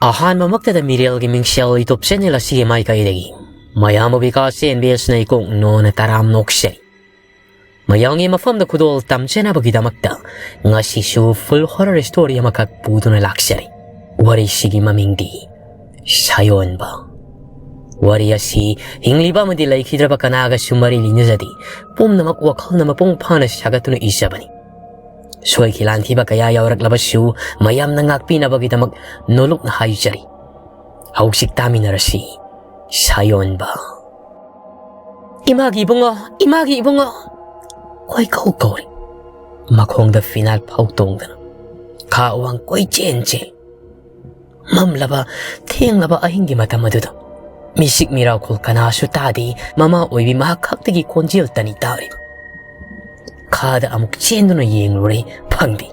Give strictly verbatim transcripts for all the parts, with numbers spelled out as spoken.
ꯑꯍꯥꯟꯕꯃꯛꯇꯗ ꯃꯤꯔꯦꯜꯒꯤ ꯃꯤꯡꯁꯦꯜ YouTube channel ꯑꯁꯤꯒꯤ ꯃꯥꯏꯀꯩꯗꯒꯤ ꯃꯌꯥꯝꯕꯨ ꯕꯤꯀꯥꯁ ꯑꯦꯟ ꯕꯤ ꯑꯦꯁꯅ ꯏꯀꯣꯛ ꯅꯣꯟꯅ ꯇꯔꯥꯝ ꯅꯣꯛꯆꯔꯤ꯫ ꯃꯌꯥꯝꯒꯤ ꯃꯐꯝꯗ ꯈꯨꯗꯣꯜ ꯇꯝꯖꯅꯕꯒꯤꯗꯃꯛꯇ ꯉꯁꯤꯁꯨ full horror story ꯑꯃꯈꯛ ꯄꯨꯗꯨꯅ ꯂꯥꯛꯆꯔꯤ꯫ ꯋꯥꯔꯤꯁꯤꯒꯤ ꯃꯃꯤꯡꯗꯤ ꯁꯥꯌꯣꯟꯕ꯫ ꯋꯥꯔꯤ ꯑꯁꯤ ꯍꯤꯡꯂꯤꯕ ꯑꯃꯗꯤ ꯂꯩꯈꯤꯗ꯭ꯔꯕ ꯀꯅꯥꯒꯁꯨ ꯃꯔꯤ ꯂꯩꯅꯖꯗꯦ꯫ ꯄꯨꯝꯅꯃꯛ ꯋꯥꯈꯜꯅ ꯃꯄꯨꯡ ꯐꯥꯅ ꯁꯥꯒꯠꯇꯨꯅ ꯏꯖꯕꯅꯤ꯫ ꯁꯣꯏꯈꯤ ꯂꯥꯟꯈꯤꯕ ꯀꯌꯥ ꯌꯥꯎꯔꯛꯂꯕꯁꯨ ꯃꯌꯥꯝꯅ ꯉꯥꯛꯄꯤꯅꯕꯒꯤꯗꯃꯛ ꯅꯣꯂꯨꯛꯅ ꯍꯥꯏꯖꯔꯤ꯫ ꯍꯧꯖꯤꯛ ꯇꯥꯃꯤꯟꯅꯔꯁꯤ꯫ ꯁꯥꯌꯣꯟꯕ꯫ "ꯏꯃꯥꯒꯤ ꯏꯕꯨꯡꯉꯣ, ꯏꯃꯥꯒꯤ ꯏꯕꯨꯡꯉꯣ!" ꯀꯣꯏꯀꯧ ꯀꯧꯔꯤ꯫ ꯃꯈꯣꯡꯗ ꯐꯤꯅꯥꯠ ꯐꯥꯎ ꯇꯣꯡꯗꯅ ꯈꯥ ꯋꯥꯡ ꯀꯣꯏꯆꯦꯟ ꯆꯦꯜ꯫ ꯃꯝꯂꯕ, ꯊꯦꯡꯂꯕ ꯑꯍꯤꯡꯒꯤ ꯃꯇꯝ ꯑꯗꯨꯗ ꯃꯤꯁꯤꯛ ꯃꯤꯔꯥꯎꯈꯣꯜ ꯀꯅꯥꯁꯨ ꯇꯥꯗꯦ꯫ ꯃꯃꯥ ꯑꯣꯏꯕꯤ ꯃꯍꯥꯛ ꯈꯛꯇꯒꯤ ꯈꯣꯟꯖꯦꯜ ꯇꯅꯤ ꯇꯥꯔꯤꯕ꯫ ꯈꯥꯗ ꯑꯃꯨꯛ ꯆꯦꯟꯗꯨꯅ ꯌꯦꯡꯂꯨꯔꯦ, ꯐꯪꯗꯦ꯫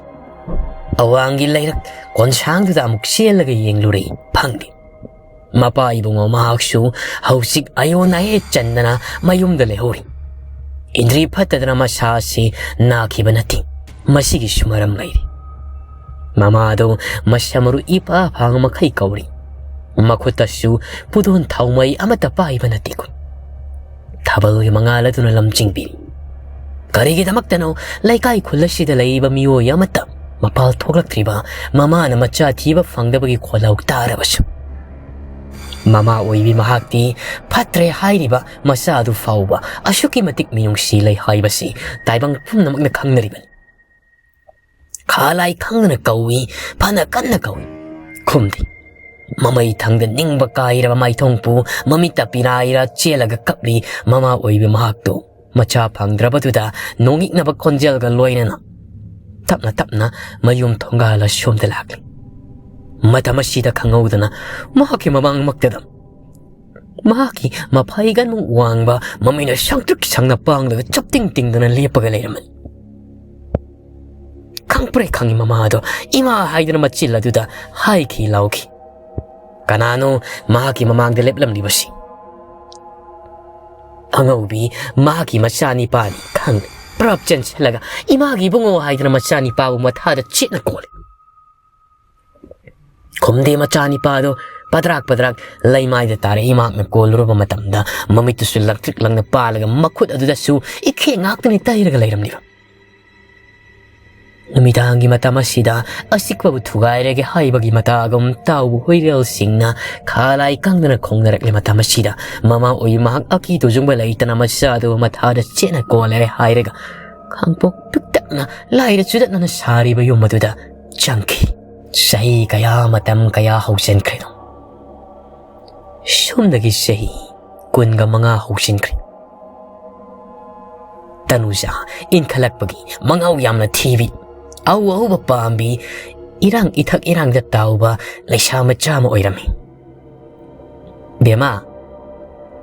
ꯑꯋꯥꯡꯒꯤ ꯂꯩꯔꯛ ꯀꯣꯟꯁꯥꯡꯗꯨꯗ ꯑꯃꯨꯛ ꯆꯦꯜꯂꯒ ꯌꯦꯡꯂꯨꯔꯦ, ꯐꯪꯗꯦ꯫ ꯃꯄꯥ ꯏꯕꯨꯡꯉꯣ ꯃꯍꯥꯛꯁꯨ ꯍꯧꯖꯤꯛ ꯑꯌꯣꯟ ꯑꯌꯦꯠ ꯆꯟꯗꯅ ꯃꯌꯨꯝꯗ ꯂꯩꯍꯧꯔꯤ꯫ ꯏꯟꯗ꯭ꯔꯤ ꯐꯠꯇꯗꯅ ꯃꯁꯥ ꯑꯁꯤ ꯅꯥꯈꯤꯕ ꯅꯠꯇꯦ꯫ ꯃꯁꯤꯒꯤꯁꯨ ꯃꯔꯝ ꯂꯩꯔꯤ꯫ ꯃꯃꯥꯗꯨ ꯃꯁꯝ ꯃꯔꯨ ꯏꯄꯥ ꯐꯥꯡ ꯃꯈꯩ ꯀꯧꯔꯤ꯫ ꯃꯈꯨꯠꯇꯁꯨ ꯄꯨꯗꯣꯟ ꯊꯥꯎꯃꯩ ꯑꯃꯠꯇ ꯄꯥꯏꯕ ꯅꯠꯇꯦ꯫ ꯊꯥꯕꯜꯒꯤ ꯃꯉꯥꯜ ꯑꯗꯨꯅ ꯂꯝꯖꯤꯡꯕꯤꯔꯤ꯫ ꯀꯔꯤꯒꯤꯗꯃꯛꯇꯅꯣ ꯂꯩꯀꯥꯏ ꯈꯨꯜ ꯑꯁꯤꯗ ꯂꯩꯔꯤꯕ ꯃꯤꯑꯣꯏ ꯑꯃꯠꯇ ꯃꯄꯥꯜ ꯊꯣꯛꯂꯛꯇ꯭ꯔꯤꯕ ꯃꯃꯥꯅ ꯃꯆꯥ ꯊꯤꯕ ꯐꯪꯗꯕꯒꯤ ꯈꯣꯜꯂꯥꯎ ꯇꯥꯔꯕꯁꯨ? ꯃꯃꯥ ꯑꯣꯏꯕꯤ ꯃꯍꯥꯛꯇꯤ ꯐꯠꯇ꯭ꯔꯦ ꯍꯥꯏꯔꯤꯕ ꯃꯆꯥ ꯑꯗꯨ ꯐꯥꯎꯕ ꯑꯁꯨꯛꯀꯤ ꯃꯇꯤꯛ ꯃꯤꯅꯨꯡꯁꯤ ꯂꯩ ꯍꯥꯏꯕꯁꯤ ꯇꯥꯏꯕꯪ ꯄꯨꯝꯅꯃꯛꯅ ꯈꯪꯅꯔꯤꯕꯅꯤ꯫ ꯈꯥ ꯂꯥꯏ ꯈꯪꯗꯅ ꯀꯧꯏ, ꯐꯅ ꯀꯟꯅ ꯀꯧꯏ, ꯈꯨꯝꯗꯦ꯫ ꯃꯃꯩ ꯊꯪꯗ ꯅꯤꯡꯕ ꯀꯥꯏꯔꯕ ꯃꯥꯏꯊꯣꯡꯄꯨ ꯃꯃꯤꯠꯇ ꯄꯤꯔꯥꯏꯔ ꯆꯦꯜꯂꯒ ꯀꯞꯂꯤ꯫ ꯃꯃꯥ ꯑꯣꯏꯕꯤ ꯃꯍꯥꯛꯇꯨ ꯃꯆꯥ ꯐꯪꯗ꯭ꯔꯕꯗꯨꯗ ꯅꯣꯡꯉꯤꯛꯅꯕ ꯈꯣꯟꯖꯦꯜꯒ ꯂꯣꯏꯅꯅ ꯇꯞꯅ ꯇꯞꯅ ꯃꯌꯨꯝ ꯊꯣꯡꯒꯥꯜ ꯑꯁꯣꯝꯗ ꯂꯥꯛꯂꯤ꯫ ꯃꯇꯝ ꯑꯁꯤꯗ ꯈꯪꯍꯧꯗꯅ ꯃꯍꯥꯛꯀꯤ ꯃꯃꯥꯡꯃꯛꯇꯗ ꯃꯍꯥꯛꯀꯤ ꯃꯐꯩꯒꯟꯃꯨꯛ ꯋꯥꯡꯕ, ꯃꯃꯤꯠꯅ ꯁꯪꯇ꯭ꯔꯤꯛ ꯁꯪꯅ ꯄꯥꯡꯂꯒ ꯆꯞꯇꯤꯡ ꯇꯤꯡꯗꯅ ꯂꯦꯞꯄꯒ ꯂꯩꯔꯝꯃꯤ꯫ ꯈꯪꯄ꯭ꯔꯦ ꯈꯪꯉꯤ ꯃꯃꯥꯗꯣ ꯏꯃꯥ ꯍꯥꯏꯗꯨꯅ ꯃꯆꯤꯜ ꯑꯗꯨꯗ ꯍꯥꯏꯈꯤ ꯂꯥꯎꯈꯤ꯫ ꯀꯅꯥꯅꯣ ꯃꯍꯥꯛꯀꯤ ꯃꯃꯥꯡꯗ ꯂꯦꯞꯂꯝꯂꯤꯕꯁꯤ? ꯑꯉꯧꯕꯤ ꯃꯍꯥꯛꯀꯤ ꯃꯆꯥꯅꯤꯄꯥꯅꯤ ꯈꯪꯂꯦ꯫ ꯄ꯭ꯔꯞ ꯆꯦꯟꯁꯤꯜꯂꯒ "ꯏꯃꯥꯒꯤ ꯏꯕꯨꯡꯉꯣ" ꯍꯥꯏꯗꯨꯅ ꯃꯆꯥꯅꯤꯄꯥꯕꯨ ꯃꯊꯥꯗ ꯆꯦꯠꯅ ꯀꯣꯜꯂꯤ꯫ ꯈꯨꯝꯗꯦ ꯃꯆꯥꯅꯤꯄꯥꯗꯣ꯫ ꯄꯗ꯭ꯔꯥꯛ ꯄꯗ꯭ꯔꯥꯛ ꯂꯩꯃꯥꯏꯗ ꯇꯥꯔꯛꯏ꯫ ꯃꯍꯥꯛꯅ ꯀꯣꯜꯂꯨꯔꯕ ꯃꯇꯝꯗ ꯃꯃꯤꯠꯇꯨꯁꯨ ꯂꯪꯇ꯭ꯔꯤꯛ ꯂꯪꯅ ꯄꯥꯜꯂꯒ ꯃꯈꯨꯠ ꯑꯗꯨꯗꯁꯨ ꯏꯈꯦꯡ ꯉꯥꯛꯇꯅꯤ ꯇꯩꯔꯒ ꯂꯩꯔꯝꯂꯤꯕ꯫ ꯅꯨꯃꯤꯗꯥꯡꯒꯤ ꯃꯇꯝ ꯑꯁꯤꯗ ꯑꯆꯤꯛꯄꯕꯨ ꯊꯨꯒꯥꯏꯔꯒꯦ ꯍꯥꯏꯕꯒꯤ ꯃꯇꯥꯒꯨꯝ ꯇꯥꯎꯕ ꯍꯨꯏꯔꯦꯜꯁꯤꯡꯅ ꯈꯥ ꯂꯥꯏ ꯀꯪꯗꯅ ꯈꯣꯡꯅꯔꯛꯂꯦ꯫ ꯃꯇꯝ ꯑꯁꯤꯗ ꯃꯃꯥ ꯑꯣꯏꯕꯤ ꯃꯍꯥꯛ ꯑꯀꯤ ꯇꯨꯖꯨꯡꯕ ꯂꯩꯇꯅ ꯃꯆꯥꯗꯨ ꯃꯊꯥꯗ ꯆꯦꯠꯅ ꯀꯣꯜꯂꯦ ꯍꯥꯏꯔꯒ ꯈꯥꯡꯄꯣꯛ ꯄꯤꯛꯇꯛꯅ ꯂꯥꯏꯔ ꯆꯨꯗꯠꯅꯅ ꯁꯥꯔꯤꯕ ꯌꯨꯝ ꯑꯗꯨꯗ ꯆꯪꯈꯤ꯫ ꯆꯍꯤ ꯀꯌꯥ, ꯃꯇꯝ ꯀꯌꯥ ꯍꯧꯖꯤꯟꯈ꯭ꯔꯦꯗꯣ꯫ ꯁꯣꯝꯗꯒꯤ ꯆꯍꯤ ꯀꯨꯟꯒ ꯃꯉꯥ ꯍꯧꯖꯤꯟꯈ꯭ꯔꯦ꯫ ꯇꯅꯨꯖꯥ ꯏꯟꯈꯠꯂꯛꯄꯒꯤ ꯃꯉꯥꯎ ꯌꯥꯝꯅ ꯊꯤꯕꯤ, ꯑꯎ ꯑꯎꯕ ꯄꯥꯝꯕꯤ, ꯏꯔꯥꯡ ꯏꯊꯛ ꯏꯔꯥꯡꯗ ꯇꯥꯎꯕ ꯂꯩꯁꯥ ꯃꯆꯥ ꯑꯃ ꯑꯣꯏꯔꯝꯃꯤ꯫ "ꯕꯦꯝꯃ,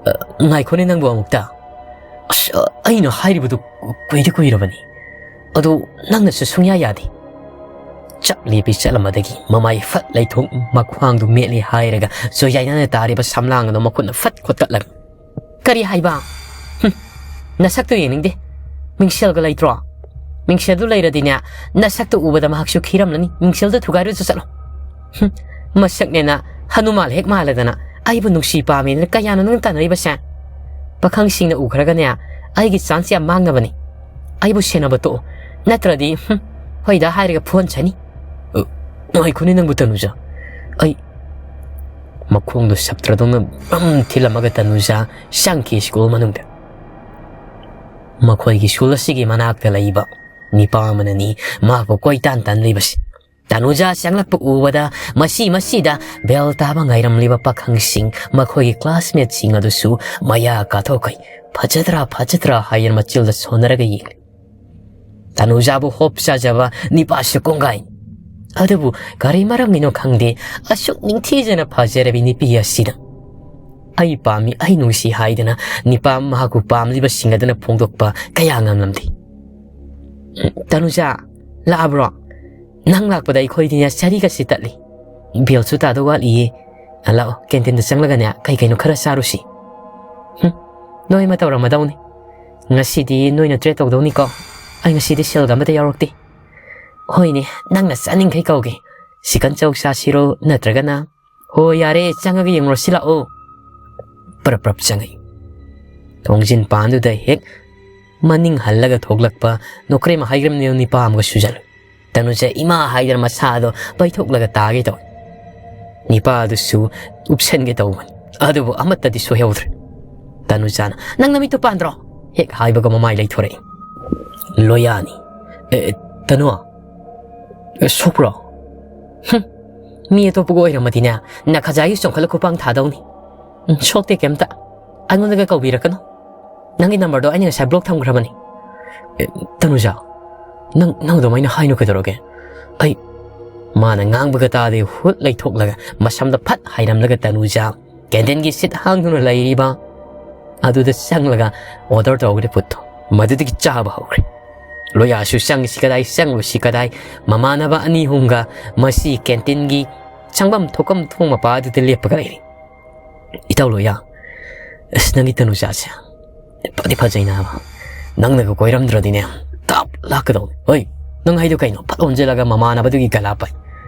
ꯑ, ꯉꯥꯏꯈꯣꯅꯦ ꯅꯪꯕꯨ ꯑꯃꯨꯛꯇ꯫ ꯑꯁ, ꯑ, ꯑꯩꯅ ꯍꯥꯏꯔꯤꯕꯗꯨ ꯀꯨꯏꯗꯤ ꯀꯨꯏꯔꯕꯅꯤ꯫ ꯑꯗꯨ ꯅꯪꯅꯁꯨ ꯁꯨꯡꯌꯥ ꯌꯥꯗꯦ꯫" ꯆꯞ ꯂꯦꯞꯄꯤ ꯆꯠꯂꯝꯕꯗꯒꯤ ꯃꯃꯥꯏ ꯐꯠ ꯂꯩꯊꯣꯛ, ꯃꯈ꯭ꯋꯥꯡꯗꯨ ꯃꯦꯠꯂꯤ ꯍꯥꯏꯔꯒ ꯆꯣꯏꯌꯥꯏꯅꯅ ꯇꯥꯔꯤꯕ ꯁꯝꯂꯥꯡ ꯑꯗꯨ ꯃꯈꯨꯠꯅ ꯐꯠ ꯈꯣꯠꯇꯠꯂꯒ, "ꯀꯔꯤ ꯍꯥꯏꯕ? ꯍꯨꯝ, ꯅꯁꯛꯇꯨ ꯌꯦꯡꯅꯤꯡꯗꯦ꯫ ꯃꯤꯡꯁꯦꯜꯒ ꯂꯩꯇ꯭ꯔꯣ? ꯃꯤꯡꯁꯦꯜꯗꯨ ꯂꯩꯔꯗꯤꯅꯦ, ꯅꯁꯛꯇꯨ ꯎꯕꯗ ꯃꯍꯥꯛꯁꯨ ꯈꯤꯔꯝꯂꯅꯤ꯫ ꯃꯤꯡꯁꯦꯜꯗꯨ ꯊꯨꯒꯥꯏꯔꯨꯆꯣ ꯆꯠꯂꯣ꯫" ꯍꯨꯝ, ꯃꯁꯛꯅꯦꯅ ꯍꯅꯨꯃꯥꯟ ꯍꯦꯛ ꯃꯥꯜꯂꯗꯅ ꯑꯩꯕꯨ ꯅꯨꯡꯁꯤ ꯄꯥꯝꯃꯦꯅ ꯀꯌꯥꯅꯣ ꯅꯪꯅ ꯇꯥꯟꯅꯔꯤꯕꯁꯦ? ꯄꯥꯈꯪꯁꯤꯡꯅ ꯎꯈ꯭ꯔꯒꯅꯦ, ꯑꯩꯒꯤ ꯆꯥꯟꯁ ꯌꯥꯝ ꯃꯥꯡꯅꯕꯅꯤ꯫ ꯑꯩꯕꯨ ꯁꯦꯟꯅꯕ ꯇꯣꯛꯑꯣ꯫ ꯅꯠꯇ꯭ꯔꯗꯤ, ꯍꯨꯝ, ꯍꯣꯏꯗ ꯍꯥꯏꯔꯒ ꯐꯨꯍꯟꯁꯅꯤ꯫ ꯑ, ꯉꯥꯏꯈꯣꯅꯦ ꯅꯪꯕꯨ ꯇꯅꯨꯖꯥ꯫ ꯑꯩ ꯃꯈꯣꯡꯗꯣ ꯁꯞꯇ꯭ꯔꯗꯧꯅ ꯕ꯭ꯔꯝ ꯊꯤꯜꯂꯝꯃꯒ ꯇꯅꯨꯖꯥ ꯆꯪꯈꯤ ꯁ꯭ꯀꯨꯜ ꯃꯅꯨꯡꯗ꯫ ꯃꯈꯣꯏꯒꯤ ꯁ꯭ꯀꯨꯜ ꯑꯁꯤꯒꯤ ꯃꯅꯥꯛꯇ ꯂꯩꯕ ꯅꯤꯄꯥ ꯑꯃꯅꯅꯤ ꯃꯍꯥꯛꯄꯨ ꯀꯣꯏꯇꯥꯟ ꯇꯥꯟꯂꯤꯕꯁꯤ꯫ ꯇꯅꯨꯖꯥ ꯆꯪꯂꯛꯄ ꯎꯕꯗ ꯃꯁꯤ ꯃꯁꯤꯗ ꯕꯦꯜ ꯇꯥꯕ ꯉꯥꯏꯔꯝꯂꯤꯕ ꯄꯥꯈꯪꯁꯤꯡ, ꯃꯈꯣꯏꯒꯤ ꯀ꯭ꯂꯥꯁꯃꯦꯠꯁꯤꯡ ꯑꯗꯨꯁꯨ ꯃꯌꯥ ꯀꯥꯊꯣꯛꯈꯩ "ꯐꯖꯗ꯭ꯔꯥ, ꯐꯖꯗ꯭ꯔꯥ?" ꯍꯥꯏꯗꯨꯅ ꯃꯆꯤꯜꯗ ꯁꯣꯟꯅꯔꯒ ꯌꯦꯡꯂꯤ꯫ ꯇꯅꯨꯖꯥꯕꯨ ꯍꯣꯞ ꯆꯥꯖꯕ ꯅꯤꯄꯥꯁꯨ ꯀꯣꯡꯒꯥꯏꯅꯤ꯫ ꯑꯗꯨꯕꯨ ꯀꯔꯤ ꯃꯔꯝꯒꯤꯅꯣ ꯈꯪꯗꯦ, ꯑꯁꯨꯛ ꯅꯤꯡꯊꯤꯖꯅ ꯐꯖꯔꯕꯤ ꯅꯨꯄꯤ ꯑꯁꯤꯅ "ꯑꯩ ꯄꯥꯝꯃꯤ, ꯑꯩ ꯅꯨꯡꯁꯤ" ꯍꯥꯏꯗꯅ ꯅꯤꯄꯥ ꯃꯍꯥꯛꯄꯨ ꯄꯥꯝꯂꯤꯕꯁꯤꯡ ꯑꯗꯨꯅ ꯐꯣꯡꯗꯣꯛꯄ ꯀꯌꯥ ꯉꯝꯂꯝꯗꯦ꯫ "ꯇꯅꯨꯖꯥ, ꯂꯥꯛꯑꯕ꯭ꯔꯣ? ꯅꯪ ꯂꯥꯛꯄꯗ ꯑꯩꯈꯣꯏꯗꯤꯅꯦ ꯆꯔꯤꯒꯁꯤ ꯇꯠꯂꯤ꯫ ꯕꯦꯜꯁꯨ ꯇꯥꯗꯧ ꯋꯥꯠꯂꯤꯌꯦ꯫ ꯂꯥꯛꯑꯣ, ꯀꯦꯟꯇꯤꯟꯗ ꯆꯪꯂꯒꯅꯦ ꯀꯩ ꯀꯩꯅꯣ ꯈꯔ ꯆꯥꯔꯨꯁꯤ꯫" "ꯍꯨꯝ, ꯅꯣꯏ ꯑꯃ ꯇꯧꯔꯝꯃꯗꯧꯅꯤ꯫ ꯉꯁꯤꯗꯤ ꯅꯣꯏꯅ ꯇ꯭ꯔꯦꯠ ꯇꯧꯗꯧꯅꯤꯀꯣ꯫ ꯑꯩ ꯉꯁꯤꯗꯤ ꯁꯦꯜꯒ ꯑꯃꯠꯇ ꯌꯥꯎꯔꯛꯇꯦ꯫" "ꯍꯣꯏꯅꯦ, ꯅꯪꯅ ꯆꯥꯅꯤꯡꯈꯩ ꯀꯧꯒꯦ꯫ ꯆꯤꯀꯟ ꯆꯧ ꯆꯥꯁꯤꯔꯣ, ꯅꯠꯇ꯭ꯔꯒꯅ, "ꯍꯣ, ꯌꯥꯔꯦ, ꯆꯪꯉꯒ ꯌꯦꯡꯉꯨꯔꯁꯤ ꯂꯥꯛꯑꯣ"? ꯄ꯭ꯔꯞ ꯄ꯭ꯔꯞ ꯆꯪꯉꯛꯏ꯫ ꯊꯣꯡꯖꯤꯟ ꯄꯥꯟꯗꯨꯗ ꯍꯦꯛ ꯃꯅꯤꯡ ꯍꯜꯂꯒ ꯊꯣꯛꯂꯛꯄ ꯅꯣꯀ꯭ꯔꯦꯝ ꯍꯥꯏꯒ꯭ꯔꯝꯅꯦ ꯅꯤꯄꯥ ꯑꯃꯒꯁꯨ ꯆꯠꯂꯨ꯫ ꯇꯅꯨꯖꯥ ꯏꯃꯥ ꯍꯥꯏꯗꯅ ꯃꯁꯥꯗꯣ ꯄꯩꯊꯣꯛꯂꯒ ꯇꯥꯒꯦ ꯇꯧꯏ꯫ ꯅꯤꯄꯥꯗꯨꯁꯨ ꯎꯞꯁꯟꯒꯦ ꯇꯧꯕꯅꯤ, ꯑꯗꯨꯕꯨ ꯑꯃꯠꯇꯗꯤ ꯁꯣꯏꯍꯧꯗ꯭ꯔꯦ꯫ ꯇꯅꯨꯖꯥꯅ, "ꯅꯪ ꯅꯃꯤꯠꯇꯨ ꯄꯥꯟꯗ꯭ꯔꯣ?" ꯍꯦꯛ ꯍꯥꯏꯕꯒ ꯃꯃꯥꯏ ꯂꯩꯊꯣꯔꯛꯏ꯫ ꯂꯣꯌꯥꯅꯤ, "ꯑꯦ, ꯑꯦ, ꯇꯅꯨ, ꯑꯦ, ꯁꯣꯛꯄ꯭ꯔꯣ? ꯍꯨꯝ, ꯃꯤ ꯑꯇꯣꯞꯄꯒ ꯑꯣꯏꯔꯝꯃꯗꯤꯅꯦ, ꯅꯈꯖꯥꯏꯒꯤ ꯆꯣꯡꯈꯠꯂ ꯈꯨꯄꯥꯡ ꯊꯥꯗꯧꯅꯤ꯫ ꯎꯝ, ꯁꯣꯛꯇꯦ ꯀꯩꯝꯇ꯫ ꯑꯩꯉꯣꯟꯗꯒ ꯀꯧꯕꯤꯔꯛꯀꯅꯨ꯫ ꯅꯪꯒꯤ ꯅꯝꯕꯔꯗꯣ ꯑꯩꯅ ꯉꯁꯥꯏ ꯕ꯭ꯂꯣꯛ ꯊꯝꯈ꯭ꯔꯕꯅꯤ"꯫ "ꯑꯦ, ꯇꯅꯨꯖꯥ, ꯅꯪ, ꯅꯪ ꯑꯗꯨꯃꯥꯏꯅ ꯍꯥꯏꯅꯨ ꯀꯩꯗꯧꯔꯒꯦ? ꯑꯩ"꯫ ꯃꯥꯅ ꯉꯥꯡꯕꯒ ꯇꯥꯗꯦ, ꯍꯨꯠ ꯂꯩꯊꯣꯛꯂꯒ ꯃꯁꯝꯗ ꯐꯠ ꯍꯥꯏꯔꯝꯂꯒ ꯇꯅꯨꯖꯥ ꯀꯦꯟꯇꯤꯟꯒꯤ ꯁꯤꯠ ꯍꯥꯡꯗꯨꯅ ꯂꯩꯔꯤꯕ ꯑꯗꯨꯗ ꯆꯪꯂꯒ ꯑꯣꯔꯗꯔ ꯇꯧꯈ꯭ꯔꯦ ꯄꯣꯠꯇꯣ꯫ ꯃꯗꯨꯗꯒꯤ ꯆꯥꯕ ꯍꯧꯈ꯭ꯔꯦ꯫ ꯂꯣꯌꯥꯁꯨ ꯆꯪꯁꯤ ꯀꯗꯥꯏ, ꯆꯪꯂꯨꯁꯤ ꯀꯗꯥꯏ, ꯃꯃꯥꯟꯅꯕ ꯑꯅꯤ ꯑꯍꯨꯝꯒ ꯃꯁꯤ ꯀꯦꯟꯇꯤꯟꯒꯤ ꯆꯪꯐꯝ ꯊꯣꯛꯐꯝ ꯊꯣꯡ ꯃꯄꯥꯗꯨꯗ ꯂꯦꯞꯄꯒ ꯂꯩꯔꯤ꯫ "ꯏꯇꯥꯎ ꯂꯣꯌꯥ, ꯑꯁ, ꯅꯪꯒꯤ ꯇꯅꯨꯖꯥꯁꯦ ꯐꯗꯤ ꯐꯖꯩ ꯅꯥꯕ꯫ ꯅꯪꯅꯒ ꯀꯣꯏꯔꯝꯗ꯭ꯔꯗꯤꯅꯦ, ꯇꯞ ꯂꯥꯛꯀꯗꯧꯅꯤ꯫ ꯍꯣꯏ, ꯅꯪ ꯍꯥꯏꯗꯣ ꯀꯩꯅꯣ?" ꯐꯠ ꯑꯣꯟꯁꯤꯜꯂꯒ ꯃꯃꯥꯟꯅꯕꯗꯨꯒꯤ ꯒꯂꯥ ꯄꯥꯏ꯫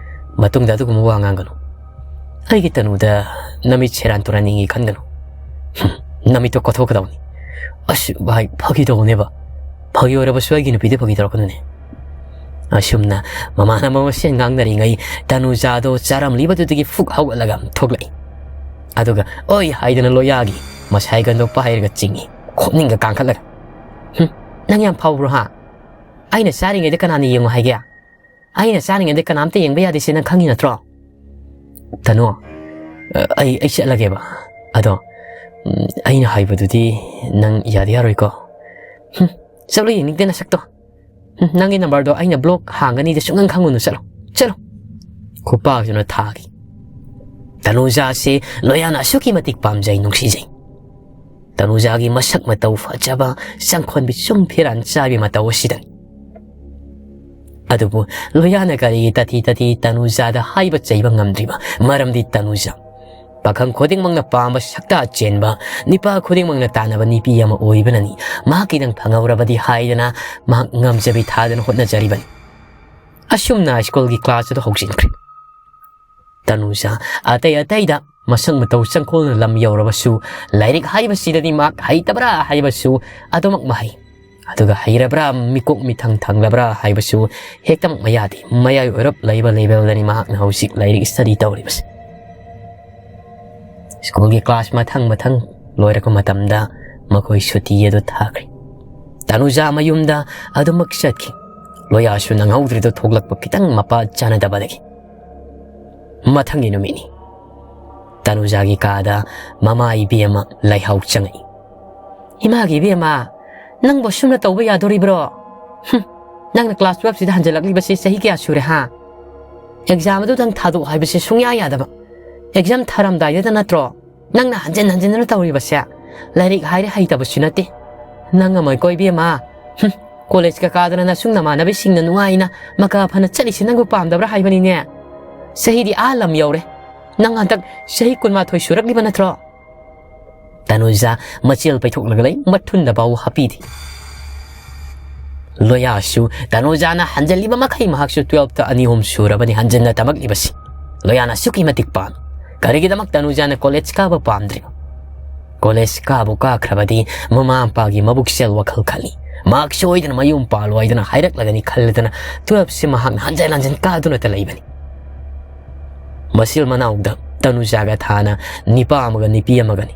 "ꯃꯇꯨꯡꯗ ꯑꯗꯨꯒꯨꯝꯕ ꯋꯥ ꯉꯥꯡꯒꯅꯨ꯫ ꯑꯩꯒꯤ ꯇꯅꯨꯗ ꯅꯃꯤꯠ ꯁꯦꯔꯥꯟ ꯇꯨꯔꯥꯟ ꯌꯦꯡꯉꯤ ꯈꯟꯒꯅꯨ꯫ ꯍꯨꯝ, ꯅꯃꯤꯠꯇꯣ ꯀꯣꯊꯣꯛꯀꯗꯧꯅꯤ"꯫ "ꯑꯁ ꯚꯥꯏ, ꯐꯥꯒꯤ ꯇꯧꯕꯅꯦꯕ꯫ ꯐꯥꯒꯤ ꯑꯣꯏꯔꯕꯁꯨ ꯑꯩꯒꯤ ꯅꯨꯄꯤꯗ ꯐꯥꯒꯤ ꯇꯧꯔꯛꯀꯅꯨꯅꯦ"꯫ ꯑꯁꯨꯝꯅ ꯃꯃꯥꯟꯅꯕ ꯃꯁꯦꯟ ꯉꯥꯡꯅꯔꯤꯉꯩ ꯇꯅꯨꯖꯥꯗꯣ ꯆꯥꯔꯝꯂꯤꯕꯗꯨꯗꯒꯤ ꯐꯨꯛ ꯍꯧꯒꯠꯂꯒ ꯊꯣꯛꯂꯛꯏ꯫ ꯑꯗꯨꯒ "ꯑꯣꯏ" ꯍꯥꯏꯗꯅ ꯂꯣꯌꯥꯒꯤ ꯃꯁꯥꯏꯒꯟꯗꯣ ꯄꯥꯏꯔꯒ ꯆꯤꯡꯏ, ꯈꯣꯠꯅꯤꯡꯒ ꯀꯥꯡꯈꯠꯂꯒ꯫ "ꯍꯨꯝ, ꯅꯪ ꯌꯥꯝ ꯐꯥꯎꯕ꯭ꯔꯣ ꯍꯥ? ꯑꯩꯅ ꯆꯥꯔꯤꯉꯩꯗ ꯀꯅꯥꯅ ꯌꯦꯡꯉꯨ ꯍꯥꯏꯒꯦ? ꯑꯩꯅ ꯆꯥꯔꯤꯉꯩꯗ ꯀꯅꯥꯝꯇ ꯌꯦꯡꯕ ꯌꯥꯗꯦ ꯁꯤ ꯅꯪ ꯈꯪꯉꯤ ꯅꯠꯇ꯭ꯔꯣ?" "ꯇꯅꯨ, ꯑ, ꯑꯩ, ꯑꯩ ꯆꯠꯂꯒꯦꯕ꯫ ꯑꯗꯣ, ꯎꯝ, ꯑꯩꯅ ꯍꯥꯏꯕꯗꯨꯗꯤ ꯅꯪ ꯌꯥꯗꯤ ꯌꯥꯔꯣꯏꯀꯣ?" "ꯍꯨꯝ, ꯆꯠꯂꯣ, ꯌꯦꯡꯅꯤꯡꯗꯦ ꯅꯁꯛꯇꯣ꯫ ꯍꯨꯝ, ꯅꯪꯒꯤ ꯅꯝꯕꯔꯗꯣ ꯑꯩꯅ ꯕ꯭ꯂꯣꯛ ꯍꯥꯡꯒꯅꯤꯗ ꯁꯨꯡꯈꯪ ꯈꯪꯉꯨꯅꯨ, ꯆꯠꯂꯣ, ꯆꯠꯂꯣ"꯫ ꯈꯨꯄꯥꯛꯁꯤꯅ ꯊꯥꯈꯤ꯫ ꯇꯅꯨꯖꯥꯁꯦ ꯂꯣꯌꯥꯅ ꯑꯁꯨꯛꯀꯤ ꯃꯇꯤꯛ ꯄꯥꯝꯖꯩ, ꯅꯨꯡꯁꯤꯖꯩ꯫ ꯇꯅꯨꯖꯥꯒꯤ ꯃꯁꯛ ꯃꯇꯧ ꯐꯖꯕ, ꯆꯪꯈꯣꯟꯕꯤ ꯆꯨꯝ ꯐꯤꯔꯥꯟ ꯆꯥꯕꯤ ꯃꯇꯧ ꯑꯁꯤꯗꯅꯤ꯫ ꯑꯗꯨꯕꯨ ꯂꯣꯌꯥꯅ ꯀꯔꯤꯒꯤ ꯇꯥꯊꯤ ꯇꯥꯊꯤ ꯇꯅꯨꯖꯥꯗ ꯍꯥꯏꯕ ꯆꯩꯕ ꯉꯝꯗ꯭ꯔꯤꯕ? ꯃꯔꯝꯗꯤ ꯇꯅꯨꯖꯥ ꯄꯥꯈꯪ ꯈꯨꯗꯤꯡꯃꯛꯅ ꯄꯥꯝꯕ ꯁꯛꯇꯥ ꯆꯦꯟꯕ, ꯅꯤꯄꯥ ꯈꯨꯗꯤꯡꯃꯛꯅ ꯇꯥꯟꯅꯕ ꯅꯨꯄꯤ ꯑꯃ ꯑꯣꯏꯕꯅꯅꯤ꯫ ꯃꯍꯥꯛꯀꯤꯗꯪ ꯐꯪꯍꯧꯔꯕꯗꯤ ꯍꯥꯏꯗꯅ ꯃꯍꯥꯛ ꯉꯝꯖꯕꯤ ꯊꯥꯗꯅ ꯍꯣꯠꯅꯖꯔꯤꯕꯅꯤ꯫ ꯑꯁꯨꯝꯅ ꯁ꯭ꯀꯨꯜꯒꯤ ꯀ꯭ꯂꯥꯁ ꯑꯗꯨ ꯍꯧꯖꯤꯟꯈ꯭ꯔꯦ꯫ ꯇꯅꯨꯖꯥ ꯑꯇꯩ ꯑꯇꯩꯗ ꯃꯁꯛ ꯃꯇꯧ ꯆꯪꯈꯣꯜꯅ ꯂꯝ ꯌꯧꯔꯕꯁꯨ, ꯂꯥꯏꯔꯤꯛ ꯍꯥꯏꯕꯁꯤꯗꯗꯤ ꯃꯍꯥꯛ ꯍꯩꯇꯕ꯭ꯔꯥ ꯍꯥꯏꯕꯁꯨ ꯑꯗꯨꯃꯛ ꯃꯍꯩ꯫ ꯑꯗꯨꯒ ꯍꯩꯔꯕ꯭ꯔꯥ, ꯃꯤꯀꯣꯛ ꯃꯤꯊꯪ ꯊꯪꯂꯕ꯭ꯔꯥ ꯍꯥꯏꯕꯁꯨ ꯍꯦꯛꯇꯃꯛ ꯃꯌꯥꯗꯤ꯫ ꯃꯌꯥꯏ ꯑꯣꯏꯔꯞ ꯂꯩꯕ ꯂꯦꯚꯦꯜꯗꯅꯤ ꯃꯍꯥꯛꯅ ꯍꯧꯖꯤꯛ ꯂꯥꯏꯔꯤꯛ ꯁ꯭ꯇꯗꯤ ꯇꯧꯔꯤꯕꯁꯦ꯫ ꯁ꯭ꯀꯨꯜꯒꯤ ꯀ꯭ꯂꯥꯁ ꯃꯊꯪ ꯃꯊꯪ ꯂꯣꯏꯔꯛꯄ ꯃꯇꯝꯗ ꯃꯈꯣꯏ ꯁꯨꯇꯤ ꯑꯗꯨ ꯊꯥꯈ꯭ꯔꯦ꯫ ꯇꯅꯨꯖꯥ ꯃꯌꯨꯝꯗ ꯑꯗꯨꯃꯛ ꯆꯠꯈꯤ꯫ ꯂꯣꯌꯥꯁꯨ ꯅꯪꯍꯧꯗ꯭ꯔꯤꯗꯨ ꯊꯣꯛꯂꯛꯄ ꯈꯤꯇꯪ ꯃꯄꯥ ꯆꯥꯅꯗꯕꯗꯒꯤ꯫ ꯃꯊꯪꯒꯤ ꯅꯨꯃꯤꯠꯅꯤ꯫ ꯇꯅꯨꯖꯥꯒꯤ ꯀꯥꯗ ꯃꯃꯥ ꯏꯕꯦꯝꯃ ꯂꯩꯍꯥꯎ ꯆꯪꯉꯛꯏ꯫ "ꯏꯃꯥꯒꯤ ꯏꯕꯦꯝꯃ, ꯅꯪꯕꯨ ꯑꯁꯨꯝꯅ ꯇꯧꯕ ꯌꯥꯗꯣꯔꯤꯕ꯭ꯔꯣ? ꯍꯨꯝ, ꯅꯪꯅ ꯀ꯭ꯂꯥꯁ ꯇꯨꯋꯦꯜꯐꯁꯤꯗ ꯍꯟꯖꯤꯜꯂꯛꯂꯤꯕꯁꯤ ꯆꯍꯤ ꯀꯌꯥ ꯁꯨꯔꯦ, ꯍꯥ? ꯑꯦꯛꯖꯥꯝ ꯑꯗꯨꯗꯪ ꯊꯥꯗꯣꯛ ꯍꯥꯏꯕꯁꯤ ꯁꯨꯡꯌꯥ ꯌꯥꯗꯕ꯫ ꯑꯦꯛꯖꯥꯝ ꯊꯥꯔꯝꯗꯥꯏꯗꯨꯗ ꯅꯠꯇ꯭ꯔꯣ ꯅꯪꯅ ꯍꯟꯖꯤꯟ ꯍꯟꯖꯤꯟꯗꯨꯅ ꯇꯧꯔꯤꯕꯁꯦ? ꯂꯥꯏꯔꯤꯛ ꯍꯥꯏꯔꯦ ꯍꯩꯇꯕꯁꯨ ꯅꯠꯇꯦ꯫ ꯅꯪ ꯑꯃ ꯀꯣ ꯏꯕꯦꯝꯃ, ꯍꯨꯝ, ꯀꯣꯂꯦꯖꯀ ꯀꯥꯗꯅ ꯅꯁꯨꯡ ꯅꯃꯥꯟꯅꯕꯤꯁꯤꯡꯅ ꯅꯨꯡꯉꯥꯏꯅ ꯃꯀꯥ ꯐꯅ ꯆꯠꯂꯤꯁꯤ ꯅꯪꯕꯨ ꯄꯥꯝꯗꯕ꯭ꯔꯥ ꯍꯥꯏꯕꯅꯤꯅꯦ? ꯆꯍꯤꯗꯤ ꯑꯥ ꯂꯝ ꯌꯧꯔꯦ꯫ ꯅꯪ ꯍꯟꯗꯛ ꯆꯍꯤ ꯀꯨꯟꯃꯥꯊꯣꯏ ꯁꯨꯔꯛꯂꯤꯕ ꯅꯠꯇ꯭ꯔꯣ?" ꯇꯅꯨꯖꯥ ꯃꯆꯦꯜ ꯄꯩꯊꯣꯛꯂꯒ ꯂꯩ, ꯃꯊꯨꯟꯗ ꯐꯥꯎ ꯍꯥꯞꯄꯤꯗꯦ꯫ ꯂꯣꯌꯥꯁꯨ ꯇꯅꯨꯖꯥꯅ ꯍꯟꯖꯤꯜꯂꯤꯕ ꯃꯈꯩ ꯃꯍꯥꯛꯁꯨ ꯇꯨꯋꯦꯜꯐꯇ ꯑꯅꯤ ꯑꯍꯨꯝ ꯁꯨꯔꯕꯅꯤ ꯍꯟꯖꯤꯟꯅ ꯇꯝꯃꯛꯂꯤꯕꯁꯤ꯫ ꯂꯣꯌꯥꯅ ꯑꯁꯨꯛꯀꯤ ꯃꯇꯤꯛ ꯄꯥꯝꯃꯤ꯫ ꯀꯔꯤꯒꯤꯗꯃꯛ ꯇꯅꯨꯖꯥꯅ ꯀꯣꯂꯦꯖ ꯀꯥꯕ ꯄꯥꯝꯗ꯭ꯔꯤꯕ? ꯀꯣꯂꯦꯖ ꯀꯥꯕꯨ ꯀꯥꯈ꯭ꯔꯕꯗꯤ ꯃꯃꯥ ꯃꯄꯥꯒꯤ ꯃꯕꯨꯛꯆꯦꯜ ꯋꯥꯈꯜ ꯈꯜꯂꯤ꯫ ꯃꯍꯥꯛ ꯁꯣꯏꯗꯅ ꯃꯌꯨꯝ ꯄꯥꯜꯂꯣꯏꯗꯅ ꯍꯥꯏꯔꯛꯂꯒꯅꯤ ꯈꯜꯂꯗꯅ ꯇꯨꯋꯦꯜꯐꯁꯤ ꯃꯍꯥꯛꯅ ꯍꯟꯖꯤꯟ ꯍꯟꯖꯤꯟ ꯀꯥꯗꯨꯅꯇ ꯂꯩꯕꯅꯤ꯫ ꯃꯆꯤꯜ ꯃꯅꯥꯎꯗ ꯇꯅꯨꯖꯥꯒ ꯊꯥꯅ ꯅꯤꯄꯥ ꯑꯃꯒ ꯅꯨꯄꯤ ꯑꯃꯒꯅꯤ꯫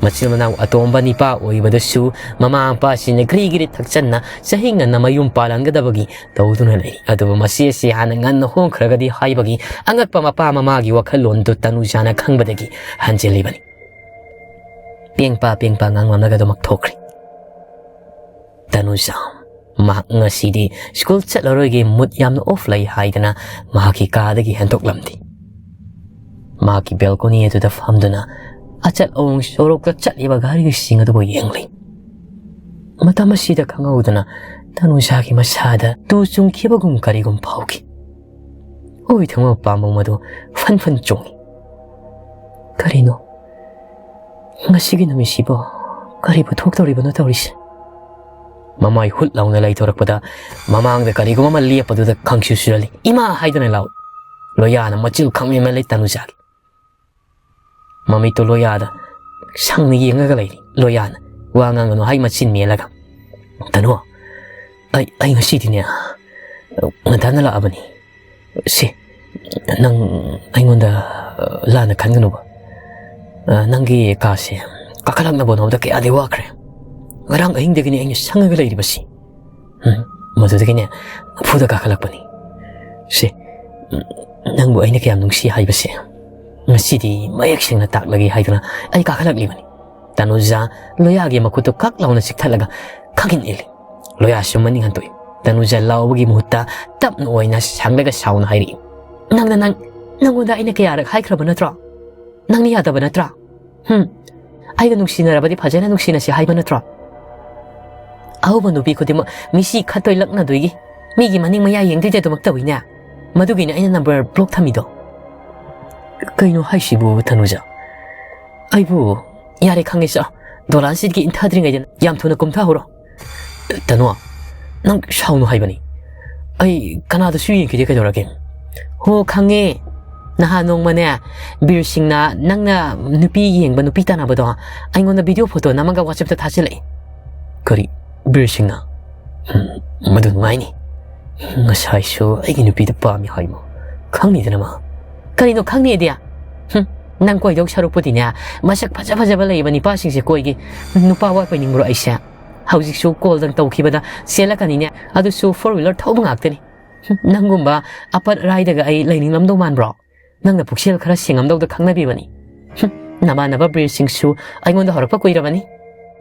ꯃꯆꯤꯜ ꯃꯅꯥꯎ ꯑꯇꯣꯝꯕ ꯅꯤꯄꯥ ꯑꯣꯏꯕꯗꯨꯁꯨ ꯃꯃꯥ ꯃꯄꯥꯁꯤꯡꯅ ꯒ꯭ꯔꯤ ꯒ꯭ꯔꯤ ꯊꯛꯆꯟꯅ ꯆꯍꯤ ꯉꯟꯅ ꯃꯌꯨꯝ ꯄꯥꯜꯍꯟꯒꯗꯕꯒꯤ ꯇꯧꯗꯨꯅ ꯂꯩꯔꯤ꯫ ꯑꯗꯨꯕꯨ ꯃꯁꯤ ꯑꯁꯤ ꯍꯥꯟꯅ ꯉꯟꯅ ꯍꯣꯡꯈ꯭ꯔꯒꯗꯤ ꯍꯥꯏꯕꯒꯤ ꯑꯉꯛꯄ ꯃꯄꯥ ꯃꯃꯥꯒꯤ ꯋꯥꯈꯜꯂꯣꯟꯗꯨ ꯇꯅꯨꯖꯥꯅ ꯈꯪꯕꯗꯒꯤ ꯍꯟꯖꯤꯜꯂꯤꯕꯅꯤ꯫ ꯄꯦꯡꯄꯥ ꯄꯦꯡꯄꯥ ꯉꯥꯡꯂꯝꯂꯒ ꯑꯗꯨꯃꯛ ꯊꯣꯛꯈ꯭ꯔꯦ꯫ ꯇꯅꯨꯖꯥ ꯃꯍꯥꯛ ꯉꯁꯤꯗꯤ ꯁ꯭ꯀꯨꯜ ꯆꯠꯂꯔꯣꯏꯒꯦ, ꯃꯨꯠ ꯌꯥꯝꯅ ꯑꯣꯐ ꯂꯩ ꯍꯥꯏꯗꯅ ꯃꯍꯥꯛꯀꯤ ꯀꯥꯗꯒꯤ ꯍꯦꯟꯗꯣꯛꯂꯝꯗꯦ꯫ ꯃꯍꯥꯛꯀꯤ ꯕꯦꯜꯀꯣꯅꯤ ꯑꯗꯨꯗ ꯐꯝꯗꯨꯅ ꯑꯆꯠ ꯑꯋꯣꯡ ꯁꯣꯔꯣꯛꯇ ꯆꯠꯂꯤꯕ ꯒꯥꯔꯤꯁꯤꯡ ꯑꯗꯨꯕꯨ ꯌꯦꯡꯂꯤ꯫ ꯃꯇꯝ ꯑꯁꯤꯗ ꯈꯪꯍꯧꯗꯅ ꯇꯅꯨꯖꯥꯒꯤ ꯃꯁꯥꯗ ꯇꯨ ꯆꯨꯡꯈꯤꯕꯒꯨꯝ ꯀꯔꯤꯒꯨꯝ ꯐꯥꯎꯈꯤ꯫ ꯑꯣꯏ ꯊꯪꯕ ꯄꯥꯝꯕꯣꯝ ꯑꯗꯨ ꯐꯟ ꯐꯟ ꯆꯣꯡꯉꯤ꯫ ꯀꯔꯤꯅꯣ? ꯉꯁꯤꯒꯤ ꯅꯨꯃꯤꯠꯁꯤꯕꯨ ꯀꯔꯤꯕꯨ ꯊꯣꯛꯇꯧꯔꯤꯕꯅꯣ ꯇꯧꯔꯤꯁꯦ? ꯃꯃꯥꯏ ꯍꯨꯠ ꯂꯥꯎꯅ ꯂꯩꯊꯣꯔꯛꯄꯗ ꯃꯃꯥꯡꯗ ꯀꯔꯤꯒꯨꯝꯕ ꯑꯃ ꯂꯦꯞꯄꯗꯨꯗ ꯈꯪꯁꯨ ꯁꯨꯔꯜꯂꯤ꯫ "ꯏꯃꯥ!" ꯍꯥꯏꯗꯨꯅ ꯂꯥꯎꯏ꯫ ꯂꯣꯌꯥꯅ ꯃꯆꯤꯜ ꯈꯪꯃꯦꯟ ꯃꯦꯜꯂꯤ ꯇꯅꯨꯖꯥꯒꯤ꯫ ꯃꯃꯤꯠꯇꯣ ꯂꯣꯌꯥꯗ ꯁꯪꯅ ꯌꯦꯡꯉꯒ ꯂꯩꯔꯤ꯫ ꯂꯣꯌꯥꯅ ꯋꯥ ꯉꯥꯡꯒꯅꯨ ꯍꯥꯏ ꯃꯆꯤꯟ ꯃꯦꯜꯂꯒ, "ꯇꯅꯨ, ꯑꯩ, ꯑꯩ ꯉꯁꯤꯗꯤꯅꯦ ꯉꯟꯇꯥꯅ ꯂꯥꯛꯑꯕꯅꯤ꯫ ꯁꯤ, ꯅꯪ ꯑꯩꯉꯣꯟꯗ ꯂꯥꯟꯅ ꯈꯟꯒꯅꯨꯕ꯫ ꯑ, ꯅꯪꯒꯤ ꯀꯥꯁꯦ ꯀꯥꯈꯠꯂꯛꯅꯕ ꯍꯣꯠꯅꯕꯗ ꯀꯌꯥꯗꯤ ꯋꯥꯈ꯭ꯔꯦ꯫ ꯉꯔꯥꯡ ꯑꯍꯤꯡꯗꯒꯤꯅꯦ ꯑꯩꯅ ꯁꯪꯉꯒ ꯂꯩꯔꯤꯕꯁꯤ꯫" ꯎꯝ, ꯃꯗꯨꯗꯒꯤꯅꯦ ꯅꯝꯐꯨꯗ ꯀꯥꯈꯠꯂꯛꯄꯅꯤ꯫ ꯁꯦ, ꯎꯝ, ꯅꯪꯕꯨ ꯑꯩꯅ ꯀꯌꯥꯝ ꯅꯨꯡꯁꯤ ꯍꯥꯏꯕꯁꯦ ꯉꯁꯤꯗꯤ ꯃꯌꯦꯛ ꯁꯦꯡꯅ ꯇꯥꯛꯂꯒꯦ ꯍꯥꯏꯗꯨꯅ ꯑꯩ ꯀꯥꯈꯠꯂꯛꯂꯤꯕꯅꯤ꯫ ꯇꯅꯨꯖꯥ ꯂꯣꯌꯥꯒꯤ ꯃꯈꯨꯠꯇꯨ ꯀꯛ ꯂꯥꯎꯅ ꯆꯤꯛꯊꯠꯂꯒ ꯈꯪꯏꯟ ꯏꯜꯂꯤ꯫ ꯂꯣꯌꯥꯁꯨ ꯃꯅꯤꯡ ꯍꯟꯗꯣꯛꯏ꯫ ꯇꯅꯨꯖꯥ ꯂꯥꯎꯕꯒꯤ ꯃꯍꯨꯠꯇ ꯇꯞꯅ ꯑꯣꯏꯅ ꯁꯪꯂꯒ ꯁꯥꯎꯅ ꯍꯥꯏꯔꯛꯏ, "ꯅꯪꯅ, ꯅꯪ, ꯅꯪꯉꯣꯟꯗ ꯑꯩꯅ ꯀꯌꯥꯔꯛ ꯍꯥꯏꯈ꯭ꯔꯕ ꯅꯠꯇ꯭ꯔꯣ? ꯅꯪꯅ ꯌꯥꯗꯕ ꯅꯠꯇ꯭ꯔꯥ? ꯍꯨꯝ, ꯑꯩꯒ ꯅꯨꯡꯁꯤꯅꯔꯕꯗꯤ ꯐꯖꯅ ꯅꯨꯡꯁꯤꯅꯁꯤ ꯍꯥꯏꯕ ꯅꯠꯇ꯭ꯔꯣ? ꯑꯍꯧꯕ ꯅꯨꯄꯤ ꯈꯨꯗꯤꯡꯃꯛ ꯃꯤꯁꯤ ꯈꯠꯇꯣꯏ ꯂꯛꯅꯗꯣꯏꯒꯤ, ꯃꯤꯒꯤ ꯃꯅꯤꯡ ꯃꯌꯥ ꯌꯦꯡꯗꯣꯏꯗ ꯑꯗꯨꯃꯛ ꯇꯧꯏꯅꯦ꯫ ꯃꯗꯨꯒꯤꯅꯦ ꯑꯩꯅ ꯅꯝꯕꯔ ꯕ꯭ꯂꯣꯛ ꯊꯝꯃꯤꯗꯣ꯫" "ꯀꯩꯅꯣ ꯍꯥꯏꯁꯤꯕꯨ, ꯇꯅꯨꯖꯥ? ꯑꯩꯕꯨ, ꯌꯥꯔꯦ, ꯈꯪꯉꯦ, ꯆꯠꯂꯣ꯫ ꯗꯣꯂꯥꯟꯁꯤꯗꯒꯤ ꯏꯟꯊꯗ꯭ꯔꯤꯉꯩꯗ ꯌꯥꯝ ꯊꯨꯅ ꯀꯨꯝꯊꯍꯧꯔꯣ꯫" "ꯇꯅꯨ, ꯅꯪ ꯁꯥꯎꯅꯨ ꯍꯥꯏꯕꯅꯤ꯫ ꯑꯩ ꯀꯅꯥꯗꯁꯨ ꯌꯦꯡꯈꯤꯗꯦ, ꯀꯩꯗꯧꯔꯒꯦ?" "ꯍꯣ, ꯈꯪꯉꯦ꯫ ꯅꯍꯥꯟ ꯅꯣꯡꯃꯅꯦ, ꯕꯤꯔ ꯁꯤꯡꯅ ꯅꯪꯅ ꯅꯨꯄꯤ ꯌꯦꯡꯕ, ꯅꯨꯄꯤ ꯇꯥꯟꯅꯕꯗꯣ ꯑꯩꯉꯣꯟꯗ ꯚꯤꯗꯤꯑꯣ ꯐꯣꯇꯣ ꯅꯝꯃꯒ WhatsApp-ꯇ ꯊꯥꯖꯤꯜꯂꯛꯏ꯫" "ꯀꯔꯤ? ꯕꯤꯔ ꯁꯤꯡꯅ? ꯍꯝ, ꯃꯗꯨ ꯅꯨꯡꯉꯥꯏꯅꯤ꯫ ꯉꯁꯥꯏꯁꯨ ꯑꯩꯒꯤ ꯅꯨꯄꯤꯗ ꯄꯥꯝꯃꯤ ꯍꯥꯏꯃ ꯈꯪꯅꯤꯗꯅ ꯃꯥ꯫" "ꯀꯔꯤꯅꯣ ꯈꯪꯅꯤꯗꯤ? ꯍꯝ, ꯅꯪ ꯀꯣꯏꯗꯧ ꯁꯔꯨꯛꯄꯨꯗꯤꯅꯦ, ꯃꯁꯛ ꯐꯖ ꯐꯖꯕ ꯂꯩꯕ ꯅꯨꯄꯥꯁꯤꯡꯁꯦ ꯀꯣꯏꯒꯦ꯫ ꯅꯨꯄꯥ ꯋꯥꯠꯄ ꯅꯤꯡꯕ꯭ꯔꯣ ꯑꯩꯁꯦ? ꯍꯧꯖꯤꯛꯁꯨ ꯀꯣꯜꯗꯪ ꯇꯧꯈꯤꯕꯗ ꯆꯦꯜꯂꯛꯀꯅꯤꯅꯦ, ꯑꯗꯨꯁꯨ four wheeler ꯊꯧꯕ ꯉꯥꯛꯇꯅꯤ꯫ ꯍꯝ, ꯅꯪꯒꯨꯝꯕ ꯑꯄꯠ ꯑꯔꯥꯏꯗꯒ ꯑꯩ ꯂꯩꯅꯤꯡꯂꯝꯗꯧ ꯃꯥꯟꯕ꯭ꯔꯣ? ꯅꯪꯅ ꯄꯨꯛꯆꯦꯜ ꯈꯔ ꯁꯦꯡꯉꯝꯗꯧꯗ ꯈꯪꯅꯕꯤꯕꯅꯤ꯫ ꯍꯝ, ꯅꯃꯥꯟꯅꯕ ꯕꯤꯔꯁꯤꯡꯁꯨ ꯑꯩꯉꯣꯟꯗ ꯍꯧꯔꯛꯄ ꯀꯨꯏꯔꯕꯅꯤ꯫"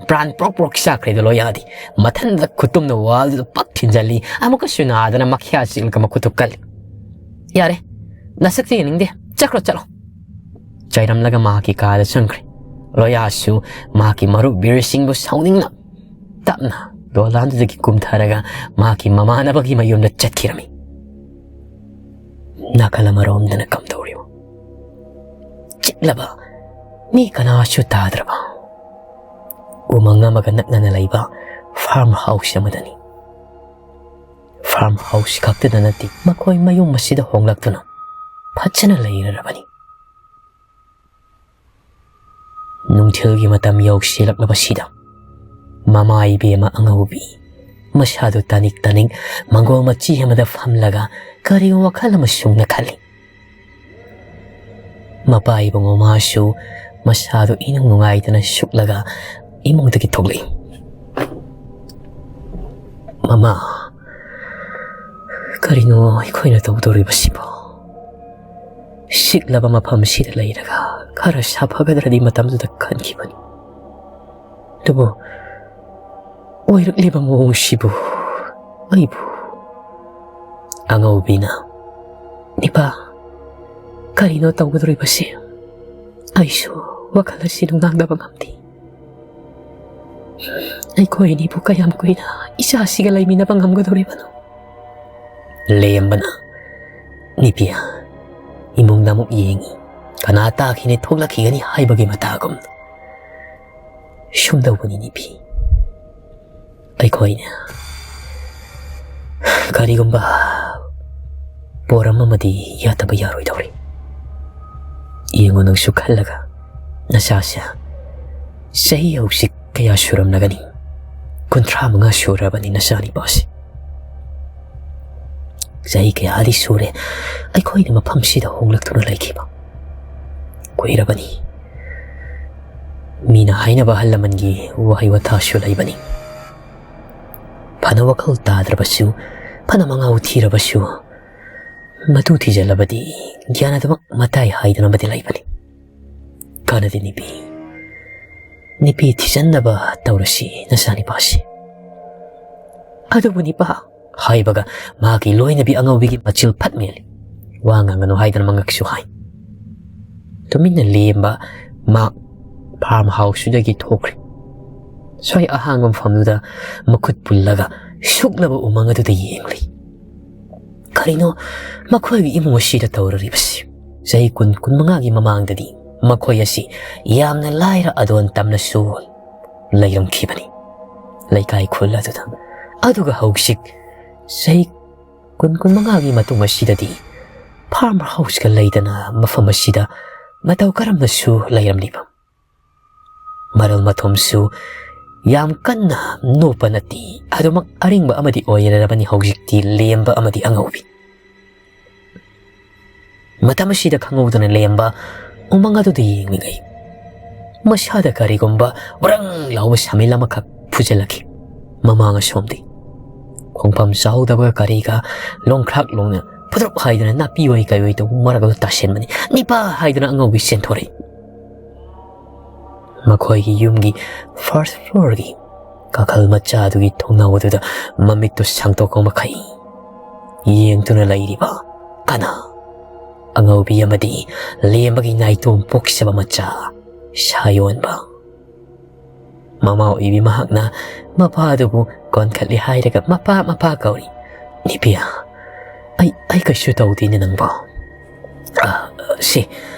ꯄ꯭ꯔꯥꯟ ꯄ꯭ꯔꯣꯛ ꯄ꯭ꯔꯣꯛ ꯆꯥꯛꯈ꯭ꯔꯦꯗꯣ ꯂꯣꯌꯥꯗꯤ꯫ ꯃꯊꯟꯗ ꯈꯨꯇꯨꯝꯅ ꯋꯥꯜꯗꯨꯗ ꯄꯛ ꯊꯤꯟꯖꯜꯂꯤ꯫ ꯑꯃꯨꯛꯀꯁꯨ ꯅꯥꯗꯅ ꯃꯈ꯭ꯌꯥ ꯆꯤꯛꯂꯒ ꯃꯈꯨꯠꯇꯨ ꯀꯜꯂꯤ꯫ "ꯌꯥꯔꯦ, ꯅꯁꯛꯇꯤ ꯌꯦꯡꯅꯤꯡꯗꯦ꯫ ꯆꯠꯈ꯭ꯔꯣ, ꯆꯠꯂꯣ꯫" ꯆꯩꯔꯝꯂꯒ ꯃꯍꯥꯛꯀꯤ ꯀꯥꯗ ꯆꯪꯈ꯭ꯔꯦ꯫ ꯂꯣꯌꯥꯁꯨ ꯃꯍꯥꯛꯀꯤ ꯃꯔꯨꯞ ꯕꯤꯔꯁꯤꯡꯕꯨ ꯁꯥꯎꯅꯤꯡꯅ ꯇꯞꯅ ꯗꯣꯂꯥꯟꯗꯨꯗꯒꯤ ꯀꯨꯝꯊꯔꯒ ꯃꯍꯥꯛꯀꯤ ꯃꯃꯥꯟꯅꯕꯒꯤ ꯃꯌꯨꯝꯗ ꯆꯠꯈꯤꯔꯝꯃꯤ꯫ ꯅꯥꯀꯜ ꯑꯃꯔꯣꯝꯗꯅ ꯀꯝꯗꯧꯔꯤꯕ? ꯆꯤꯛꯂꯕ, ꯃꯤ ꯀꯅꯥꯁꯨ ꯇꯥꯗ꯭ꯔꯕ ꯎꯃꯪ ꯑꯃꯒ ꯅꯛꯅꯅ ꯂꯩꯕ farm house ꯑꯃꯗꯅꯤ꯫ Farm house ꯈꯛꯇꯗ ꯅꯠꯇꯦ, ꯃꯈꯣꯏ ꯃꯌꯨꯝ ꯑꯁꯤꯗ ꯍꯣꯡꯂꯛꯇꯨꯅ ꯐꯖꯅ ꯂꯩꯔꯔꯕꯅꯤ꯫ ꯅꯨꯡꯊꯤꯜꯒꯤ ꯃꯇꯝ ꯌꯧꯁꯤꯜꯂꯛꯂꯕꯁꯤꯗ ꯃꯃꯥ ꯏꯕꯦꯝꯃ ꯑꯉꯧꯕꯤ ꯃꯁꯥꯗꯨ ꯇꯥꯅꯤꯛ ꯇꯥꯅꯤꯛ ꯃꯪꯒꯣꯜ ꯃꯆꯤ ꯑꯃꯗ ꯐꯝꯂꯒ ꯀꯔꯤꯒꯨꯝꯕ ꯋꯥꯈꯜ ꯑꯃ ꯁꯨꯝꯅ ꯈꯜꯂꯤ꯫ ꯃꯄꯥ ꯏꯕꯨꯡꯉꯣ ꯃꯥꯁꯨ ꯃꯁꯥꯗꯨ ꯏꯅꯨꯡ ꯅꯨꯡꯉꯥꯏꯇꯅ ꯁꯨꯛꯂꯒ ꯏꯃꯨꯡꯗꯒꯤ ꯊꯣꯛꯂꯛꯏ꯫ "ꯃꯃꯥ, ꯀꯔꯤꯅꯣ ꯑꯩꯈꯣꯏꯅ ꯇꯧꯗꯧꯔꯤꯕꯁꯤꯕꯣ? ꯁꯤꯛꯂꯕ ꯃꯐꯝꯁꯤꯗ ꯂꯩꯔꯒ ꯈꯔ ꯁꯥꯐꯒꯗ꯭ꯔꯗꯤ ꯃꯇꯝꯗꯨꯗ ꯈꯟꯈꯤꯕꯅꯤ꯫ ꯑꯗꯨꯕꯨ ꯑꯣꯏꯔꯛꯂꯤꯕ ꯃꯑꯣꯡꯁꯤꯕꯨ ꯑꯩꯕꯨ" ꯑꯉꯧꯕꯤꯅ, "ꯏꯄꯥ, ꯀꯔꯤꯅꯣ ꯇꯧꯒꯗꯧꯔꯤꯕꯁꯦ? ꯑꯩꯁꯨ ꯋꯥꯈꯜ ꯑꯁꯤ ꯅꯨꯡꯅꯥꯡꯗꯕ ꯉꯝꯗꯦ꯫ ꯑꯩꯈꯣꯏ ꯑꯅꯤꯕꯨ ꯀꯌꯥꯝ ꯀꯨꯏꯅ ꯏꯆꯥꯁꯤꯒ ꯂꯩꯃꯤꯟꯅꯕ ꯉꯝꯒꯗꯧꯔꯤꯕꯅꯣ?" ꯂꯦꯝꯕꯅ, "ꯅꯤꯄꯤ, ꯏꯃꯨꯡꯗ ꯑꯃꯨꯛ ꯌꯦꯡꯉꯤ, ꯀꯅꯥ ꯇꯥꯈꯤꯅꯤ ꯊꯣꯛꯂꯛꯈꯤꯒꯅꯤ ꯍꯥꯏꯕꯒꯤ ꯃꯇꯥꯒꯨꯝ꯫ ꯁꯨꯝꯗꯧꯕꯅꯤ ꯅꯤꯄꯤ, ꯑꯩꯈꯣꯏꯅ ꯀꯔꯤꯒꯨꯝꯕ ꯄꯣꯔꯝ ꯑꯃꯗꯤ ꯌꯥꯗꯕ ꯌꯥꯔꯣꯏꯗꯧꯔꯤ꯫ ꯌꯦꯡꯉꯨ ꯅꯪꯁꯨ ꯈꯜꯂꯒ, ꯅꯆꯥꯁꯦ ꯆꯍꯤ ꯍꯧꯖꯤꯛ ꯀꯌꯥ ꯁꯨꯔꯝꯂꯒꯅꯤ? ꯀꯨꯟꯊ꯭ꯔꯥ ꯃꯉꯥ ꯁꯨꯔꯕꯅꯤ ꯅꯆꯥꯅꯤꯄꯥꯁꯦ꯫ ꯆꯍꯤ ꯀꯌꯥꯗꯤ ꯁꯨꯔꯦ ꯑꯩꯈꯣꯏꯅ ꯃꯐꯝꯁꯤꯗ ꯍꯣꯡꯂꯛꯇꯨꯅ ꯂꯩꯈꯤꯕ꯫ ꯀꯨꯏꯔꯕꯅꯤ꯫ ꯃꯤꯅ ꯍꯥꯏꯅꯕ ꯑꯍꯜ ꯂꯃꯟꯒꯤ ꯋꯥꯍꯩ ꯋꯥꯊꯥꯁꯨ ꯂꯩꯕꯅꯤ꯫ ꯐꯅ ꯋꯥꯈꯜ ꯇꯥꯗ꯭ꯔꯕꯁꯨ, ꯐꯅ ꯃꯉꯥꯎ ꯊꯤꯔꯕꯁꯨ, ꯃꯇꯨ ꯊꯤꯖꯤꯜꯂꯕꯗꯤ ꯒ꯭ꯌꯥꯟ ꯑꯗꯨꯃꯛ ꯃꯇꯥꯏ ꯍꯥꯏꯗꯅꯕꯗꯤ ꯂꯩꯕꯅꯤ꯫ ꯀꯥꯟꯅꯗꯦ ꯅꯤꯄꯤ, ꯅꯤꯄꯤ ꯊꯤꯖꯤꯟꯅꯕ ꯇꯧꯔꯁꯤ ꯅꯆꯥꯅꯤꯄꯥꯁꯤ꯫ ꯑꯗꯨꯕꯨ ꯅꯤꯄꯥ" ꯍꯥꯏꯕꯒ ꯃꯍꯥꯛꯀꯤ ꯂꯣꯏꯅꯕꯤ ꯑꯉꯧꯕꯤꯒꯤ ꯃꯆꯤꯜ ꯐꯠ ꯃꯦꯜꯂꯤ꯫ ꯋꯥ ꯉꯥꯡꯒꯅꯨ ꯍꯥꯏꯗꯅ ꯃꯉꯛꯁꯨ ꯍꯥꯏ꯫ ꯇꯨꯃꯤꯟꯅ ꯂꯦꯝꯕ ꯃꯍꯥꯛ ꯐꯥꯔꯝ ꯍꯥꯎꯁꯇꯨꯗꯒꯤ ꯊꯣꯛꯈ꯭ꯔꯦ꯫ ꯁ꯭ꯋꯥꯏ ꯑꯍꯥꯡꯕ ꯃꯐꯝꯗꯨꯗ ꯃꯈꯨꯠ ꯄꯨꯜꯂꯒ ꯁꯨꯛꯂꯕ ꯎꯃꯪ ꯑꯗꯨꯗ ꯌꯦꯡꯂꯤ꯫ ꯀꯔꯤꯅꯣ ꯃꯈꯣꯏꯒꯤ ꯏꯃꯨꯡ ꯑꯁꯤꯗ ꯇꯧꯔꯔꯤꯕꯁꯤ? ꯆꯍꯤ ꯀꯨꯟ, ꯀꯨꯟꯃꯉꯥꯒꯤ ꯃꯃꯥꯡꯗꯗꯤ ꯃꯈꯣꯏ ꯑꯁꯤ ꯌꯥꯝꯅ ꯂꯥꯏꯔ ꯑꯗꯣꯟ ꯇꯝꯅꯁꯨ ꯂꯩꯔꯝꯈꯤꯕꯅꯤ ꯂꯩꯀꯥꯏ ꯈꯨꯜ ꯑꯗꯨꯗ꯫ ꯑꯗꯨꯒ ꯍꯧꯖꯤꯛ ꯆꯍꯤ ꯀꯨꯟ, ꯀꯨꯟꯃꯉꯥꯒꯤ ꯃꯇꯨꯡ ꯑꯁꯤꯗꯗꯤ farm house ꯀ ꯂꯩꯗꯅ ꯃꯐꯝ ꯑꯁꯤꯗ ꯃꯇꯧ ꯀꯔꯝꯅꯁꯨ ꯂꯩꯔꯝꯂꯤꯕ? ꯃꯔꯜ ꯃꯊꯨꯝꯁꯨ ꯌꯥꯝ ꯀꯟꯅ ꯅꯣꯞꯄ ꯅꯠꯇꯦ, ꯑꯗꯨꯃꯛ ꯑꯔꯤꯡꯕ ꯑꯃꯗꯤ ꯑꯣꯏꯔꯕꯅꯤ ꯍꯧꯖꯤꯛꯇꯤ ꯂꯦꯝꯕ ꯑꯃꯗꯤ ꯑꯉꯧꯕꯤ꯫ ꯃꯇꯝ ꯑꯁꯤꯗ ꯈꯪꯍꯧꯗꯅ ꯂꯦꯝꯕ ꯎꯃꯪ ꯑꯗꯨꯗ ꯌꯦꯡꯂꯤꯉꯩ, ꯃꯁꯥꯗ ꯀꯔꯤꯒꯨꯝꯕ ꯕ꯭ꯔꯪ ꯂꯥꯎꯕ ꯁꯥꯃꯤꯜ ꯑꯃꯈꯛ ꯐꯨꯖꯜꯂꯛꯈꯤ꯫ ꯃꯃꯥꯡ ꯑꯁꯣꯝꯗꯤ ꯈꯣꯡꯐꯝ ꯆꯥꯍꯧꯗꯕ ꯀꯔꯤꯒ ꯂꯣꯡꯈ꯭ꯔꯥꯛ ꯂꯣꯡꯅ ꯐꯨꯗ꯭ꯔꯨꯞ ꯍꯥꯏꯗꯨꯅ ꯅꯥꯄꯤ ꯑꯣꯏ ꯀꯩ ꯑꯣꯏ ꯇꯧꯕ ꯃꯔꯛꯇ ꯇꯥꯁꯤꯟꯕꯅꯤ꯫ ꯅꯤꯄꯥ ꯍꯥꯏꯗꯨꯅ ꯑꯉꯧꯕꯤ ꯆꯦꯟꯊꯣꯔꯛꯏ꯫ ꯃꯈꯣꯏꯒꯤ ꯌꯨꯝꯒꯤ first floor ꯒꯤ ꯀꯥꯈꯜ ꯃꯆꯥ ꯑꯗꯨꯒꯤ ꯊꯣꯡꯅꯥꯎ ꯑꯗꯨꯗ ꯃꯃꯤꯠꯇꯨ ꯁꯥꯡꯗꯣꯛꯄ ꯃꯈꯩ ꯌꯦꯡꯗꯨꯅ ꯂꯩꯔꯤꯕ ꯀꯅꯥ? ꯑꯉꯧꯕꯤ ꯑꯃꯗꯤ ꯂꯦꯝꯕꯒꯤ ꯅꯥꯏꯇꯣꯝ ꯄꯣꯛꯆꯕ ꯃꯆꯥ ꯁꯥꯌꯣꯟꯕ꯫ ꯃꯃꯥ ꯑꯣꯏꯕꯤ ꯃꯍꯥꯛꯅ ꯃꯄꯥꯗꯨꯕꯨ ꯀꯣꯟꯈꯠꯂꯤ ꯍꯥꯏꯔꯒ ꯃꯄꯥ, ꯃꯄꯥ ꯀꯧꯔꯤ꯫ "ꯅꯤꯄꯤꯌꯥ, ꯑꯩ, ꯑꯩ ꯀꯩꯁꯨ ꯇꯧꯗꯦꯅꯦ ꯅꯪꯕꯣ꯫ ꯑ, ꯁꯤ,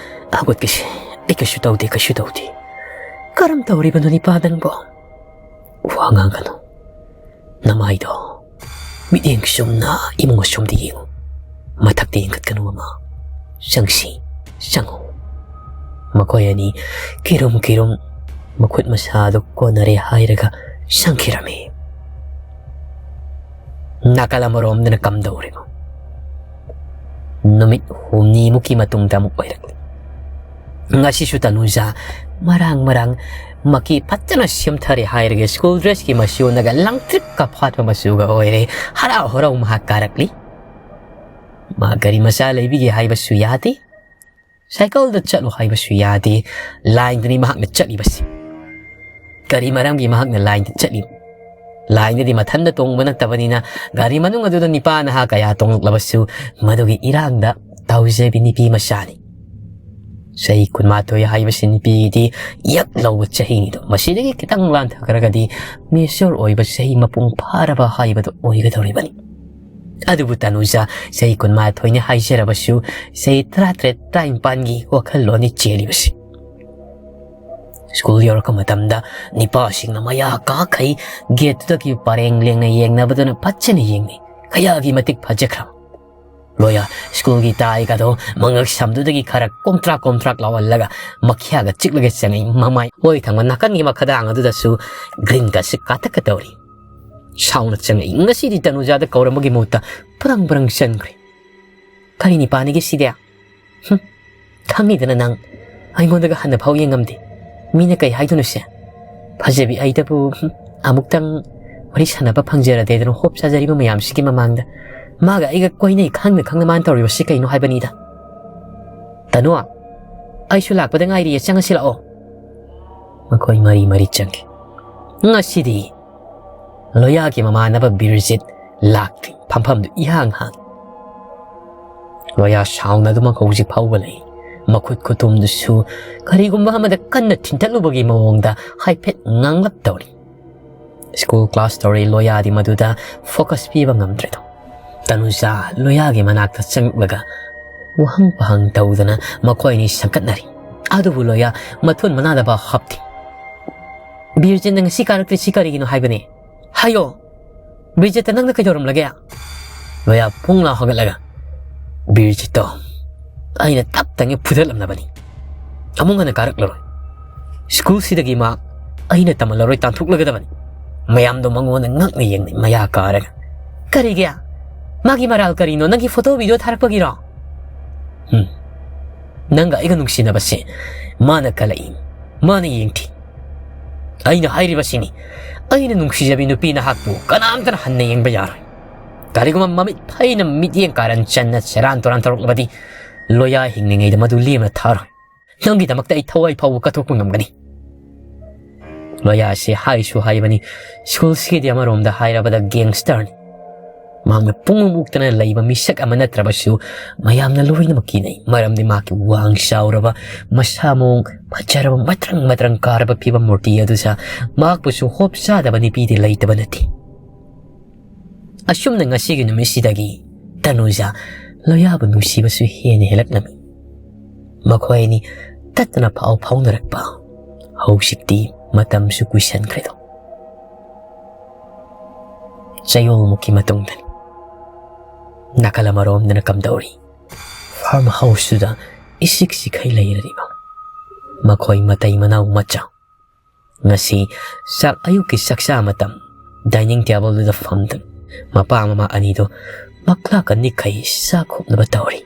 ꯍꯧꯒꯠꯀꯦꯁꯦ꯫ ꯑꯩ ꯀꯩꯁꯨ ꯇꯧꯗꯦ, ꯀꯩꯁꯨ ꯇꯧꯗꯦ꯫" "ꯀꯔꯝ ꯇꯧꯔꯤꯕꯅꯣ ꯅꯤꯄꯥ ꯅꯪꯕꯣ?" "ꯋꯥ ꯉꯥꯡꯒꯅꯨ꯫ ꯅꯃꯥꯏꯗꯣ ꯃꯤꯠꯌꯦꯡ ꯆꯨꯝꯅ ꯏꯃꯨꯡ ꯑꯁꯣꯝꯗ ꯌꯦꯡꯉꯨ꯫ ꯃꯊꯛꯇ ꯌꯦꯡꯈꯠꯀꯅꯨ ꯑꯃ꯫ ꯆꯪꯁꯤ, ꯆꯪꯉꯨ꯫" ꯃꯈꯣꯏ ꯑꯅꯤ ꯀꯤꯔꯨꯝ ꯀꯤꯔꯨꯝ ꯃꯈꯨꯠ ꯃꯁꯥꯗꯨ ꯀꯣꯟꯅꯔꯦ ꯍꯥꯏꯔꯒ ꯆꯪꯈꯤꯔꯝꯃꯤ꯫ ꯅꯥꯀꯜ ꯑꯃꯔꯣꯝꯗꯅ ꯀꯝꯗꯧꯔꯤꯕ? ꯅꯨꯃꯤꯠ ꯍꯨꯝꯅꯤꯃꯨꯛꯀꯤ ꯃꯇꯨꯡꯗ ꯑꯃꯨꯛ ꯑꯣꯏꯔꯛꯂꯤ꯫ ꯉꯁꯤꯁꯨ ꯇꯅꯨꯖꯥ ꯃꯔꯥꯡ ꯃꯔꯥꯡ ꯃꯀꯤ ꯐꯖꯅ ꯁꯦꯝꯊꯔꯦ ꯍꯥꯏꯔꯒ ꯁ꯭ꯀꯨꯜ ꯗ꯭ꯔꯦꯁꯀꯤ ꯃꯆꯨꯅꯒ ꯂꯪꯇ꯭ꯔꯤꯛꯀ ꯐꯥꯠꯄ ꯃꯆꯨꯒ ꯑꯣꯏꯔꯦ꯫ ꯍꯔꯥꯎ ꯍꯔꯥꯎ ꯃꯍꯥꯛ ꯀꯥꯔꯛꯂꯤ꯫ ꯃꯥ ꯒꯥꯔꯤ ꯃꯆꯥ ꯂꯩꯕꯤꯒꯦ ꯍꯥꯏꯕꯁꯨ ꯌꯥꯗꯦ, ꯁꯥꯏꯀꯜꯗ ꯆꯠꯂꯨ ꯍꯥꯏꯕꯁꯨ ꯌꯥꯗꯦ꯫ ꯂꯥꯏꯟꯗꯅꯤ ꯃꯍꯥꯛꯅ ꯆꯠꯂꯤꯕꯁꯤ꯫ ꯀꯔꯤ ꯃꯔꯝꯒꯤ ꯃꯍꯥꯛꯅ ꯂꯥꯏꯟꯗ ꯆꯠꯂꯤꯕ? ꯂꯥꯏꯟꯗꯗꯤ ꯃꯊꯟꯗ ꯇꯣꯡꯕ ꯅꯠꯇꯕꯅꯤꯅ, ꯒꯥꯔꯤ ꯃꯅꯨꯡ ꯑꯗꯨꯗ ꯅꯤꯄꯥ ꯅꯍꯥ ꯀꯌꯥ ꯇꯣꯡꯂꯛꯂꯕꯁꯨ ꯃꯗꯨꯒꯤ ꯏꯔꯥꯡꯗ ꯇꯥꯎꯖꯕꯤ ꯅꯨꯄꯤ ꯃꯆꯥꯅꯤ꯫ ꯆꯍꯤ ꯀꯨꯟꯃꯥꯊꯣꯏ ꯍꯥꯏꯕꯁꯤ ꯅꯨꯄꯤꯒꯤꯗꯤ ꯌꯛ ꯂꯧꯕ ꯆꯍꯤꯅꯤꯗꯣ꯫ ꯃꯁꯤꯗꯒꯤ ꯈꯤꯇꯪ ꯂꯥꯟꯊꯈ꯭ꯔꯒꯗꯤ mature ꯑꯣꯏꯕ, ꯆꯍꯤ ꯃꯄꯨꯡ ꯐꯥꯔꯕ ꯍꯥꯏꯕꯗꯨ ꯑꯣꯏꯒꯗꯧꯔꯤꯕꯅꯤ꯫ ꯑꯗꯨꯕꯨ ꯇꯅꯨꯖꯥ ꯆꯍꯤ ꯀꯨꯟꯃꯥꯊꯣꯏꯅꯤ ꯍꯥꯏꯖꯔꯕꯁꯨ, ꯆꯍꯤ ꯇꯔꯥꯇꯔꯦꯠ, ꯇꯔꯥꯅꯤꯄꯥꯟꯒꯤ ꯋꯥꯈꯜꯂꯣꯟꯅꯤ ꯆꯦꯜꯂꯤꯕꯁꯤ꯫ ꯁ꯭ꯀꯨꯜ ꯌꯧꯔꯛꯄ ꯃꯇꯝꯗ ꯅꯤꯄꯥꯁꯤꯡꯅ ꯃꯌꯥ ꯀꯥꯈꯩ ꯒꯦꯠꯇꯨꯗꯒꯤ ꯄꯔꯦꯡ ꯂꯦꯡꯅ ꯌꯦꯡꯅꯕꯗꯨꯅ ꯐꯖꯅ ꯌꯦꯡꯅꯩ꯫ ꯀꯌꯥꯒꯤ ꯃꯇꯤꯛ ꯐꯖꯈ꯭ꯔꯕ! ꯂꯣꯌꯥ ꯁ꯭ꯀꯨꯜꯒꯤ ꯇꯥꯏꯒꯗꯣ ꯃꯉꯛ ꯁꯝꯗꯨꯗꯒꯤ ꯈꯔ ꯀꯣꯝꯊ꯭ꯔꯥꯛ ꯀꯣꯝꯊ꯭ꯔꯥꯛ ꯂꯥꯎꯍꯜꯂꯒ ꯃꯈ꯭ꯌꯥꯒ ꯆꯤꯛꯂꯒ ꯆꯪꯉꯛꯏ꯫ ꯃꯃꯥꯏ ꯑꯣꯏ ꯊꯪꯕ ꯅꯥꯀꯟꯒꯤ ꯃꯈꯗꯥꯡ ꯑꯗꯨꯗꯁꯨ ꯒ꯭ꯔꯤꯟꯒꯁꯤ ꯀꯥꯇꯛꯀ ꯇꯧꯔꯤ꯫ ꯁꯥꯎꯅ ꯆꯪꯉꯛꯏ꯫ ꯉꯁꯤꯗꯤ ꯇꯅꯨꯖꯥꯗ ꯀꯧꯔꯝꯕꯒꯤ ꯃꯍꯨꯠꯇ ꯄ꯭ꯔꯪ ꯄ꯭ꯔꯪ ꯆꯟꯈ꯭ꯔꯦ꯫ "ꯀꯔꯤ ꯅꯤꯄꯥꯅꯤꯒꯦ ꯁꯤꯗꯤ? ꯍꯨꯝ, ꯈꯪꯉꯤꯗꯅ ꯅꯪ ꯑꯩꯉꯣꯟꯗꯒ ꯍꯟꯅ ꯐꯥꯎ ꯌꯦꯡꯉꯝꯗꯦ꯫ ꯃꯤꯅ ꯀꯩ ꯍꯥꯏꯗꯣꯏꯅꯣ ꯁꯦ? ꯐꯖꯕꯤ ꯑꯩꯗꯕꯨ, ꯍꯨꯝ, ꯑꯃꯨꯛꯇꯪ ꯋꯥꯔꯤ ꯁꯥꯟꯅꯕ ꯐꯪꯖꯔꯗꯦꯗꯅ ꯍꯣꯞ ꯆꯥꯖꯔꯤꯕ ꯃꯌꯥꯝꯁꯤꯒꯤ ꯃꯃꯥꯡꯗ ꯃꯥꯒ ꯑꯩꯒ ꯀꯣꯏꯅꯩ ꯈꯪꯅ ꯈꯪꯅ ꯃꯥꯅ ꯇꯧꯔꯤꯕꯁꯤ ꯀꯩꯅꯣ ꯍꯥꯏꯕꯅꯤꯗ꯫ ꯇꯅꯨ, ꯑꯩꯁꯨ ꯂꯥꯛꯄꯗ ꯉꯥꯏꯔꯤꯌꯦ, ꯆꯪꯉꯁꯤ ꯂꯥꯛꯑꯣ꯫" ꯃꯈꯣꯏ ꯃꯔꯤ ꯃꯔꯤ ꯆꯪꯈꯤ꯫ ꯉꯁꯤꯗꯤ ꯂꯣꯌꯥꯒꯤ ꯃꯃꯥꯟꯅꯕ ꯕꯤꯔꯖꯤꯠ ꯂꯥꯛꯇ꯭ꯔꯤ꯫ ꯐꯝꯐꯝꯗꯨ ꯏꯍꯥꯡ ꯍꯥꯡꯏ꯫ ꯂꯣꯌꯥ ꯁꯥꯎꯅꯗꯨꯅ ꯍꯧꯖꯤꯛ ꯐꯥꯎꯕ ꯂꯩ꯫ ꯃꯈꯨꯠ ꯈꯨꯇꯨꯝꯗꯨꯁꯨ ꯀꯔꯤꯒꯨꯝꯕ ꯑꯃꯗ ꯀꯟꯅ ꯊꯤꯟꯇꯠꯂꯨꯕꯒꯤ ꯃꯑꯣꯡꯗ ꯍꯥꯏꯐꯦꯠ ꯉꯥꯡꯂꯞ ꯇꯧꯔꯤ꯫ ꯁ꯭ꯀꯨꯜ ꯀ꯭ꯂꯥꯁ ꯇꯧꯔꯤ ꯂꯣꯌꯥꯗꯤ ꯃꯗꯨꯗ ꯐꯣꯀꯁ ꯄꯤꯕ ꯉꯝꯗ꯭ꯔꯦꯗꯣ꯫ ꯇꯅꯨꯖꯥ ꯂꯣꯌꯥꯒꯤ ꯃꯅꯥꯛꯇ ꯆꯪꯂꯛꯂꯒ ꯋꯥꯍꯪ ꯄꯥꯍꯪ ꯇꯧꯗꯅ ꯃꯈꯣꯏ ꯑꯅꯤ ꯁꯪꯀꯠꯅꯔꯤ꯫ ꯑꯗꯨꯕꯨ ꯂꯣꯌꯥ ꯃꯊꯣꯟ ꯃꯅꯥꯗ ꯐꯥꯎ ꯍꯥꯞꯇꯦ꯫ "ꯕꯤꯔꯖꯤꯠꯅ ꯉꯁꯤ ꯀꯥꯔꯛꯇ꯭ꯔꯤꯁꯤ ꯀꯔꯤꯒꯤꯅꯣ ꯍꯥꯏꯕꯅꯦ? ꯍꯥꯏꯌꯣ꯫ ꯕꯤꯔꯖꯤꯠꯇ ꯅꯪꯅ ꯀꯩꯗꯧꯔꯝꯂꯒꯦ?" ꯂꯣꯌꯥ ꯄꯨꯡ ꯂꯥꯎ ꯍꯧꯒꯠꯂꯒ, "ꯕꯤꯔꯖꯤꯠꯇꯣ ꯑꯩꯅ ꯇꯞ ꯇꯉꯩ ꯐꯨꯗꯠꯂꯝꯂꯕꯅꯤ꯫ ꯑꯃꯨꯛ ꯍꯟꯅ ꯀꯥꯔꯛꯂꯔꯣꯏ꯫ ꯁ꯭ꯀꯨꯜꯁꯤꯗꯒꯤ ꯃꯥ ꯑꯩꯅ ꯇꯝꯍꯜꯂꯔꯣꯏ, ꯇꯥꯟꯊꯣꯛꯂꯒꯗꯕꯅꯤ꯫" ꯃꯌꯥꯝꯗꯣ ꯃꯉꯣꯟꯗ ꯉꯛꯅ ꯌꯦꯡꯅꯩ, ꯃꯌꯥ ꯀꯥꯔꯒ꯫ "ꯀꯔꯤꯒꯤ? ꯃꯥꯒꯤ ꯃꯔꯥꯜ ꯀꯔꯤꯅꯣ? ꯅꯪꯒꯤ ꯐꯣꯇꯣ ꯚꯤꯗꯤꯑꯣ ꯊꯥꯔꯛꯄꯒꯤꯔꯣ?" "ꯎꯝ꯫ ꯅꯪꯒ ꯑꯩꯒ ꯅꯨꯡꯁꯤꯅꯕꯁꯦ ꯃꯥꯅ ꯀꯜꯂꯛꯏ, ꯃꯥꯅ ꯌꯦꯡꯊꯤ꯫ ꯑꯩꯅ ꯍꯥꯏꯔꯤꯕꯁꯤꯅꯤ, ꯑꯩꯅ ꯅꯨꯡꯁꯤꯖꯕꯤ ꯅꯨꯄꯤ ꯅꯍꯥꯛꯄꯨ ꯀꯅꯥꯝꯇꯅ ꯍꯟꯅ ꯌꯦꯡꯕ ꯌꯥꯔꯣꯏ꯫ ꯀꯔꯤꯒꯨꯝꯕ ꯃꯃꯤꯠ ꯐꯩꯅ ꯃꯤꯠꯌꯦꯡ ꯀꯥꯔꯟ ꯆꯟꯅ ꯁꯦꯔꯥꯟ ꯇꯨꯔꯥꯟ ꯇꯧꯔꯛꯂꯕꯗꯤ ꯂꯣꯌꯥ ꯍꯤꯡꯂꯤꯉꯩꯗ ꯃꯗꯨ ꯂꯦꯝꯅ ꯊꯥꯔꯣꯏ꯫ ꯅꯪꯒꯤꯗꯃꯛꯇ ꯑꯩ ꯊꯋꯥꯏ ꯐꯥꯎꯕ ꯀꯠꯊꯣꯛꯄ ꯉꯝꯒꯅꯤ꯫" ꯂꯣꯌꯥꯁꯤ ꯍꯥꯏꯁꯨ ꯍꯥꯏꯕꯅꯤ, ꯁ꯭ꯀꯨꯜꯁꯤꯒꯤꯗꯤ ꯑꯃꯔꯣꯝꯗ ꯍꯥꯏꯔꯕꯗ ꯒꯦꯡꯁꯇꯔꯅꯤ꯫ ꯃꯍꯥꯛꯅ ꯄꯨꯡꯃꯨꯛꯇꯅ ꯂꯩꯕ ꯃꯤꯁꯛ ꯑꯃ ꯅꯠꯇ꯭ꯔꯕꯁꯨ ꯃꯌꯥꯝꯅ ꯂꯣꯏꯅꯃꯛ ꯀꯤꯅꯩ, ꯃꯔꯝꯗꯤ ꯃꯍꯥꯛꯀꯤ ꯋꯥꯡ ꯆꯥꯎꯔꯕ, ꯃꯁꯥ ꯃꯑꯣꯡ ꯐꯖꯔꯕ, ꯃꯇ꯭ꯔꯪ ꯃꯇ꯭ꯔꯪ ꯀꯥꯔꯕ ꯐꯤꯕꯝ ꯃꯨꯔꯇꯤ ꯑꯗꯨꯗ ꯃꯍꯥꯛꯄꯨꯁꯨ ꯍꯣꯞ ꯆꯥꯗꯕ ꯅꯨꯄꯤꯗꯤ ꯂꯩꯇꯕ ꯅꯠꯇꯦ꯫ ꯑꯁꯨꯝꯅ ꯉꯁꯤꯒꯤ ꯅꯨꯃꯤꯠꯁꯤꯗꯒꯤ ꯇꯅꯨꯖꯥ ꯂꯣꯌꯥꯕꯨ ꯅꯨꯡꯁꯤꯕꯁꯨ ꯍꯦꯟꯅ ꯍꯦꯜꯂꯛꯂꯝꯃꯤ꯫ ꯃꯈꯣꯏ ꯑꯅꯤ ꯇꯠꯇꯅ ꯄꯥꯎ ꯐꯥꯎꯅꯔꯛꯄ ꯍꯧꯖꯤꯛꯇꯤ ꯃꯇꯝꯁꯨ ꯀꯨꯏꯁꯟꯈ꯭ꯔꯦꯗꯣ꯫ ꯆꯌꯣꯜꯃꯨꯛꯀꯤ ꯃꯇꯨꯡꯗꯅꯤ꯫ ꯅꯥꯀꯜ ꯑꯃꯔꯣꯝꯗꯅ ꯀꯝꯗꯧꯔꯤ? Farm houseꯇꯨꯗ ꯏꯁꯤꯛ ꯁꯤꯛꯈꯩ ꯂꯩꯔꯤꯕ ꯃꯈꯣꯏ ꯃꯇꯩ ꯃꯅꯥꯎ ꯃꯆꯥ꯫ ꯉꯁꯤ ꯆꯥꯛ, ꯑꯌꯨꯛꯀꯤ ꯆꯥꯛꯆꯥ ꯃꯇꯝ꯫ Dining tableꯗꯨꯗ ꯐꯝꯗꯨꯅ ꯃꯄꯥ ꯃꯃꯥ ꯑꯅꯤꯗꯣ ꯃꯛꯂꯥꯛꯀ ꯅꯤꯛꯈꯩ ꯆꯥꯛ ꯈꯣꯛꯅꯕ ꯇꯧꯔꯤ꯫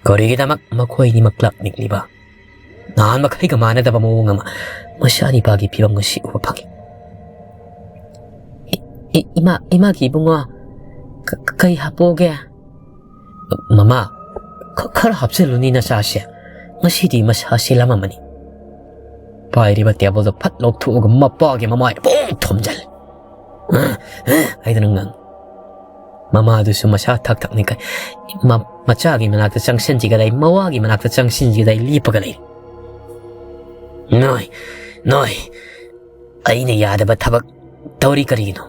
ꯀꯔꯤꯒꯤꯗꯃꯛ ꯃꯈꯣꯏꯅꯤ ꯃꯛꯂꯥꯛ ꯅꯤꯛꯂꯤꯕ? ꯅꯍꯥꯟ ꯃꯈꯩꯒ ꯃꯥꯟꯅꯗꯕ ꯃꯑꯣꯡ ꯑꯃ ꯃꯆꯥꯅꯤꯄꯥꯒꯤ ꯐꯤꯕꯝ ꯑꯁꯤ ꯎꯕ ꯐꯪꯏ꯫ "ꯏ-, ꯏ-, ꯏꯃꯥ, ꯏꯃꯥꯒꯤ ꯏꯕꯨꯡꯉꯣ, ꯀ-, ꯀ-, ꯀꯩ ꯍꯥꯞꯄꯣꯒꯦ?" "ꯃꯃꯥ, ꯈ-, ꯈꯔ ꯍꯥꯞꯆꯤꯜꯂꯨꯅꯤ ꯅꯆꯥꯁꯦ꯫ ꯉꯁꯤꯗꯤ ꯃꯁꯥꯁꯦ ꯂꯥꯝꯃꯝꯃꯅꯤ꯫" ꯄꯥꯏꯔꯤꯕ tableꯗꯣ ꯐꯠ ꯂꯧꯊꯣꯛꯑꯒ ꯃꯄꯥꯒꯤ ꯃꯃꯥꯏ ꯄꯨꯡ ꯊꯣꯝꯖꯜꯂꯦ꯫ "ꯑ, ꯑ," ꯍꯥꯏꯗꯅ ꯉꯥꯡ꯫ ꯃꯃꯥꯗꯨꯁꯨ ꯃꯁꯥ ꯊꯛ ꯊꯛꯅꯤꯡꯈꯩ ꯃ-, ꯃꯆꯥꯒꯤ ꯃꯅꯥꯛꯇ ꯆꯪꯁꯤꯟꯈꯤꯒꯗꯥꯏ, ꯃꯋꯥꯒꯤ ꯃꯅꯥꯛꯇ ꯆꯪꯁꯤꯟꯈꯤꯒꯗꯥꯏ ꯂꯦꯞꯄꯒ ꯂꯩ꯫ "ꯅꯣꯏ, ꯅꯣꯏ, ꯑꯩꯅ ꯌꯥꯗꯕ ꯊꯕꯛ ꯇꯧꯔꯤ ꯀꯔꯤꯒꯤꯅꯣ?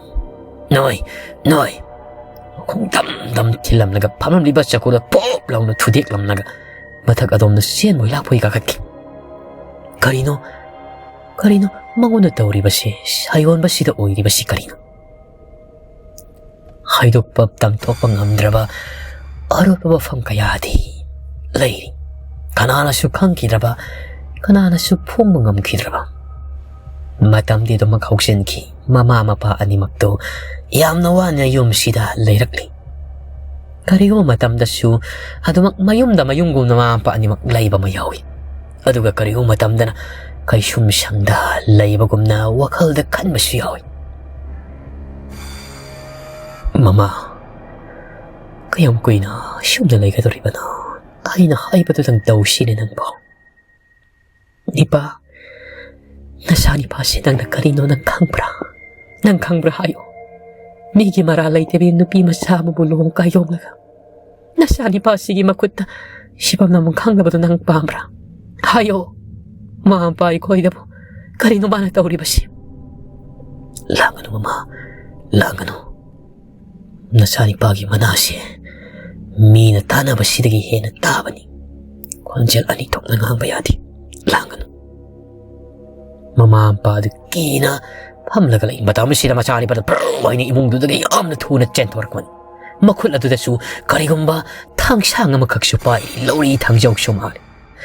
ꯅꯣꯏ, ꯅꯣꯏ!" ꯃꯈꯣꯡ ꯗꯝ ꯗꯝ ꯊꯤꯜꯂꯝꯂꯒ ꯐꯝꯂꯝꯂꯤꯕ ꯆꯧꯀ꯭ꯔꯤꯗ ꯄꯣꯞ ꯂꯥꯎꯅ ꯊꯨꯗꯦꯛꯂꯝꯂꯒ ꯃꯊꯛ ꯑꯗꯣꯝꯗ ꯆꯦꯟꯕꯣꯏ ꯂꯥꯛꯄꯣꯏ ꯀꯥꯈꯠꯈꯤ꯫ ꯀꯔꯤꯅꯣ, ꯀꯔꯤꯅꯣ ꯃꯉꯣꯟꯗ ꯇꯧꯔꯤꯕꯁꯦ? ꯁꯥꯌꯣꯟꯕꯁꯤꯗ ꯑꯣꯏꯔꯤꯕꯁꯤ ꯀꯔꯤꯅꯣ? ꯍꯥꯏꯗꯣꯛꯄ ꯇꯝꯊꯣꯛꯄ ꯉꯝꯗ꯭ꯔꯕ ꯑꯔꯣꯠꯄ ꯋꯥꯐꯝ ꯀꯌꯥꯗꯤ ꯂꯩꯔꯤ꯫ ꯀꯅꯥꯅꯁꯨ ꯈꯪꯈꯤꯗ꯭ꯔꯕ, ꯀꯅꯥꯅꯁꯨ ꯐꯣꯡꯕ ꯉꯝꯈꯤꯗ꯭ꯔꯕ꯫ ꯃꯇꯝꯗꯤ ꯑꯗꯨꯃꯛ ꯍꯧꯖꯤꯟꯈꯤ꯫ ꯃꯃꯥ ꯃꯄꯥ ꯑꯅꯤꯃꯛꯇꯨ ꯌꯥꯝꯅ ꯋꯥꯅ ꯌꯨꯝꯁꯤꯗ ꯂꯩꯔꯛꯂꯤ꯫ ꯀꯔꯤꯒꯨꯝꯕ ꯃꯇꯝꯗꯁꯨ ꯑꯗꯨꯃꯛ ꯃꯌꯨꯝꯗ ꯃꯌꯨꯝꯒꯨꯝꯅ ꯃꯃꯥ ꯃꯄꯥ ꯑꯅꯤꯃꯛ ꯂꯩꯕ ꯑꯃ ꯌꯥꯎꯏ꯫ ꯑꯗꯨꯒ ꯀꯔꯤꯒꯨꯝꯕ ꯃꯇꯝꯗꯅ ꯀꯩꯁꯨꯝ ꯁꯪꯗ ꯂꯩꯕꯒꯨꯝꯅ ꯋꯥꯈꯜꯗ ꯈꯟꯕꯁꯨ ꯌꯥꯎꯏ꯫ "ꯃꯃꯥ, ꯀꯌꯥꯝ ꯀꯨꯏꯅ ꯁꯨꯝꯅ ꯂꯩꯒꯗꯧꯔꯤꯕꯅꯣ? ꯑꯩꯅ ꯍꯥꯏꯕꯗꯨꯗꯪ ꯇꯧꯁꯤꯅꯦ ꯅꯪꯕꯣ꯫" "ꯅꯤꯄꯥ, ꯅꯆꯥ ꯅꯤꯄꯥꯁꯤ ꯅꯪꯅ ꯀꯔꯤꯅꯣ ꯅꯪ ꯈꯪꯕ꯭ꯔꯥ? ꯅꯪ ꯈꯪꯕ꯭ꯔꯥ ꯍꯥꯏꯌꯣ꯫ ꯃꯤꯒꯤ ꯃꯔꯥꯜ ꯂꯩꯇꯕꯤ ꯅꯨꯄꯤ ꯃꯆꯥ ꯑꯃꯕꯨ ꯂꯨꯍꯣꯡ ꯀꯥꯏꯌꯣꯡꯂꯒ ꯅꯆꯥ ꯅꯤꯄꯥꯁꯤꯒꯤ ꯃꯈꯨꯠꯇ ꯁꯤꯐꯝ ꯂꯝꯐꯝ ꯈꯪꯗꯕꯗꯣ ꯅꯪ ꯄꯥꯝꯕ꯭ꯔꯥ? ꯍꯥꯏꯌꯣ, ꯃꯃꯥ ꯃꯄꯥ ꯑꯩꯈꯣꯏꯗꯕꯨ ꯀꯔꯤꯅꯣ ꯃꯥꯅ ꯇꯧꯔꯤꯕꯁꯤ?" "ꯂꯥꯡꯒꯅꯨ ꯃꯃꯥ, ꯂꯥꯡꯒꯅꯨ꯫ ꯅꯆꯥꯅꯤꯄꯥꯒꯤ ꯃꯅꯥꯁꯦ ꯃꯤꯅ ꯇꯥꯅꯕꯁꯤꯗꯒꯤ ꯍꯦꯟꯅ ꯇꯥꯕꯅꯤ꯫ ꯈꯣꯟꯖꯦꯜ ꯑꯅꯤ ꯊꯣꯛꯅ ꯉꯥꯡꯕ ꯌꯥꯗꯦ꯫ ꯂꯥꯡꯒꯅꯨ꯫" ꯃꯃꯥ ꯃꯄꯥꯗꯨ ꯀꯤꯅ ꯐꯝꯂꯒ ꯂꯩ꯫ ꯃꯇꯝ ꯑꯁꯤꯗ ꯃꯆꯥꯅꯤꯄꯥꯗꯨ ꯄ꯭ꯔꯧ ꯍꯥꯏꯅ ꯏꯃꯨꯡꯗꯨꯗꯒꯤ ꯌꯥꯝꯅ ꯊꯨꯅ ꯆꯦꯟꯊꯣꯔꯛꯄꯅꯤ꯫ ꯃꯈꯨꯠ ꯑꯗꯨꯗꯁꯨ ꯀꯔꯤꯒꯨꯝꯕ ꯊꯥꯡꯁꯥꯡ ꯑꯃꯈꯛꯁꯨ ꯄꯥꯏꯔꯤ, ꯂꯧꯔꯤ ꯊꯥꯡꯖꯧꯁꯨ ꯃꯥꯜꯂꯤ꯫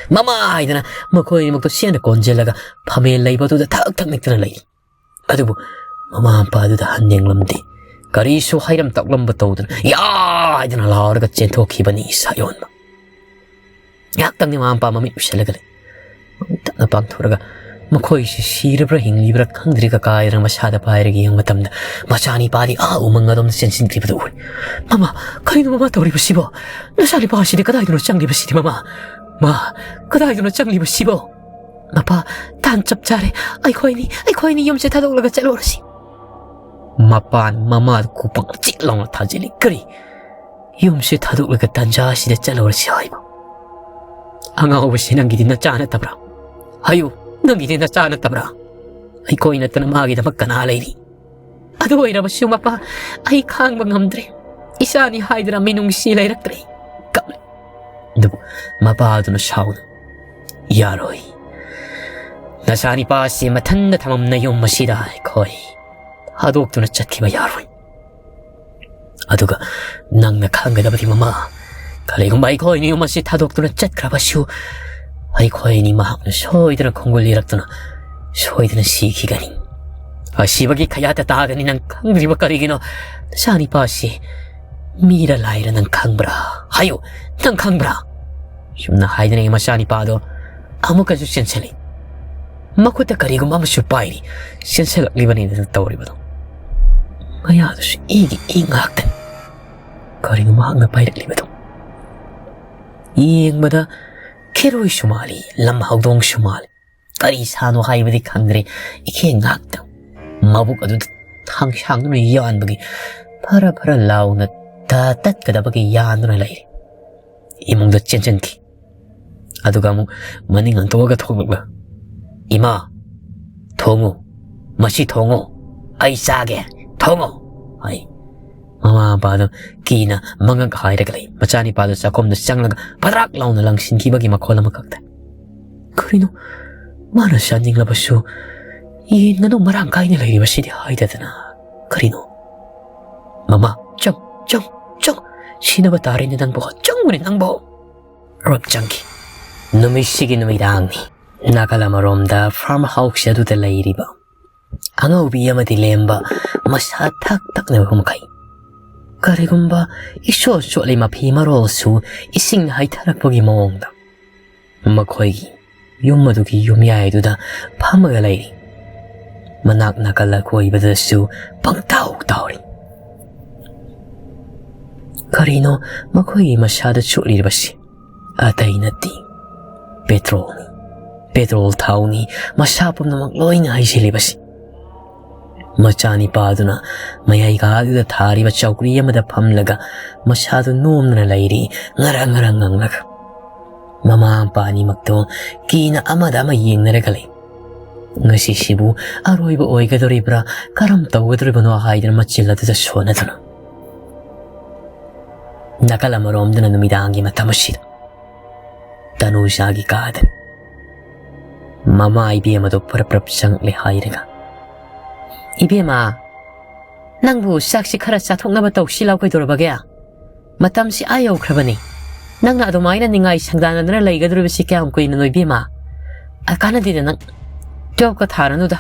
"ꯃꯃꯥ!" ꯍꯥꯏꯗꯅ ꯃꯈꯣꯏ ꯑꯅꯤꯃꯛꯇꯣ ꯆꯦꯟꯅ ꯀꯣꯟꯁꯤꯜꯂꯒ ꯐꯝꯃꯦꯟ ꯂꯩꯕ ꯑꯗꯨꯗ ꯊꯛ ꯊꯛ ꯅꯤꯛꯇꯅ ꯂꯩꯔꯤ꯫ ꯑꯗꯨꯕꯨ ꯃꯃꯥ ꯃꯄꯥ ꯑꯗꯨꯗ ꯍꯟ ꯌꯦꯡꯂꯝꯗꯦ꯫ ꯀꯔꯤꯁꯨ ꯍꯥꯏꯔꯝ ꯇꯧꯔꯝꯕ ꯇꯧꯗꯅ "ꯌꯥ!" ꯍꯥꯏꯗꯅ ꯂꯥꯎꯔꯒ ꯆꯦꯟꯊꯣꯛꯈꯤꯕꯅꯤ ꯏꯁꯥ ꯌꯣꯟꯕ꯫ ꯉꯥꯏꯍꯥꯛꯇꯪꯗꯤ ꯃꯃꯥ ꯃꯄꯥ ꯃꯃꯤꯠ ꯎꯏꯁꯤꯜꯂꯒ ꯂꯩ꯫ ꯃꯃꯤꯠ ꯇꯞꯅ ꯄꯥꯡꯊꯣꯔꯒ ꯃꯈꯣꯏꯁꯤ ꯁꯤꯔꯕ꯭ꯔꯥ ꯍꯤꯡꯂꯤꯕ꯭ꯔꯥ ꯈꯪꯗ꯭ꯔꯤ ꯀꯀꯥ ꯍꯥꯏꯗꯅ ꯃꯁꯥꯗ ꯄꯥꯏꯔꯒ ꯌꯦꯡꯕ ꯃꯇꯝꯗ ꯃꯆꯥꯅꯤꯄꯥꯗꯤ ꯑꯥ ꯎꯃꯪ ꯑꯗꯣꯝꯗ ꯆꯦꯟꯁꯤꯟꯈꯤꯕꯗꯨ ꯎꯔꯦ꯫ "ꯃꯃꯥ, ꯀꯔꯤꯅꯣ ꯃꯃꯥ ꯇꯧꯔꯤꯕꯁꯤꯕꯣ? ꯅꯆꯥꯅꯤꯄꯥ ꯑꯁꯤꯗꯤ ꯀꯗꯥꯏꯗꯅꯣ ꯆꯪꯂꯤꯕꯁꯤꯗꯤ ꯃꯃꯥ? ꯃꯥ, ꯀꯗꯥꯏꯗꯅꯣ ꯆꯪꯂꯤꯕꯁꯤꯕꯣ?" "ꯃꯄꯥ, ꯇꯥꯟ ꯆꯞ ꯆꯥꯔꯦ꯫ ꯑꯩꯈꯣꯏꯅꯤ, ꯑꯩꯈꯣꯏꯅꯤ ꯌꯨꯝꯁꯦ ꯊꯥꯗꯣꯛꯂꯒ ꯆꯠꯂꯨꯔꯁꯤ꯫" ꯃꯄꯥꯟ ꯃꯃꯥꯗ ꯈꯨꯄꯥꯛ ꯆꯤꯛ ꯂꯥꯎꯅ ꯊꯥꯖꯤꯜꯂꯤ꯫ "ꯀꯔꯤ? ꯌꯨꯝꯁꯦ ꯊꯥꯗꯣꯛꯂꯒ ꯇꯟꯖꯥ ꯑꯁꯤꯗ ꯆꯠꯂꯨꯔꯁꯤ ꯍꯥꯏꯕ? ꯑꯉꯥꯎꯕꯁꯤ ꯅꯪꯒꯤꯗꯤ ꯅꯆꯥ ꯅꯠꯇꯕ꯭ꯔꯥ? ꯍꯥꯏꯌꯨ, ꯅꯪꯒꯤꯗꯤ ꯅꯆꯥ ꯅꯠꯇꯕ꯭ꯔꯥ? ꯑꯩꯈꯣꯏ ꯅꯠꯇꯅ ꯃꯥꯒꯤꯗꯃꯛ ꯀꯅꯥ ꯂꯩꯔꯤ? ꯑꯗꯨ ꯑꯣꯏꯔꯕꯁꯨ ꯃꯄꯥ, ꯑꯩ ꯈꯥꯡꯕ ꯉꯝꯗ꯭ꯔꯦ꯫ ꯏꯆꯥꯅꯤ ꯍꯥꯏꯗꯅ ꯃꯤꯅꯨꯡꯁꯤ ꯂꯩꯔꯛꯇ꯭ꯔꯦ꯫" ꯀꯞꯂꯦ꯫ ꯑꯗꯨꯕꯨ ꯃꯄꯥꯗꯨꯅ ꯁꯥꯎꯅ, "ꯌꯥꯔꯣꯏ꯫ ꯅꯆꯥꯅꯤꯄꯥꯁꯤ ꯃꯊꯟꯗ ꯊꯝꯃꯝꯅ ꯌꯨꯝ ꯑꯁꯤꯗ ꯑꯩꯈꯣꯏ ꯊꯥꯗꯣꯛꯇꯨꯅ ꯆꯠꯈꯤꯕ ꯌꯥꯔꯣꯏ꯫ ꯑꯗꯨꯒ ꯅꯪꯅ ꯈꯪꯒꯗꯕꯗꯤ ꯃꯃꯥ, ꯀꯔꯤꯒꯨꯝꯕ ꯑꯩꯈꯣꯏꯅ ꯌꯨꯝ ꯑꯁꯤ ꯊꯥꯗꯣꯛꯇꯨꯅ ꯆꯠꯈ꯭ꯔꯕꯁꯨ ꯑꯩꯈꯣꯏ ꯑꯅꯤ ꯃꯍꯥꯛꯅ ꯁꯣꯏꯗꯅ ꯈꯣꯡꯒꯨꯜ ꯂꯤꯔꯛꯇꯨꯅ ꯁꯣꯏꯗꯅ ꯁꯤꯈꯤꯒꯅꯤ꯫ ꯑꯁꯤꯕꯒꯤ ꯈꯌꯥꯠꯇ ꯇꯥꯒꯅꯤ꯫ ꯅꯪ ꯈꯪꯗ꯭ꯔꯤꯕ ꯀꯔꯤꯒꯤꯅꯣ? ꯅꯆꯥꯅꯤꯄꯥꯁꯤ ꯃꯤꯔ ꯂꯥꯏꯔ ꯅꯪ ꯈꯪꯕ꯭ꯔꯥ? ꯍꯥꯏꯌꯨ, ꯅꯪ ꯈꯪꯕ꯭ꯔꯥ?" ꯁꯨꯝꯅ ꯍꯥꯏꯗꯅ ꯃꯆꯥꯅꯤꯄꯥꯗꯣ ꯑꯃꯨꯛꯀꯁꯨ ꯆꯦꯟꯁꯤꯜꯂꯤ꯫ ꯃꯈꯨꯠꯇ ꯀꯔꯤꯒꯨꯝꯕ ꯑꯃꯁꯨ ꯄꯥꯏꯔꯤ꯫ ꯆꯦꯟꯁꯤꯜꯂꯛꯂꯤꯕꯅꯤꯅ ꯇꯧꯔꯤꯕꯗꯣ꯫ ꯃꯌꯥꯗꯨꯁꯨ ꯏꯒꯤ ꯏ ꯉꯥꯛꯇꯅꯤ꯫ ꯀꯔꯤꯅꯣ ꯃꯍꯥꯛꯅ ꯄꯥꯏꯔꯛꯂꯤꯕꯗꯣ? ꯌꯦꯡꯕꯗ ꯈꯦꯔꯣꯏꯁꯨ ꯃꯥꯜꯂꯤ, ꯂꯝ ꯍꯧꯗꯣꯡꯁꯨ ꯃꯥꯜꯂꯤ꯫ ꯀꯔꯤ ꯁꯥꯅꯣ ꯍꯥꯏꯕꯗꯤ ꯈꯪꯗ꯭ꯔꯦ꯫ ꯏꯈꯦ ꯉꯥꯛꯇ ꯃꯕꯨꯛ ꯑꯗꯨꯗ ꯊꯥꯡꯁꯥꯡꯗꯨꯅ ꯌꯥꯟꯕꯒꯤ ꯐꯔ ꯐꯔ ꯂꯥꯎꯅ ꯇ-, ꯇꯠꯀꯗꯕꯒꯤ ꯌꯥꯟꯗꯨꯅ ꯂꯩꯔꯤ꯫ ꯏꯃꯨꯡꯗ ꯆꯦꯟꯁꯤꯟꯈꯤ꯫ ꯑꯗꯨꯒ ꯑꯃꯨꯛ ꯃꯅꯤꯡ ꯍꯟꯗꯣꯛꯑꯒ ꯊꯣꯛꯂꯛꯂ, "ꯏꯃꯥ, ꯊꯣꯡꯉꯨ, ꯃꯁꯤ ꯊꯣꯡꯉꯨ, ꯑꯩ ꯆꯥꯒꯦ, ꯊꯣꯡꯉꯨ," ꯍꯥꯏ꯫ ꯃꯃꯥ ꯃꯄꯥꯗꯨ ꯀꯤꯅ ꯃꯉꯛ ꯍꯥꯏꯔꯒ ꯂꯩ꯫ ꯃꯆꯥꯅꯤꯄꯥꯗꯨ ꯆꯥꯛꯈꯨꯝꯗ ꯆꯪꯂꯒ ꯐꯗ꯭ꯔꯥꯛ ꯂꯥꯎꯅ ꯂꯪꯁꯤꯟꯈꯤꯕꯒꯤ ꯃꯈꯣꯜ ꯑꯃꯈꯛꯇ꯫ "ꯀꯔꯤꯅꯣ? ꯃꯥꯅ ꯆꯥꯅꯤꯡꯂꯕꯁꯨ ꯌꯦꯟ ꯉꯥꯅꯨ ꯃꯔꯥꯡ ꯀꯥꯏꯅ ꯂꯩꯔꯤꯕꯁꯤꯗꯤ ꯍꯥꯏꯗꯗꯅ꯫ ꯀꯔꯤꯅꯣ?" "ꯃꯃꯥ, ꯆꯪ, ꯆꯪ, ꯆꯪꯉꯨ꯫ ꯁꯤꯅꯕ ꯇꯥꯔꯦꯅꯦ ꯅꯪꯕꯨ, ꯆꯪꯉꯨꯅꯦ ꯅꯪꯕꯨ꯫ ꯔꯣꯞ ꯆꯪꯈꯤ꯫ ꯅꯨꯃꯤꯠꯁꯤꯒꯤ ꯅꯨꯃꯤꯗꯥꯡꯅꯤ꯫ ꯅꯥꯀꯜ ꯑꯃꯔꯣꯝꯗ farm house ꯑꯗꯨꯗ ꯂꯩꯔꯤꯕ ꯑꯉꯧꯕꯤ ꯑꯃꯗꯤ ꯂꯦꯝꯕ ꯃꯁꯥ ꯊꯛ ꯊꯛꯅꯕ ꯃꯈꯩ꯫ ꯀꯔꯤꯒꯨꯝꯕ ꯏꯁꯣꯠ ꯆꯣꯠꯂꯤ ꯃꯐꯤ ꯃꯔꯣꯜꯁꯨ ꯏꯁꯤꯡꯅ ꯍꯩꯊꯔꯛꯄꯒꯤ ꯃꯑꯣꯡꯗ꯫ ꯃꯈꯣꯏꯒꯤ ꯌꯨꯝ ꯑꯗꯨꯒꯤ ꯌꯨꯝꯌꯥꯏꯗꯨꯗ ꯐꯝꯃꯒ ꯂꯩꯔꯤ꯫ ꯃꯅꯥꯛ ꯅꯥꯀꯜ ꯑꯀꯣꯏꯕꯗꯁꯨ ꯄꯪꯇꯥꯎ ꯇꯥꯎꯔꯤ꯫ ꯀꯔꯤꯅꯣ ꯃꯈꯣꯏꯒꯤ ꯃꯁꯥꯗ ꯆꯣꯠꯂꯤꯕꯁꯤ? ꯑꯇꯩ ꯅꯠꯇꯦ, ꯄꯦꯇ꯭ꯔꯣꯜꯅꯤ꯫ ꯄꯦꯇ꯭ꯔꯣꯜ ꯊꯥꯎꯅꯤ ꯃꯁꯥ ꯄꯨꯝꯅꯃꯛ ꯂꯣꯏꯅ ꯍꯩꯖꯤꯜꯂꯤꯕꯁꯤ꯫ ꯃꯆꯥꯅꯤꯄꯥꯗꯨꯅ ꯃꯌꯥꯏ ꯀꯥꯗꯨꯗ ꯊꯥꯔꯤꯕ ꯆꯧꯀ꯭ꯔꯤ ꯑꯃꯗ ꯐꯝꯂꯒ ꯃꯁꯥꯗꯨ ꯅꯣꯝꯗꯨꯅ ꯂꯩꯔꯤ, ꯉꯔꯪ ꯉꯔꯪ ꯉꯪꯂꯒ꯫ ꯃꯃꯥ ꯃꯄꯥ ꯑꯅꯤꯃꯛꯇꯣ ꯀꯤꯅ ꯑꯃꯗ ꯑꯃ ꯌꯦꯡꯅꯔꯒ ꯂꯩ꯫ ꯉꯁꯤꯁꯤꯕꯨ ꯑꯔꯣꯏꯕ ꯑꯣꯏꯒꯗꯧꯔꯤꯕ꯭ꯔꯥ, ꯀꯔꯝ ꯇꯧꯒꯗꯧꯔꯤꯕꯅꯣ ꯍꯥꯏꯗꯅ ꯃꯆꯤꯜ ꯑꯗꯨꯗ ꯁꯣꯟꯅꯗꯨꯅ꯫ ꯅꯥꯀꯜ ꯑꯃꯔꯣꯝꯗꯅ ꯅꯨꯃꯤꯗꯥꯡꯒꯤ ꯃꯇꯝ ꯑꯁꯤꯗ ꯇꯅꯨꯖꯥꯒꯤ ꯀꯥꯗ ꯃꯃꯥ ꯏꯕꯦꯝꯃꯗꯣ ꯄꯔꯞ ꯄꯔꯞ ꯆꯪꯂꯛꯂꯦ ꯍꯥꯏꯔꯒ, "ꯏꯕꯦꯝꯃ, ꯅꯪꯕꯨ ꯆꯥꯛꯁꯤ ꯈꯔ ꯆꯥꯊꯣꯛꯅꯕ ꯇꯧꯁꯤ ꯂꯥꯎ, ꯀꯩꯗꯧꯔꯕꯒꯦ? ꯃꯇꯝꯁꯤ ꯑꯥ ꯌꯧꯈ꯭ꯔꯕꯅꯤ꯫ ꯅꯪꯅ ꯑꯗꯨꯃꯥꯏꯅ ꯅꯤꯡꯉꯥꯏ ꯁꯪꯗꯥꯅꯗꯅ ꯂꯩꯒꯗꯧꯔꯤꯕꯁꯤ ꯀꯌꯥꯝ ꯀꯨꯏꯅꯅꯣ ꯏꯕꯦꯝꯃ? ꯑ, ꯀꯥꯟꯅꯗꯦꯗ ꯅꯪ꯫ ꯇꯨꯌꯦꯜꯐꯀ ꯊꯥꯔꯅꯨꯗ꯫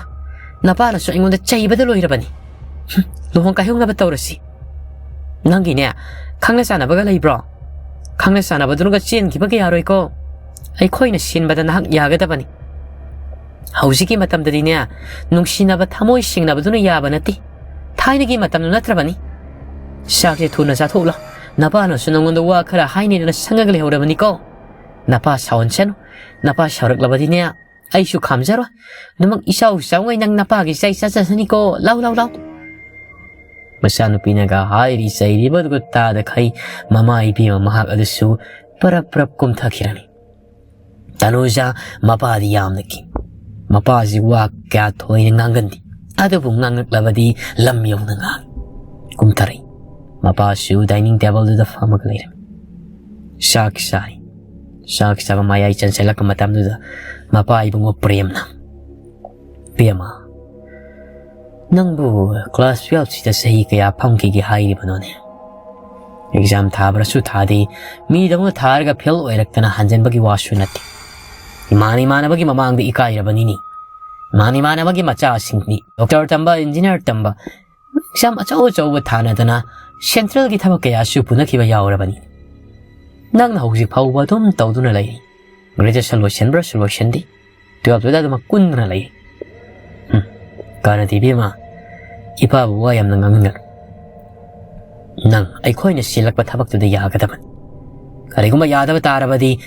ꯅꯄꯥꯅꯁꯨ ꯑꯩꯉꯣꯟꯗ ꯆꯩꯕꯗ ꯂꯣꯏꯔꯕꯅꯤ꯫ ꯍꯨꯝ, ꯂꯨꯍꯣꯡ ꯀꯥꯏꯍꯣꯡꯅꯕ ꯇꯧꯔꯁꯤ꯫ ꯅꯪꯒꯤꯅꯦ, ꯈꯪꯅ ꯆꯥꯟꯅꯕꯒ ꯂꯩꯕ꯭ꯔꯣ? ꯈꯪꯅ ꯆꯥꯟꯅꯕꯗꯨꯅꯒ ꯆꯦꯟꯈꯤꯕꯒ ꯌꯥꯔꯣꯏꯀꯣ꯫ ꯑꯩꯈꯣꯏꯅ ꯁꯤꯟꯕꯗ ꯅꯍꯥꯛ ꯌꯥꯒꯗꯕꯅꯤ꯫ ꯍꯧꯖꯤꯛꯀꯤ ꯃꯇꯝꯗꯗꯤꯅꯦ, ꯅꯨꯡꯁꯤꯅꯕ ꯊꯃꯣꯏ ꯁꯦꯡꯅꯕꯗꯨꯅ ꯌꯥꯕ ꯅꯠꯇꯦ꯫ ꯊꯥꯏꯅꯒꯤ ꯃꯇꯝꯗꯨ ꯅꯠꯇ꯭ꯔꯕꯅꯤ꯫ ꯆꯥꯛꯁꯦ ꯊꯨꯅ ꯆꯥꯊꯣꯛꯂꯣ꯫ ꯅꯄꯥꯅꯁꯨ ꯅꯉꯣꯟꯗ ꯋꯥ ꯈꯔ ꯍꯥꯏꯅꯤꯗꯅ ꯁꯪꯉꯒ ꯂꯩꯍꯧꯔꯕꯅꯤꯀꯣ꯫ ꯅꯄꯥ ꯁꯥꯎꯍꯟꯁꯅꯨ꯫ ꯅꯄꯥ ꯁꯥꯎꯔꯛꯂꯕꯗꯤꯅꯦ, ꯑꯩꯁꯨ ꯈꯥꯝꯖꯔꯣꯏ꯫ ꯑꯗꯨꯃꯛ ꯏꯆꯥꯎ ꯆꯥꯎꯉꯩ ꯅꯪ ꯅꯄꯥꯒꯤ ꯆꯩ ꯆꯥꯖꯁꯅꯤꯀꯣ꯫ ꯂꯥꯎ, ꯂꯥꯎ, ꯂꯥꯎ꯫ ꯃꯆꯥꯅꯨꯄꯤꯅꯒ ꯍꯥꯏꯔꯤ ꯆꯩꯔꯤꯕꯗꯨꯒ ꯇꯥꯗꯈꯩ ꯃꯃꯥ ꯏꯕꯦꯝꯃ ꯃꯍꯥꯛ ꯑꯗꯨꯁꯨ ꯄꯔꯞ ꯄꯔꯞ ꯀꯨꯝꯊꯈꯤꯔꯝꯃꯤ꯫ ꯇꯅꯨꯖꯥ ꯃꯄꯥꯗꯤ ꯌꯥꯝꯅ ꯀꯤ꯫ ꯃꯄꯥꯁꯤ ꯋꯥ ꯀꯌꯥ ꯊꯣꯏꯅ ꯉꯥꯡꯒꯟꯗꯦ꯫ ꯑꯗꯨꯕꯨ ꯉꯥꯡꯂꯛꯂꯕꯗꯤ ꯂꯝ ꯌꯧꯅ ꯉꯥꯡꯏ꯫ ꯀꯨꯝꯊꯔꯛꯏ꯫ ꯃꯄꯥꯁꯨ dining tableꯗꯨꯗ ꯐꯝꯃꯒ ꯂꯩꯔꯝꯃꯤ꯫ ꯆꯥꯛ ꯆꯥꯔꯤ꯫ ꯆꯥꯛ ꯆꯥꯕ ꯃꯌꯥꯏ ꯆꯟꯁꯤꯜꯂꯛꯄ ꯃꯇꯝꯗꯨꯗ ꯃꯄꯥ ꯏꯕꯨꯡꯉꯣ ꯄ꯭ꯔꯦꯝꯅ, "ꯄꯦꯝꯃ, ꯅꯪꯕꯨ class twelveꯁꯤꯗ ꯆꯍꯤ ꯀꯌꯥ ꯐꯝꯈꯤꯒꯦ ꯍꯥꯏꯔꯤꯕꯅꯣꯅꯦ?" ꯑꯦꯛꯖꯥꯝ ꯊꯥꯕ꯭ꯔꯁꯨ ꯊꯥꯗꯦ, ꯃꯤꯗꯧꯅ ꯊꯥꯔꯒ ꯐꯦꯜ ꯑꯣꯏꯔꯛꯇꯅ ꯍꯟꯖꯤꯟꯕꯒꯤ ꯋꯥꯁꯨ ꯅꯠꯇꯦ꯫ ꯏꯃꯥꯟ ꯏꯃꯥꯟꯅꯕꯒꯤ ꯃꯃꯥꯡꯗ ꯏꯀꯥꯏꯔꯕꯅꯤꯅꯦ꯫ ꯏꯃꯥꯟ ꯏꯃꯥꯟꯅꯕꯒꯤ ꯃꯆꯥꯁꯤꯡꯗꯤ ꯗꯣꯛꯇꯔ ꯇꯝꯕ, ꯏꯟꯖꯤꯅꯤꯌꯥꯔ ꯇꯝꯕ, ꯑꯦꯛꯖꯥꯝ ꯑꯆꯧ ꯑꯆꯧꯕ ꯊꯥꯅꯗꯅ ꯁꯦꯟꯇ꯭ꯔꯦꯜꯒꯤ ꯊꯕꯛ ꯀꯌꯥꯁꯨ ꯄꯨꯅꯈꯤꯕ ꯌꯥꯎꯔꯕꯅꯤ꯫ ꯅꯪꯅ ꯍꯧꯖꯤꯛ ꯐꯥꯎꯕ ꯑꯗꯨꯝ ꯇꯧꯗꯨꯅ ꯂꯩꯔꯤ꯫ ꯒ꯭ꯔꯦꯖꯨꯑꯦꯁꯟ ꯂꯣꯏꯁꯤꯟꯕ꯭ꯔꯁꯨ ꯂꯣꯏꯁꯤꯟꯗꯦ, ꯇꯨꯌꯦꯜꯞꯇꯨꯗ ꯑꯗꯨꯃꯛ ꯀꯨꯟꯗꯨꯅ ꯂꯩ꯫ ꯍꯨꯝ, ꯀꯥꯟꯅꯗꯦ ꯏꯕꯦꯝꯃ, ꯏꯄꯥꯕꯨ ꯋꯥ ꯌꯥꯝꯅ ꯉꯥꯡꯍꯟꯒꯅꯨ꯫ ꯅꯪ ꯑꯩꯈꯣꯏꯅ ꯁꯤꯜꯂꯛꯄ ꯊꯕꯛꯇꯨꯗ ꯌꯥꯒꯗꯕꯅꯤ꯫ ꯀꯔꯤꯒꯨꯝꯕ ꯌꯥꯗꯕ ꯇꯥꯔꯕꯗꯤ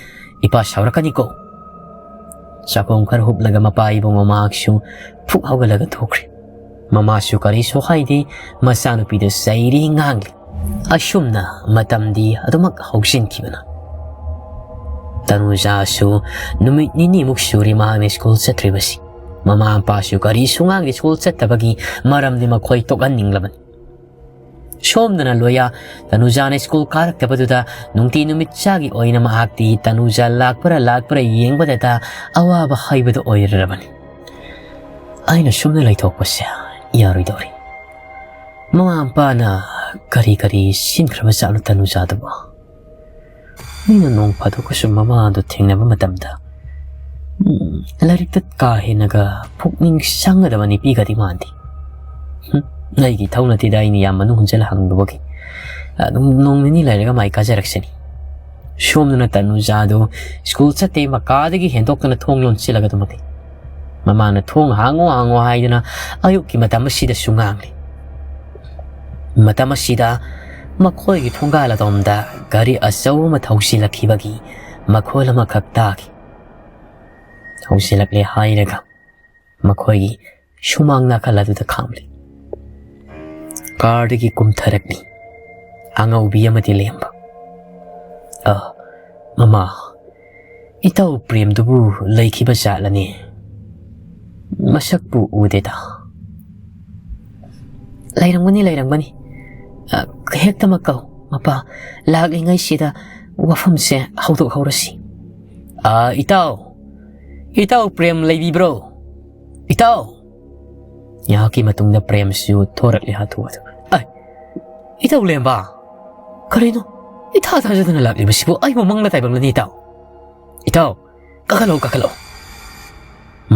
ꯏꯄꯥ ꯁꯥꯎꯔꯛꯀꯅꯤꯀꯣ꯫ ꯆꯥꯛꯈꯣꯝ ꯈꯔ ꯍꯨꯞꯂꯒ ꯃꯄꯥ ꯏꯕꯨꯡꯉꯣ ꯃꯍꯥꯛꯁꯨ ꯐꯨꯛ ꯍꯧꯒꯠꯂꯒ ꯊꯣꯛꯈ꯭ꯔꯦ꯫ ꯃꯃꯥꯁꯨ ꯀꯔꯤꯁꯨ ꯍꯥꯏꯗꯦ, ꯃꯆꯥꯅꯨꯄꯤꯗꯨ ꯆꯩꯔꯤ ꯉꯥꯡꯂꯤ꯫ ꯑꯁꯨꯝꯅ ꯃꯇꯝꯗꯤ ꯑꯗꯨꯃꯛ ꯍꯧꯖꯤꯟꯈꯤꯕꯅ꯫ ꯇꯅꯨꯖꯥꯁꯨ ꯅꯨꯃꯤꯠ ꯅꯤꯅꯤꯃꯨꯛ ꯁꯨꯔꯦ ꯃꯍꯥꯛꯅ ꯁ꯭ꯀꯨꯜ ꯆꯠꯇ꯭ꯔꯤꯕꯁꯤ꯫ ꯃꯃꯥ ꯃꯄꯥꯁꯨ ꯀꯔꯤꯁꯨ ꯉꯥꯡꯗꯦ ꯁ꯭ꯀꯨꯜ ꯆꯠꯇꯕꯒꯤ ꯃꯔꯝꯗꯤ ꯃꯈꯣꯏ ꯇꯣꯛꯍꯟꯅꯤꯡꯂꯕꯅꯤ꯫ ꯁꯣꯝꯗꯅ ꯂꯣꯌꯥ ꯇꯅꯨꯖꯥꯅ ꯁ꯭ꯀꯨꯜ ꯀꯥꯔꯛꯇꯕꯗꯨꯗ ꯅꯨꯡꯇꯤ ꯅꯨꯃꯤꯠ ꯆꯥꯒꯤ ꯑꯣꯏꯅ ꯃꯍꯥꯛꯇꯤ ꯇꯅꯨꯖꯥ ꯂꯥꯛꯄ꯭ꯔꯥ ꯂꯥꯛꯄ꯭ꯔꯥ ꯌꯦꯡꯕꯗꯇ ꯑꯋꯥꯕ ꯍꯥꯏꯕꯗꯨ ꯑꯣꯏꯔꯔꯕꯅꯤ꯫ ꯑꯩꯅ ꯁꯨꯝꯅ ꯂꯩꯊꯣꯛꯄꯁꯦ ꯌꯥꯔꯣꯏꯗꯧꯔꯤ꯫ ꯃꯃꯥ ꯃꯄꯥꯅ ꯀꯔꯤ ꯀꯔꯤ ꯁꯤꯟꯈ꯭ꯔꯕ ꯖꯥꯠꯅꯣ ꯇꯅꯨꯖꯥꯗꯨꯕꯨ? ꯃꯤꯅ ꯅꯣꯡ ꯐꯥꯗꯣꯛꯀꯁꯨ ꯃꯃꯥꯗꯨ ꯊꯦꯡꯅꯕ ꯃꯇꯝꯗ, ꯎꯝ, ꯂꯥꯏꯔꯤꯛꯇ ꯀꯥ ꯍꯦꯟꯅꯒ ꯄꯨꯛꯅꯤꯡ ꯆꯪꯒꯗꯕ ꯅꯨꯄꯤꯒꯗꯤ ꯃꯥꯟꯗꯦ꯫ ꯍꯨꯝ, ꯑꯩꯒꯤ ꯏꯊꯧ ꯅꯠꯇꯦꯗ, ꯑꯩꯅ ꯌꯥꯝ ꯃꯅꯨꯡ ꯍꯟꯖꯤꯜꯂ ꯍꯪꯂꯨꯕꯒꯤ꯫ ꯑꯗꯨꯝ ꯅꯣꯡ ꯅꯤꯅꯤ ꯂꯩꯔꯒ ꯃꯥꯏ ꯀꯥꯖꯔꯛꯁꯅꯤ꯫ ꯁꯣꯝꯗꯅ ꯇꯅꯨꯖꯥꯗꯨ ꯁ꯭ꯀꯨꯜ ꯆꯠꯇꯦ, ꯃꯀꯥꯗꯒꯤ ꯍꯦꯟꯗꯣꯛꯇꯅ ꯊꯣꯡ ꯂꯣꯟꯁꯤꯜꯂꯒ ꯑꯗꯨꯃꯛ ꯂꯩ꯫ ꯃꯃꯥꯅ ꯊꯣꯡ ꯍꯥꯡꯉꯣ ꯍꯥꯡꯉꯣ ꯍꯥꯏꯗꯨꯅ ꯑꯌꯨꯛꯀꯤ ꯃꯇꯝ ꯑꯁꯤꯗꯁꯨ ꯉꯥꯡꯂꯤ꯫ ꯃꯇꯝ ꯑꯁꯤꯗ ꯃꯈꯣꯏꯒꯤ ꯊꯣꯡꯒꯥꯜ ꯑꯗꯣꯝꯗ ꯒꯥꯔꯤ ꯑꯆꯧꯕ ꯑꯃ ꯊꯧꯖꯤꯜꯂꯛꯈꯤꯕꯒꯤ ꯃꯈꯣꯜ ꯑꯃꯈꯛ ꯇꯥꯈꯤ꯫ ꯊꯧꯖꯤꯜꯂꯛꯂꯦ ꯍꯥꯏꯔꯒ ꯃꯈꯣꯏꯒꯤ ꯁꯨꯃꯥꯡ ꯅꯥꯀꯜ ꯑꯗꯨꯗ ꯈꯥꯝꯂꯤ꯫ ꯀꯥꯔꯗꯒꯤ ꯀꯨꯝꯊꯔꯛꯂꯤ꯫ ꯑꯉꯧꯕꯤ ꯑꯃꯗꯤ ꯂꯦꯝꯕ꯫ "ꯑ, ꯃꯃꯥ, ꯏꯇꯥꯎ ꯄ꯭ꯔꯦꯝꯗꯨꯕꯨ ꯂꯩꯈꯤꯕ ꯖꯥꯠꯂꯅꯦ? ꯃꯁꯛꯄꯨ ꯎꯗꯦꯗ꯫" "ꯂꯩꯔꯝꯒꯅꯤ, ꯂꯩꯔꯝꯒꯅꯤ꯫ ꯑ, ꯍꯦꯛꯇꯃꯛ ꯀꯧ, ꯃꯄꯥ꯫ ꯂꯥꯛꯂꯤꯉꯩꯁꯤꯗ ꯋꯥꯐꯝꯁꯦ ꯍꯧꯗꯣꯛꯍꯧꯔꯁꯤ꯫" "ꯑ, ꯏꯇꯥꯎ, ꯏꯇꯥꯎ ꯄ꯭ꯔꯦꯝ ꯂꯩꯕꯤꯕ꯭ꯔꯣ? ꯏꯇꯥꯎ!" ꯉꯥꯏꯍꯥꯛꯀꯤ ꯃꯇꯨꯡꯗ ꯄ꯭ꯔꯦꯝꯁꯨ ꯊꯣꯔꯛꯂꯦ ꯍꯥꯊꯨ ꯍꯥꯊꯨ꯫ "ꯑ, ꯏꯇꯥꯎ ꯂꯦꯝꯕ, ꯀꯔꯤꯅꯣ? ꯏꯊꯥ ꯊꯥꯖꯗꯅ ꯂꯥꯛꯂꯤꯕꯁꯤꯕꯨ ꯑꯩꯕꯨ ꯃꯪꯂ ꯇꯥꯏꯕꯪꯂꯅꯤ, ꯏꯇꯥꯎ? ꯏꯇꯥꯎ, ꯀꯥꯈꯠꯂꯛꯎ, ꯀꯥꯈꯠꯂꯛꯎ꯫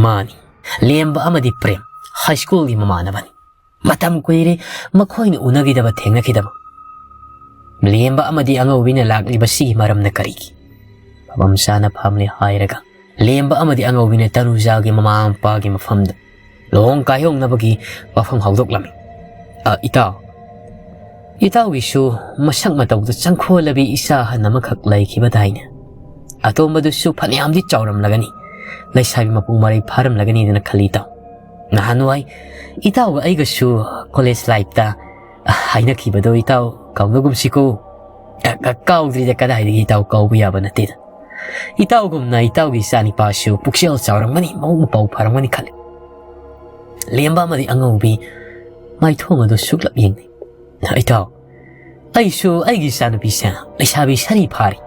ꯃꯥꯅꯤ, ꯂꯦꯝꯕ ꯑꯃꯗꯤ ꯄ꯭ꯔꯦꯝ, ꯍꯥꯏ ꯁ꯭ꯀꯨꯜꯒꯤ ꯃꯃꯥꯟꯅꯕꯅꯤ꯫ ꯃꯇꯝ ꯀꯨꯏꯔꯦ ꯃꯈꯣꯏꯅ ꯎꯅꯈꯤꯗꯕ, ꯊꯦꯡꯅꯈꯤꯗꯕ꯫ ꯂꯦꯝꯕ ꯑꯃꯗꯤ ꯑꯉꯧꯕꯤꯅ ꯂꯥꯛꯂꯤꯕꯁꯤꯒꯤ ꯃꯔꯝꯅ ꯀꯔꯤꯒꯤ? ꯃꯐꯝ ꯆꯥꯅ ꯐꯝꯂꯦ ꯍꯥꯏꯔꯒ, ꯂꯦꯝꯕ ꯑꯃꯗꯤ ꯑꯉꯧꯕꯤꯅ ꯇꯅꯨꯖꯥꯒꯤ ꯃꯃꯥ ꯃꯄꯥꯒꯤ ꯃꯐꯝꯗ ꯂꯨꯍꯣꯡ ꯀꯥꯏꯍꯣꯡꯅꯕꯒꯤ ꯋꯥꯐꯝ ꯍꯧꯗꯣꯛꯂꯝꯃꯤ꯫ "ꯑ, ꯏꯇꯥꯎ, ꯏꯇꯥꯎꯒꯤꯁꯨ ꯃꯁꯛ ꯃꯇꯧꯗ ꯆꯪꯈꯣꯜꯂꯕꯤ ꯏꯆꯥ ꯑꯍꯟ ꯑꯃꯈꯛ ꯂꯩꯈꯤꯕꯗꯥꯏꯅꯦ? ꯑꯇꯣꯝꯕꯗꯨꯁꯨ ꯐꯅꯌꯥꯝꯗꯤ ꯆꯥꯎꯔꯝꯂꯒꯅꯤ, ꯂꯩꯁꯥꯕꯤ ꯃꯄꯨꯡ ꯃꯔꯩ ꯐꯥꯔꯝꯂꯒꯅꯤꯗꯅ ꯈꯜꯂꯤ, ꯏꯇꯥꯎ꯫ ꯅꯍꯥꯟꯋꯥꯏ ꯏꯇꯥꯎꯒ ꯑꯩꯒꯁꯨ ꯀꯣꯂꯦꯖ ꯂꯥꯏꯐꯇ ꯍꯥꯏꯅꯈꯤꯕꯗꯣ ꯏꯇꯥꯎ ꯀꯥꯎꯅꯒꯨꯝꯁꯤꯀꯣ?" "ꯑ, ꯑ, ꯀꯥꯎꯗ꯭ꯔꯤꯗ, ꯀꯗꯥꯏꯗꯒꯤ ꯏꯇꯥꯎ, ꯀꯥꯎꯕ ꯌꯥꯕ ꯅꯠꯇꯦꯗ꯫ ꯏꯇꯥꯎꯒꯨꯝꯅ ꯏꯇꯥꯎꯒꯤ ꯏꯆꯥꯅꯤꯄꯥꯁꯨ ꯄꯨꯛꯆꯦꯜ ꯆꯥꯎꯔꯝꯒꯅꯤ, ꯃꯕꯨꯛ ꯃꯄꯥꯎ ꯐꯔꯝꯒꯅꯤ ꯈꯜꯂꯤ꯫" ꯂꯦꯝꯕ ꯑꯃꯗꯤ ꯑꯉꯧꯕꯤ ꯃꯥꯏꯊꯣꯡ ꯑꯗꯨ ꯁꯨꯛꯂꯞ ꯌꯦꯡꯅꯩ꯫ "ꯏꯇꯥꯎ, ꯑꯩꯁꯨ ꯑꯩꯒꯤ ꯏꯆꯥꯅꯨꯄꯤꯁꯦ ꯂꯩꯁꯥꯕꯤ ꯁꯥꯔꯤ ꯐꯥꯔꯤ꯫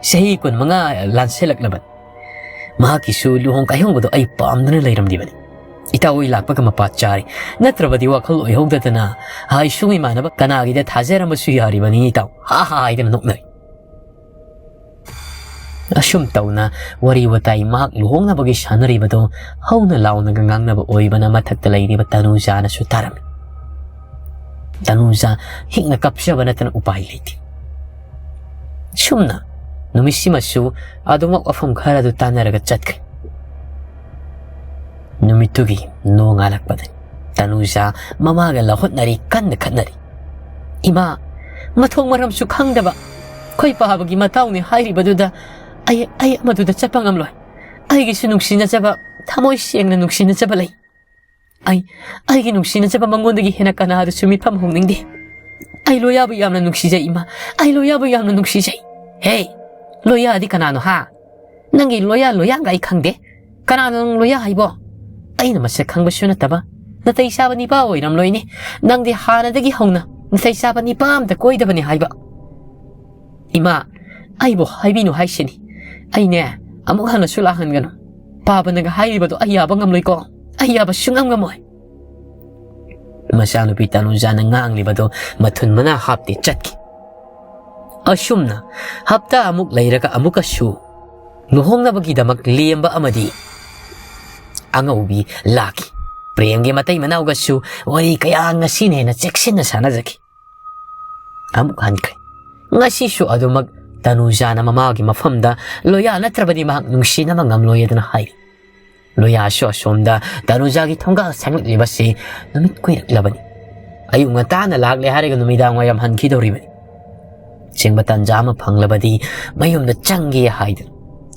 ꯆꯍꯤ ꯀꯨꯟꯃꯉꯥ ꯂꯥꯟꯁꯤꯜꯂꯛꯂꯕꯅꯤ꯫ ꯃꯍꯥꯛꯀꯤꯁꯨ ꯂꯨꯍꯣꯡ ꯀꯥꯏꯍꯣꯡꯕꯗꯣ ꯑꯩ ꯄꯥꯝꯗꯅ ꯂꯩꯔꯝꯂꯤꯕꯅꯤ꯫ ꯏꯇꯥꯎ ꯍꯣꯏ ꯂꯥꯛꯄꯒ ꯃꯄꯥ ꯆꯥꯔꯦ, ꯅꯠꯇ꯭ꯔꯕꯗꯤ ꯋꯥꯈꯜ ꯑꯣꯏꯍꯧꯗꯗꯅ ꯍꯥꯏ ꯁꯨꯡ ꯏꯃꯥꯟꯅꯕ ꯀꯅꯥꯒꯤꯗ ꯊꯥꯖꯔꯝꯕꯁꯨ ꯌꯥꯔꯤꯕꯅꯤ, ꯏꯇꯥꯎ", ꯍꯥ ꯍꯥ ꯍꯥꯏꯗꯅ ꯅꯣꯛꯅꯔꯤ꯫ ꯑꯁꯨꯝ ꯇꯧꯅ ꯋꯥꯔꯤ ꯋꯥꯇꯥꯏ ꯃꯍꯥꯛ ꯂꯨꯍꯣꯡꯅꯕꯒꯤ ꯁꯥꯟꯅꯔꯤꯕꯗꯣ ꯍꯧꯅ ꯂꯥꯎꯅꯒ ꯉꯥꯡꯅꯕ ꯑꯣꯏꯕꯅ ꯃꯊꯛꯇ ꯂꯩꯔꯤꯕ ꯇꯅꯨꯖꯥꯅꯁꯨ ꯇꯥꯔꯝꯃꯤ꯫ ꯇꯅꯨꯖꯥ ꯍꯤꯛꯅ ꯀꯞꯆꯕ ꯅꯠꯇꯅ ꯎꯄꯥꯏ ꯂꯩꯇꯦ꯫ ꯁꯨꯝꯅ ꯅꯨꯃꯤꯠꯁꯤꯃꯁꯨ ꯑꯗꯨꯃꯛ ꯋꯥꯐꯝ ꯈꯔ ꯑꯗꯨ ꯇꯥꯟꯅꯔꯒ ꯆꯠꯈ꯭ꯔꯦ꯫ ꯅꯨꯃꯤꯠꯇꯨꯒꯤ ꯅꯣꯡꯉꯥꯜꯂꯛꯄꯗꯅꯤ ꯇꯅꯨꯖꯥ ꯃꯃꯥꯒ ꯂꯧꯍꯠꯅꯔꯤ, ꯀꯟꯅ ꯈꯠꯅꯔꯤ꯫ "ꯏꯃꯥ, ꯃꯊꯣꯡ ꯃꯔꯝꯁꯨ ꯈꯪꯗꯕ ꯈꯣꯏ ꯄꯥꯕꯒꯤ ꯃꯇꯥꯎꯅꯤ ꯍꯥꯏꯔꯤꯕꯗꯨꯗ ꯑꯩ, ꯑꯩ ꯑꯃꯗꯨꯗ ꯆꯠꯄ ꯉꯝꯂꯣꯏ꯫ ꯑꯩꯒꯤꯁꯨ ꯅꯨꯡꯁꯤꯅꯖꯕ, ꯊꯃꯣꯏ ꯁꯦꯡꯅ ꯅꯨꯡꯁꯤꯅꯖꯕ ꯂꯩ꯫ ꯑꯩ, ꯑꯩꯒꯤ ꯅꯨꯡꯁꯤꯅꯖꯕ ꯃꯉꯣꯟꯗꯒꯤ ꯍꯦꯟꯅ ꯀꯅꯥꯗꯁꯨ ꯃꯤꯠꯐꯝ ꯍꯣꯡꯅꯤꯡꯗꯦ꯫ ꯑꯩ ꯂꯣꯌꯥꯕꯨ ꯌꯥꯝꯅ ꯅꯨꯡꯁꯤꯖꯩ, ꯏꯃꯥ꯫ ꯑꯩ ꯂꯣꯌꯥꯕꯨ ꯌꯥꯝꯅ ꯅꯨꯡꯁꯤꯖꯩ꯫" "ꯍꯦ, ꯂꯣꯌꯥꯗꯤ ꯀꯅꯥꯅꯣ, ꯍꯥ? ꯅꯪꯒꯤ ꯂꯣꯌꯥ, ꯂꯣꯌꯥꯒ ꯑꯩ ꯈꯪꯗꯦ꯫ ꯀꯅꯥꯅꯣ ꯅꯪ ꯂꯣꯌꯥ ꯍꯥꯏꯕꯣ? ꯑꯩꯅ ꯃꯁꯛ ꯈꯪꯕꯁꯨ ꯅꯠꯇꯕ, ꯅꯥꯇꯩ ꯆꯥꯕ ꯅꯤꯄꯥ ꯑꯣꯏꯔꯝꯂꯣꯏꯅꯦ꯫ ꯅꯪꯗꯤ ꯍꯥꯟꯅꯗꯒꯤ ꯍꯧꯅ ꯅꯥꯇꯩ ꯆꯥꯕ ꯅꯤꯄꯥ ꯑꯝꯇ ꯀꯣꯏꯗꯕꯅꯤ ꯍꯥꯏꯕ꯫" "ꯏꯃꯥ, ꯑꯩꯕꯨ ꯍꯥꯏꯕꯤꯅꯨ ꯍꯥꯏꯁꯤꯅꯤ꯫ ꯑꯩꯅꯦ, ꯑꯃꯨꯛ ꯍꯟꯅꯁꯨ ꯂꯥꯛꯍꯟꯒꯅꯨ꯫ ꯄꯥꯕꯅꯒ ꯍꯥꯏꯔꯤꯕꯗꯣ ꯑꯩ ꯌꯥꯕ ꯉꯝꯂꯣꯏꯀꯣ꯫ ꯑꯩ ꯌꯥꯕ ꯁꯨꯡꯉꯝ ꯉꯝꯃꯣꯏ꯫" ꯃꯆꯥꯅꯨꯄꯤ ꯇꯅꯨꯖꯥꯅ ꯉꯥꯡꯂꯤꯕꯗꯣ ꯃꯊꯨꯟ ꯃꯅꯥ ꯍꯥꯞꯇꯦ ꯆꯠꯈꯤ꯫ ꯑꯁꯨꯝꯅ ꯍꯞꯇꯥ ꯑꯃꯨꯛ ꯂꯩꯔꯒ ꯑꯃꯨꯛꯀꯁꯨ ꯂꯨꯍꯣꯡꯅꯕꯒꯤꯗꯃꯛ ꯂꯦꯝꯕ ꯑꯃꯗꯤ ꯑꯉꯧꯕꯤ ꯂꯥꯛꯈꯤ꯫ ꯄ꯭ꯔꯦꯝꯒꯤ ꯃꯇꯩ ꯃꯅꯥꯎꯒꯁꯨ ꯋꯥꯔꯤ ꯀꯌꯥ ꯉꯁꯤꯅ ꯍꯦꯟꯅ ꯆꯦꯛꯁꯤꯟꯅ ꯁꯥꯟꯅꯖꯈꯤ꯫ ꯑꯃꯨꯛ ꯍꯟꯈ꯭ꯔꯦ꯫ ꯉꯁꯤꯁꯨ ꯑꯗꯨꯃꯛ ꯇꯅꯨꯖꯥꯅ ꯃꯃꯥꯒꯤ ꯃꯐꯝꯗ ꯂꯣꯌꯥ ꯅꯠꯇ꯭ꯔꯕꯗꯤ ꯃꯍꯥꯛ ꯅꯨꯡꯁꯤꯅꯕ ꯉꯝꯂꯣꯏ ꯑꯗꯨꯅ ꯍꯥꯏꯔꯤ꯫ ꯂꯣꯌꯥꯁꯨ ꯑꯁꯣꯝꯗ ꯇꯅꯨꯖꯥꯒꯤ ꯊꯣꯡꯒꯥꯜ ꯁꯪꯂꯛꯂꯤꯕꯁꯤ ꯅꯨꯃꯤꯠ ꯀꯨꯏꯔꯛꯂꯕꯅꯤ꯫ ꯑꯌꯨꯛ ꯉꯟꯇꯥꯅ ꯂꯥꯛꯂꯦ ꯍꯥꯏꯔꯒ ꯅꯨꯃꯤꯗꯥꯡ ꯋꯥꯏꯔꯝ ꯍꯟꯈꯤꯗꯧꯔꯤꯕꯅꯤ꯫ ꯆꯤꯡꯕ ꯇꯟꯖꯥ ꯑꯃ ꯐꯪꯂꯕꯗꯤ ꯃꯌꯨꯝꯗ ꯆꯪꯒꯦ ꯍꯥꯏꯗꯨꯅ꯫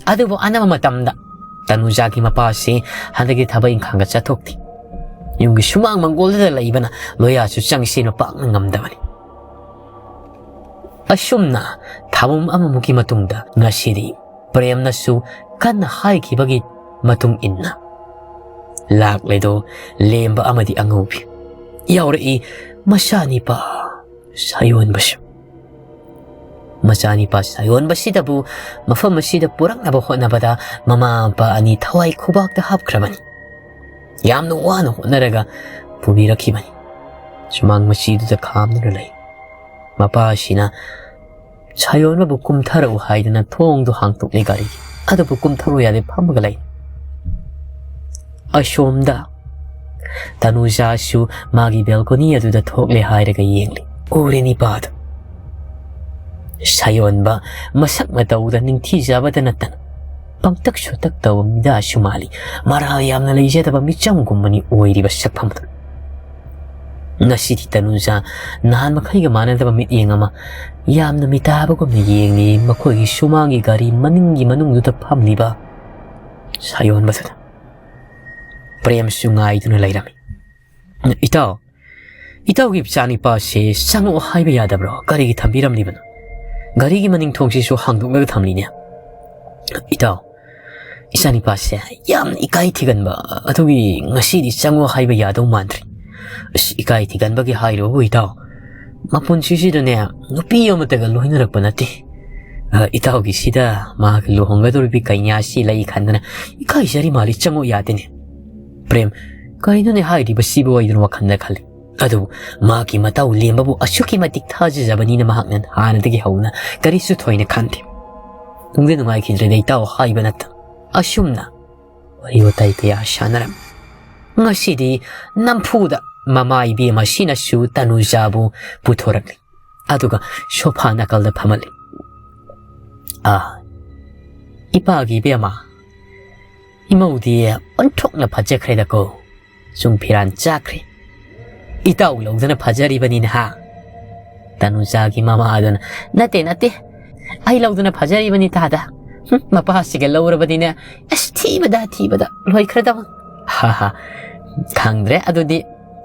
ꯑꯗꯨꯕꯨ ꯑꯅꯝꯕ ꯃꯇꯝꯗ ꯇꯅꯨꯖꯥꯒꯤ ꯃꯄꯥꯁꯤ ꯍꯟꯗꯛꯀꯤ ꯊꯕꯛ ꯏꯪꯈꯥꯡꯒ ꯆꯠꯊꯣꯛꯇꯦ꯫ ꯌꯨꯝꯒꯤ ꯁꯨꯃꯥꯡ ꯃꯪꯒꯣꯜꯗꯨꯗ ꯂꯩꯕꯅ ꯂꯣꯌꯥꯁꯨ ꯆꯪꯁꯤꯟꯕ ꯄꯥꯛꯅ ꯉꯝꯗꯕꯅꯤ꯫ ꯑꯁꯨꯝꯅ ꯊꯥꯕꯨꯝ ꯑꯃꯃꯨꯛꯀꯤ ꯃꯇꯨꯡꯗ ꯉꯁꯤꯗꯤ ꯄ꯭ꯔꯦꯝꯅꯁꯨ ꯀꯟꯅ ꯍꯥꯏꯈꯤꯕꯒꯤ ꯃꯇꯨꯡ ꯏꯟꯅ ꯂꯥꯛꯂꯦꯗꯣ ꯂꯦꯝꯕ ꯑꯃꯗꯤ ꯑꯉꯧꯕꯤ꯫ ꯌꯥꯎꯔꯛꯏ ꯃꯆꯥꯅꯤꯄꯥ ꯁꯥꯌꯣꯟꯕꯁꯨ꯫ ꯃꯆꯥꯅꯤꯄꯥ ꯁꯥꯌꯣꯟꯕꯁꯤꯗꯕꯨ ꯃꯐꯝ ꯑꯁꯤꯗ ꯄꯨꯔꯛꯅꯕ ꯍꯣꯠꯅꯕꯗ ꯃꯃꯥ ꯃꯄꯥ ꯑꯅꯤ ꯊꯋꯥꯏ ꯈꯨꯕꯥꯛꯇ ꯍꯥꯞꯈ꯭ꯔꯕꯅꯤ꯫ ꯌꯥꯝꯅ ꯋꯥꯅ ꯍꯣꯠꯅꯔꯒ ꯄꯨꯕꯤꯔꯛꯈꯤꯕꯅꯤ꯫ ꯁꯨꯃꯥꯡ ꯃꯆꯤꯗꯨꯗ ꯈꯥꯝꯗꯨꯅ ꯂꯩ꯫ ꯃꯄꯥ ꯑꯁꯤꯅ ꯁꯥꯌꯣꯟꯕꯕꯨ ꯀꯨꯝꯊꯔꯛꯎ ꯍꯥꯏꯗꯨꯅ ꯊꯣꯡꯗꯨ ꯍꯥꯡꯇꯣꯛꯂꯦ ꯒꯥꯔꯤꯒꯤ꯫ ꯑꯗꯨꯕꯨ ꯀꯨꯝꯊꯔꯣ ꯌꯥꯗꯦ, ꯐꯝꯃꯒ ꯂꯩ꯫ ꯑꯁꯣꯝꯗ ꯇꯅꯨꯖꯥꯁꯨ ꯃꯥꯒꯤ ꯕꯦꯜꯀꯣꯅꯤ ꯑꯗꯨꯗ ꯊꯣꯛꯂꯦ ꯍꯥꯏꯔꯒ ꯌꯦꯡꯂꯤ꯫ ꯎꯔꯦ ꯅꯤꯄꯥꯗꯨ꯫ ꯁꯥꯌꯣꯟꯕ ꯃꯁꯛ ꯃꯇꯧꯗ ꯅꯤꯡꯊꯤꯖꯕꯗ ꯅꯠꯇꯅ ꯄꯪꯇꯛ ꯁꯨꯇꯛ ꯇꯧꯕ ꯃꯤꯗꯥꯁꯨ ꯃꯥꯜꯂꯤ꯫ ꯃꯔꯥ ꯌꯥꯝꯅ ꯂꯩꯖꯗꯕ ꯃꯤꯆꯝꯒꯨꯝꯕꯅꯤ ꯑꯣꯏꯔꯤꯕ ꯁꯛꯐꯝꯗꯨ꯫ ꯉꯁꯤꯗꯤ ꯇꯅꯨꯖꯥ ꯅꯍꯥꯟ ꯃꯈꯩꯒ ꯃꯥꯟꯅꯗꯕ ꯃꯤꯠꯌꯦꯡ ꯑꯃ ꯌꯥꯝꯅ ꯃꯤꯇꯥꯕꯒꯨꯝꯅ ꯌꯦꯡꯂꯤ ꯃꯈꯣꯏꯒꯤ ꯁꯨꯃꯥꯡꯒꯤ ꯒꯥꯔꯤ ꯃꯅꯤꯡꯒꯤ ꯃꯅꯨꯡꯗꯨꯗ ꯐꯝꯂꯤꯕ ꯁꯥꯌꯣꯟꯕꯗꯨꯗ꯫ ꯄ꯭ꯔꯦꯝꯁꯨ ꯉꯥꯏꯗꯨꯅ ꯂꯩꯔꯝꯃꯤ꯫ "ꯏꯇꯥꯎ, ꯏꯇꯥꯎꯒꯤ ꯏꯆꯥꯅꯤꯄꯥꯁꯦ ꯆꯪꯉꯛꯑꯣ ꯍꯥꯏꯕ ꯌꯥꯗꯕ꯭ꯔꯣ? ꯀꯔꯤꯒꯤ ꯊꯝꯕꯤꯔꯝꯂꯤꯕꯅꯣ? ꯒꯥꯔꯤꯒꯤ ꯃꯅꯤꯡ ꯊꯣꯡꯁꯤꯁꯨ ꯍꯥꯡꯗꯣꯛꯂꯒ ꯊꯝꯂꯤꯅꯦ꯫ ꯏꯇꯥꯎ, ꯏꯆꯥꯅꯤꯄꯥꯁꯦ ꯌꯥꯝꯅ ꯏꯀꯥꯏ ꯊꯤꯒꯟꯕ ꯑꯗꯨꯒꯤ ꯉꯁꯤꯗꯤ ꯆꯪꯉꯣ ꯍꯥꯏꯕ ꯌꯥꯗꯧ ꯃꯥꯟꯗ꯭ꯔꯦ꯫ ꯑꯁ, ꯏꯀꯥꯏ ꯊꯤꯒꯟꯕꯒꯤ ꯍꯥꯏꯔꯣꯕꯨ ꯏꯇꯥꯎ, ꯃꯄꯨꯟꯁꯤꯁꯤꯗꯅꯦ ꯅꯨꯄꯤ ꯑꯃꯠꯇꯒ ꯂꯣꯏꯅꯔꯛꯄ ꯅꯠꯇꯦ꯫ ꯑ, ꯏꯇꯥꯎꯒꯤꯁꯤꯗ ꯃꯍꯥꯛ ꯂꯨꯍꯣꯡꯒꯗꯧꯔꯤꯕꯤ ꯀꯩꯅꯥꯁꯤ ꯂꯩ ꯈꯟꯗꯅ ꯏꯀꯥꯏꯖꯔꯤ ꯃꯥꯜꯂꯤ, ꯆꯪꯉꯣ ꯌꯥꯗꯦꯅꯦ꯫" ꯄ꯭ꯔꯦꯝ, "ꯀꯩꯅꯣꯅꯦ ꯍꯥꯏꯔꯤꯕꯁꯤꯕꯨ?" ꯍꯥꯏꯗꯨꯅ ꯋꯥꯈꯜꯗ ꯈꯜꯂꯤ꯫ ꯑꯗꯨꯕꯨ ꯃꯍꯥꯛꯀꯤ ꯃꯇꯧ ꯂꯦꯝꯕꯕꯨ ꯑꯁꯨꯛꯀꯤ ꯃꯇꯤꯛ ꯊꯥꯖꯖꯕꯅꯤꯅ ꯃꯍꯥꯛꯅ ꯍꯥꯟꯅꯗꯒꯤ ꯍꯧꯅ ꯀꯔꯤꯁꯨ ꯊꯣꯏꯅ ꯈꯟꯗꯦ꯫ ꯅꯨꯡꯗꯤ ꯅꯨꯡꯉꯥꯏꯈꯤꯗ꯭ꯔꯦꯗ ꯏꯇꯥꯎ ꯍꯥꯏꯕ ꯅꯠꯇꯅ꯫ ꯑꯁꯨꯝꯅ ꯋꯥꯔꯤ ꯋꯥꯇꯥꯏ ꯀꯌꯥ ꯁꯥꯟꯅꯔꯝꯃꯤ꯫ ꯉꯁꯤꯗꯤ ꯅꯝꯐꯨꯗ ꯃꯃꯥ ꯏꯕꯦꯝ ꯑꯁꯤꯅꯁꯨ ꯇꯅꯨꯖꯥꯕꯨ ꯄꯨꯊꯣꯔꯛꯂꯤ꯫ ꯑꯗꯨꯒ ꯁꯣꯐꯥ ꯅꯥꯀꯜꯗ ꯐꯝꯍꯜꯂꯤ꯫ "ꯑꯥ, ꯏꯄꯥꯒꯤ ꯏꯕꯦꯝꯃ, ꯏꯃꯧꯗꯤ ꯑꯣꯟꯊꯣꯛꯅ ꯐꯖꯈ꯭ꯔꯦꯗꯀꯣ꯫ ꯆꯨꯡ ꯐꯤꯔꯥꯟ ꯆꯥꯈ꯭ꯔꯦ꯫ ꯏꯇꯥꯎ ꯂꯧꯗꯅ ꯐꯖꯔꯤꯕꯅꯤꯅ ꯍꯥ?" ꯇꯅꯨꯖꯥꯒꯤ ꯃꯃꯥ ꯑꯗꯨꯅ, "ꯅꯠꯇꯦ, ꯅꯠꯇꯦ, ꯑꯩ ꯂꯧꯗꯅ ꯐꯖꯔꯤꯕꯅꯤ ꯇꯥꯗ꯫ ꯍꯨꯝ, ꯃꯄꯥꯁꯤꯒ ꯂꯧꯔꯕꯗꯤꯅꯦ, ꯑꯁ, ꯊꯤꯕꯗ, ꯊꯤꯕꯗ ꯂꯣꯏꯈ꯭ꯔꯗꯕ꯫ ꯍꯥ ꯍꯥ, ꯈꯪꯗ꯭ꯔꯦ ꯑꯗꯨꯗꯤ꯫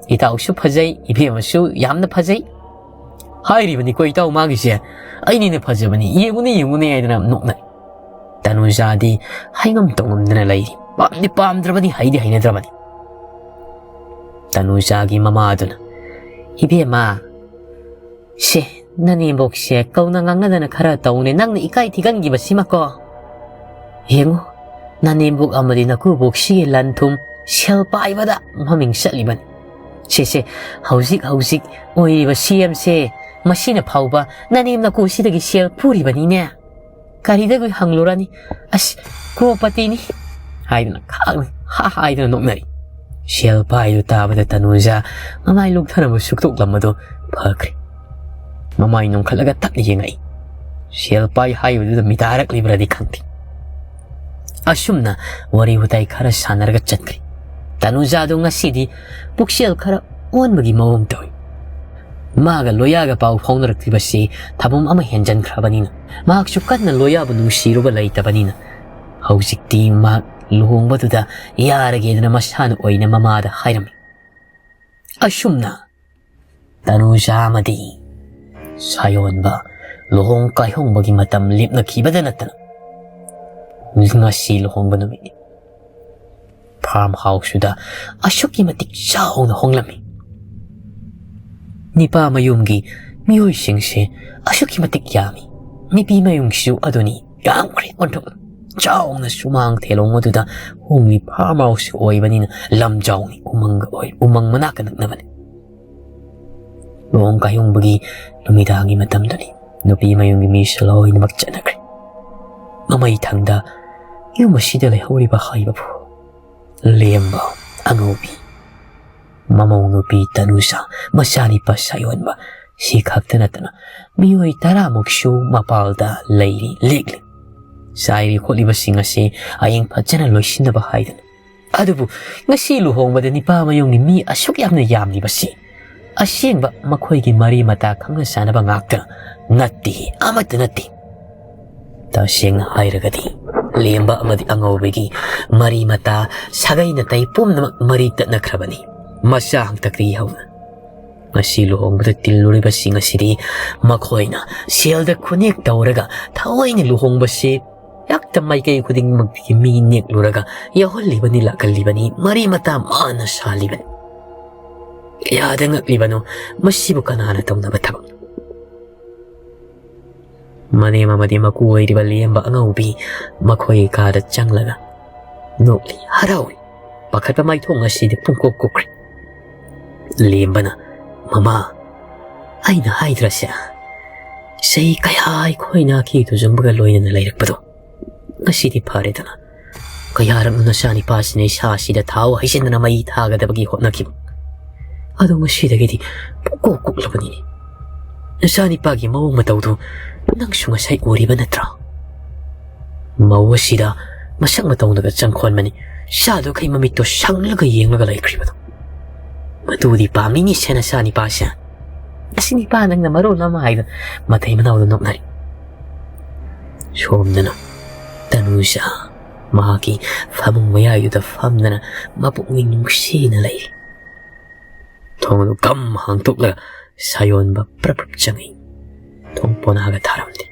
ꯏꯇꯥꯎꯁꯨ ꯐꯖꯩ, ꯏꯕꯦꯝꯃꯁꯨ ꯌꯥꯝꯅ ꯐꯖꯩ꯫ ꯍꯥꯏꯔꯤꯕꯅꯤꯀꯣ ꯏꯇꯥꯎ ꯃꯥꯒꯤꯁꯦ, ꯑꯩꯅꯤꯅ ꯐꯖꯕꯅꯤ, ꯌꯦꯡꯉꯨꯅꯦ, ꯌꯦꯡꯉꯨꯅꯦ" ꯍꯥꯏꯗꯅ ꯅꯣꯛꯅꯩ꯫ ꯇꯅꯨꯖꯥꯗꯤ ꯍꯥꯏꯉꯝ ꯇꯧꯉꯝꯗꯅ ꯂꯩꯔꯤ꯫ ꯄꯥꯝꯗꯤ ꯄꯥꯝꯗ꯭ꯔꯕꯅꯤ, ꯍꯩꯗꯤ ꯍꯩꯅꯗ꯭ꯔꯕꯅꯤ꯫ ꯇꯅꯨꯖꯥꯒꯤ ꯃꯃꯥ ꯑꯗꯨꯅ, "ꯏꯕꯦꯝꯃ, ꯁꯦ, ꯅꯅꯦꯝꯕꯣꯛꯁꯦ ꯀꯧꯅ ꯉꯥꯡꯅꯗꯅ ꯈꯔ ꯇꯧꯅꯦ, ꯅꯪꯅ ꯏꯀꯥꯏ ꯊꯤꯒꯟꯈꯤꯕꯁꯤꯃꯀꯣ꯫ ꯌꯦꯡꯉꯨ, ꯅꯅꯦꯝꯕꯣꯛ ꯑꯃꯗꯤ ꯅꯀꯨꯕꯣꯛꯁꯤꯒꯤ ꯂꯟ ꯊꯨꯝ ꯁꯦꯜ ꯄꯥꯏꯕꯗ ꯃꯃꯤꯡ ꯆꯠꯂꯤꯕꯅꯤ꯫ ꯁꯦ, ꯁꯦ, ꯍꯧꯖꯤꯛ ꯍꯧꯖꯤꯛ ꯑꯣꯏꯔꯤꯕ ꯁꯤ ꯑꯦꯝꯁꯦ, ꯃꯁꯤꯅ ꯐꯥꯎꯕ ꯅꯅꯦꯝ ꯅꯀꯨꯁꯤꯗꯒꯤ ꯁꯦꯜ ꯄꯨꯔꯤꯕꯅꯤꯅꯦ꯫ ꯀꯔꯤꯗꯒꯤ ꯍꯪꯂꯨꯔꯅꯤ? ꯑꯁ, ꯀ꯭ꯔꯣꯔꯄꯇꯤꯅꯤ" ꯍꯥꯏꯗꯨꯅ ꯈꯥꯛꯅ ꯍꯥ ꯍꯥꯏꯗꯨꯅ ꯅꯣꯛꯅꯔꯤ꯫ ꯁꯦꯜ ꯄꯥꯏꯗꯨ ꯇꯥꯕꯗ ꯇꯅꯨꯖꯥ ꯃꯃꯥꯏ ꯂꯨꯛꯊꯔꯝꯕ ꯁꯨꯛꯇꯣꯛꯂꯝꯕꯗꯨ ꯐꯈ꯭ꯔꯦ꯫ ꯃꯃꯥꯏ ꯅꯣꯡꯈꯠꯂꯒ ꯇꯞꯅ ꯌꯦꯡꯉꯛꯏ꯫ ꯁꯦꯜ ꯄꯥꯏ ꯍꯥꯏꯕꯗꯨꯗ ꯃꯤꯇꯥꯔꯛꯂꯤꯕ꯭ꯔꯥꯗꯤ ꯈꯪꯗꯦ꯫ ꯑꯁꯨꯝꯅ ꯋꯥꯔꯤ ꯋꯥꯇꯥꯏ ꯈꯔ ꯁꯥꯟꯅꯔꯒ ꯆꯠꯈ꯭ꯔꯦ꯫ ꯇꯅꯨꯖꯥꯗꯨ ꯉꯁꯤꯗꯤ ꯄꯨꯛꯆꯦꯜ ꯈꯔ ꯑꯣꯟꯕꯒꯤ ꯃꯑꯣꯡ ꯇꯧꯏ꯫ ꯃꯥꯒ ꯂꯣꯌꯥꯒ ꯄꯥꯎ ꯐꯥꯎꯅꯔꯛꯇ꯭ꯔꯤꯕꯁꯤ ꯊꯥꯕꯨꯝ ꯑꯃ ꯍꯦꯟꯖꯟꯈ꯭ꯔꯕꯅꯤꯅ, ꯃꯍꯥꯛꯁꯨ ꯀꯟꯅ ꯂꯣꯌꯥꯕꯨ ꯅꯨꯡꯁꯤꯔꯨꯕ ꯂꯩꯇꯕꯅꯤꯅ, ꯍꯧꯖꯤꯛꯇꯤ ꯃꯍꯥꯛ ꯂꯨꯍꯣꯡꯕꯗꯨꯗ ꯌꯥꯔꯒꯦꯗꯅ ꯃꯁꯥꯅ ꯑꯣꯏꯅ ꯃꯃꯥꯗ ꯍꯥꯏꯔꯝꯃꯤ꯫ ꯑꯁꯨꯝꯅ ꯇꯅꯨꯖꯥ ꯑꯃꯗꯤ ꯁꯥꯌꯣꯟꯕ ꯂꯨꯍꯣꯡ ꯀꯥꯏꯍꯣꯡꯕꯒꯤ ꯃꯇꯝ ꯂꯦꯞꯅꯈꯤꯕꯗ ꯅꯠꯇꯅ, ꯉꯁꯤ ꯂꯨꯍꯣꯡꯕ ꯅꯨꯃꯤꯠꯅꯤ꯫ ꯐꯥꯔꯝ ꯍꯥꯎꯁꯇꯨꯗ ꯑꯁꯨꯛꯀꯤ ꯃꯇꯤꯛ ꯆꯥꯎꯅ ꯍꯣꯡꯂꯝꯃꯤ꯫ ꯅꯤꯄꯥ ꯃꯌꯨꯝꯒꯤ ꯃꯤꯑꯣꯏꯁꯤꯡꯁꯦ ꯑꯁꯨꯛꯀꯤ ꯃꯇꯤꯛ ꯌꯥꯝꯃꯤ꯫ ꯅꯨꯄꯤ ꯃꯌꯨꯝꯒꯤꯁꯨ ꯑꯗꯨꯅꯤ, ꯌꯥꯝꯈ꯭ꯔꯦ ꯑꯣꯟꯊꯣꯛꯅ꯫ ꯆꯥꯎꯅ ꯁꯨꯃꯥꯡ ꯊꯦꯂꯣꯡ ꯑꯗꯨꯗ ꯍꯣꯡꯂꯤ ꯐꯥꯔꯝ ꯍꯥꯎꯁ ꯑꯣꯏꯕꯅꯤꯅ ꯂꯝ ꯆꯥꯎꯅꯤ, ꯎꯃꯪꯒ ꯑꯣꯏ, ꯎꯃꯪ ꯃꯅꯥꯛꯀ ꯅꯛꯅꯕꯅꯤ꯫ ꯂꯨꯍꯣꯡ ꯀꯥꯏꯍꯣꯡꯕꯒꯤ ꯅꯨꯃꯤꯗꯥꯡꯒꯤ ꯃꯇꯝꯗꯨꯅꯤ꯫ ꯅꯨꯄꯤ ꯃꯌꯨꯝꯒꯤ ꯃꯤꯁꯨ ꯂꯣꯏꯅꯃꯛ ꯆꯠꯅꯈ꯭ꯔꯦ꯫ ꯃꯃꯩ ꯊꯪꯗ ꯌꯨꯝ ꯑꯁꯤꯗ ꯂꯩꯍꯧꯔꯤꯕ ꯍꯥꯏꯕꯕꯨ ꯂꯦꯝꯕ, ꯑꯉꯧꯕꯤ, ꯃꯃꯧ ꯅꯨꯄꯤ ꯇꯅꯨꯖꯥ, ꯃꯆꯥꯅꯤꯄꯥ ꯁꯥꯌꯣꯟꯕ, ꯁꯤ ꯈꯛꯇ ꯅꯠꯇꯅ ꯃꯤꯑꯣꯏ ꯇꯔꯥꯃꯨꯛꯁꯨ ꯃꯄꯥꯜꯗ ꯂꯩꯔꯤ, ꯂꯦꯛꯂꯤ꯫ ꯆꯥꯏꯔꯤ ꯈꯣꯠꯂꯤꯕꯁꯤꯡ ꯑꯁꯤ ꯍꯌꯦꯡ ꯐꯖꯅ ꯂꯣꯏꯁꯤꯟꯅꯕ ꯍꯥꯏꯗꯅ꯫ ꯑꯗꯨꯕꯨ ꯉꯁꯤ ꯂꯨꯍꯣꯡꯕꯗ ꯅꯤꯄꯥ ꯃꯌꯨꯝꯒꯤ ꯃꯤ ꯑꯁꯨꯛ ꯌꯥꯝꯅ ꯌꯥꯝꯂꯤꯕꯁꯤ ꯑꯁꯦꯡꯕ ꯃꯈꯣꯏꯒꯤ ꯃꯔꯤ ꯃꯇꯥ ꯈꯪꯅ ꯆꯥꯟꯅꯕ ꯉꯥꯛꯇ ꯅꯠꯇꯦ, ꯑꯃꯠꯇ ꯅꯠꯇꯦ꯫ ꯇꯁꯦꯡꯅ ꯍꯥꯏꯔꯒꯗꯤ ꯂꯦꯝꯕ ꯑꯃꯗꯤ ꯑꯉꯧꯕꯤꯒꯤ ꯃꯔꯤ ꯃꯇꯥ, ꯁꯥꯒꯩ ꯅꯥꯇꯩ ꯄꯨꯝꯅꯃꯛ ꯃꯔꯤ ꯇꯠꯅꯈ꯭ꯔꯕꯅꯤ, ꯃꯆꯥ ꯍꯥꯛꯇꯛꯇꯒꯤ ꯍꯧꯅ꯫ ꯉꯁꯤ ꯂꯨꯍꯣꯡꯕꯗ ꯇꯤꯜꯂꯨꯔꯤꯕꯁꯤꯡ ꯑꯁꯤꯗꯤ ꯃꯈꯣꯏꯅ ꯁꯦꯜꯗ ꯈꯨꯅꯦꯛ ꯇꯧꯔꯒ ꯊꯑꯣꯏꯅ ꯂꯨꯍꯣꯡꯕꯁꯤ ꯂꯥꯛꯇ ꯃꯥꯏꯀꯩ ꯈꯨꯗꯤꯡꯃꯛꯇꯒꯤ ꯃꯤ ꯅꯦꯛꯂꯨꯔꯒ ꯌꯥꯎꯍꯜꯂꯤꯕꯅꯤ, ꯂꯥꯛꯍꯜꯂꯤꯕꯅꯤ, ꯃꯔꯤ ꯃꯇꯥ ꯃꯥꯅ ꯁꯥꯜꯂꯤꯕꯅꯤ꯫ ꯀꯌꯥꯗ ꯉꯛꯂꯤꯕꯅꯣ ꯃꯁꯤꯕꯨ, ꯀꯅꯥꯅ ꯇꯧꯅꯕ ꯊꯕꯛꯅꯣ? ꯃꯅꯦꯝ ꯑꯃꯗꯤ ꯃꯀꯨ ꯑꯣꯏꯔꯤꯕ ꯂꯦꯝꯕ ꯑꯉꯧꯕꯤ ꯃꯈꯣꯏꯒꯤ ꯀꯥꯗ ꯆꯪꯂꯒ ꯅꯣꯛꯂꯤ, ꯍꯔꯥꯎꯏ꯫ ꯄꯥꯈꯠꯄ ꯃꯥꯏꯊꯣꯡ ꯑꯁꯤꯗꯤ ꯄꯨꯡꯀꯨꯞ ꯀꯨꯞꯈ꯭ꯔꯦ꯫ ꯂꯦꯝꯕꯅ, "ꯃꯃꯥ, ꯑꯩꯅ ꯍꯥꯏꯗ꯭ꯔꯁꯦ, ꯆꯍꯤ ꯀꯌꯥ ꯑꯩꯈꯣꯏꯅ ꯑꯀꯤ ꯇꯨꯖꯨꯝꯕꯒ ꯂꯣꯏꯅꯅ ꯂꯩꯔꯛꯄꯗꯣ꯫ ꯉꯁꯤꯗꯤ ꯐꯔꯦꯗꯅ꯫ ꯀꯌꯥꯔꯛꯅꯣ ꯅꯆꯥꯅꯤꯄꯥꯁꯤꯅ ꯏꯁꯥꯁꯤꯗ ꯊꯥꯎ ꯍꯩꯖꯤꯟꯗꯅ ꯃꯩ ꯊꯥꯒꯗꯕꯒꯤ ꯍꯣꯠꯅꯈꯤꯕ꯫ ꯑꯗꯣ ꯉꯁꯤꯗꯒꯤꯗꯤ ꯄꯨꯡꯀꯣꯛ ꯀꯣꯛꯂꯕꯅꯤꯅꯦ꯫ ꯅꯆꯥꯅꯤꯄꯥꯒꯤ ꯃꯑꯣꯡ ꯃꯇꯧꯗꯨ ꯅꯪꯁꯨ ꯉꯁꯥꯏ ꯎꯔꯤꯕ ꯅꯠꯇ꯭ꯔꯣ? ꯃꯧ ꯑꯁꯤꯗ ꯃꯁꯛ ꯃꯇꯧꯅꯒ ꯆꯪꯈꯣꯟꯕꯅꯤ꯫ ꯆꯥꯗꯨꯈꯩ ꯃꯃꯤꯠꯇꯣ ꯁꯪꯂꯒ ꯌꯦꯡꯂꯒ ꯂꯩꯈ꯭ꯔꯤꯕꯗꯣ꯫ ꯃꯗꯨꯗꯤ ꯄꯥꯝꯃꯤꯅꯤ ꯁꯦ ꯅꯆꯥꯅꯤꯄꯥꯁꯦ꯫ ꯑꯁꯤ ꯅꯤꯄꯥ ꯅꯪꯅ ꯃꯔꯣꯜ ꯑꯃ ꯍꯥꯏꯗ ꯃꯊꯩ ꯃꯅꯥꯎꯗ ꯅꯣꯛꯅꯔꯤ"꯫ ꯁꯣꯝꯗꯅ ꯇꯅꯨꯖꯥ ꯃꯍꯥꯛꯀꯤ ꯐꯃꯨꯡ ꯃꯌꯥꯏꯗꯨꯗ ꯐꯝꯗꯅ ꯃꯄꯨꯛꯅꯤꯡ ꯅꯨꯡꯁꯤꯅ ꯂꯩꯔꯤ꯫ ꯊꯣꯡ ꯑꯗꯨ ꯒꯝ ꯍꯥꯡꯗꯣꯛꯂꯒ ꯁꯥꯌꯣꯟꯕ ꯄ꯭ꯔꯞ ꯄ꯭ꯔꯞ ꯆꯪꯉꯤ꯫ ꯊꯣꯡ ꯄꯣꯅꯥꯒ ꯊꯥꯔꯝꯗꯦ꯫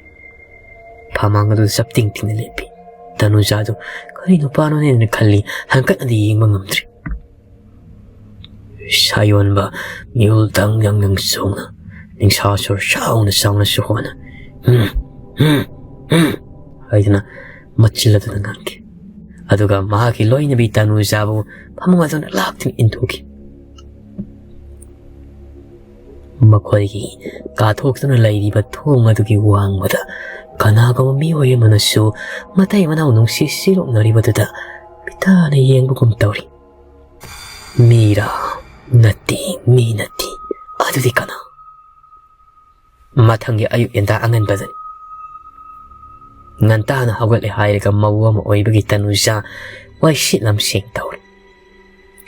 ꯐꯃꯥꯡ ꯑꯗꯨ ꯆꯞ ꯇꯤꯡ ꯇꯤꯡꯅ ꯂꯦꯞꯄꯤ꯫ ꯇꯅꯨꯖꯥꯗꯨ ꯀꯔꯤ ꯅꯨꯄꯥꯅꯣꯅꯦꯅ ꯈꯜꯂꯤ, ꯍꯪꯀꯠꯅꯗꯤ ꯌꯦꯡꯕ ꯉꯝꯗ꯭ꯔꯤ꯫ ꯁꯥꯌꯣꯟꯕ ꯃꯤꯍꯨꯜ ꯗꯪ ꯗꯪ ꯗꯪ ꯆꯣꯡꯅ, ꯅꯤꯡꯁꯥ ꯁꯣꯔ ꯆꯥꯎꯅ ꯆꯥꯎꯅꯁꯨ ꯍꯣꯅ, "ꯎꯝ, ꯎꯝ, ꯎꯝ" ꯍꯥꯏꯗꯨꯅ ꯃꯆꯤꯜ ꯑꯗꯨꯅ ꯉꯥꯡꯈꯤ꯫ ꯑꯗꯨꯒ ꯃꯍꯥꯛꯀꯤ ꯂꯣꯏꯅꯕꯤ ꯇꯅꯨꯖꯥꯕꯨ ꯐꯃꯨꯡ ꯑꯗꯨꯅ ꯂꯥꯛꯇꯨꯅ ꯏꯟꯊꯨꯈꯤ꯫ ꯃꯈꯣꯏꯒꯤ ꯀꯥꯊꯣꯛꯇꯨꯅ ꯂꯩꯔꯤꯕ ꯊꯣꯡ ꯑꯗꯨꯒꯤ ꯋꯥꯡꯃꯗ ꯀꯅꯥꯒꯨꯝꯕ ꯃꯤꯑꯣꯏ ꯑꯃꯅꯁꯨ ꯃꯇꯩ ꯃꯅꯥꯎ ꯅꯨꯡꯁꯤ ꯁꯤꯔꯣꯛꯅꯔꯤꯕꯗꯨꯗ ꯃꯤꯇꯥꯅ ꯌꯦꯡꯕꯒꯨꯝ ꯇꯧꯔꯤ꯫ ꯃꯤꯔꯥ? ꯅꯠꯇꯦ, ꯃꯤ ꯅꯠꯇꯦ꯫ ꯑꯗꯨꯗꯤ ꯀꯅꯥ? ꯃꯊꯪꯒꯤ ꯑꯌꯨꯛ ꯌꯦꯟꯗꯥ ꯑꯉꯟꯕꯗꯅꯤ꯫ ꯉꯟꯇꯥꯅ ꯍꯧꯒꯠꯂꯦ ꯍꯥꯏꯔꯒ ꯃꯧ ꯑꯃ ꯑꯣꯏꯕꯒꯤ ꯇꯅꯨꯖꯥ ꯋꯥꯏꯁꯤꯠ ꯂꯝꯁꯦꯡ ꯇꯧꯔꯤ꯫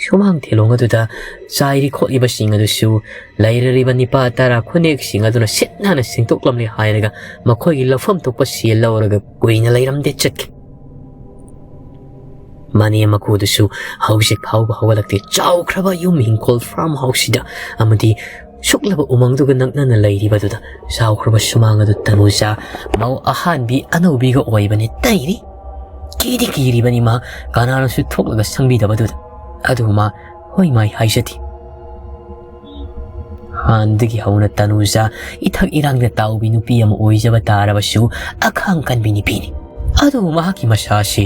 ꯁꯨꯃꯥꯡ ꯊꯦꯂꯣꯡ ꯑꯗꯨꯗ ꯆꯥꯏꯔꯤ ꯈꯣꯠꯂꯤꯕꯁꯤꯡ ꯑꯗꯨꯁꯨ ꯂꯩꯔꯔꯤꯕ ꯅꯤꯄꯥ ꯇꯔꯥ ꯈꯨꯅꯦꯛꯁꯤꯡ ꯑꯗꯨꯅ ꯁꯤꯠ ꯅꯥꯟꯅ ꯁꯦꯡꯗꯣꯛꯂꯝꯂꯦ ꯍꯥꯏꯔꯒ ꯃꯈꯣꯏꯒꯤ ꯂꯧꯐꯝ ꯊꯣꯛꯄ ꯁꯦꯜ ꯂꯧꯔꯒ ꯀꯨꯏꯅ ꯂꯩꯔꯝꯗꯦ ꯆꯠꯈꯤ꯫ ꯃꯅꯦꯝ ꯃꯀꯨꯗꯨꯁꯨ ꯍꯧꯖꯤꯛ ꯐꯥꯎꯕ ꯍꯧꯒꯠꯂꯛꯇꯦ꯫ ꯆꯥꯎꯈ꯭ꯔꯕ ꯌꯨꯝ ꯍꯤꯡꯈꯣꯜ farm houseꯁꯤꯗ ꯑꯃꯗꯤ ꯁꯨꯛꯂꯕ ꯎꯃꯪꯗꯨꯒ ꯅꯛꯅꯅ ꯂꯩꯔꯤꯕꯗꯨꯗ ꯆꯥꯎꯈ꯭ꯔꯕ ꯁꯨꯃꯥꯡ ꯑꯗꯨ ꯇꯅꯨꯖꯥ ꯃꯧ ꯑꯍꯥꯟꯕꯤ ꯑꯅꯧꯕꯤꯒ ꯑꯣꯏꯕꯅꯤ ꯇꯩꯔꯤ꯫ ꯀꯤꯗꯤ ꯀꯤꯔꯤꯕꯅꯤ ꯃꯍꯥꯛ, ꯀꯅꯥꯅꯁꯨ ꯊꯣꯛꯂꯒ ꯁꯪꯕꯤꯗꯕꯗꯨꯗ꯫ ꯑꯗꯨꯕꯨ ꯃꯥ ꯍꯣꯏ ꯃꯥꯏ ꯍꯥꯏꯖꯗꯦ꯫ ꯍꯥꯟꯅꯗꯒꯤ ꯍꯧꯅ ꯇꯅꯨꯖꯥ ꯏꯊꯛ ꯏꯔꯥꯡꯗ ꯇꯥꯎꯕꯤ ꯅꯨꯄꯤ ꯑꯃ ꯑꯣꯏꯖꯕ ꯇꯥꯔꯕꯁꯨ ꯑꯈꯥꯡ ꯀꯟꯕꯤ ꯅꯨꯄꯤꯅꯤ꯫ ꯑꯗꯨꯕꯨ ꯃꯍꯥꯛꯀꯤ ꯃꯁꯥꯁꯤ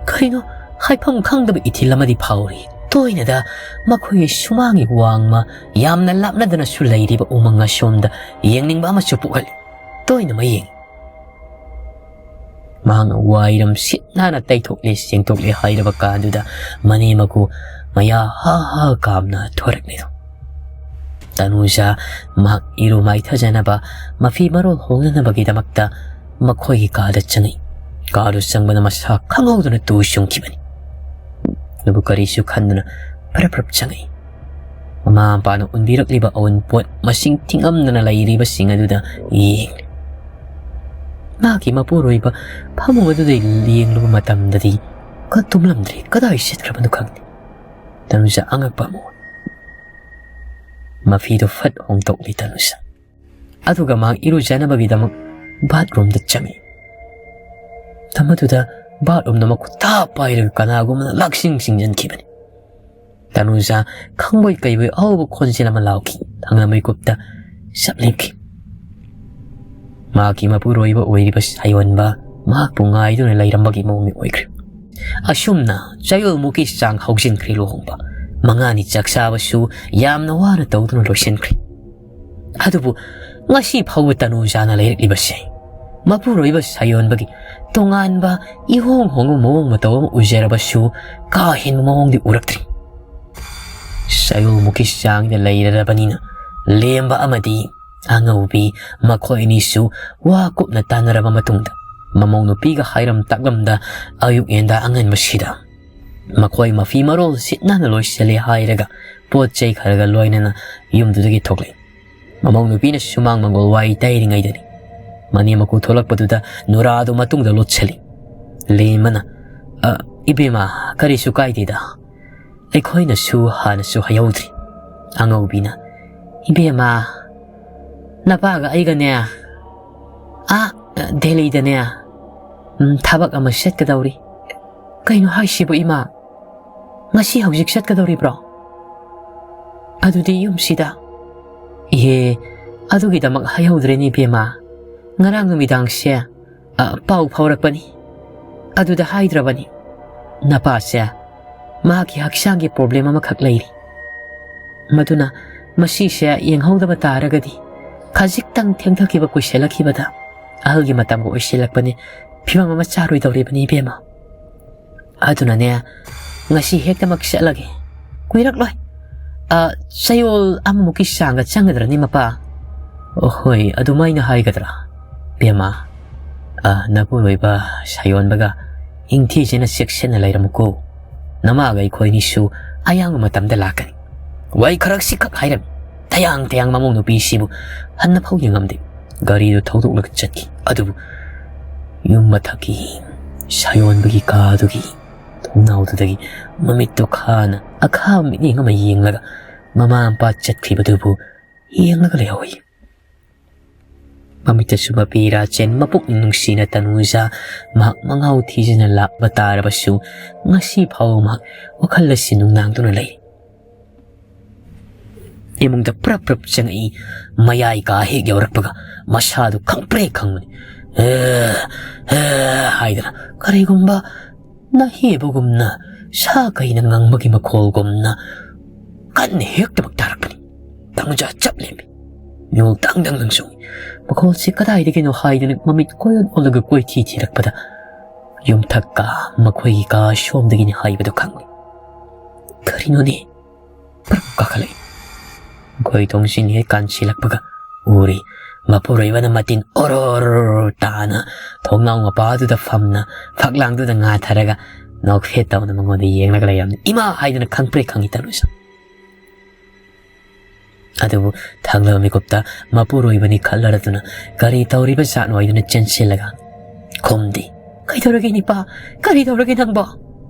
ꯀꯔꯤꯅꯣ ꯍꯥꯏꯐꯝ ꯈꯪꯗꯕ ꯏꯊꯤꯜ ꯑꯃꯗꯤ ꯐꯥꯎꯔꯤ꯫ ꯇꯣꯏꯅꯗ ꯃꯈꯣꯏꯒꯤ ꯁꯨꯃꯥꯡꯒꯤ ꯋꯥꯡꯃ ꯌꯥꯝꯅ ꯂꯥꯞꯅꯗꯅꯁꯨ ꯂꯩꯔꯤꯕ ꯎꯃꯪ ꯑꯁꯣꯝꯗ ꯌꯦꯡꯅꯤꯡꯕ ꯑꯃꯁꯨ ꯄꯣꯛꯍꯜꯂꯤ꯫ ꯇꯣꯏꯅ ꯃꯌꯦꯡ ꯃꯍꯥꯛꯅ ꯋꯥꯏꯔꯝ ꯁꯤꯠ ꯅꯥꯟꯅ ꯇꯩꯊꯣꯛꯂꯦ ꯁꯦꯡꯗꯣꯛꯂꯦ ꯍꯥꯏꯔꯕ ꯀꯥꯟꯗꯨꯗ ꯃꯅꯦꯝ ꯃꯀꯨ ꯃꯌꯥ ꯍꯥ ꯍꯥ ꯀꯥꯝꯅ ꯊꯣꯔꯛꯂꯤꯗꯣ꯫ ꯇꯅꯨꯖꯥ ꯃꯍꯥꯛ ꯏꯔꯨ ꯃꯥꯏꯊꯖꯅꯕ ꯃꯐꯤ ꯃꯔꯣꯜ ꯍꯣꯡꯅꯅꯕꯒꯤꯗꯃꯛꯇ ꯃꯈꯣꯏꯒꯤ ꯀꯥꯗ ꯆꯪꯉꯛꯏ꯫ ꯀꯥꯗꯨ ꯆꯪꯕꯗ ꯃꯁꯥ ꯈꯪꯍꯧꯗꯅ ꯇꯨ ꯆꯨꯡꯈꯤꯕꯅꯤ꯫ ꯑꯗꯨꯕꯨ ꯀꯔꯤꯁꯨ ꯈꯟꯗꯅ ꯐꯔꯞ ꯐꯔꯞ ꯆꯪꯉꯛꯏ꯫ ꯃꯃꯥ ꯃꯄꯥꯅ ꯎꯟꯕꯤꯔꯛꯂꯤꯕ ꯑꯎꯟꯄꯣꯠ ꯃꯁꯤꯡ ꯊꯤꯉꯝꯗꯅ ꯂꯩꯔꯤꯕꯁꯤꯡ ꯑꯗꯨꯗ ꯌꯦꯡꯂꯤ꯫ ꯃꯍꯥꯛꯀꯤ ꯃꯄꯨꯔꯣꯏꯕ ꯐꯃꯨꯡ ꯑꯗꯨꯗ ꯌꯦꯡꯂꯨꯕ ꯃꯇꯝꯗꯗꯤ ꯀ-, ꯇꯨꯝꯂꯝꯗ꯭ꯔꯦ꯫ ꯀꯗꯥꯏ ꯆꯠꯈ꯭ꯔꯕꯅꯣ ꯈꯪꯗꯦ꯫ ꯇꯅꯨꯖꯥ ꯑꯉꯛꯄ ꯑꯃ ꯑꯣꯏ꯫ ꯃꯐꯤꯗꯨ ꯐꯠ ꯍꯣꯡꯗꯣꯛꯂꯤ ꯇꯅꯨꯖꯥ꯫ ꯑꯗꯨꯒ ꯃꯍꯥꯛ ꯏꯔꯨꯖꯅꯕꯒꯤꯗꯃꯛ bathroomꯗ ꯆꯪꯉꯤ꯫ ꯃꯇꯝ ꯑꯗꯨꯗ bathroomꯗ ꯃꯈꯨꯠ ꯇꯥ ꯄꯥꯏꯔꯒ ꯀꯅꯥꯒꯨꯝꯕꯅ ꯂꯥꯛꯁꯤꯡ ꯁꯤꯡꯖꯟꯈꯤꯕꯅꯤ꯫ ꯇꯅꯨꯖꯥ ꯈꯪꯕꯣꯏ ꯀꯩꯕꯣꯏ ꯑꯍꯧꯕ ꯈꯣꯟꯖꯦꯜ ꯑꯃ ꯂꯥꯎꯈꯤ꯫ ꯊꯪꯅ ꯃꯤꯀꯨꯞꯇ ꯆꯞ ꯂꯦꯞꯈꯤ꯫ ꯃꯍꯥꯛꯀꯤ ꯃꯄꯨꯔꯣꯏꯕ ꯑꯣꯏꯔꯤꯕ ꯁꯥꯌꯣꯟꯕ ꯃꯍꯥꯛꯄꯨ ꯉꯥꯏꯗꯨꯅ ꯂꯩꯔꯝꯕꯒꯤ ꯃꯑꯣꯡꯗ ꯑꯣꯏꯈ꯭ꯔꯦ꯫ ꯑꯁꯨꯝꯅ ꯆꯌꯣꯜꯃꯨꯛꯀꯤ ꯆꯥꯡ ꯍꯧꯖꯤꯟꯈ꯭ꯔꯦ ꯂꯨꯍꯣꯡꯕ꯫ ꯃꯉꯥꯅꯤ ꯆꯥꯛ ꯆꯥꯕꯁꯨ ꯌꯥꯝꯅ ꯋꯥꯅ ꯇꯧꯗꯨꯅ ꯂꯣꯏꯁꯤꯟꯈ꯭ꯔꯦ꯫ ꯑꯗꯨꯕꯨ ꯉꯁꯤ ꯐꯥꯎꯕ ꯇꯅꯨꯖꯥꯅ ꯂꯩꯔꯛꯂꯤꯕꯁꯦ ꯃꯄꯨꯔꯣꯏꯕ ꯁꯥꯌꯣꯟꯕꯒꯤ ꯇꯣꯉꯥꯟꯕ ꯏꯍꯣꯡ ꯍꯣꯡꯕ ꯃꯑꯣꯡ ꯃꯇꯧ ꯑꯃ ꯎꯖꯔꯕꯁꯨ ꯀꯥ ꯍꯦꯟꯕ ꯃꯑꯣꯡꯗꯤ ꯎꯔꯛꯇ꯭ꯔꯤ꯫ ꯆꯌꯣꯜꯃꯨꯛꯀꯤ ꯆꯥꯡꯗ ꯂꯩꯔꯔꯕꯅꯤꯅ ꯂꯦꯝꯕ ꯑꯃꯗꯤ ꯑꯉꯧꯕꯤ ꯃꯈꯣꯏ ꯑꯅꯤꯁꯨ ꯋꯥ ꯀꯨꯞꯅ ꯇꯥꯟꯅꯔꯕ ꯃꯇꯨꯡꯗ ꯃꯃꯧ ꯅꯨꯄꯤꯒ ꯍꯥꯏꯔꯝ ꯇꯥꯛꯂꯝꯗ ꯑꯌꯨꯛ ꯉꯟꯇꯥ ꯑꯉꯟꯕꯁꯤꯗ ꯃꯈꯣꯏ ꯃꯐꯤ ꯃꯔꯣꯜ ꯁꯤꯠ ꯅꯥꯟꯅ ꯂꯣꯏꯁꯤꯜꯂꯦ ꯍꯥꯏꯔꯒ ꯄꯣꯠ ꯆꯩ ꯈꯔꯒ ꯂꯣꯏꯅꯅ ꯌꯨꯝꯗꯨꯗꯒꯤ ꯊꯣꯛꯂꯛꯏ꯫ ꯃꯃꯧ ꯅꯨꯄꯤꯅ ꯁꯨꯃꯥꯡ ꯃꯪꯒꯣꯜ ꯋꯥꯏ ꯇꯩꯔꯤꯉꯩꯗꯅꯤ ꯃꯅꯦꯝ ꯃꯀꯨ ꯊꯣꯛꯂꯛꯄꯗꯨꯗ ꯅꯨꯔꯥꯗꯨ ꯃꯇꯨꯡꯗ ꯂꯣꯠꯁꯤꯜꯂꯤ꯫ ꯂꯦꯝꯕꯅ, "ꯑ, ꯏꯕꯦꯝꯃ, ꯀꯔꯤꯁꯨ ꯀꯥꯏꯗꯦꯗ꯫ ꯑꯩꯈꯣꯏꯅꯁꯨ ꯍꯥꯟꯅꯁꯨ ꯍꯥꯏꯍꯧꯗ꯭ꯔꯤ꯫" ꯑꯉꯧꯕꯤꯅ, "ꯏꯕꯦꯝꯃ, ꯅꯄꯥꯒ ꯑꯩꯒꯅꯦ, ꯑꯥ, ꯗꯦꯜꯂꯤꯗꯅꯦ, ꯎꯝ, ꯊꯕꯛ ꯑꯃ ꯆꯠꯀꯗꯧꯔꯤ꯫" "ꯀꯩꯅꯣ ꯍꯥꯏꯁꯤꯕꯨ, ꯏꯃꯥ? ꯉꯁꯤ ꯍꯧꯖꯤꯛ ꯆꯠꯀꯗꯧꯔꯤꯕ꯭ꯔꯣ? ꯑꯗꯨꯗꯤ ꯌꯨꯝꯁꯤꯗ?" "ꯏꯍꯦ, ꯑꯗꯨꯒꯤꯗꯃꯛ ꯍꯥꯏꯍꯧꯗ꯭ꯔꯦꯅꯦ, ꯏꯕꯦꯝꯃ꯫ ꯉꯔꯥꯡ ꯅꯨꯃꯤꯗꯥꯡꯁꯦ, ꯑ, ꯄꯥꯎ ꯐꯥꯎꯔꯛꯄꯅꯤ꯫ ꯑꯗꯨꯗ ꯍꯥꯏꯗ꯭ꯔꯕꯅꯤ꯫ ꯅꯄꯥꯁꯦ ꯃꯍꯥꯛꯀꯤ ꯍꯛꯆꯥꯡꯒꯤ ꯄ꯭ꯔꯣꯕ꯭ꯂꯦꯝ ꯑꯃꯈꯛ ꯂꯩꯔꯤ꯫ ꯃꯗꯨꯅ ꯃꯁꯤꯁꯦ ꯌꯦꯡꯍꯧꯗꯕ ꯇꯥꯔꯒꯗꯤ ꯈꯖꯤꯛꯇꯪ ꯊꯦꯡꯊꯈꯤꯕ ꯀꯨꯏꯁꯜꯂꯛꯈꯤꯕꯗ ꯑꯍꯜꯒꯤ ꯃꯇꯝꯒ ꯑꯣꯏꯁꯤꯜꯂꯛꯄꯅꯤ, ꯐꯤꯕꯝ ꯑꯃ ꯆꯥꯔꯣꯏꯗꯧꯔꯤꯕꯅꯤ, ꯏꯕꯦꯝꯃ꯫ ꯑꯗꯨꯅꯅꯦ, ꯉꯁꯤ ꯍꯦꯛꯇꯃꯛ ꯆꯠꯂꯒꯦ꯫ ꯀꯨꯏꯔꯛꯂꯣꯏ꯫ ꯑ, ꯆꯌꯣꯜ ꯑꯃꯃꯨꯛꯀꯤ ꯆꯥꯡꯒ ꯆꯪꯒꯗ꯭ꯔꯅꯤ, ꯃꯄꯥ?" "ꯑꯣ, ꯍꯣꯏ, ꯑꯗꯨꯃꯥꯏꯅ ꯍꯥꯏꯒꯗ꯭ꯔꯥ?" "ꯕꯦꯝꯃ, ꯑ, ꯅꯄꯨꯔꯣꯏꯕ ꯁꯥꯌꯣꯟꯕꯒ ꯏꯪꯊꯤꯖꯅ ꯆꯦꯛꯁꯤꯟꯅ ꯂꯩꯔꯝꯃꯨꯀꯣ꯫ ꯅꯃꯥꯒ ꯑꯩꯈꯣꯏꯅꯤꯁꯨ ꯑꯌꯥꯝꯕ ꯃꯇꯝꯗ ꯂꯥꯛꯀꯅꯤ꯫" ꯋꯥꯍꯩ ꯈꯔꯁꯤꯈꯛ ꯍꯥꯏꯔꯝꯃꯤ꯫ ꯇꯌꯥꯡ ꯇꯌꯥꯡ ꯃꯃꯧ ꯅꯨꯄꯤꯁꯤꯕꯨ ꯍꯟꯅ ꯐꯥꯎ ꯌꯦꯡꯉꯝꯗꯦ꯫ ꯒꯥꯔꯤꯗꯨ ꯊꯧꯗꯣꯛꯂꯒ ꯆꯠꯈꯤ꯫ ꯑꯗꯨꯕꯨ ꯌꯨꯝ ꯃꯊꯛꯀꯤ ꯁꯥꯌꯣꯟꯕꯒꯤ ꯀꯥꯗꯨꯒꯤ ꯊꯣꯡꯅꯥꯎꯗꯨꯗꯒꯤ ꯃꯃꯤꯠꯇꯣ ꯈꯥꯅ ꯑꯈꯥꯕ ꯃꯤꯠꯌꯦꯡ ꯑꯃ ꯌꯦꯡꯂꯒ ꯃꯃꯥ ꯃꯄꯥ ꯆꯠꯈꯤꯕꯗꯨꯕꯨ ꯌꯦꯡꯂꯒ ꯂꯩꯍꯧꯏ꯫ ꯃꯃꯤꯠꯇꯁꯨ ꯃꯄꯤ ꯏꯔꯥ ꯆꯦꯟ ꯃꯄꯨꯛꯅꯤꯡ ꯅꯨꯡꯁꯤꯅ ꯇꯅꯨꯖꯥ ꯃꯍꯥꯛ ꯃꯉꯥꯎ ꯊꯤꯖꯅ ꯂꯥꯛꯄ ꯇꯥꯔꯕꯁꯨ ꯉꯁꯤ ꯐꯥꯎꯕ ꯃꯍꯥꯛ ꯋꯥꯈꯜ ꯑꯁꯤ ꯅꯨꯡꯅꯥꯡꯗꯨꯅ ꯂꯩ꯫ ꯏꯃꯨꯡꯗ ꯄ꯭ꯔꯞ ꯄ꯭ꯔꯞ ꯆꯪꯉꯛꯏ꯫ ꯃꯌꯥꯏ ꯀꯥ ꯍꯦꯛ ꯌꯧꯔꯛꯄꯒ ꯃꯁꯥꯗꯨ ꯈꯪꯄ꯭ꯔꯦꯛ ꯈꯪꯕꯅꯤ꯫ "ꯑꯦ, ꯑꯦ" ꯍꯥꯏꯗꯅ ꯀꯔꯤꯒꯨꯝꯕ ꯅꯍꯦꯕꯒꯨꯝꯅ ꯁꯥ ꯀꯩꯅ ꯉꯪꯕꯒꯤ ꯃꯈꯣꯜꯒꯨꯝꯅ ꯀꯟꯅ ꯍꯦꯛꯇꯃꯛ ꯇꯥꯔꯛꯄꯅꯤ꯫ ꯇꯅꯨꯖꯥ ꯆꯞ ꯂꯦꯝꯃꯤ꯫ ꯅꯤꯉꯣꯜ ꯗꯪ ꯗꯪ ꯗꯪ ꯆꯣꯡꯏ꯫ ꯃꯈꯣꯜꯁꯤ ꯀꯗꯥꯏꯗꯒꯤꯅꯣ ꯍꯥꯏꯗꯨꯅ ꯃꯃꯤꯠ ꯀꯣꯏ ꯑꯣꯟ ꯑꯣꯜꯂꯒ ꯀꯣꯏꯊꯤ ꯊꯤꯔꯛꯄꯗ ꯌꯨꯝꯊꯛ ꯀꯥ ꯃꯈꯣꯏꯒꯤ ꯀꯥ ꯁꯣꯝꯗꯒꯤꯅꯤ ꯍꯥꯏꯕꯗꯨ ꯈꯪꯂꯦ꯫ ꯀꯔꯤꯅꯣꯅꯦ? ꯄ꯭ꯔꯞ ꯀꯥꯈꯠꯂꯛꯏ꯫ ꯃꯈꯣꯏ ꯊꯣꯡꯁꯤꯡ ꯍꯦꯛ ꯀꯥꯟꯁꯤꯜꯂꯛꯄꯒ ꯎꯔꯤ꯫ ꯃꯄꯨꯔꯣꯏꯕꯅ ꯃꯇꯤꯟ ꯑꯣꯔꯣ ꯑꯣꯔꯣ ꯇꯥꯅ ꯊꯣꯡꯅꯥꯎ ꯃꯄꯥꯗꯨꯗ ꯐꯝꯅ ꯐꯛꯂꯥꯡꯗꯨꯗ ꯉꯥꯊꯔꯒ ꯅꯣꯛꯐꯦꯠ ꯇꯧꯅ ꯃꯉꯣꯟꯗ ꯌꯦꯡꯂꯒ ꯂꯩꯔꯝꯃꯤ꯫ "ꯏꯃꯥ!" ꯍꯥꯏꯗꯨꯅ ꯈꯪꯄ꯭ꯔꯦꯛ ꯈꯪꯉꯤ ꯇꯅꯨꯖꯥ꯫ ꯑꯗꯨꯕꯨ ꯊꯪꯂꯕ ꯃꯤꯀꯨꯞꯇ ꯃꯄꯨꯔꯣꯏꯕꯅꯤ ꯈꯜꯂꯔꯗꯨꯅ ꯀꯔꯤ ꯇꯧꯔꯤꯕ ꯖꯥꯠꯅꯣ ꯍꯥꯏꯗꯨꯅ ꯆꯦꯟꯁꯤꯜꯂꯒ ꯈꯨꯝꯗꯦ꯫ "ꯀꯩꯗꯧꯔꯒꯦ ꯅꯤꯄꯥ? ꯀꯔꯤ ꯇꯧꯔꯒꯦ ꯅꯪꯕꯣ?"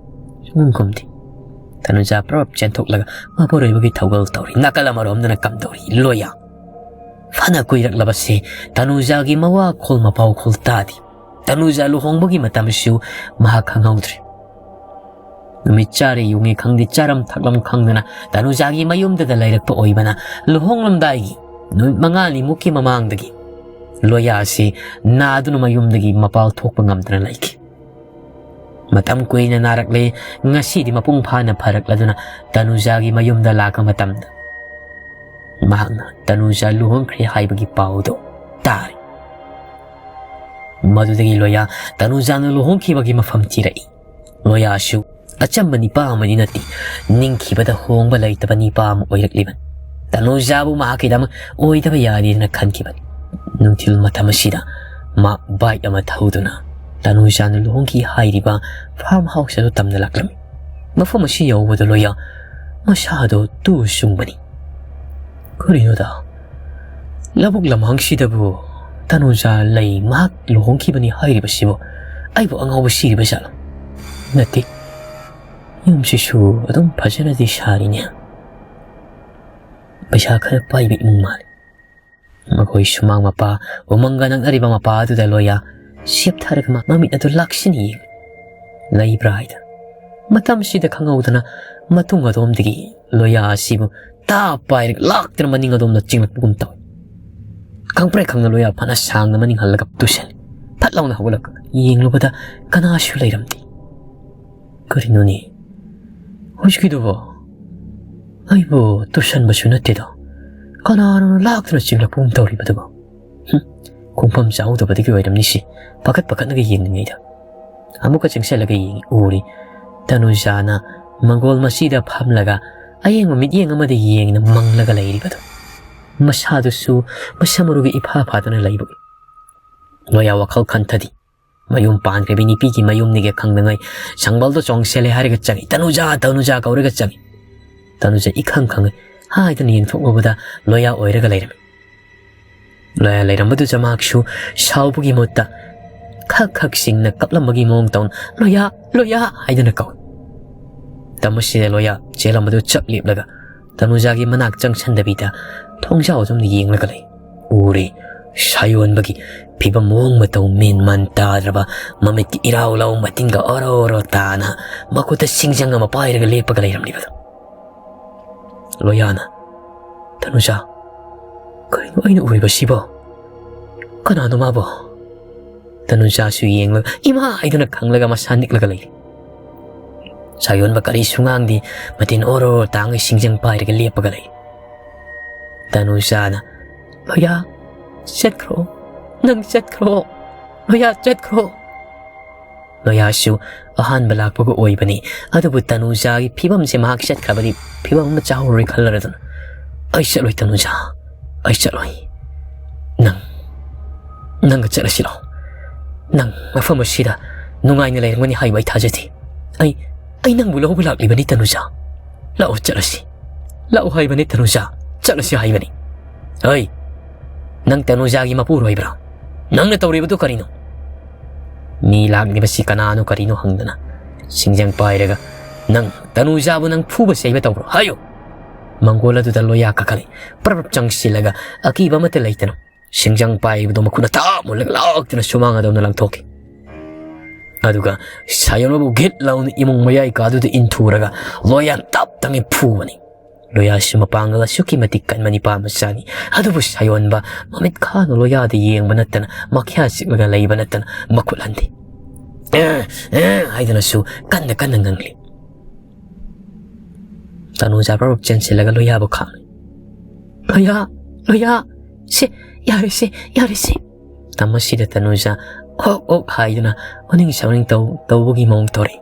ꯁꯨꯡꯈꯨꯝ ꯈꯨꯝꯗꯦ꯫ ꯇꯅꯨꯖꯥ ꯄ꯭ꯔꯞ ꯆꯦꯟꯊꯣꯛꯂꯒ ꯃꯄꯨꯔꯣꯏꯕꯒꯤ ꯊꯧꯒꯜ ꯇꯧꯔꯤ꯫ ꯅꯥꯀꯜ ꯑꯃꯔꯣꯝꯗꯅ ꯀꯝꯗꯧꯔꯤ? ꯂꯣꯌꯥ꯫ ꯐꯅ ꯀꯨꯏꯔꯛꯂꯕꯁꯦ ꯇꯅꯨꯖꯥꯒꯤ ꯃꯋꯥ ꯈꯣꯜ ꯃꯄꯥꯎ ꯈꯣꯜ ꯇꯥꯗꯦ꯫ ꯇꯅꯨꯖꯥ ꯂꯨꯍꯣꯡꯕꯒꯤ ꯃꯇꯝꯁꯨ ꯃꯍꯥꯛ ꯈꯪꯍꯧꯗ꯭ꯔꯦ꯫ ꯅꯨꯃꯤꯠ ꯆꯥꯔꯦ ꯌꯨꯡꯉꯦ ꯈꯪꯗꯦ, ꯆꯥꯔꯝ ꯊꯛꯂꯝ ꯈꯪꯗꯅ ꯇꯅꯨꯖꯥꯒꯤ ꯃꯌꯨꯝꯗꯨꯗ ꯂꯩꯔꯛꯄ ꯑꯣꯏꯕꯅ ꯂꯨꯍꯣꯡꯂꯝꯗꯥꯏꯒꯤ ꯅꯨꯃꯤꯠ ꯃꯉꯥꯅꯤꯃꯨꯛꯀꯤ ꯃꯃꯥꯡꯗꯒꯤ ꯂꯣꯌꯥ ꯑꯁꯤ ꯅꯥꯗꯨꯅ ꯃꯌꯨꯝꯗꯒꯤ ꯃꯄꯥꯜ ꯊꯣꯛꯄ ꯉꯝꯗꯅ ꯂꯩꯈꯤ꯫ ꯃꯇꯝ ꯀꯨꯏꯅ ꯅꯥꯔꯛꯂꯦ꯫ ꯉꯁꯤꯗꯤ ꯃꯄꯨꯡ ꯐꯥꯅ ꯐꯔꯛꯂꯗꯨꯅ ꯇꯅꯨꯖꯥꯒꯤ ꯃꯌꯨꯝꯗ ꯂꯥꯛꯄ ꯃꯇꯝꯗ ꯃꯍꯥꯛꯅ ꯇꯅꯨꯖꯥ ꯂꯨꯍꯣꯡꯈ꯭ꯔꯦ ꯍꯥꯏꯕꯒꯤ ꯄꯥꯎꯗꯨ ꯇꯥꯔꯦ꯫ ꯃꯗꯨꯗꯒꯤ ꯂꯣꯌꯥ ꯇꯅꯨꯖꯥꯅ ꯂꯨꯍꯣꯡꯈꯤꯕꯒꯤ ꯃꯐꯝ ꯊꯤꯔꯛꯏ꯫ ꯂꯣꯌꯥꯁꯨ ꯑꯆꯝꯕ ꯅꯤꯄꯥ ꯑꯃꯗꯤ ꯅꯠꯇꯦ, ꯅꯤꯡꯈꯤꯕꯗ ꯍꯣꯡꯕ ꯂꯩꯇꯕ ꯅꯤꯄꯥ ꯑꯃ ꯑꯣꯏꯔꯛꯂꯤꯕꯅꯤ꯫ ꯇꯅꯨꯖꯥꯕꯨ ꯃꯍꯥꯛꯀꯤꯗꯃꯛ ꯑꯣꯏꯗꯕ ꯌꯥꯗꯦꯅ ꯈꯟꯈꯤꯕꯅꯤ꯫ ꯅꯨꯡꯊꯤꯜ ꯃꯇꯝ ꯑꯁꯤꯗ ꯃꯥ ꯕꯥꯏꯛ ꯑꯃ ꯊꯧꯗꯨꯅ ꯇꯅꯨꯖꯥꯅ ꯂꯨꯍꯣꯡꯈꯤ ꯍꯥꯏꯔꯤꯕ ꯐꯥꯔꯝ ꯍꯥꯎꯁ ꯑꯗꯨ ꯇꯝꯅ ꯂꯥꯛꯂꯝꯃꯤ꯫ ꯃꯐꯝ ꯑꯁꯤ ꯌꯧꯕꯗ ꯂꯣꯌꯥ ꯃꯁꯥꯗꯣ ꯇꯨ ꯆꯨꯡꯕꯅꯤ꯫ "ꯀꯔꯤꯅꯣꯗ? ꯂꯧꯕꯨꯛ ꯂꯝꯍꯥꯡꯁꯤꯗꯕꯨ ꯇꯅꯨꯖꯥ ꯂꯩ, ꯃꯍꯥꯛ ꯂꯨꯍꯣꯡꯈꯤꯕꯅꯤ ꯍꯥꯏꯔꯤꯕꯁꯤꯕꯨ ꯑꯩꯕꯨ ꯑꯉꯥꯎꯕ ꯁꯤꯔꯤꯕ ꯖꯥꯠꯂꯣ? ꯅꯠꯇꯦ, ꯌꯨꯝꯁꯤꯁꯨ ꯑꯗꯨꯝ ꯐꯖꯅꯗꯤ ꯁꯥꯔꯤꯅꯦ꯫ ꯄꯩꯁꯥ ꯈꯔ ꯄꯥꯏꯕ ꯏꯃꯨꯡ ꯃꯥꯜꯂꯤ꯫" ꯃꯈꯣꯏ ꯁꯨꯃꯥꯡ ꯃꯄꯥ, ꯎꯃꯪꯒ ꯅꯛꯅꯔꯤꯕ ꯃꯄꯥ ꯑꯗꯨꯗ ꯂꯣꯌꯥ ꯁꯦꯞꯊꯔꯒ ꯃ-, ꯃꯃꯤꯠ ꯑꯗꯨ ꯂꯥꯛꯁꯤꯟꯅ ꯌꯦꯡꯂꯤ꯫ ꯂꯩꯕ꯭ꯔꯥ ꯍꯥꯏꯗꯅ꯫ ꯃꯇꯝꯁꯤꯗ ꯈꯪꯍꯧꯗꯅ ꯃꯇꯨꯡ ꯑꯗꯣꯝꯗꯒꯤ ꯂꯣꯌꯥ ꯑꯁꯤꯕꯨ ꯇꯥ ꯄꯥꯏꯔꯒ ꯂꯥꯛꯇꯅ ꯃꯅꯤꯡ ꯑꯗꯣꯝꯗ ꯆꯤꯡꯂꯛꯄꯒꯨꯝ ꯇꯧꯏ꯫ ꯈꯪꯄ꯭ꯔꯦꯛ ꯈꯪꯅ ꯂꯣꯌꯥ ꯐꯅ ꯁꯥꯡꯅ ꯃꯅꯤꯡ ꯍꯜꯂꯒ ꯇꯨꯁꯜꯂꯤ꯫ ꯐꯠ ꯂꯥꯎꯅ ꯍꯧꯒꯠꯂꯛꯂꯒ ꯌꯦꯡꯂꯨꯕꯗ ꯀꯅꯥꯁꯨ ꯂꯩꯔꯝꯗꯦ꯫ "ꯀꯔꯤꯅꯣꯅꯦ ꯍꯧꯖꯤꯛꯀꯤꯗꯨꯕꯣ? ꯑꯩꯕꯨ ꯇꯨꯁꯟꯕꯁꯨ ꯅꯠꯇꯦꯗꯣ, ꯀꯅꯥꯅꯣ ꯂꯥꯛꯇꯨꯅ ꯆꯤꯡꯂꯛꯄꯒꯨꯝ ꯇꯧꯔꯤꯕꯗꯨꯕꯣ? ꯍꯨꯝ, ꯈꯣꯡꯐꯝ ꯆꯥꯍꯧꯗꯕꯗꯒꯤ ꯑꯣꯏꯔꯝꯅꯤꯁꯤ꯫ ꯄꯥꯈꯠ ꯄꯥꯈꯠꯂꯒ ꯌꯦꯡꯂꯤꯉꯩꯗ ꯑꯃꯨꯛꯀ ꯆꯪꯁꯤꯜꯂꯒ ꯌꯦꯡꯉꯤ, ꯎꯔꯤ꯫ ꯇꯅꯨꯖꯥꯅ ꯃꯪꯒꯣꯜ ꯃꯆꯤꯗ ꯐꯝꯂꯒ ꯑꯌꯦꯡꯕ ꯃꯤꯠꯌꯦꯡ ꯑꯃꯗ ꯌꯦꯡꯅ ꯃꯪꯂꯒ ꯂꯩꯔꯤꯕꯗꯨ꯫ ꯃꯁꯥꯗꯨꯁꯨ ꯃꯁꯝ ꯃꯔꯨꯒ ꯏꯐꯥ ꯐꯥꯗꯅ ꯂꯩꯕ꯫ ꯂꯣꯌꯥ ꯋꯥꯈꯜ ꯈꯟꯊꯗꯤ꯫ ꯃꯌꯨꯝ ꯄꯥꯟꯈ꯭ꯔꯕꯤ ꯅꯨꯄꯤꯒꯤ ꯃꯌꯨꯝꯅꯤꯒ ꯈꯪꯗꯉꯩ ꯁꯪꯕꯜꯗꯣ ꯆꯣꯡꯁꯤꯜꯂꯦ ꯍꯥꯏꯔꯒ ꯆꯪꯉꯤ꯫ "ꯇꯅꯨꯖꯥ, ꯇꯅꯨꯖꯥ" ꯀꯧꯔꯒ ꯆꯪꯉꯤ꯫ ꯇꯅꯨꯖꯥ ꯏꯈꯪ ꯈꯪꯉꯦ꯫ ꯍꯥꯏꯗꯅ ꯌꯦꯡꯊꯣꯛꯂꯨꯕꯗ ꯂꯣꯌꯥ ꯑꯣꯏꯔꯒ ꯂꯩꯔꯝꯃꯤ꯫ ꯂꯣꯌꯥ ꯂꯩꯔꯝꯕꯗꯨꯗ ꯃꯍꯥꯛꯁꯨ ꯁꯥꯎꯕꯒꯤ ꯃꯍꯨꯠꯇ ꯈꯛ ꯈꯛ ꯁꯤꯡꯅ ꯀꯞꯂꯝꯕꯒꯤ ꯃꯑꯣꯡ ꯇꯧꯅ, "ꯂꯣꯌꯥ, ꯂꯣꯌꯥ" ꯍꯥꯏꯗꯨꯅ ꯀꯧꯏ꯫ ꯃꯇꯝ ꯑꯁꯤꯗ ꯂꯣꯌꯥ ꯆꯦꯜꯂꯝꯕꯗꯨ ꯆꯞ ꯂꯦꯞꯂꯒ ꯇꯅꯨꯖꯥꯒꯤ ꯃꯅꯥꯛ ꯆꯪꯁꯟꯗꯕꯤꯗ ꯊꯣꯡꯖꯥꯎ ꯑꯗꯨꯝ ꯌꯦꯡꯂꯒ ꯂꯩ꯫ ꯎꯔꯦ, ꯁꯥꯌꯣꯟꯕꯒꯤ ꯐꯤꯕꯝ, ꯃꯑꯣꯡ ꯃꯇꯧ ꯃꯦꯟ ꯃꯥꯟ ꯇꯥꯗ꯭ꯔꯕ, ꯃꯃꯤꯠꯀꯤ ꯏꯔꯥꯎ ꯂꯥꯎ ꯃꯇꯤꯟꯒ ꯑꯣꯔꯣ ꯑꯣꯔꯣ ꯇꯥꯅ ꯃꯈꯨꯠꯇ ꯁꯤꯡꯖꯪ ꯑꯃ ꯄꯥꯏꯔꯒ ꯂꯦꯞꯄꯒ ꯂꯩꯔꯝꯂꯤꯕꯗꯣ꯫ ꯂꯣꯌꯥꯅ, "ꯇꯅꯨꯖꯥ, ꯀꯔꯤꯅꯣ ꯑꯩꯅ ꯎꯔꯤꯕꯁꯤꯕꯣ? ꯀꯅꯥꯅꯣ ꯃꯥꯕꯣ?" ꯇꯅꯨꯖꯥꯁꯨ ꯌꯦꯡꯂꯒ, "ꯏꯃꯥ!" ꯍꯥꯏꯗꯨꯅ ꯈꯪꯂꯒ ꯃꯁꯥ ꯅꯤꯛꯂꯒ ꯂꯩꯔꯤ꯫ ꯁꯥꯌꯣꯟꯕ ꯀꯔꯤꯁꯨ ꯉꯥꯡꯗꯦ, ꯃꯇꯤꯟ ꯑꯣꯔꯣ ꯑꯣꯔꯣ ꯇꯥꯡꯉꯩ ꯁꯤꯡꯖꯪ ꯄꯥꯏꯔꯒ ꯂꯦꯞꯄꯒ ꯂꯩ꯫ ꯇꯅꯨꯖꯥꯅ, "ꯂꯣꯌꯥ, ꯆꯠꯈ꯭ꯔꯣ, ꯅꯪ ꯆꯠꯈ꯭ꯔꯣ, ꯂꯣꯌꯥ, ꯆꯠꯈ꯭ꯔꯣ"꯫ ꯂꯣꯌꯥꯁꯨ ꯑꯍꯥꯟꯕ ꯂꯥꯛꯄꯒ ꯑꯣꯏꯕꯅꯤ, ꯑꯗꯨꯕꯨ ꯇꯅꯨꯖꯥꯒꯤ ꯐꯤꯕꯝꯁꯦ ꯃꯍꯥꯛ ꯆꯠꯈ꯭ꯔꯕꯗꯤ ꯐꯤꯕꯝ ꯑꯃ ꯆꯥꯍꯧꯔꯣꯏ ꯈꯜꯂꯔꯗꯅ, "ꯑꯩ ꯆꯠꯂꯣꯏ ꯇꯅꯨꯖꯥ, ꯑꯩ ꯆꯠꯂꯣꯏ꯫ ꯅꯪ, ꯅꯪꯒ ꯆꯠꯂꯁꯤ ꯂꯥꯛꯑꯣ꯫ ꯅꯪ ꯃꯐꯝ ꯑꯁꯤꯗ ꯅꯨꯡꯉꯥꯏꯅ ꯂꯩꯔꯝꯒꯅꯤ ꯍꯥꯏꯕ ꯑꯩ ꯊꯥꯖꯗꯦ꯫ ꯑꯩ, ꯑꯩ ꯅꯪꯕꯨ ꯂꯧꯕ ꯂꯥꯛꯂꯤꯕꯅꯤ ꯇꯅꯨꯖꯥ꯫ ꯂꯥꯛꯑꯣ ꯆꯠꯂꯁꯤ꯫ ꯂꯥꯛꯑꯣ ꯍꯥꯏꯕꯅꯤ ꯇꯅꯨꯖꯥ, ꯆꯠꯂꯁꯤ ꯍꯥꯏꯕꯅꯤ꯫ ꯍꯩ, ꯅꯪ ꯇꯅꯨꯖꯥꯒꯤ ꯃꯄꯨꯔꯣꯏꯕ꯭ꯔꯥ? ꯅꯪꯅ ꯇꯧꯔꯤꯕꯗꯨ ꯀꯔꯤꯅꯣ?" ꯃꯤ ꯂꯥꯛꯂꯤꯕꯁꯤ ꯀꯅꯥꯅꯣ ꯀꯔꯤꯅꯣ ꯍꯪꯗꯅ ꯁꯤꯡꯖꯪ ꯄꯥꯏꯔꯒ, "ꯅꯪ ꯇꯅꯨꯖꯥꯕꯨ ꯅꯪ ꯐꯨꯕ ꯆꯩꯕ ꯇꯧꯕ꯭ꯔꯣ? ꯍꯥꯏꯌꯨ!" ꯃꯪꯒꯣꯜ ꯑꯗꯨꯗ ꯂꯣꯌꯥ ꯀꯥꯈꯠꯂꯤ꯫ ꯄ꯭ꯔꯞ ꯄ꯭ꯔꯞ ꯆꯪꯁꯤꯜꯂꯒ ꯑꯀꯤꯕ ꯑꯃꯠꯇ ꯂꯩꯇꯅ ꯁꯤꯡꯖꯪ ꯄꯥꯏꯕꯗꯣ ꯃꯈꯨꯠꯅ ꯊꯥꯞ ꯃꯨꯜꯂꯒ ꯂꯥꯎꯔꯛꯇꯨꯅ ꯁꯨꯃꯥꯡ ꯑꯗꯣꯝꯗ ꯂꯪꯊꯣꯛꯈꯤ꯫ ꯑꯗꯨꯒ ꯁꯥꯌꯣꯟꯕꯕꯨ ꯘꯤꯠ ꯂꯥꯎꯅ ꯏꯃꯨꯡ ꯃꯌꯥꯏ ꯀꯥꯗꯨꯗ ꯏꯟꯊꯨꯔꯒ ꯂꯣꯌꯥ ꯇꯞ ꯇꯞꯅ ꯐꯨꯕꯅꯤ꯫ ꯂꯣꯌꯥꯁꯨ ꯃꯄꯥꯡꯒꯜ ꯑꯁꯨꯛꯀꯤ ꯃꯇꯤꯛ ꯀꯟꯕ ꯅꯤꯄꯥ ꯃꯆꯥꯅꯤ꯫ ꯑꯗꯨꯕꯨ ꯁꯥꯌꯣꯟꯕ ꯃꯃꯤꯠ ꯈꯥꯅ ꯂꯣꯌꯥꯗ ꯌꯦꯡꯕ ꯅꯠꯇꯅ ꯃꯈ꯭ꯌꯥ ꯆꯤꯛꯂꯒ ꯂꯩꯕ ꯅꯠꯇꯅ ꯃꯈꯨꯠ ꯍꯟꯗꯦ꯫ "ꯑꯦ, ꯑꯦ" ꯍꯥꯏꯗꯨꯅꯁꯨ ꯀꯟꯅ ꯀꯟꯅ ꯉꯥꯡꯂꯤ꯫ ꯇꯅꯨꯖꯥ ꯄ꯭ꯔꯞ ꯄ꯭ꯔꯞ ꯆꯦꯟꯁꯤꯜꯂꯒ ꯂꯣꯌꯥꯕꯨ ꯈꯥꯝꯃꯤ꯫ "ꯂꯣꯌꯥ, ꯂꯣꯌꯥ, ꯁꯦ, ꯌꯥꯔꯦꯁꯦ, ꯌꯥꯔꯦꯁꯦ"꯫ ꯇꯝ ꯑꯁꯤꯗ ꯇꯅꯨꯖꯥ ꯑꯣꯛ ꯑꯣꯛ ꯍꯥꯏꯗꯨꯅ ꯑꯣꯅꯤꯡ ꯁꯥꯎꯅꯤꯡ ꯇꯧ-, ꯇꯧꯕꯒꯤ ꯃꯑꯣꯡ ꯇꯧꯔꯛꯏ꯫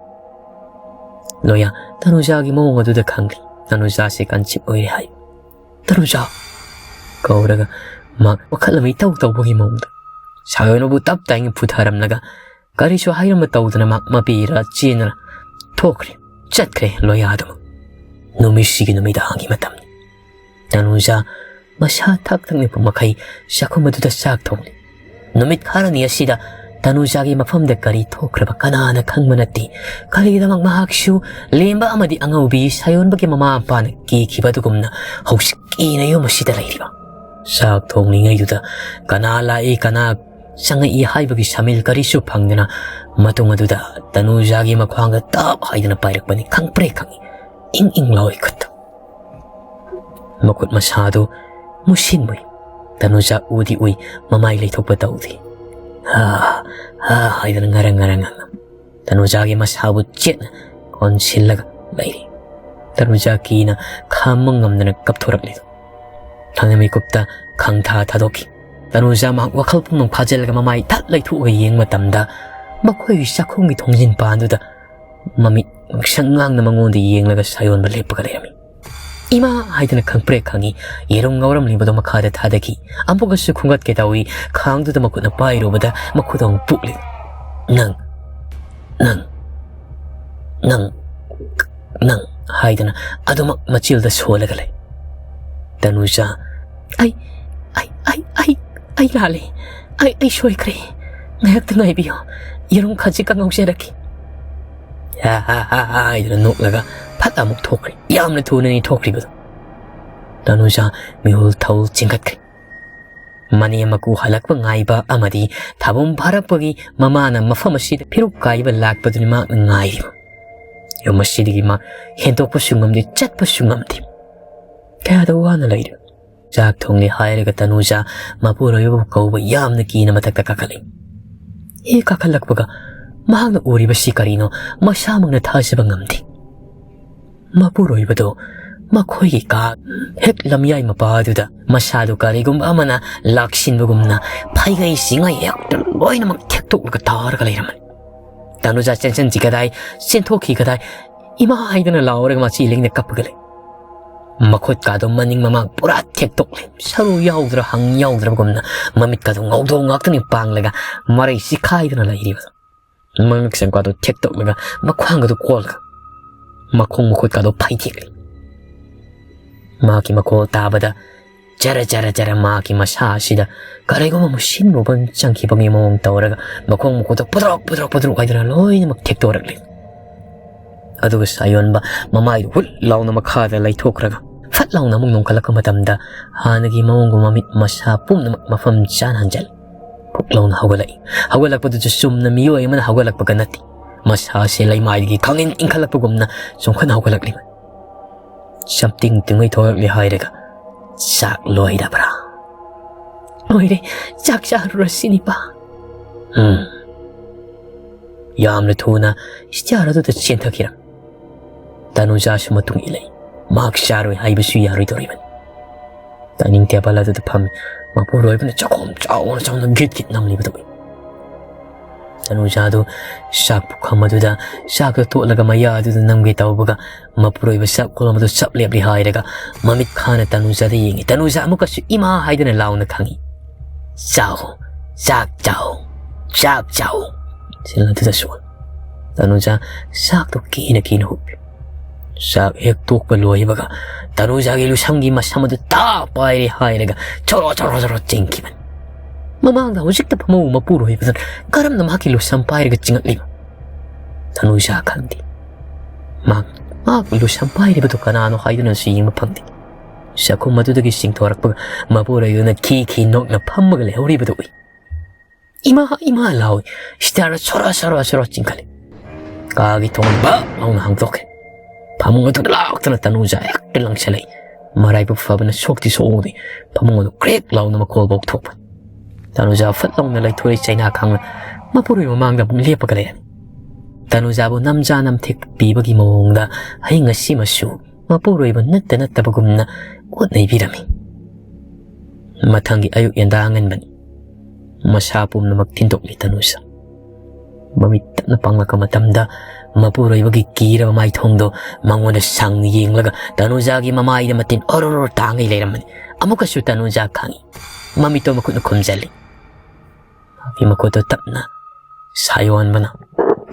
ꯂꯣꯌꯥ ꯇꯅꯨꯖꯥꯒꯤ ꯃꯑꯣꯡ ꯑꯗꯨꯗ ꯈꯪꯂꯤ꯫ ꯇꯅꯨꯖꯥꯁꯦ ꯀꯟꯁꯤꯞ ꯑꯣꯏꯔꯦ ꯍꯥꯏ꯫ "ꯇꯅꯨꯖꯥ!" ꯀꯧꯔꯒ ꯃꯍꯥꯛ ꯋꯥꯈꯜ ꯑꯃ ꯏꯇꯧ ꯇꯧꯕꯒꯤ ꯃꯑꯣꯡꯗ ꯁꯥꯌꯣꯟꯕꯨ ꯇꯞ ꯇꯥꯏꯅ ꯄꯨꯊꯔꯝꯂꯒ ꯀꯔꯤꯁꯨ ꯍꯥꯏꯔꯝꯕ ꯇꯧꯗꯅ ꯃꯍꯥꯛ ꯃꯄꯤꯔ ꯆꯦꯟꯗꯨꯅ ꯊꯣꯛꯈ꯭ꯔꯦ꯫ ꯆꯠꯈ꯭ꯔꯦ ꯂꯣꯌꯥꯗꯨꯃꯛ꯫ ꯅꯨꯃꯤꯠꯁꯤꯒꯤ ꯅꯨꯃꯤꯗꯥꯡꯒꯤ ꯃꯇꯝꯅꯤ꯫ ꯇꯅꯨꯖꯥ ꯃꯁꯥ ꯊꯛ ꯊꯛ ꯅꯤꯛꯄ ꯃꯈꯩ ꯆꯥꯛꯈꯨꯝ ꯑꯗꯨꯗ ꯆꯥꯛ ꯊꯣꯡꯂꯤ꯫ ꯅꯨꯃꯤꯠ ꯈꯔꯅꯤ ꯑꯁꯤꯗ ꯇꯅꯨꯖꯥꯒꯤ ꯃꯐꯝꯗ ꯀꯔꯤ ꯊꯣꯛꯈ꯭ꯔꯕ ꯀꯅꯥꯅ ꯈꯪꯕ ꯅꯠꯇꯦ꯫ ꯀꯔꯤꯒꯤꯗꯃꯛ ꯃꯍꯥꯛꯁꯨ ꯂꯦꯝꯕ ꯑꯃꯗꯤ ꯑꯉꯧꯕꯤ ꯁꯥꯌꯣꯟꯕꯒꯤ ꯃꯃꯥ ꯃꯄꯥꯅ ꯀꯤꯈꯤꯕ ꯑꯗꯨꯒꯨꯝꯅ ꯍꯧꯖꯤꯛ ꯀꯤꯅ ꯌꯨꯝ ꯑꯁꯤꯗ ꯂꯩꯔꯤꯕ? ꯆꯥꯛ ꯊꯣꯡꯂꯤꯉꯩꯗꯨꯗ ꯀꯅꯥ ꯂꯥꯛꯏ, ꯀꯅꯥ ꯆꯪꯉꯛꯏ ꯍꯥꯏꯕꯒꯤ ꯁꯃꯤꯜ ꯀꯔꯤꯁꯨ ꯐꯪꯗꯅ ꯃꯇꯨꯡ ꯑꯗꯨꯗ ꯇꯅꯨꯖꯥꯒꯤ ꯃꯈ꯭ꯋꯥꯡꯗ ꯇꯞ ꯍꯥꯏꯗꯨꯅ ꯄꯥꯏꯔꯛꯄꯅꯤ꯫ ꯈꯪꯄ꯭ꯔꯦꯛ ꯈꯪꯏ꯫ ꯏꯪ ꯏꯪ ꯂꯥꯎꯏ ꯈꯨꯠꯇꯨ꯫ ꯃꯈꯨꯠ ꯃꯁꯥꯗꯨ ꯃꯨꯁꯤꯟ ꯃꯨꯏ꯫ ꯇꯅꯨꯖꯥ ꯎꯗꯤ ꯎꯏ, ꯃꯃꯥꯏ ꯂꯩꯊꯣꯛꯄ ꯇꯧꯗꯦ꯫ "ꯍꯥ, ꯍꯥ" ꯍꯥꯏꯗꯨꯅ ꯉꯔꯪ ꯉꯔꯪ ꯉꯪꯅ ꯇꯅꯨꯖꯥꯒꯤ ꯃꯁꯥꯕꯨ ꯆꯦꯠꯅ ꯀꯣꯟꯁꯤꯜꯂꯒ ꯂꯩꯔꯤ꯫ ꯇꯅꯨꯖꯥ ꯀꯤꯅ ꯈꯥꯝꯕ ꯉꯝꯗꯅ ꯀꯞꯊꯣꯔꯛꯂꯤ꯫ ꯊꯥꯡꯅ ꯃꯤꯀꯨꯞꯇ ꯈꯪꯊꯥ ꯊꯥꯗꯣꯛꯈꯤ꯫ ꯇꯅꯨꯖꯥ ꯃꯍꯥꯛ ꯋꯥꯈꯜ ꯄꯨꯝꯅꯃꯛ ꯐꯥꯖꯤꯜꯂꯒ ꯃꯃꯥꯏ ꯊꯠ ꯂꯩꯊꯣꯛꯑꯒ ꯌꯦꯡꯕ ꯃꯇꯝꯗ ꯃꯈꯣꯏꯒꯤ ꯆꯥꯛꯈꯨꯝꯒꯤ ꯊꯣꯡꯖꯤꯟ ꯄꯥꯟꯗꯨꯗ ꯃꯃꯤꯠ ꯉꯛꯁꯪ ꯉꯥꯡꯅ ꯃꯉꯣꯟꯗ ꯌꯦꯡꯂꯒ ꯁꯥꯌꯣꯟꯕ ꯂꯦꯞꯄꯒ ꯂꯩꯔꯝꯃꯤ꯫ "ꯏꯃꯥ" ꯍꯥꯏꯗꯨꯅ ꯈꯪꯄ꯭ꯔꯦꯛ ꯈꯪꯉꯤ꯫ ꯌꯦꯔꯨꯝ ꯉꯧꯔꯝꯂꯤꯕꯗꯨ ꯃꯈꯥꯗ ꯊꯥꯗꯈꯤ꯫ ꯑꯃꯨꯛꯀꯁꯨ ꯈꯨꯝꯒꯠꯀꯦ ꯇꯧꯏ꯫ ꯈꯥꯡꯗꯨꯗ ꯃꯈꯨꯠꯅ ꯄꯥꯏꯔꯨꯕꯗ ꯃꯈꯨꯠ ꯑꯃꯨꯛ ꯄꯨꯛꯂꯤ꯫ "ꯅꯪ, ꯅꯪ, ꯅꯪ, ꯅꯪ" ꯍꯥꯏꯗꯨꯅ ꯑꯗꯨꯃꯛ ꯃꯆꯤꯜꯗ ꯁꯣꯜꯂꯒ ꯂꯩ꯫ ꯇꯅꯨꯖꯥ, "ꯑꯩ, ꯑꯩ, ꯑꯩ, ꯑꯩ, ꯑꯩ ꯂꯥꯜꯂꯦ꯫ ꯑꯩ, ꯑꯩ ꯁꯣꯏꯈ꯭ꯔꯦ꯫ ꯉꯥꯏꯍꯥꯛꯇ ꯉꯥꯏꯕꯤꯌꯨ꯫ ꯌꯦꯔꯨꯝ ꯈꯖꯤꯛꯀ ꯉꯧꯖꯔꯛꯈꯤ"꯫ "ꯍꯥ, ꯍꯥ, ꯍꯥ, ꯍꯥ" ꯍꯥꯏꯗꯨꯅ ꯅꯣꯛꯂꯒ ꯐꯠ ꯑꯃꯨꯛ ꯊꯣꯛꯈ꯭ꯔꯦ꯫ ꯌꯥꯝꯅ ꯊꯨꯅꯅꯤ ꯊꯣꯛꯈ꯭ꯔꯤꯕꯗꯨ꯫ ꯇꯅꯨꯖꯥ ꯃꯤꯍꯨꯜ ꯊꯧꯜ ꯆꯤꯡꯈꯠꯈ꯭ꯔꯦ꯫ ꯃꯅꯦꯝ ꯃꯀꯨ ꯍꯜꯂꯛꯄ ꯉꯥꯏꯕ ꯑꯃꯗꯤ ꯊꯥꯕꯨꯝ ꯐꯥꯔꯛꯄꯒꯤ ꯃꯃꯥꯅ ꯃꯐꯝ ꯑꯁꯤꯗ ꯐꯤꯔꯨꯛ ꯀꯥꯏꯕ ꯂꯥꯛꯄꯗꯨꯅꯤ ꯃꯍꯥꯛꯅ ꯉꯥꯏꯔꯤꯕ꯫ ꯌꯨꯝ ꯑꯁꯤꯗꯒꯤ ꯃꯥ ꯍꯦꯟꯗꯣꯛꯄꯁꯨ ꯉꯝꯗꯦ, ꯆꯠꯄꯁꯨ ꯉꯝꯗꯦ꯫ ꯀꯌꯥꯗ ꯋꯥꯅ ꯂꯩꯔꯦ꯫ ꯆꯥꯛ ꯊꯣꯡꯂꯦ ꯍꯥꯏꯔꯒ ꯇꯅꯨꯖꯥ ꯃꯄꯨꯔꯣꯏꯕꯕꯨ ꯀꯧꯕ ꯌꯥꯝꯅ ꯀꯤꯅ ꯃꯊꯛꯇ ꯀꯥꯈꯠꯂꯤ꯫ ꯍꯦꯛ ꯀꯥꯈꯠꯂꯛꯄꯒ ꯃꯍꯥꯛꯅ ꯎꯔꯤꯕꯁꯤ ꯀꯔꯤꯅꯣ ꯃꯁꯥꯃꯛꯅ ꯊꯥꯖꯕ ꯉꯝꯗꯦ꯫ ꯃꯄꯨꯔꯣꯏꯕꯗꯨ ꯃꯈꯣꯏꯒꯤ ꯀꯥ ꯍꯦꯛ ꯂꯝꯌꯥꯏ ꯃꯄꯥꯗꯨꯗ ꯃꯁꯥꯗꯨ ꯀꯔꯤꯒꯨꯝꯕ ꯑꯃꯅ ꯂꯥꯛꯁꯤꯟꯕꯒꯨꯝꯅ ꯐꯩꯒꯩ ꯁꯤꯡꯉꯩ ꯍꯦꯛꯇ ꯂꯣꯏꯅꯃꯛ ꯊꯦꯛꯇꯣꯛꯂꯒ ꯇꯥꯔꯒ ꯂꯩꯔꯝꯃꯤ꯫ ꯇꯅꯨꯖꯥ ꯆꯦꯟꯁꯤꯟꯈꯤ ꯀꯗꯥꯏ, ꯆꯦꯟꯊꯣꯛꯈꯤ ꯀꯗꯥꯏ, "ꯏꯃꯥ" ꯍꯥꯏꯗꯅ ꯂꯥꯎꯔꯒ ꯃꯆꯤ ꯂꯦꯡꯗ ꯀꯞꯄꯒ ꯂꯩ꯫ ꯃꯈꯨꯠꯀꯥꯗꯣ ꯃꯅꯤꯡ ꯃꯃꯥꯡ ꯄꯨꯔꯥ ꯊꯦꯛꯇꯣꯛꯂꯦ꯫ ꯁꯔꯨ ꯌꯥꯎꯗ꯭ꯔꯥ ꯍꯪ ꯌꯥꯎꯗ꯭ꯔꯕꯒꯨꯝꯅ ꯃꯃꯤꯠꯀꯥꯗꯣ ꯉꯧꯗꯣꯡ ꯉꯥꯛꯇꯅꯤ ꯄꯥꯡꯂꯒ ꯃꯔꯩ ꯆꯤꯈꯥꯏꯗꯅ ꯂꯩꯔꯤꯕꯗꯣ꯫ ꯃꯃꯤꯠ ꯁꯪꯀꯥꯗꯣ ꯊꯦꯛꯇꯣꯛꯂꯒ ꯃꯈ꯭ꯋꯥꯡꯒꯗꯣ ꯀꯣꯜꯂꯒ ꯃꯈꯣꯡ ꯃꯈꯨꯠꯀꯥꯗꯣ ꯐꯩꯊꯦꯛꯂꯦ꯫ ꯃꯍꯥꯛꯀꯤ ꯃꯈꯣꯜ ꯇꯥꯕꯗ ꯖꯔ ꯖꯔ ꯖꯔ ꯃꯍꯥꯛꯀꯤ ꯃꯁꯥ ꯑꯁꯤꯗ ꯀꯔꯤꯒꯨꯝꯕ ꯑꯃ ꯁꯤꯟꯔꯨꯕ ꯑꯃ ꯆꯪꯈꯤꯕꯒꯤ ꯃꯑꯣꯡ ꯇꯧꯔꯒ ꯃꯈꯣꯡ ꯃꯈꯨꯠꯇ ꯄꯨꯗ꯭ꯔꯣꯛ ꯄꯨꯗ꯭ꯔꯣꯛ ꯄꯨꯗ꯭ꯔꯣꯛ ꯍꯥꯏꯗꯅ ꯂꯣꯏꯅꯃꯛ ꯊꯦꯛꯇꯣꯔꯛꯂꯦ꯫ ꯑꯗꯨꯒ ꯁꯥꯌꯣꯟꯕ ꯃꯃꯥꯏꯗꯨ ꯍꯨꯠ ꯂꯥꯎꯅ ꯃꯈꯥꯗ ꯂꯩꯊꯣꯛꯈ꯭ꯔꯒ ꯐꯠ ꯂꯥꯎꯅ ꯑꯃꯨꯛ ꯅꯣꯡꯈꯠꯂꯛꯄ ꯃꯇꯝꯗ ꯍꯥꯟꯅꯒꯤ ꯃꯑꯣꯡꯒꯨꯝ ꯃꯃꯤꯠ ꯃꯁꯥ ꯄꯨꯝꯅꯃꯛ ꯃꯐꯝ ꯆꯥꯅ ꯍꯟꯖꯜꯂꯦ꯫ ꯐꯨꯛ ꯂꯥꯎꯅ ꯍꯧꯒꯠꯂꯛꯏ꯫ ꯍꯧꯒꯠꯂꯛꯄꯗꯨꯁꯨ ꯆꯨꯝꯅ ꯃꯤꯑꯣꯏ ꯑꯃꯅ ꯍꯧꯒꯠꯂꯛꯄꯒ ꯅꯠꯇꯦ꯫ ꯃꯁꯥꯁꯦ ꯂꯩꯃꯥꯏꯗꯒꯤ ꯈꯪꯏꯪ ꯏꯪꯈꯠꯂꯛꯄꯒꯨꯝꯅ ꯆꯣꯡꯈꯠ ꯍꯧꯒꯠꯂꯛꯂꯤꯕ꯫ ꯆꯞꯇꯤꯡ ꯇꯤꯡꯉꯩ ꯊꯣꯛꯂꯛꯂꯤ ꯍꯥꯏꯔꯒ, "ꯆꯥꯛ ꯂꯣꯏꯔꯕ꯭ꯔꯥ?" "ꯂꯣꯏꯔꯦ, ꯆꯥꯛ ꯆꯥꯔꯨꯔꯁꯤꯅꯦ, ꯄꯥ꯫" ꯎꯝ꯫ ꯌꯥꯝꯅ ꯊꯨꯅ ꯁ꯭ꯇꯤꯌꯥꯔ ꯑꯗꯨꯗ ꯆꯦꯟꯊꯈꯤꯔꯝꯃꯤ꯫ ꯇꯅꯨꯖꯥꯁꯨ ꯃꯇꯨꯡ ꯏꯜꯂꯛꯏ꯫ ꯃꯍꯥꯛ ꯆꯥꯔꯣꯏ ꯍꯥꯏꯕꯁꯨ ꯌꯥꯔꯣꯏꯗꯧꯔꯤꯕꯅꯤ꯫ ꯗꯥꯏꯅꯤꯡ ꯇꯦꯕꯜ ꯑꯗꯨꯗ ꯐꯝꯃꯤ꯫ ꯃꯄꯨꯔꯣꯏꯕꯅ ꯆꯥꯛꯈꯣꯝ ꯆꯥꯎꯅ ꯆꯥꯎꯅ ꯒꯤꯠ ꯒꯤꯠ ꯅꯝꯂꯤꯕꯗꯨ ꯎꯏ꯫ ꯇꯅꯨꯖꯥꯗꯨ ꯆꯥꯛ ꯄꯨꯈꯝ ꯑꯗꯨꯗ ꯆꯥꯛꯇꯨ ꯇꯣꯠꯂꯒ ꯃꯌꯥ ꯑꯗꯨꯗ ꯅꯝꯒꯦ ꯇꯧꯕꯒ ꯃꯄꯨꯔꯣꯏꯕ ꯆꯥꯛ ꯈꯣꯝ ꯑꯗꯨ ꯆꯞ ꯂꯦꯞꯂꯤ ꯍꯥꯏꯔꯒ ꯃꯃꯤꯠ ꯈꯥꯅ ꯇꯅꯨꯖꯥꯗ ꯌꯦꯡꯉꯤ꯫ ꯇꯅꯨꯖꯥ ꯑꯃꯨꯛꯀꯁꯨ "ꯏꯃꯥ" ꯍꯥꯏꯗꯅ ꯂꯥꯎꯅ ꯈꯪꯉꯤ꯫ "ꯆꯥꯎ, ꯆꯥꯛ ꯆꯥꯎ, ꯆꯥꯛ ꯆꯥꯎ" ꯁꯤꯜ ꯑꯗꯨꯗꯁꯨ꯫ ꯇꯅꯨꯖꯥ ꯆꯥꯛꯇꯨ ꯀꯤꯅ ꯀꯤꯅ ꯍꯨꯞꯄꯤ꯫ ꯆꯥꯛ ꯍꯦꯛ ꯇꯣꯛꯄ ꯂꯣꯏꯕꯒ ꯇꯅꯨꯖꯥꯒꯤ ꯂꯨꯁꯝꯒꯤ ꯃꯁꯝ ꯑꯗꯨ ꯇꯥ ꯄꯥꯏꯔꯦ ꯍꯥꯏꯔꯒ ꯆꯣꯔꯣ ꯆꯣꯔꯣ ꯆꯣꯔꯣ ꯆꯤꯡꯈꯤꯕꯅꯤ꯫ ꯃꯃꯥꯡꯗ ꯍꯧꯖꯤꯛꯇ ꯐꯝꯍꯧꯕ ꯃꯄꯨꯔꯣꯏꯕꯗꯨꯅ ꯀꯔꯝꯅ ꯃꯍꯥꯛꯀꯤ ꯂꯨꯁꯝ ꯄꯥꯏꯔꯒ ꯆꯤꯡꯉꯛꯂꯤꯕ? ꯇꯅꯨꯖꯥ ꯈꯪꯗꯦ꯫ ꯃꯍꯥꯛ, ꯃꯍꯥꯛ ꯂꯨꯁꯝ ꯄꯥꯏꯔꯤꯕꯗꯨ ꯀꯅꯥꯅꯣ ꯍꯥꯏꯗꯨꯅꯁꯨ ꯌꯦꯡꯕ ꯐꯪꯗꯦ꯫ ꯆꯥꯛꯈꯨꯝ ꯑꯗꯨꯗꯒꯤ ꯆꯤꯡꯊꯣꯔꯛꯄꯒ ꯃꯄꯨꯔꯣꯏꯕꯅ ꯈꯤ ꯈꯤ ꯅꯣꯛꯅ ꯐꯝꯃꯒ ꯂꯩꯍꯧꯔꯤꯕꯗꯨ ꯎꯏ꯫ "ꯏꯃꯥ, ꯏꯃꯥ" ꯂꯥꯎꯏ꯫ ꯁ꯭ꯇꯤꯌꯥꯔꯗ ꯁꯣꯔꯣ ꯁꯣꯔꯣ ꯁꯣꯔꯣ ꯆꯤꯡꯈꯠꯂꯤ꯫ ꯀꯥꯒꯤ ꯊꯣꯡ ꯕꯛ ꯂꯥꯎꯅ ꯍꯥꯡꯗꯣꯛꯈꯤ꯫ ꯐꯃꯨꯡ ꯑꯗꯨꯗ ꯂꯥꯎꯗꯅ ꯇꯅꯨꯖꯥ ꯍꯦꯛꯇ ꯂꯪꯁꯤꯜꯂꯛꯏ꯫ ꯃꯔꯥꯏꯕꯛ ꯐꯕꯅ ꯁꯣꯛꯇꯤ ꯁꯣꯛꯍꯧꯗꯦ꯫ ꯐꯃꯨꯡ ꯑꯗꯨ ꯀ꯭ꯔꯦꯛ ꯂꯥꯎꯅ ꯃꯈꯣꯜ ꯐꯥꯎ ꯊꯣꯛꯄ꯫ ꯇꯅꯨꯖꯥ ꯐꯠ ꯂꯥꯎꯅ ꯂꯩꯊꯣꯔꯛꯏ ꯆꯩꯅꯥ ꯈꯥꯡꯅ ꯃꯄꯨꯔꯣꯏ ꯃꯃꯥꯡꯗ ꯑꯃꯨꯛ ꯂꯦꯞꯄꯒ ꯂꯩꯔꯝꯃꯤ꯫ ꯇꯅꯨꯖꯥꯕꯨ ꯅꯝꯖꯥ ꯅꯝꯊꯦꯛ ꯄꯤꯕꯒꯤ ꯃꯑꯣꯡꯗ ꯑꯍꯤꯡ ꯑꯁꯤꯃꯁꯨ ꯃꯄꯨꯔꯣꯏꯕ ꯅꯠꯇ ꯅꯠꯇꯕꯒꯨꯝꯅ ꯑꯣꯠ ꯅꯩꯕꯤꯔꯝꯃꯤ꯫ ꯃꯊꯪꯒꯤ ꯑꯌꯨꯛ ꯌꯦꯟꯗꯥ ꯑꯉꯟꯕꯅꯤ꯫ ꯃꯁꯥ ꯄꯨꯝꯅꯃꯛ ꯊꯤꯟꯗꯣꯛꯂꯤ ꯇꯅꯨꯖꯥ꯫ ꯃꯃꯤꯠ ꯇꯞꯅ ꯄꯥꯡꯂꯛꯄ ꯃꯇꯝꯗ ꯃꯄꯨꯔꯣꯏꯕꯒꯤ ꯀꯤꯔꯕ ꯃꯥꯏꯊꯣꯡꯗꯣ ꯃꯉꯣꯟꯗ ꯁꯪꯅ ꯌꯦꯡꯂꯒ ꯇꯅꯨꯖꯥꯒꯤ ꯃꯃꯥꯏꯗ ꯃꯇꯤꯟ ꯑꯣꯔꯣꯔꯣ ꯇꯥꯡꯉꯩ ꯂꯩꯔꯝꯕꯅꯤ꯫ ꯑꯃꯨꯛꯀꯁꯨ ꯇꯅꯨꯖꯥ ꯈꯪꯏ꯫ ꯃꯃꯤꯠꯇꯣ ꯃꯈꯨꯠꯅ ꯈꯨꯝꯖꯤꯜꯂꯤ꯫ ꯃꯍꯥꯛꯀꯤ ꯃꯈꯨꯠꯇꯣ ꯇꯞꯅ ꯁꯥꯌꯣꯟꯕꯅ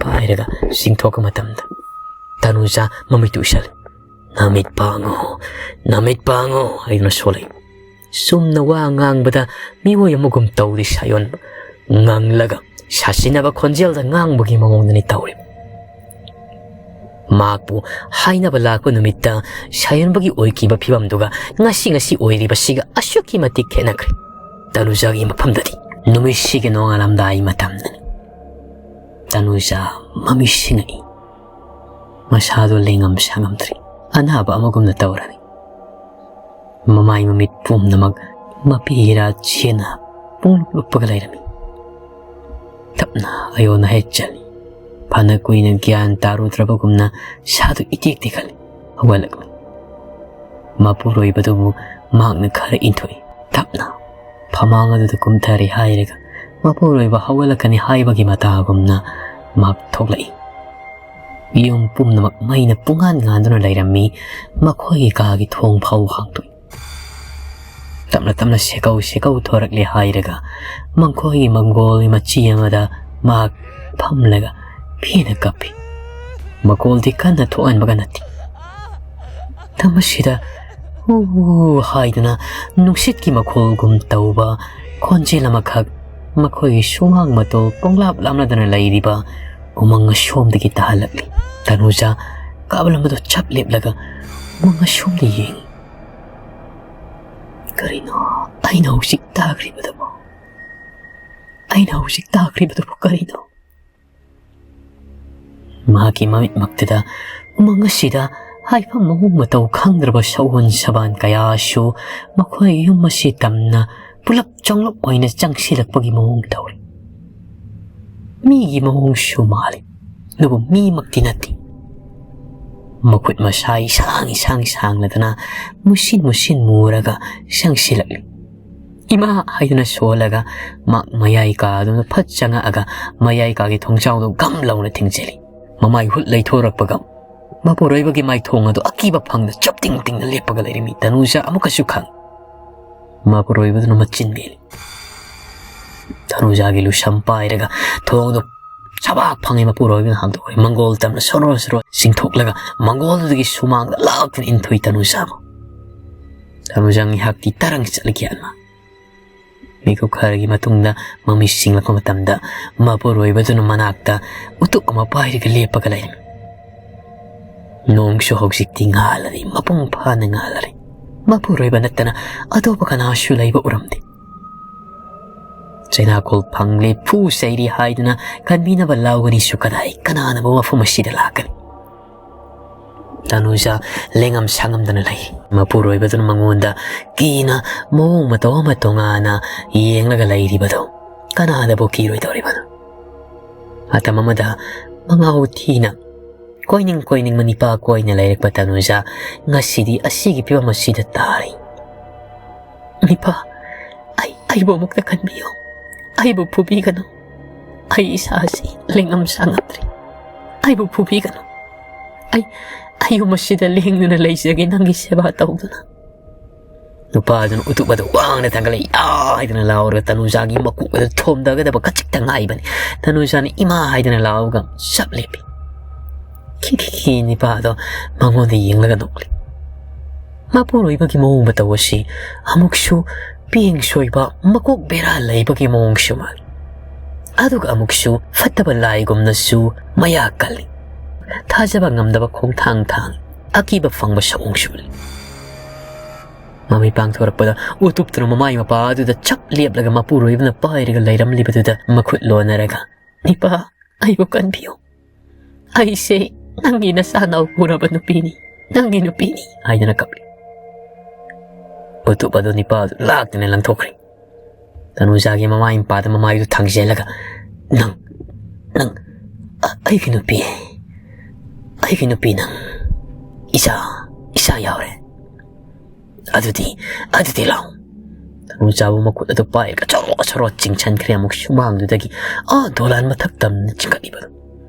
ꯄꯥꯏꯔꯒ ꯆꯤꯡꯊꯣꯛꯄ ꯃꯇꯝꯗ ꯇꯅꯨꯖꯥ ꯃꯃꯤꯠꯇꯨ ꯎꯏꯁꯜꯂꯤ꯫ "ꯅꯃꯤꯠ ꯄꯥꯡꯉꯨ, ꯅꯃꯤꯠ ꯄꯥꯡꯉꯨ" ꯍꯥꯏꯗꯨꯅ ꯁꯣꯜꯂꯛꯏ꯫ ꯆꯨꯝꯅ ꯋꯥ ꯉꯥꯡꯕꯗ ꯃꯤꯑꯣꯏ ꯑꯃꯒꯨꯝ ꯇꯧꯔꯤ ꯁꯥꯌꯣꯟꯕ꯫ ꯉꯪꯂꯒ ꯁꯥꯁꯤꯟꯅꯕ ꯈꯣꯟꯖꯦꯜꯗ ꯉꯥꯡꯕꯒꯤ ꯃꯑꯣꯡꯗꯅꯤ ꯇꯧꯔꯤ꯫ ꯃꯍꯥꯛꯄꯨ ꯍꯥꯏꯅꯕ ꯂꯥꯛꯄ ꯅꯨꯃꯤꯠꯇ ꯁꯥꯌꯣꯟꯕꯒꯤ ꯑꯣꯏꯈꯤꯕ ꯐꯤꯕꯝꯗꯨꯒ ꯉꯁꯤ ꯉꯁꯤ ꯑꯣꯏꯔꯤꯕꯁꯤꯒ ꯑꯁꯨꯛꯀꯤ ꯃꯇꯤꯛ ꯈꯦꯠꯅꯈ꯭ꯔꯦ꯫ ꯇꯅꯨꯖꯥꯒꯤ ꯃꯐꯝꯗꯗꯤ ꯅꯨꯃꯤꯠꯁꯤꯒꯤ ꯅꯣꯡꯉꯥꯜꯂꯝꯗꯥꯏ ꯃꯇꯝꯗꯅꯤ꯫ ꯇꯅꯨꯖꯥ ꯃꯃꯤꯠ ꯁꯤꯡꯉꯛꯏ꯫ ꯃꯁꯥꯗꯨ ꯂꯦꯡꯉꯝ ꯁꯥꯉꯝꯗ꯭ꯔꯤ꯫ ꯑꯅꯥꯕ ꯑꯃꯒꯨꯝꯅ ꯇꯧꯔꯝꯃꯤ꯫ ꯃꯃꯥꯏ ꯃꯃꯤꯠ ꯄꯨꯝꯅꯃꯛ ꯃꯄꯤ ꯏꯔꯥ ꯆꯦꯅ ꯄꯨꯡꯂꯨꯞ ꯂꯨꯞꯄꯒ ꯂꯩꯔꯝꯃꯤ꯫ ꯇꯞꯅ ꯑꯌꯣꯟ ꯑꯍꯦꯛ ꯆꯠꯂꯤ꯫ ꯐꯅ ꯀꯨꯏꯅ ꯒ꯭ꯌꯥꯟ ꯇꯥꯔꯨꯗ꯭ꯔꯕꯒꯨꯝꯅ ꯁꯥꯗꯨ ꯏꯇꯦꯛ ꯇꯦꯛꯍꯜꯂꯤ꯫ ꯍꯧꯒꯠꯂꯛꯂꯤ꯫ ꯃꯄꯨꯔꯣꯏꯕꯗꯨꯕꯨ ꯃꯍꯥꯛꯅ ꯈꯔ ꯏꯟꯊꯣꯛꯏ꯫ ꯇꯞꯅ ꯐꯃꯥꯡ ꯑꯗꯨꯗ ꯀꯨꯝꯊꯔꯦ ꯍꯥꯏꯔꯒ ꯃꯄꯨꯔꯣꯏꯕ ꯍꯧꯒꯠꯂꯛꯀꯅꯤ ꯍꯥꯏꯕꯒꯤ ꯃꯇꯥꯒꯨꯝꯅ ꯃꯍꯥꯛ ꯊꯣꯛꯂꯛꯏ꯫ ꯌꯨꯝ ꯄꯨꯝꯅꯃꯛ ꯃꯩꯅ ꯄꯨꯡꯉꯥꯟ ꯉꯥꯟꯗꯨꯅ ꯂꯩꯔꯝꯃꯤ꯫ ꯃꯈꯣꯏꯒꯤ ꯀꯥꯒꯤ ꯊꯣꯡ ꯐꯥꯎ ꯍꯥꯡꯗꯣꯛꯏ꯫ ꯇꯞꯅ ꯇꯞꯅ ꯁꯦꯀꯧ ꯁꯦꯀꯧ ꯊꯣꯔꯛꯂꯦ ꯍꯥꯏꯔꯒ ꯃꯈꯣꯏꯒꯤ ꯃꯪꯒꯣꯜꯒꯤ ꯃꯆꯤ ꯑꯃꯗ ꯃꯍꯥꯛ ꯐꯝꯂꯒ ꯄꯦꯟꯅ ꯀꯞꯄꯤ꯫ ꯃꯈꯣꯜꯗꯤ ꯀꯟꯅ ꯊꯣꯛꯍꯟꯕꯒ ꯅꯠꯇꯦ꯫ ꯃꯁꯤꯗ "ꯍꯨ" ꯍꯥꯏꯗꯨꯅ ꯅꯨꯡꯁꯤꯠꯀꯤ ꯃꯈꯣꯜꯒꯨꯝ ꯇꯧꯕ ꯈꯣꯟꯖꯦꯜ ꯑꯃꯈꯛ ꯃꯈꯣꯏꯒꯤ ꯁꯨꯃꯥꯡ ꯃꯇꯣꯜ ꯄꯣꯡꯂꯥꯞ ꯂꯥꯞꯅꯗꯅ ꯂꯩꯔꯤꯕ ꯎꯃꯪ ꯑꯁꯣꯝꯗꯒꯤ ꯇꯥꯍꯜꯂꯛꯂꯤ꯫ ꯇꯅꯨꯖꯥ ꯀꯥꯕꯂꯝꯕꯗꯨ ꯆꯞ ꯂꯦꯞꯂꯒ ꯎꯃꯪ ꯑꯁꯣꯝꯗ ꯌꯦꯡꯏ꯫ "ꯀꯔꯤꯅꯣ ꯑꯩꯅ ꯍꯧꯖꯤꯛ ꯇꯥꯈ꯭ꯔꯤꯕꯗꯨꯕꯨ? ꯑꯩꯅ ꯍꯧꯖꯤꯛ ꯇꯥꯈ꯭ꯔꯤꯕꯗꯨꯕꯨ ꯀꯔꯤꯅꯣ?" ꯃꯍꯥꯛꯀꯤ ꯃꯃꯤꯠꯃꯛꯇꯨꯗ ꯎꯃꯪ ꯑꯁꯤꯗ ꯍꯥꯏꯐꯝ ꯃꯑꯣꯡ ꯃꯇꯧ ꯈꯪꯗ꯭ꯔꯕ ꯁꯑꯣꯟ ꯁꯕꯥꯟ ꯀꯌꯥꯁꯨ ꯃꯈꯣꯏ ꯌꯨꯝ ꯑꯁꯤ ꯇꯝꯅ ꯄꯨꯂꯞ ꯆꯣꯡꯂꯞ ꯑꯣꯏꯅ ꯆꯪꯁꯤꯜꯂꯛꯄꯒꯤ ꯃꯑꯣꯡ ꯇꯧꯔꯤ꯫ ꯃꯤꯒꯤ ꯃꯑꯣꯡꯁꯨ ꯃꯥꯜꯂꯤ, ꯑꯗꯨꯕꯨ ꯃꯤꯃꯛꯇꯤ ꯅꯠꯇꯦ꯫ ꯃꯈꯨꯠ ꯃꯁꯥ ꯏꯁꯥꯡ ꯏꯁꯥꯡ ꯁꯥꯡꯂꯗꯅ ꯃꯨꯁꯤꯟ ꯃꯨꯁꯤꯟ ꯃꯨꯔꯒ ꯆꯪꯁꯤꯜꯂꯛꯂꯤ꯫ "ꯏꯃꯥ!" ꯍꯥꯏꯗꯨꯅ ꯁꯣꯜꯂꯒ ꯃꯍꯥꯛ ꯃꯌꯥꯏ ꯀꯥꯗꯨꯅ ꯐꯠ ꯆꯪꯉꯛꯑꯒ ꯃꯌꯥꯏ ꯀꯥꯒꯤ ꯊꯣꯡꯖꯥꯎꯗꯨ ꯒꯝ ꯂꯥꯎꯅ ꯊꯤꯡꯖꯤꯜꯂꯤ꯫ ꯃꯃꯥꯏ ꯍꯨꯠ ꯂꯩꯊꯣꯔꯛꯄꯒ ꯃꯄꯨꯔꯣꯏꯕꯒꯤ ꯃꯥꯏꯊꯣꯡ ꯑꯗꯨ ꯑꯀꯤꯕ ꯐꯪꯅ ꯆꯞ ꯇꯤꯡ ꯇꯤꯡꯅ ꯂꯦꯞꯄꯒ ꯂꯩꯔꯝꯃꯤ꯫ ꯇꯅꯨꯖꯥ ꯑꯃꯨꯛꯀꯁꯨ ꯈꯪꯏ꯫ ꯃꯄꯨꯔꯣꯏꯕꯗꯨꯅ ꯃꯆꯤꯟ ꯃꯦꯜꯂꯤ꯫ ꯇꯅꯨꯖꯥꯒꯤ ꯂꯨꯁꯝ ꯄꯥꯏꯔꯒ ꯊꯣꯡꯗꯨ ꯁꯕꯥꯛ ꯐꯪꯉꯤ꯫ ꯃꯄꯨꯔꯣꯏꯕꯅ ꯍꯥꯡꯗꯣꯛꯈ꯭ꯔꯦ꯫ ꯃꯪꯒꯣꯜ ꯇꯝꯅ ꯁꯣꯔꯣ ꯁꯣꯔꯣ ꯆꯤꯡꯊꯣꯛꯂꯒ ꯃꯪꯒꯣꯜꯗꯨꯗꯒꯤ ꯁꯨꯃꯥꯡꯗ ꯂꯥꯛꯇꯨꯅ ꯏꯟꯊꯨꯏ ꯇꯅꯨꯖꯥꯕꯨ꯫ ꯇꯅꯨꯖꯥ ꯉꯥꯏꯍꯥꯛꯇꯤ ꯇꯔꯪ ꯆꯠꯂꯤ ꯒ꯭ꯌꯥꯟ ꯃꯥ꯫ ꯃꯤꯀꯨꯞ ꯈꯔꯒꯤ ꯃꯇꯨꯡꯗ ꯃꯃꯤꯠ ꯁꯤꯡꯂꯛꯄ ꯃꯇꯝꯗ ꯃꯄꯨꯔꯣꯏꯕꯗꯨꯅ ꯃꯅꯥꯛꯇ ꯎꯇꯨꯞ ꯑꯃ ꯄꯥꯏꯔꯒ ꯂꯦꯞꯄꯒ ꯂꯩꯔꯝꯃꯤ꯫ ꯅꯣꯡꯁꯨ ꯍꯧꯖꯤꯛꯇꯤ ꯉꯥꯜꯂꯔꯦ, ꯃꯄꯨꯡ ꯐꯥꯅ ꯉꯥꯜꯂꯔꯦ꯫ ꯃꯄꯨꯔꯣꯏꯕ ꯅꯠꯇꯅ ꯑꯇꯣꯞꯄ ꯀꯅꯥꯁꯨ ꯂꯩꯕ ꯎꯔꯝꯗꯦ꯫ ꯆꯩꯅꯥꯀꯣꯜ ꯐꯪꯂꯦ, ꯐꯨ ꯆꯩꯔꯤ ꯍꯥꯏꯗꯨꯅ ꯀꯟꯕꯤꯅꯕ ꯂꯥꯎꯒꯅꯤꯁꯨ ꯀꯗꯥꯏ, ꯀꯅꯥꯅꯕꯨ ꯃꯐꯝ ꯑꯁꯤꯗ ꯂꯥꯛꯀꯅꯤ? ꯇꯅꯨꯖꯥ ꯂꯦꯡꯉꯝ ꯁꯥꯉꯝꯗꯅ ꯂꯩ꯫ ꯃꯄꯨꯔꯣꯏꯕꯗꯨꯅ ꯃꯉꯣꯟꯗ ꯀꯤꯅ ꯃꯑꯣꯡ ꯃꯇꯧ ꯑꯃ ꯇꯣꯉꯥꯟꯅ ꯌꯦꯡꯂꯒ ꯂꯩꯔꯤꯕꯗꯨ ꯀꯅꯥꯗꯕꯨ ꯀꯤꯔꯣꯏꯗꯧꯔꯤꯕꯅꯣ? ꯃꯇꯝ ꯑꯃꯗ ꯃꯉꯥꯎ ꯊꯤꯅ ꯀꯣꯏꯅꯤꯡ ꯀꯣꯏꯅꯤꯡꯕ ꯅꯤꯄꯥ ꯀꯣꯏꯅ ꯂꯩꯔꯛꯄ ꯇꯅꯨꯖꯥ ꯉꯁꯤꯗꯤ ꯑꯁꯤꯒꯤ ꯐꯤꯕꯝ ꯑꯁꯤꯗ ꯇꯥꯔꯤ꯫ "ꯅꯤꯄꯥ, ꯑꯩ, ꯑꯩꯕꯨ ꯑꯃꯨꯛꯇ ꯈꯟꯕꯤꯌꯨ꯫ ꯑꯩꯕꯨ ꯐꯨꯕꯤꯒꯅꯨ꯫ ꯑꯩ ꯏꯁꯥꯁꯤ ꯂꯦꯡꯉꯝ ꯁꯥꯉꯝꯗ꯭ꯔꯦ꯫ ꯑꯩꯕꯨ ꯐꯨꯕꯤꯒꯅꯨ꯫ ꯑꯩ, ꯑꯩ ꯌꯨꯝ ꯑꯁꯤꯗ ꯂꯦꯡꯗꯅ ꯂꯩꯖꯒꯦ, ꯅꯪꯒꯤ ꯁꯦꯕꯥ ꯇꯧꯗꯨꯅ"꯫ ꯅꯨꯄꯥꯗꯨꯅ ꯎꯇꯨꯞ ꯑꯗꯨ ꯋꯥꯡꯅ ꯊꯥꯡꯒꯠꯂꯛꯏ꯫ "ꯌꯥ!" ꯍꯥꯏꯗꯅ ꯂꯥꯎꯔꯒ ꯇꯅꯨꯖꯥꯒꯤ ꯃꯀꯣꯛ ꯑꯗꯨ ꯊꯣꯝꯊꯒꯗꯕ ꯈꯖꯤꯛꯇ ꯉꯥꯏꯕꯅꯤ꯫ ꯇꯅꯨꯖꯥꯅ "ꯏꯃꯥ!" ꯍꯥꯏꯗꯅ ꯂꯥꯎꯔꯒ ꯆꯞ ꯂꯦꯞꯄꯤ꯫ ꯈꯤ ꯈꯤ ꯈꯤ ꯅꯤꯄꯥꯗꯣ ꯃꯉꯣꯟꯗ ꯌꯦꯡꯂꯒ ꯅꯣꯛꯂꯤ꯫ ꯃꯄꯨꯔꯣꯏꯕꯒꯤ ꯃꯑꯣꯡ ꯃꯇꯧ ꯑꯁꯤ ꯑꯃꯨꯛꯁꯨ ꯄꯤꯌꯦꯡ ꯁꯣꯏꯕ, ꯃꯀꯣꯛ ꯕꯦꯔꯥ ꯂꯩꯕꯒꯤ ꯃꯑꯣꯡꯁꯨ ꯃꯥꯜꯂꯤ꯫ ꯑꯗꯨꯒ ꯑꯃꯨꯛꯁꯨ ꯐꯠꯇꯕ ꯂꯥꯏꯒꯨꯝꯅꯁꯨ ꯃꯌꯥ ꯀꯜꯂꯤ꯫ ꯊꯥꯖꯕ ꯉꯝꯗꯕ ꯈꯣꯡꯊꯥꯡ ꯊꯥꯡ, ꯑꯀꯤꯕ ꯐꯪꯕ ꯁꯑꯣꯡꯁꯨ ꯎꯠꯂꯤ꯫ ꯃꯃꯤꯠ ꯄꯥꯡꯊꯣꯔꯛꯄꯗ ꯎꯇꯨꯞꯇꯨꯅ ꯃꯃꯥꯏ ꯃꯄꯥ ꯑꯗꯨꯗ ꯆꯞ ꯂꯦꯞꯂꯒ ꯃꯄꯨꯔꯣꯏꯕꯅ ꯄꯥꯏꯔꯒ ꯂꯩꯔꯝꯂꯤꯕꯗꯨꯗ ꯃꯈꯨꯠ ꯂꯣꯟꯅꯔꯒ, "ꯅꯤꯄꯥ, ꯑꯩꯕꯨ ꯀꯟꯕꯤꯌꯨ꯫ ꯑꯩꯁꯦ ꯅꯪꯒꯤ ꯅꯆꯥꯅꯥꯎ ꯄꯨꯔꯕ ꯅꯨꯄꯤꯅꯤ, ꯅꯪꯒꯤ ꯅꯨꯄꯤꯅꯤ" ꯍꯥꯏꯗꯅ ꯀꯞꯂꯤ꯫ ꯎꯇꯨꯞ ꯑꯗꯨ ꯅꯤꯄꯥ ꯑꯗꯨ ꯂꯥꯛꯇꯅ ꯂꯪꯊꯣꯛꯈ꯭ꯔꯦ꯫ ꯇꯅꯨꯖꯥꯒꯤ ꯃꯃꯥꯏ ꯃꯄꯥꯗ ꯃꯃꯥꯏꯗꯨ ꯊꯥꯡꯖꯤꯜꯂꯒ, "ꯅꯪ, ꯅꯪ, ꯑ-, ꯑꯩꯒꯤ ꯅꯨꯄꯤ, ꯑꯩꯒꯤ ꯅꯨꯄꯤ ꯅꯪ" "ꯏꯆꯥ, ꯏꯆꯥ ꯌꯥꯎꯔꯦ꯫ ꯑꯗꯨꯗꯤ, ꯑꯗꯨꯗꯤ ꯂꯥꯎ꯫" ꯇꯅꯨꯖꯥꯕꯨ ꯃꯈꯨꯠ ꯑꯗꯨ ꯄꯥꯏꯔꯒ ꯆꯣꯔꯣ ꯆꯣꯔꯣ ꯆꯤꯡꯁꯤꯟꯈ꯭ꯔꯦ ꯑꯃꯨꯛ ꯁꯨꯃꯥꯡꯗꯨꯗꯒꯤ꯫ ꯑꯥ ꯗꯣꯂꯥꯟ ꯃꯊꯛ ꯇꯝꯅ ꯆꯤꯡꯈꯠꯂꯤꯕꯗꯨ꯫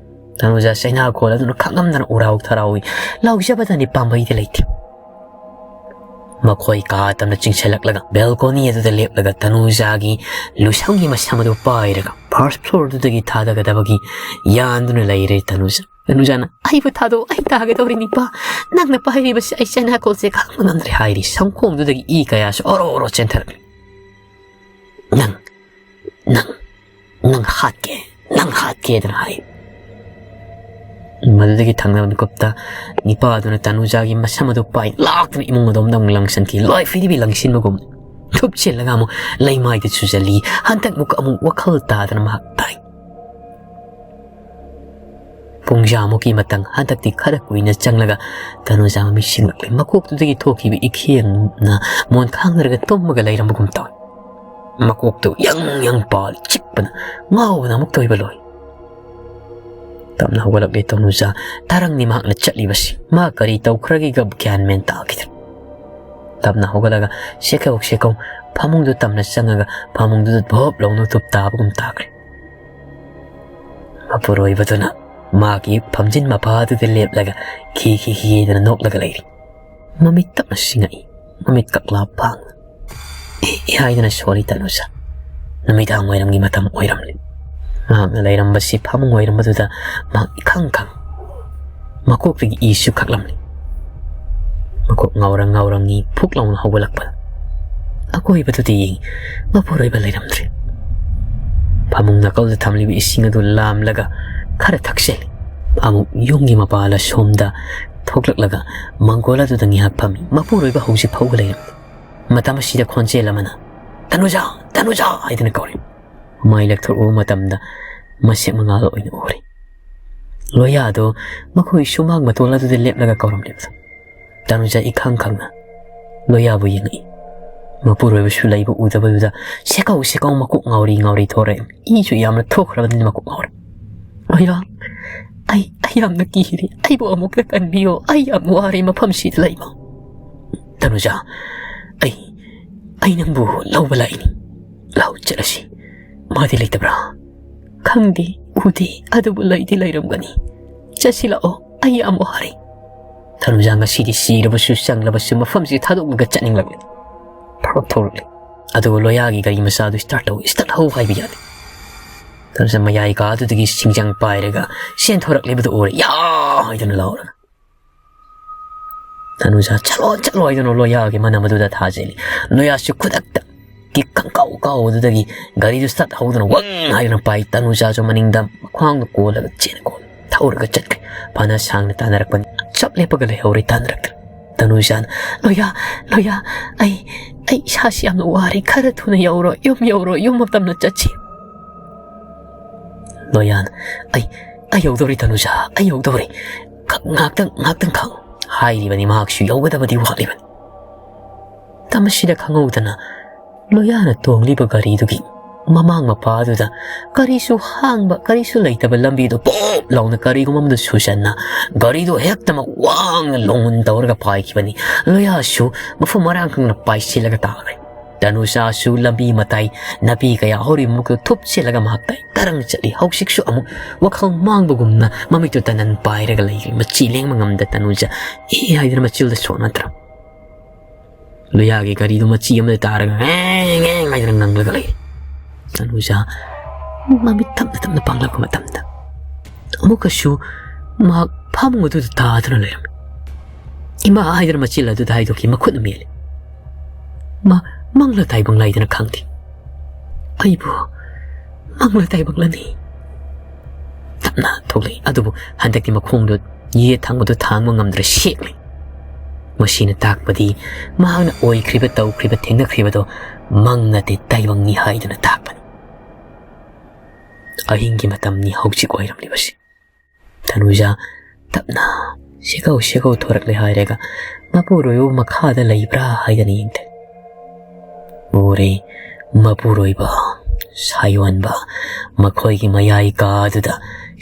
ꯇꯅꯨꯖꯥ ꯆꯩꯅꯥ ꯈꯣꯜ ꯑꯗꯨꯅ ꯈꯪꯉꯝꯗꯅ ꯎꯔꯥꯎ ꯊꯔꯥꯎꯏ꯫ ꯂꯥꯎꯖꯕꯗꯅꯤ ꯄꯥꯝꯕꯩꯗꯤ ꯂꯩꯇꯦ꯫ ꯃꯈꯣꯏ ꯀꯥ ꯇꯝꯅ ꯆꯤꯡꯁꯤꯜꯂꯛꯂꯒ ꯕꯦꯜꯀꯣꯅꯤ ꯑꯗꯨꯗ ꯂꯦꯞꯂꯒ ꯇꯅꯨꯖꯥꯒꯤ ꯂꯨꯁꯝꯒꯤ ꯃꯁꯝ ꯑꯗꯨ ꯄꯥꯏꯔꯒ ꯐꯥꯔꯁ ꯐ꯭ꯂꯣꯔꯗꯨꯗꯒꯤ ꯊꯥꯗꯒꯗꯕꯒꯤ ꯌꯥꯟꯗꯨꯅ ꯂꯩꯔꯦ ꯇꯅꯨꯖꯥ꯫ ꯇꯅꯨꯖꯥꯅ, "ꯑꯩꯕꯨ ꯊꯥꯗꯣꯛꯑꯣ, ꯑꯩ ꯇꯥꯒꯗꯧꯔꯤꯅꯤꯄꯥ꯫ ꯅꯪꯅ ꯄꯥꯏꯔꯤꯕꯁꯤ ꯑꯩ ꯆꯩꯅꯥꯀꯣꯜꯁꯦ ꯈꯥꯡꯕ ꯉꯝꯗ꯭ꯔꯦ" ꯍꯥꯏꯔꯤ꯫ ꯁꯝꯈꯣꯡꯗꯨꯗꯒꯤ ꯏ ꯀꯌꯥꯁꯨ ꯑꯣꯔꯣ ꯑꯣꯔꯣ ꯆꯦꯟꯊꯔꯛꯂꯤ꯫ "ꯅꯪ, ꯅꯪ, ꯅꯪ ꯍꯥꯠꯀꯦ, ꯅꯪ ꯍꯥꯠꯀꯦꯗꯅ" ꯍꯥꯏ꯫ ꯃꯗꯨꯗꯒꯤ ꯊꯪꯅꯕ ꯃꯤꯀꯨꯞꯇ ꯅꯤꯄꯥꯗꯨꯅ ꯇꯅꯨꯖꯥꯒꯤ ꯃꯁꯝ ꯑꯗꯨ ꯄꯥꯏ ꯂꯥꯛꯇꯨꯅ ꯏꯃꯨꯡ ꯑꯗꯣꯝꯗ ꯑꯃꯨꯛ ꯂꯪꯁꯤꯟꯈꯤ꯫ ꯂꯣꯏ ꯐꯤꯔꯤꯕꯤ ꯂꯪꯁꯤꯟꯕꯒꯨꯝ ꯊꯨꯞꯆꯤꯜꯂꯒ ꯑꯃꯨꯛ ꯂꯩꯃꯥꯏꯗ ꯆꯨꯖꯜꯂꯤ꯫ ꯍꯟꯗꯛꯃꯨꯛ ꯑꯃꯨꯛ ꯋꯥꯈꯜ ꯇꯥꯗꯅ ꯃꯍꯥꯛ ꯇꯥꯏ꯫ ꯄꯨꯡꯖꯥꯃꯨꯛꯀꯤ ꯃꯇꯝ, ꯍꯟꯗꯛꯇꯤ ꯈꯔ ꯀꯨꯏꯅ ꯆꯪꯂꯒ ꯇꯅꯨꯖꯥ ꯃꯃꯤꯠ ꯁꯤꯡꯂꯛꯂꯦ꯫ ꯃꯀꯣꯛꯇꯨꯗꯒꯤ ꯊꯣꯛꯈꯤꯕ ꯏꯈꯦꯡꯅ ꯃꯣꯟ ꯈꯥꯡꯅꯔꯒ ꯇꯨꯝꯃꯒ ꯂꯩꯔꯝꯕꯒꯨꯝ ꯇꯧꯏ꯫ ꯃꯀꯣꯛꯇꯨ ꯌꯪ ꯌꯪ ꯄꯥꯜꯂꯤ, ꯆꯤꯛꯄꯅ ꯉꯥꯎꯕꯅ ꯑꯃꯨꯛꯇ ꯑꯣꯏꯕ ꯂꯣꯏ꯫ ꯇꯞꯅ ꯍꯧꯒꯠꯂꯛꯂꯦ ꯇꯅꯨꯖꯥ꯫ ꯇꯔꯪꯅꯤ ꯃꯍꯥꯛꯅ ꯆꯠꯂꯤꯕꯁꯤ꯫ ꯃꯥ ꯀꯔꯤ ꯇꯧꯈ꯭ꯔꯒꯦꯒ ꯒ꯭ꯌꯥꯟ ꯃꯦꯟ ꯇꯥꯈꯤꯗ꯭ꯔꯦ꯫ ꯇꯞꯅ ꯍꯧꯒꯠꯂꯒ ꯁꯦꯀꯧ ꯁꯦꯀꯧ ꯐꯃꯨꯡꯗꯨ ꯇꯝꯅ ꯆꯪꯉꯒ ꯐꯃꯨꯡꯗꯨꯗ ꯚꯣꯞ ꯂꯥꯎꯅ ꯇꯨꯞ ꯇꯥꯕꯒꯨꯝ ꯇꯥꯈ꯭ꯔꯦ꯫ ꯃꯄꯨꯔꯣꯏꯕꯗꯨꯅ ꯃꯥꯒꯤ ꯐꯝꯖꯤꯟ ꯃꯄꯥꯗꯨꯗ ꯂꯦꯞꯂꯒ ꯈꯤ ꯈꯤ ꯈꯤ ꯍꯥꯏꯗꯅ ꯅꯣꯛꯂꯒ ꯂꯩꯔꯤ꯫ ꯃꯃꯤꯠ ꯇꯞꯅ ꯁꯤꯡꯉꯛꯏ꯫ ꯃꯃꯤꯠ ꯀꯛꯂꯥ ꯄꯥꯡꯅ "ꯑꯦ" ꯍꯥꯏꯗꯅ ꯁꯣꯜꯂꯤ ꯇꯅꯨꯖꯥ꯫ ꯅꯨꯃꯤꯗꯥꯡ ꯋꯥꯏꯔꯝꯒꯤ ꯃꯇꯝ ꯑꯣꯏꯔꯝꯂꯦ꯫ ꯃꯍꯥꯛꯅ ꯂꯩꯔꯝꯕꯁꯤ ꯐꯃꯨꯡ ꯑꯣꯏꯔꯝꯕꯗꯨꯗ ꯃꯍꯥꯛ ꯏꯈꯪ ꯈꯪ꯫ ꯃꯀꯣꯛꯇꯒꯤ ꯏꯁꯨ ꯈꯛꯂꯝꯂꯤ꯫ ꯃꯀꯣꯛ ꯉꯥꯎꯔꯪ ꯉꯥꯎꯔꯪꯉꯤ ꯐꯨꯛ ꯂꯥꯎꯅ ꯍꯧꯒꯠꯂꯛꯄꯗ꯫ ꯑꯀꯣꯏꯕꯗꯨꯗ ꯌꯦꯡꯉꯤ꯫ ꯃꯄꯨꯔꯣꯏꯕ ꯂꯩꯔꯝꯗ꯭ꯔꯦ꯫ ꯐꯃꯨꯡ ꯅꯥꯀꯜꯗ ꯊꯝꯂꯤꯕ ꯏꯁꯤꯡ ꯑꯗꯨ ꯂꯥꯝꯂꯒ ꯈꯔ ꯊꯛꯆꯜꯂꯤ꯫ ꯑꯃꯨꯛ ꯌꯨꯝꯒꯤ ꯃꯄꯥꯜ ꯑꯁꯣꯝꯗ ꯊꯣꯛꯂꯛꯂꯒ ꯃꯪꯒꯣꯜ ꯑꯗꯨꯗ ꯉꯥꯏꯍꯥꯛ ꯐꯝꯃꯤ꯫ ꯃꯄꯨꯔꯣꯏꯕ ꯍꯧꯖꯤꯛ ꯐꯥꯎꯕ ꯂꯩꯔꯝꯗꯦ꯫ ꯃꯇꯝ ꯑꯁꯤꯗ ꯈꯣꯟꯖꯦꯜ ꯑꯃꯅ, "ꯇꯅꯨꯖꯥ! ꯇꯅꯨꯖꯥ!" ꯍꯥꯏꯗꯨꯅ ꯀꯧꯔꯤ꯫ ꯃꯥꯏ ꯂꯦꯛꯊꯣꯛꯎꯕ ꯃꯇꯝꯗ ꯃꯁꯦꯛ ꯃꯉꯥꯜ ꯑꯣꯏꯅ ꯎꯔꯦ꯫ ꯂꯣꯌꯥꯗꯣ ꯃꯈꯣꯏ ꯁꯨꯃꯥꯡ ꯃꯇꯣꯜ ꯑꯗꯨꯗ ꯂꯦꯞꯂꯒ ꯀꯧꯔꯝꯂꯤꯕꯗꯣ꯫ ꯇꯅꯨꯖꯥ ꯏꯈꯪ ꯈꯪꯅ ꯂꯣꯌꯥꯕꯨ ꯌꯦꯡꯉꯛꯏ꯫ ꯃꯄꯨꯔꯣꯏꯕꯁꯨ ꯂꯩꯕ ꯎꯗꯕꯗꯨꯗ ꯁꯦꯀꯧ ꯁꯦꯀꯧ ꯃꯀꯣꯛ ꯉꯥꯎꯔꯤ ꯉꯥꯎꯔꯤ ꯊꯣꯔꯛꯏ꯫ ꯏꯁꯨ ꯌꯥꯝꯅ ꯊꯣꯛꯈ꯭ꯔꯕꯅꯤꯅ ꯃꯀꯣꯛ ꯉꯥꯎꯔꯦ꯫ "ꯂꯣꯌꯥ, ꯑꯩ ꯑꯩ ꯌꯥꯝꯅ ꯀꯤꯔꯦ꯫ ꯑꯩꯕꯨ ꯑꯃꯨꯛꯇ ꯀꯟꯕꯤꯌꯣ꯫ ꯑꯩ ꯌꯥꯝ ꯋꯥꯔꯦ ꯃꯐꯝꯁꯤꯗ ꯂꯩꯕ꯫ "ꯇꯅꯨꯖꯥ, ꯑꯩ ꯑꯩ ꯅꯪꯕꯨ ꯂꯧꯕ ꯂꯥꯛꯏꯅꯤ꯫ ꯂꯥꯛꯑꯣ ꯆꯠꯂꯁꯤ꯫ ꯃꯥꯗꯤ ꯂꯩꯇꯕ꯭ꯔꯥ?" "ꯈꯪꯗꯦ, ꯎꯗꯦ, ꯑꯗꯨꯕꯨ ꯂꯩꯗꯤ ꯂꯩꯔꯝꯒꯅꯤ꯫ ꯆꯠꯁꯤ ꯂꯥꯛꯑꯣ, ꯑꯩ ꯌꯥꯝ ꯋꯥꯔꯦ꯫" ꯇꯅꯨꯖꯥ ꯉꯁꯤꯗꯤ ꯁꯤꯔꯕꯁꯨ ꯆꯪꯂꯕꯁꯨ ꯃꯐꯝꯁꯤ ꯊꯥꯗꯣꯛꯂꯒ ꯆꯠꯅꯤꯡꯂꯛꯂꯦ꯫ ꯐꯠ ꯊꯧꯔꯛꯂꯦ꯫ ꯑꯗꯨꯒ ꯂꯣꯌꯥꯒꯤ ꯒꯥꯔꯤ ꯃꯆꯥꯗꯨ start ꯇꯧ, start ꯍꯧ ꯍꯥꯏꯕ ꯌꯥꯗꯦ꯫ ꯇꯅꯨꯖꯥ ꯃꯌꯥꯏ ꯀꯥꯗꯨꯗꯒꯤ ꯁꯤꯡꯖꯪ ꯄꯥꯏꯔꯒ ꯆꯦꯟꯊꯣꯔꯛꯂꯤꯕꯗꯨ ꯎꯔꯦ꯫ "ꯌꯥ!" ꯍꯥꯏꯗꯨꯅ ꯂꯥꯎꯔꯒ꯫ ꯇꯅꯨꯖꯥ "ꯆꯠꯂꯣ, ꯆꯠꯂꯣ" ꯍꯥꯏꯗꯨꯅ ꯂꯣꯌꯥꯒꯤ ꯃꯅꯝ ꯑꯗꯨꯗ ꯊꯥꯖꯤꯜꯂꯤ꯫ ꯂꯣꯌꯥꯁꯨ ꯈꯨꯗꯛꯇ ꯀꯤꯛ ꯈꯪꯀꯥꯎ ꯀꯥꯎꯕꯗꯨꯗꯒꯤ ꯒꯥꯔꯤꯗꯨ start ꯍꯧꯗꯨꯅ ꯋꯪ ꯍꯥꯏꯗꯨꯅ ꯄꯥꯏ꯫ ꯇꯅꯨꯖꯥꯁꯨ ꯃꯅꯤꯡꯗ ꯃꯈ꯭ꯋꯥꯡꯗ ꯀꯣꯜꯂꯒ ꯆꯦꯟ ꯀꯣꯜ ꯊꯧꯔꯒ ꯆꯠꯈ꯭ꯔꯦ꯫ ꯐꯅ ꯁꯥꯡꯅ ꯇꯥꯟꯅꯔꯛꯄꯅꯤ꯫ ꯆꯞ ꯂꯦꯞꯄꯒ ꯂꯩꯍꯧꯔꯦ, ꯇꯥꯟꯅꯔꯛꯇ꯭ꯔꯦ꯫ ꯇꯅꯨꯖꯥꯅ "ꯂꯣꯌꯥ, ꯂꯣꯌꯥ, ꯑꯩ ꯑꯩ ꯏꯁꯥꯁꯤ ꯌꯥꯝꯅ ꯋꯥꯔꯦ꯫ ꯈꯔ ꯊꯨꯅ ꯌꯧꯔꯣ, ꯌꯨꯝ ꯌꯧꯔꯣ, ꯌꯨꯝ ꯇꯝꯅ ꯆꯠꯁꯤ꯫" ꯂꯣꯌꯥꯅ "ꯑꯩ ꯑꯩ ꯌꯧꯗꯧꯔꯦ ꯇꯅꯨꯖꯥ, ꯑꯩ ꯌꯧꯗꯧꯔꯦ꯫ ꯈ-, ꯉꯥꯛꯇꯪ, ꯉꯥꯛꯇꯪ ꯈꯥꯡꯉꯨ" ꯍꯥꯏꯔꯤꯕꯅꯤ꯫ ꯃꯍꯥꯛꯁꯨ ꯌꯧꯒꯗꯕꯗꯤ ꯋꯥꯠꯂꯤꯕꯅꯤ꯫ ꯃꯁꯤꯗ ꯈꯪꯍꯧꯗꯅ ꯂꯣꯌꯥꯅ ꯇꯣꯡꯂꯤꯕ ꯒꯥꯔꯤꯗꯨꯒꯤ ꯃꯃꯥꯡ ꯃꯄꯥꯗꯨꯗ ꯀꯔꯤꯁꯨ ꯍꯥꯡꯕ, ꯀꯔꯤꯁꯨ ꯂꯩꯇꯕ ꯂꯝꯕꯤꯗꯨ ꯄꯣꯞ ꯂꯥꯎꯅ ꯀꯔꯤꯒꯨꯝꯕ ꯑꯃꯗ ꯁꯨꯁꯟꯅ ꯒꯥꯔꯤꯗꯨ ꯍꯦꯛꯇꯃꯛ ꯋꯥꯡꯅ ꯂꯣꯡꯍꯨꯟ ꯇꯧꯔꯒ ꯄꯥꯏꯈꯤꯕꯅꯤ꯫ ꯂꯣꯌꯥꯁꯨ ꯃꯐꯝ ꯃꯔꯥꯡ ꯈꯪꯅ ꯄꯥꯏꯁꯤꯜꯂꯒ ꯇꯥꯈ꯭ꯔꯦ꯫ ꯇꯅꯨꯖꯥꯁꯨ ꯂꯝꯕꯤ ꯃꯇꯥꯏ ꯅꯥꯄꯤ ꯀꯌꯥ ꯍꯧꯔꯤꯕ ꯃꯈꯩ ꯊꯨꯞꯆꯤꯜꯂꯒ ꯃꯍꯥꯛ ꯇꯥꯏ ꯇꯔꯪ ꯆꯠꯂꯤ꯫ ꯍꯧꯖꯤꯛꯁꯨ ꯑꯃꯨꯛ ꯋꯥꯈꯜ ꯃꯥꯡꯕꯒꯨꯝꯅ ꯃꯃꯤꯠꯇꯨ ꯇꯅꯟ ꯄꯥꯏꯔꯒ ꯂꯩꯔꯤ꯫ ꯃꯆꯤ ꯂꯦꯡꯕ ꯉꯝꯗ ꯇꯅꯨꯖꯥ "ꯑꯦ" ꯍꯥꯏꯗꯨꯅ ꯃꯆꯤꯜꯗ ꯁꯣꯛꯅꯗ꯭ꯔ ꯂꯣꯌꯥꯒꯤ ꯒꯥꯔꯤꯗꯨ ꯃꯆꯤ ꯑꯃꯗ ꯇꯥꯔꯒ "ꯉꯦꯡ ꯉꯦꯡ" ꯍꯥꯏꯗꯨꯅ ꯉꯪꯂꯒ ꯂꯩꯔꯤ꯫ ꯇꯅꯨꯖꯥ ꯃꯃꯤꯠ ꯇꯞꯅ ꯇꯞꯅ ꯄꯥꯡꯂꯛꯄ ꯃꯇꯝꯗ ꯑꯃꯨꯛꯀꯁꯨ ꯃꯍꯥꯛ ꯐꯃꯨꯡ ꯑꯗꯨꯗ ꯇꯥꯗꯨꯅ ꯂꯩꯔꯝꯃꯤ꯫ "ꯏꯃꯥ" ꯍꯥꯏꯗꯨꯅ ꯃꯆꯤꯜ ꯑꯗꯨꯗ ꯍꯥꯏꯗꯣꯛꯈꯤ, ꯃꯈꯨꯠꯅ ꯃꯦꯜꯂꯤ꯫ ꯃꯥ ꯃꯪꯂ ꯇꯥꯏꯕꯪꯂ ꯍꯥꯏꯗꯨꯅ ꯈꯪꯗꯦ꯫ "ꯑꯩꯕꯨ ꯃꯪꯂ ꯇꯥꯏꯕꯪꯂꯅꯤ?" ꯇꯞꯅ ꯊꯣꯛꯂꯛꯏ꯫ ꯑꯗꯨꯕꯨ ꯍꯟꯗꯛꯇꯤ ꯃꯈꯣꯡꯗꯨ ꯌꯦꯠ ꯊꯪꯕꯗꯨ ꯊꯥꯡꯕ ꯉꯝꯗ꯭ꯔꯦ, ꯁꯦꯛꯂꯤ꯫ ꯃꯁꯤꯅ ꯇꯥꯛꯄꯗꯤ ꯃꯍꯥꯛꯅ ꯑꯣꯏꯈ꯭ꯔꯤꯕ, ꯇꯧꯈ꯭ꯔꯤꯕ, ꯊꯦꯡꯅꯈ꯭ꯔꯤꯕꯗꯣ ꯃꯪ ꯅꯠꯇꯦ, ꯇꯥꯏꯕꯪꯅꯤ ꯍꯥꯏꯗꯨꯅ ꯇꯥꯛꯄꯅꯤ꯫ ꯑꯍꯤꯡꯒꯤ ꯃꯇꯝꯅꯤ ꯍꯧꯖꯤꯛ ꯑꯣꯏꯔꯝꯂꯤꯕꯁꯤ꯫ ꯇꯅꯨꯖꯥ ꯇꯞꯅ ꯁꯦꯒꯧ ꯁꯦꯒꯧ ꯊꯣꯔꯛꯂꯦ ꯍꯥꯏꯔꯒ ꯃꯄꯨꯔꯣꯏꯕ ꯃꯈꯥꯗ ꯂꯩꯕ꯭ꯔꯥ ꯍꯥꯏꯗꯅ ꯌꯦꯡꯊꯔꯤ꯫ ꯎꯔꯦ, ꯃꯄꯨꯔꯣꯏꯕ, ꯁꯥꯌꯣꯟꯕ, ꯃꯈꯣꯏꯒꯤ ꯃꯌꯥꯏ ꯀꯥꯗꯨꯗ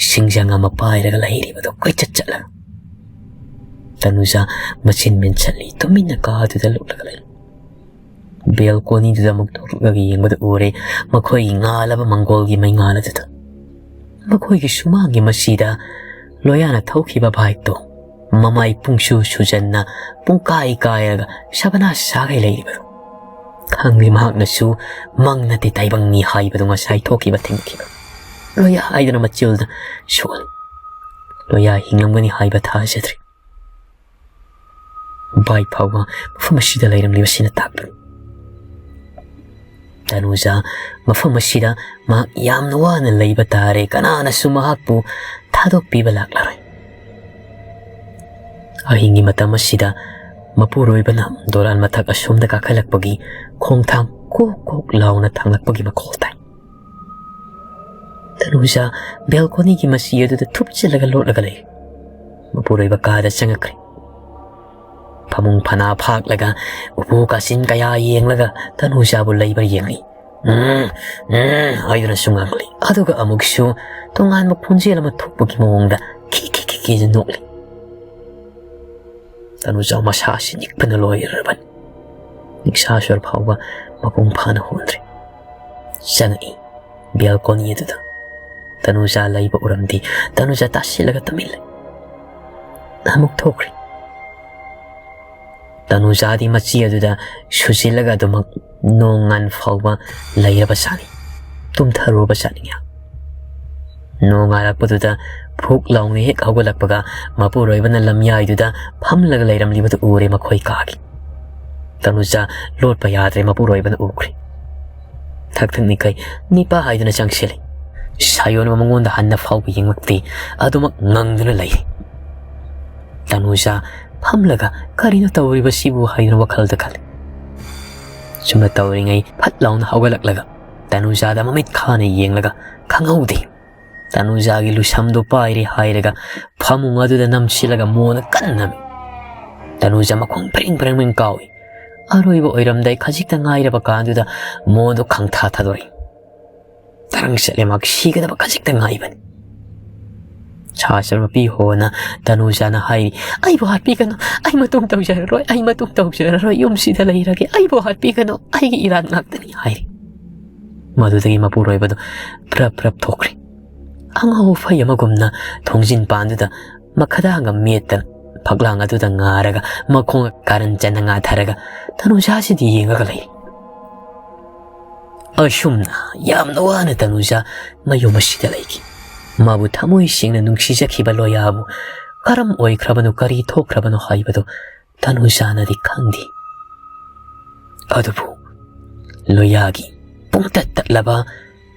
ꯁꯤꯡꯖꯪ ꯑꯃ ꯄꯥꯏꯔꯒ ꯂꯩꯔꯤꯕꯗꯣ ꯀꯣꯏꯆꯠ ꯆꯠꯂꯒ꯫ ꯇꯅꯨꯖꯥ ꯃꯆꯤꯟ ꯃꯦꯟꯁꯤꯜꯂꯤ, ꯇꯨꯃꯤꯟꯅ ꯀꯥꯗꯨꯗ ꯂꯨꯞꯂꯒ ꯂꯩ꯫ ꯕꯦꯜꯀꯣꯅꯤꯗꯨꯗ ꯑꯃꯨꯛ ꯊꯣꯛꯂꯒ ꯌꯦꯡꯕꯗ ꯎꯔꯦ ꯃꯈꯣꯏꯒꯤ ꯉꯥꯜꯂꯕ ꯃꯪꯒꯣꯜꯒꯤ ꯃꯩꯉꯥꯜ ꯑꯗꯨꯗ꯫ ꯃꯈꯣꯏꯒꯤ ꯁꯨꯃꯥꯡꯒꯤ ꯃꯁꯤꯗ ꯂꯣꯌꯥꯅ ꯊꯧꯈꯤꯕ ꯕꯥꯏꯛꯇꯣ ꯃꯃꯥꯏ ꯄꯨꯡꯁꯨ ꯁꯨꯖꯟꯅ ꯄꯨꯡꯀꯥꯏ ꯀꯥꯏꯔꯒ ꯁꯕꯅꯥ ꯁꯥꯒꯩ ꯂꯩꯔꯤꯕꯗꯣ꯫ ꯈꯪꯂꯤ ꯃꯍꯥꯛꯅꯁꯨ ꯃꯪ ꯅꯠꯇꯦ ꯇꯥꯏꯕꯪꯅꯤ ꯍꯥꯏꯕꯗꯨ ꯉꯁꯥꯏ ꯊꯣꯛꯈꯤꯕ ꯊꯦꯡꯅꯈꯤꯕ ꯂꯣꯌꯥ ꯍꯥꯏꯗꯨꯅ ꯃꯆꯤꯜꯗ ꯁꯣꯜꯂꯤ꯫ ꯂꯣꯌꯥ ꯍꯤꯡꯂꯝꯒꯅꯤ ꯍꯥꯏꯕ ꯊꯥꯖꯗ꯭ꯔꯦ꯫ ꯕꯥꯏꯛ ꯐꯥꯎꯕ ꯃꯐꯝ ꯑꯁꯤꯗ ꯂꯩꯔꯝꯂꯤꯕꯁꯤꯅ ꯇꯥꯛꯄꯅꯤ꯫ ꯇꯅꯨꯖꯥ ꯃꯐꯝ ꯑꯁꯤꯗ ꯃꯍꯥꯛ ꯌꯥꯝꯅ ꯋꯥꯅ ꯂꯩꯕ ꯇꯥꯔꯦ, ꯀꯅꯥꯅꯁꯨ ꯃꯍꯥꯛꯄꯨ ꯊꯥꯗꯣꯛꯄꯤꯕ ꯂꯥꯛꯂꯔꯣꯏ꯫ ꯑꯍꯤꯡꯒꯤ ꯃꯇꯝ ꯑꯁꯤꯗ ꯃꯄꯨꯔꯣꯏꯕꯅ ꯗꯣꯂꯥꯟ ꯃꯊꯛ ꯑꯁꯣꯝꯗ ꯀꯥꯈꯠꯂꯛꯄꯒꯤ ꯈꯣꯡꯊꯥꯡ ꯀꯣꯛ ꯀꯣꯛ ꯂꯥꯎꯅ ꯊꯥꯡꯂꯛꯄꯒꯤ ꯃꯈꯣꯜ ꯇꯥꯏ꯫ ꯇꯅꯨꯖꯥ ꯕꯦꯜꯀꯣꯅꯤꯒꯤ ꯃꯁꯤ ꯑꯗꯨꯗ ꯊꯨꯞꯆꯤꯜꯂꯒ ꯂꯣꯠꯂꯒ ꯂꯩ꯫ ꯃꯄꯨꯔꯣꯏꯕ ꯀꯥꯗ ꯆꯪꯉꯛꯈ꯭ꯔꯦ꯫ ꯐꯃꯨꯡ ꯐꯅꯥ ꯐꯥꯛꯂꯒ ꯎꯄꯨ ꯀꯥꯆꯤꯟ ꯀꯌꯥ ꯌꯦꯡꯂꯒ ꯇꯅꯨꯖꯥꯕꯨ ꯂꯩꯕ꯭ꯔꯥ ꯌꯦꯡꯂꯤ꯫ "ꯎꯝ, ꯎꯝ" ꯍꯥꯏꯗꯨꯅꯁꯨ ꯉꯥꯡꯂꯤ꯫ ꯑꯗꯨꯒ ꯑꯃꯨꯛꯁꯨ ꯇꯣꯉꯥꯟꯕ ꯈꯣꯟꯖꯦꯜ ꯑꯃ ꯊꯣꯛꯄꯒꯤ ꯃꯑꯣꯡꯗ ꯈꯤ ꯈꯤ ꯈꯤ ꯈꯤꯅ ꯅꯣꯛꯂꯤ꯫ ꯇꯅꯨꯖꯥ ꯃꯁꯥꯁꯤ ꯅꯤꯛꯄꯅ ꯂꯣꯏꯔꯕꯅꯤ꯫ ꯅꯤꯡꯁꯥ ꯁꯣꯔ ꯐꯥꯎꯕ ꯃꯄꯨꯡ ꯐꯥꯅ ꯍꯣꯟꯗ꯭ꯔꯤ꯫ ꯆꯪꯉꯛꯏ ꯕꯦꯜꯀꯣꯅꯤ ꯑꯗꯨꯗ꯫ ꯇꯅꯨꯖꯥ ꯂꯩꯕ ꯎꯔꯝꯗꯦ꯫ ꯇꯅꯨꯖꯥ ꯇꯥꯁꯤꯜꯂꯒ ꯇꯨꯃꯤꯟ ꯂꯩ꯫ ꯑꯃꯨꯛ ꯊꯣꯛꯈ꯭ꯔꯦ꯫ ꯇꯅꯨꯖꯥꯗꯤ ꯃꯆꯤ ꯑꯗꯨꯗ ꯁꯨꯖꯤꯜꯂꯒ ꯑꯗꯨꯃꯛ ꯅꯣꯡꯉꯥꯟ ꯐꯥꯎꯕ ꯂꯩꯔꯕ ꯖꯥꯠꯅꯤ꯫ ꯇꯨꯝꯊꯔꯨꯔꯕ ꯖꯥꯠꯅꯤ ꯉꯥꯏꯍꯥꯛ꯫ ꯅꯣꯡꯉꯥꯜꯂꯛꯄꯗꯨꯗ ꯐꯨꯛ ꯂꯥꯎꯅ ꯍꯦꯛ ꯍꯧꯒꯠꯂꯛꯄꯒ ꯃꯄꯨꯔꯣꯏꯕꯅ ꯂꯝꯌꯥꯏꯗꯨꯗ ꯐꯝꯂꯒ ꯂꯩꯔꯝꯂꯤꯕꯗꯨ ꯎꯔꯦ ꯃꯈꯣꯏ ꯀꯥꯒꯤ꯫ ꯇꯅꯨꯖꯥ ꯂꯣꯠꯄ ꯌꯥꯗ꯭ꯔꯦ, ꯃꯄꯨꯔꯣꯏꯕꯅ ꯎꯈ꯭ꯔꯦ꯫ ꯊꯛ ꯊꯛ ꯅꯤꯛꯈꯩ ꯅꯤꯄꯥ ꯍꯥꯏꯗꯨꯅ ꯆꯪꯁꯤꯜꯂꯤ꯫ ꯁꯥꯌꯣꯟꯕ ꯃꯉꯣꯟꯗ ꯍꯟꯅ ꯐꯥꯎꯕ ꯌꯦꯡꯂꯛꯇꯦ, ꯑꯗꯨꯃꯛ ꯉꯪꯗꯨꯅ ꯂꯩꯔꯤ꯫ ꯇꯅꯨꯖꯥ ꯐꯝꯂꯒ "ꯀꯔꯤꯅꯣ ꯇꯧꯔꯤꯕꯁꯤꯕꯨ?" ꯍꯥꯏꯗꯨꯅ ꯋꯥꯈꯜꯗ ꯈꯜꯂꯤ꯫ ꯁꯨꯝꯅ ꯇꯧꯔꯤꯉꯩ ꯐꯠ ꯂꯥꯎꯅ ꯍꯧꯒꯠꯂꯛꯂꯒ ꯇꯅꯨꯖꯥꯗ ꯃꯃꯤꯠ ꯈꯥꯅ ꯌꯦꯡꯂꯒ ꯈꯪꯍꯧꯗꯦ꯫ ꯇꯅꯨꯖꯥꯒꯤ ꯂꯨꯁꯝꯗꯨ ꯄꯥꯏꯔꯦ ꯍꯥꯏꯔꯒ ꯐꯃꯨꯡ ꯑꯗꯨꯗ ꯅꯝꯁꯤꯜꯂꯒ ꯃꯣꯟꯅ ꯀꯟꯅ ꯅꯝꯃꯤ꯫ ꯇꯅꯨꯖꯥ ꯃꯈꯣꯡ ꯄ꯭ꯔꯦꯡ ꯄ꯭ꯔꯦꯡ ꯄ꯭ꯔꯦꯡ ꯀꯥꯎꯏ꯫ ꯑꯔꯣꯏꯕ ꯑꯣꯏꯔꯝꯗꯥꯏ ꯈꯖꯤꯛꯇ ꯉꯥꯏꯔꯕ ꯀꯥꯟꯗꯨꯗ ꯃꯣꯟꯗꯨ ꯈꯪꯊꯥ ꯊꯥꯗꯣꯔꯛꯏ꯫ ꯇꯔꯪ ꯆꯠꯂꯦ, ꯃꯍꯥꯛ ꯁꯤꯒꯗꯕ ꯈꯖꯤꯛꯇ ꯉꯥꯏꯕꯅꯤ꯫ ꯁꯥꯇ꯭ꯔ ꯃꯄꯤ ꯍꯣꯅ ꯇꯅꯨꯖꯥꯅ ꯍꯥꯏꯔꯤ, "ꯑꯩꯕꯨ ꯍꯥꯠꯄꯤꯒꯅꯨ, ꯑꯩ ꯃꯇꯨꯡ ꯇꯧꯖꯔꯔꯣꯏ, ꯑꯩ ꯃꯇꯨꯡ ꯇꯧꯖꯔꯔꯣꯏ, ꯌꯨꯝꯁꯤꯗ ꯂꯩꯔꯒꯦ, ꯑꯩꯕꯨ ꯍꯥꯠꯄꯤꯒꯅꯨ, ꯑꯩꯒꯤ ꯏꯔꯥꯟ ꯉꯥꯛꯇꯅꯤ" ꯍꯥꯏꯔꯤ꯫ ꯃꯗꯨꯗꯒꯤ ꯃꯄꯨꯔꯣꯏꯕꯗꯨ ꯄ꯭ꯔꯞ ꯄ꯭ꯔꯞ ꯊꯣꯛꯈ꯭ꯔꯦ꯫ ꯑꯉꯥꯎ ꯑꯐꯩ ꯑꯃꯒꯨꯝꯅ ꯊꯣꯡꯖꯤꯟ ꯄꯥꯟꯗꯨꯗ ꯃꯈꯗꯥꯡꯒ ꯃꯦꯠꯇꯅ ꯐꯛꯂꯥꯡ ꯑꯗꯨꯗ ꯉꯥꯔꯒ ꯃꯈꯣꯡ ꯀꯥꯔꯟ ꯆꯟꯅ ꯉꯥꯊꯔꯒ ꯇꯅꯨꯖꯥꯁꯤꯗꯤ ꯌꯦꯡꯉꯒ ꯂꯩ꯫ ꯑꯁꯨꯝꯅ ꯌꯥꯝꯅ ꯋꯥꯅ ꯇꯅꯨꯖꯥ ꯃꯌꯨꯝ ꯑꯁꯤꯗ ꯂꯩꯈꯤ꯫ ꯃꯥꯕꯨ ꯊꯃꯣꯏ ꯁꯦꯡꯅ ꯅꯨꯡꯁꯤꯖꯈꯤꯕ ꯂꯣꯌꯥꯕꯨ ꯀꯔꯝ ꯑꯣꯏꯈ꯭ꯔꯕꯅꯣ, ꯀꯔꯤ ꯊꯣꯛꯈ꯭ꯔꯕꯅꯣ ꯍꯥꯏꯕꯗꯨ ꯇꯅꯨꯖꯥꯅꯗꯤ ꯈꯪꯗꯦ꯫ ꯑꯗꯨꯕꯨ ꯂꯣꯌꯥꯒꯤ ꯄꯨꯡꯇꯠ ꯇꯠꯂꯕ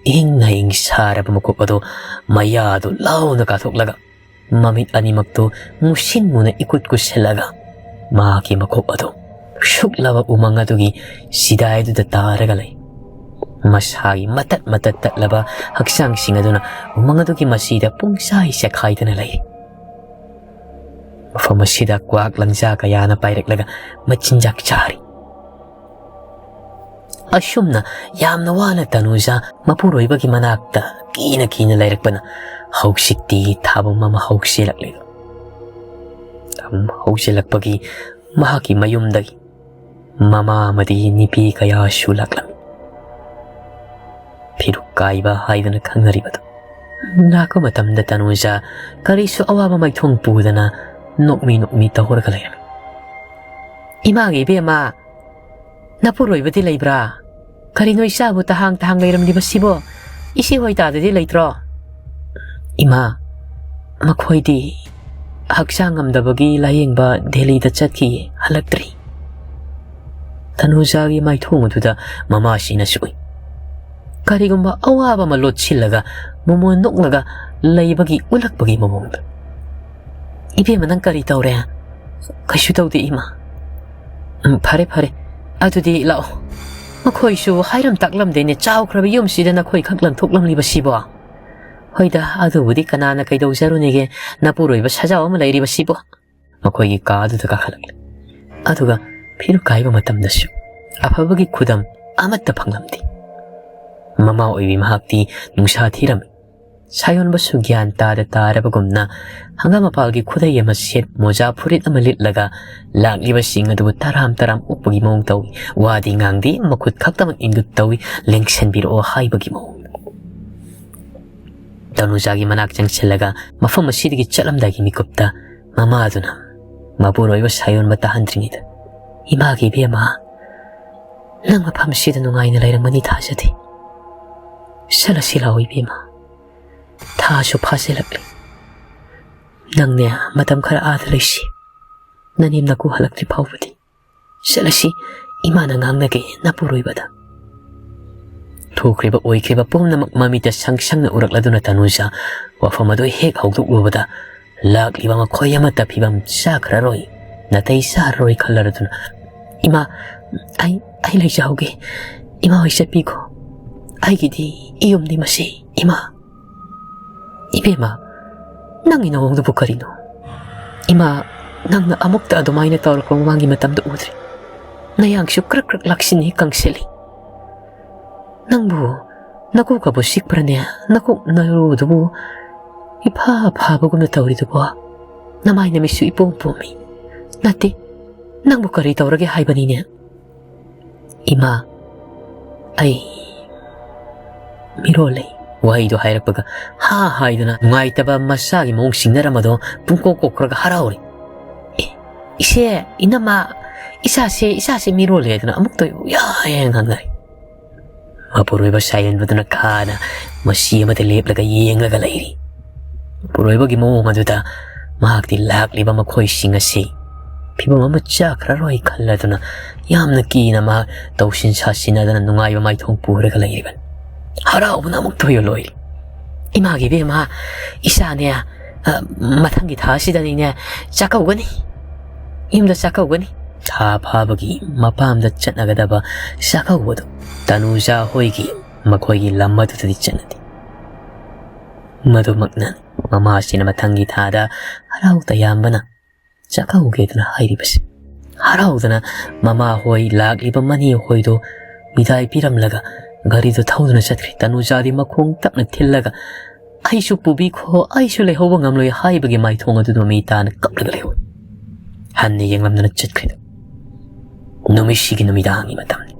ꯏꯪ ꯍꯩꯪ ꯁꯥꯔꯕ ꯃꯀꯣꯛ ꯑꯗꯨ ꯃꯌꯥꯗꯨ ꯂꯥꯎꯅ ꯀꯥꯊꯣꯛꯂꯒ ꯃꯃꯤꯠ ꯑꯅꯤꯃꯛꯇꯨ ꯃꯨꯁꯤꯟ ꯃꯨꯅ ꯏꯀꯨꯠ ꯀꯨꯠꯁꯤꯜꯂꯒ ꯃꯍꯥꯛꯀꯤ ꯃꯀꯣꯛ ꯑꯗꯨ ꯁꯨꯛꯂꯕ ꯎꯃꯪ ꯑꯗꯨꯒꯤ ꯆꯤꯗꯥꯏꯗꯨꯗ ꯇꯥꯔꯒ ꯂꯩ꯫ ꯃꯁꯥꯒꯤ ꯃꯇꯠ ꯃꯇꯠ ꯇꯠꯂꯕ ꯍꯛꯆꯥꯡꯁꯤꯡ ꯑꯗꯨꯅ ꯎꯃꯪ ꯑꯗꯨꯒꯤ ꯃꯆꯤꯗ ꯄꯨꯡꯆꯥꯏ ꯆꯦꯈꯥꯏꯗꯨꯅ ꯂꯩ꯫ ꯃꯐꯝ ꯑꯁꯤꯗ ꯀ꯭ꯋꯥꯛ ꯂꯪꯖꯥ ꯀꯌꯥꯅ ꯄꯥꯏꯔꯛꯂꯒ ꯃꯆꯤꯟꯖꯥꯛ ꯆꯥꯔꯤ꯫ ꯑꯁꯨꯝꯅ ꯌꯥꯝꯅ ꯋꯥꯅ ꯇꯅꯨꯖꯥ ꯃꯄꯨꯔꯣꯏꯕꯒꯤ ꯃꯅꯥꯛꯇ ꯀꯤꯅ ꯀꯤꯅ ꯂꯩꯔꯛꯄꯅ ꯍꯧꯖꯤꯛꯇꯤ ꯊꯥꯕꯨꯝ ꯑꯃ ꯍꯧꯁꯤꯜꯂꯛꯂꯦ꯫ ꯊꯥꯕꯨꯝ ꯍꯧꯁꯤꯜꯂꯛꯄꯒꯤ ꯃꯍꯥꯛꯀꯤ ꯃꯌꯨꯝꯗꯒꯤ ꯃꯃꯥ ꯑꯃꯗꯤ ꯅꯨꯄꯤ ꯀꯌꯥꯁꯨ ꯂꯥꯛꯂꯝꯃꯤ꯫ ꯐꯤꯔꯨꯛ ꯀꯥꯏꯕ ꯍꯥꯏꯗꯨꯅ ꯈꯪꯅꯔꯤꯕꯗꯨ꯫ ꯂꯥꯛꯄ ꯃꯇꯝꯗ ꯇꯅꯨꯖꯥ ꯀꯔꯤꯁꯨ ꯑꯋꯥꯕ ꯃꯥꯏꯊꯣꯡ ꯄꯨꯗꯅ ꯅꯣꯛꯃꯤ ꯅꯣꯛꯃꯤ ꯇꯧꯔꯒ ꯂꯩꯔꯝꯃꯤ꯫ "ꯏꯃꯥꯒꯤ ꯏꯕꯦꯝꯃ, ꯅꯄꯨꯔꯣꯏꯕꯗꯤ ꯂꯩꯕ꯭ꯔꯥ? ꯀꯔꯤꯅꯣ ꯏꯆꯥꯕꯨ ꯇꯍꯥꯡ ꯇꯍꯥꯡ ꯂꯩꯔꯝꯂꯤꯕꯁꯤꯕꯣ? ꯏꯆꯦ ꯍꯣꯏ ꯇꯥꯗꯗꯤ ꯂꯩꯇ꯭ꯔꯣ?" "ꯏꯃꯥ, ꯃꯈꯣꯏꯗꯤ ꯍꯛꯆꯥꯡ ꯉꯝꯗꯕꯒꯤ ꯂꯥꯌꯦꯡꯕ ꯗꯦꯜꯂꯤꯗ ꯆꯠꯈꯤꯌꯦ, ꯍꯜꯂꯛꯇ꯭ꯔꯤ꯫" ꯇꯅꯨꯖꯥꯒꯤ ꯃꯥꯏꯊꯣꯡ ꯑꯗꯨꯗ ꯃꯃꯥꯁꯤꯅꯁꯨ ꯎꯏ꯫ ꯀꯔꯤꯒꯨꯝꯕ ꯑꯋꯥꯕ ꯑꯃ ꯂꯣꯠꯁꯤꯜꯂꯒ ꯃꯣꯃꯣꯟ ꯅꯣꯛꯂꯒ ꯂꯩꯕꯒꯤ ꯎꯠꯂꯛꯄꯒꯤ ꯃꯑꯣꯡꯗ꯫ "ꯏꯕꯦꯝꯃ, ꯅꯪ ꯀꯔꯤ ꯇꯧꯔꯦ?" "ꯀꯩꯁꯨ ꯇꯧꯗꯦ, ꯏꯃꯥ꯫" "ꯎꯝ, ꯐꯔꯦ, ꯐꯔꯦ꯫ ꯑꯗꯨꯗꯤ ꯂꯥꯛꯑꯣ꯫ ꯃꯈꯣꯏꯁꯨ ꯍꯥꯏꯔꯝ ꯇꯥꯛꯂꯝꯗꯦꯅꯦ, ꯆꯥꯎꯈ꯭ꯔꯕ ꯌꯨꯝꯁꯤꯗ ꯅꯈꯣꯏ ꯈꯛ ꯂꯪꯊꯣꯛꯂꯝꯂꯤꯕꯁꯤꯕꯣ?" "ꯍꯣꯏꯗ, ꯑꯗꯨꯕꯨꯗꯤ ꯀꯅꯥꯅ ꯀꯩꯗꯧꯖꯔꯨꯅꯤꯒꯦ, ꯅꯄꯨꯔꯣꯏꯕ ꯁꯖꯥꯎ ꯑꯃ ꯂꯩꯔꯤꯕꯁꯤꯕꯣ?" ꯃꯈꯣꯏꯒꯤ ꯀꯥ ꯑꯗꯨꯗ ꯀꯥꯈꯠꯂꯛꯂꯦ꯫ ꯑꯗꯨꯒ ꯐꯤꯔꯨꯛ ꯀꯥꯏꯕ ꯃꯇꯝꯗꯁꯨ ꯑꯐꯕꯒꯤ ꯈꯨꯗꯝ ꯑꯃꯠꯇ ꯐꯪꯂꯝꯗꯦ꯫ ꯃꯃꯥ ꯑꯣꯏꯕꯤ ꯃꯍꯥꯛꯇꯤ ꯅꯨꯡꯁꯥ ꯊꯤꯔꯝꯃꯤ꯫ ꯁꯥꯌꯣꯟꯕꯁꯨ ꯒ꯭ꯌꯥꯟ ꯇꯥꯗ ꯇꯥꯔꯕꯒꯨꯝꯅ ꯍꯪꯒꯥꯝ ꯃꯄꯥꯜꯒꯤ ꯈꯨꯗꯩ ꯑꯃ ꯁꯦꯠ, ꯃꯣꯖꯥ ꯐꯨꯔꯤꯠ ꯑꯃ ꯂꯤꯠꯂꯒ ꯂꯥꯛꯂꯤꯕꯁꯤꯡ ꯑꯗꯨꯕꯨ ꯇꯔꯥꯝ ꯇꯔꯥꯝ ꯑꯣꯛꯄꯒꯤ ꯃꯑꯣꯡ ꯇꯧꯏ꯫ ꯋꯥꯗꯤ ꯉꯥꯡꯗꯦ, ꯃꯈꯨꯠ ꯈꯛꯇꯃꯛ ꯏꯪꯒꯨꯠ ꯇꯧꯏ, "ꯂꯦꯡꯁꯟꯕꯤꯔꯛꯑꯣ" ꯍꯥꯏꯕꯒꯤ ꯃꯑꯣꯡꯗ꯫ ꯇꯅꯨꯖꯥꯒꯤ ꯃꯅꯥꯛ ꯆꯪꯁꯤꯜꯂꯒ ꯃꯐꯝ ꯑꯁꯤꯗꯒꯤ ꯆꯠꯂꯝꯗꯥꯏꯒꯤ ꯃꯤꯀꯨꯞꯇ ꯃꯃꯥꯗꯨꯅ ꯃꯄꯨꯔꯣꯏꯕ ꯁꯥꯌꯣꯟꯕ ꯇꯥꯍꯟꯗ꯭ꯔꯤꯉꯩꯗ, "ꯏꯃꯥꯒꯤ ꯏꯕꯦꯝꯃ, ꯅꯪ ꯃꯐꯝꯁꯤꯗ ꯅꯨꯡꯉꯥꯏꯅ ꯂꯩꯔꯝꯒꯅꯤ ꯊꯥꯖꯗꯦ꯫ ꯆꯠꯂꯁꯤ ꯂꯥꯛꯑꯣ ꯏꯕꯦꯝꯃ, ꯊꯥꯁꯨ ꯐꯥꯖꯤꯜꯂꯛꯂꯦ꯫ ꯅꯪꯅꯦ ꯃꯇꯝ ꯈꯔ ꯑꯥꯗ ꯂꯩꯁꯤ, ꯅꯅꯦꯝ ꯅꯀꯨ ꯍꯜꯂꯛꯇ꯭ꯔꯤ ꯐꯥꯎꯕꯗꯤ꯫ ꯆꯠꯂꯁꯤ, ꯏꯃꯥꯅ ꯉꯥꯡꯅꯒꯦ ꯅꯄꯨꯔꯣꯏꯕꯗ"꯫ ꯊꯣꯛꯈ꯭ꯔꯤꯕ ꯑꯣꯏꯈ꯭ꯔꯤꯕ ꯄꯨꯝꯅꯃꯛ ꯃꯃꯤꯠꯇ ꯁꯪ ꯁꯪꯅ ꯎꯔꯛꯂꯗꯨꯅ ꯇꯅꯨꯖꯥ ꯋꯥꯐꯝ ꯑꯗꯨ ꯍꯦꯛ ꯍꯧꯗꯣꯛꯂꯨꯕꯗ ꯂꯥꯛꯂꯤꯕ ꯃꯈꯣꯏ ꯑꯃꯠꯇ ꯐꯤꯕꯝ ꯆꯥꯈ꯭ꯔꯔꯣꯏ, ꯅꯥꯇꯩ ꯆꯥꯔꯔꯣꯏ ꯈꯜꯂꯔꯗꯨꯅ, "ꯏꯃꯥ, ꯑꯩ, ꯑꯩ ꯂꯩꯖꯍꯧꯒꯦ꯫ ꯏꯃꯥ ꯍꯣꯏ ꯆꯠꯄꯤꯈꯣ꯫ ꯑꯩꯒꯤꯗꯤ ꯏꯌꯨꯝꯅꯤ ꯃꯁꯤ, ꯏꯃꯥ"꯫ "ꯏꯕꯦꯝꯃ, ꯅꯪꯒꯤ ꯅꯑꯣꯡꯗꯨꯕꯨ ꯀꯔꯤꯅꯣ? ꯏꯃꯥ, ꯅꯪꯅ ꯑꯃꯨꯛꯇ ꯑꯗꯨꯃꯥꯏꯅ ꯇꯧꯔꯛꯄ ꯃꯃꯥꯡꯒꯤ ꯃꯇꯝꯗ ꯎꯗ꯭ꯔꯤ꯫ ꯅꯌꯥꯡꯁꯨ ꯀ꯭ꯔꯛ ꯀ꯭ꯔꯛ ꯂꯥꯛꯁꯤꯟꯅꯤ, ꯀꯪꯁꯤꯜꯂꯤ꯫ ꯅꯪꯕꯨ ꯅꯀꯣꯛꯀꯕꯨ ꯆꯤꯛꯄ꯭ꯔꯅꯦ? ꯅꯀꯣꯛ ꯅꯔꯨꯗꯨꯕꯨ ꯏꯐꯥ ꯐꯥꯕꯒꯨꯝꯅ ꯇꯧꯔꯤꯗꯨꯕꯣ? ꯅꯃꯥꯏ ꯅꯃꯤꯠꯁꯨ ꯏꯄꯣꯝ ꯄꯣꯝꯃꯤ꯫ ꯅꯠꯇꯦ, ꯅꯪꯕꯨ ꯀꯔꯤ ꯇꯧꯔꯒꯦ ꯍꯥꯏꯕꯅꯤꯅꯦ?" "ꯏꯃꯥ, ꯑꯩ ꯃꯤꯔꯣꯜꯂꯦ"꯫ ꯋꯥꯍꯩꯗꯣ ꯍꯥꯏꯔꯛꯄꯒ ꯍꯥ ꯍꯥꯏꯗꯨꯅ ꯅꯨꯡꯉꯥꯏꯇꯕ ꯃꯆꯥꯒꯤ ꯃꯑꯣꯡ ꯁꯤꯡꯅꯔꯝꯕꯗꯣ ꯄꯨꯡꯀꯣꯛ ꯀꯣꯛꯈ꯭ꯔꯒ ꯍꯔꯥꯎꯔꯦ꯫ "ꯑꯦ, ꯏꯆꯦ, ꯏꯅꯝꯃ, ꯏꯆꯥꯁꯦ, ꯏꯆꯥꯁꯦ ꯃꯤꯔꯣꯜꯂꯦ" ꯍꯥꯏꯗꯨꯅ ꯑꯃꯨꯛꯇ ꯑꯣꯏꯕ ꯎꯌꯥ ꯍꯦꯛ ꯉꯥꯡꯅꯔꯦ꯫ ꯃꯄꯨꯔꯣꯏꯕ ꯁꯥꯌꯦꯟꯕꯗꯨꯅ ꯈꯥꯅ ꯃꯁꯤ ꯑꯃꯗ ꯂꯦꯞꯂꯒ ꯌꯦꯡꯂꯒ ꯂꯩꯔꯤ꯫ ꯃꯄꯨꯔꯣꯏꯕꯒꯤ ꯃꯑꯣꯡ ꯑꯗꯨꯗ ꯃꯍꯥꯛꯇꯤ ꯂꯥꯛꯂꯤꯕ ꯃꯈꯣꯏꯁꯤꯡ ꯑꯁꯤ ꯐꯤꯕꯝ ꯑꯃ ꯆꯥꯈ꯭ꯔꯔꯣꯏ ꯈꯜꯂꯗꯨꯅ ꯌꯥꯝꯅ ꯀꯤꯅ ꯃꯍꯥꯛ ꯇꯧꯁꯤꯟ ꯁꯥꯁꯤꯟꯅꯗꯅ ꯅꯨꯡꯉꯥꯏꯕ ꯃꯥꯏꯊꯣꯡ ꯄꯨꯔꯒ ꯂꯩꯔꯤꯕꯅꯤ꯫ ꯍꯔꯥꯎꯕꯅ ꯑꯃꯨꯛ ꯊꯣꯏꯕ ꯂꯣꯏꯔꯤ꯫ "ꯏꯃꯥꯒꯤ ꯏꯕꯦꯝꯃ, ꯏꯆꯥꯅꯦ, ꯑ, ꯃꯊꯪꯒꯤ ꯊꯥ ꯑꯁꯤꯗꯅꯤꯅꯦ ꯆꯥꯛꯀꯧꯒꯅꯤ꯫ ꯌꯨꯝꯗ ꯆꯥꯛꯀꯧꯒꯅꯤ"꯫ ꯊꯥ ꯐꯥꯕꯒꯤ ꯃꯄꯥꯝꯗ ꯆꯠꯅꯒꯗꯕ ꯆꯥꯛꯀꯧꯕꯗꯨ ꯇꯅꯨꯖꯥ ꯍꯣꯏꯒꯤ, ꯃꯈꯣꯏꯒꯤ ꯂꯝ ꯑꯗꯨꯗꯗꯤ ꯆꯠꯅꯗꯦ꯫ ꯃꯗꯨꯃꯛꯅ ꯃꯃꯥꯁꯤꯅ ꯃꯊꯪꯒꯤ ꯊꯥꯗ ꯍꯔꯥꯎ ꯇꯌꯥꯝꯕꯅ ꯆꯥꯛꯀꯧꯒꯦꯗꯅ ꯍꯥꯏꯔꯤꯕꯁꯦ꯫ ꯍꯔꯥꯎꯗꯅ ꯃꯃꯥ ꯍꯣꯏ, ꯂꯥꯛꯂꯤꯕ ꯃꯅꯦ ꯍꯣꯏꯗꯣ ꯕꯤꯗꯥꯏ ꯄꯤꯔꯝꯂꯒ ꯒꯥꯔꯤꯗꯨ ꯊꯧꯗꯨꯅ ꯆꯠꯈ꯭ꯔꯦ꯫ ꯇꯅꯨꯖꯥꯗꯤ ꯃꯈꯣꯡ ꯇꯞꯅ ꯊꯤꯜꯂꯒ "ꯑꯩꯁꯨ ꯄꯨꯕꯤꯈꯣ, ꯑꯩꯁꯨ ꯂꯩꯍꯧꯕ ꯉꯝꯂꯣꯏ" ꯍꯥꯏꯕꯒꯤ ꯃꯥꯏꯊꯣꯡ ꯑꯗꯨꯗ ꯃꯃꯤ ꯇꯥꯅ ꯀꯞꯂꯒ ꯂꯩꯍꯧꯏ꯫ ꯍꯟꯅ ꯌꯦꯡꯂꯝꯗꯅ ꯆꯠꯈ꯭ꯔꯤꯗꯨ ꯅꯨꯃꯤꯠꯁꯤꯒꯤ ꯅꯨꯃꯤꯗꯥꯡꯒꯤ ꯃꯇꯝꯅꯤ꯫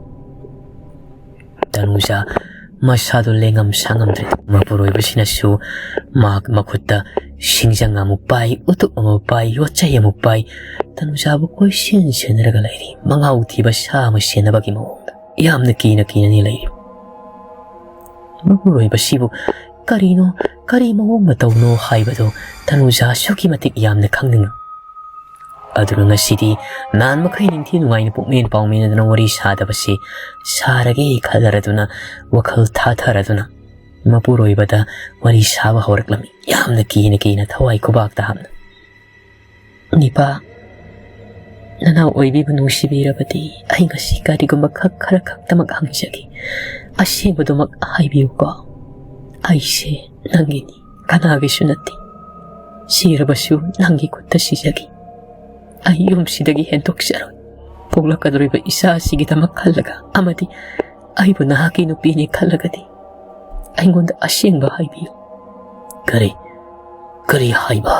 ꯇꯅꯨꯖꯥ ꯃꯁꯥꯗꯨ ꯂꯦꯡꯉꯝ ꯁꯥꯉꯝꯗ꯭ꯔꯦ꯫ ꯃꯄꯨꯔꯣꯏꯕꯁꯤꯅꯁꯨ ꯃꯍꯥꯛ ꯃꯈꯨꯠꯇ ꯁꯤꯡꯖꯪ ꯑꯃꯨꯛ ꯄꯥꯏ, ꯎꯇꯨꯞ ꯑꯃꯨꯛ ꯄꯥꯏ, ꯌꯣꯠꯆꯩ ꯑꯃꯨꯛ ꯄꯥꯏ꯫ ꯇꯅꯨꯖꯥꯕꯨ ꯀꯣꯏꯁꯦꯟ ꯁꯦꯟꯅꯔꯒ ꯂꯩꯔꯤ, ꯃꯉꯥꯎ ꯊꯤꯕ ꯁꯥ ꯑꯃ ꯁꯦꯟꯅꯕꯒꯤ ꯃꯑꯣꯡꯗ꯫ ꯌꯥꯝꯅ ꯀꯤꯅ ꯀꯤꯅꯅꯤ ꯂꯩꯔꯤ꯫ ꯃꯄꯨꯔꯣꯏꯕꯁꯤꯕꯨ ꯀꯔꯤꯅꯣ, ꯀꯔꯤ ꯃꯑꯣꯡ ꯃꯇꯧꯅꯣ ꯍꯥꯏꯕꯗꯨ ꯇꯅꯨꯖꯥ ꯑꯁꯨꯛꯀꯤ ꯃꯇꯤꯛ ꯌꯥꯝꯅ ꯈꯪꯅꯤꯡꯏ꯫ ꯑꯗꯨꯅ ꯉꯁꯤꯗꯤ ꯅꯍꯥꯟ ꯃꯈꯩ ꯅꯤꯡꯊꯤ ꯅꯨꯡꯉꯥꯏꯅ ꯄꯨꯛꯃꯦꯟ ꯄꯥꯎꯃꯦꯟꯅꯗꯅ ꯋꯥꯔꯤ ꯁꯥꯗꯕꯁꯤ ꯁꯥꯔꯒꯦ ꯈꯜꯂꯔꯗꯨꯅ, ꯋꯥꯈꯜ ꯊꯥꯊꯔꯗꯨꯅ ꯃꯄꯨꯔꯣꯏꯕꯗ ꯋꯥꯔꯤ ꯁꯥꯕ ꯍꯧꯔꯛꯂꯝꯃꯤ, ꯌꯥꯝꯅ ꯀꯤꯅ ꯀꯤꯅ ꯊꯋꯥꯏ ꯈꯨꯕꯥꯛꯇ ꯍꯥꯞꯅ꯫ "ꯅꯤꯄꯥ, ꯅꯅꯥꯎ ꯑꯣꯏꯕꯤꯕꯨ ꯅꯨꯡꯁꯤꯕꯤꯔꯕꯗꯤ ꯑꯩ ꯉꯁꯤ ꯀꯔꯤꯒꯨꯝꯕ ꯈꯛ, ꯈꯔ ꯈꯛꯇꯃꯛ ꯍꯪꯖꯒꯦ꯫ ꯑꯁꯦꯡꯕꯗꯨꯃꯛ ꯍꯥꯏꯕꯤꯌꯨꯀꯣ꯫ ꯑꯩꯁꯦ ꯅꯪꯒꯤꯅꯤ, ꯀꯅꯥꯒꯤꯁꯨ ꯅꯠꯇꯦ꯫ ꯁꯤꯔꯕꯁꯨ ꯅꯪꯒꯤ ꯈꯨꯠꯇ ꯁꯤꯖꯒꯦ꯫ ꯑꯩ ꯌꯨꯝꯁꯤꯗꯒꯤ ꯍꯦꯟꯗꯣꯛꯆꯔꯣꯏ꯫ ꯄꯣꯛꯂꯛꯀꯗꯧꯔꯤꯕ ꯏꯆꯥ ꯑꯁꯤꯒꯤꯗꯃꯛ ꯈꯜꯂꯒ ꯑꯃꯗꯤ ꯑꯩꯕꯨ ꯅꯍꯥꯛꯀꯤ ꯅꯨꯄꯤꯅꯤ ꯈꯜꯂꯒꯗꯤ ꯑꯩꯉꯣꯟꯗ ꯑꯁꯦꯡꯕ ꯍꯥꯏꯕꯤꯌꯨ꯫" "ꯀꯔꯤ, ꯀꯔꯤ ꯍꯥꯏꯕ?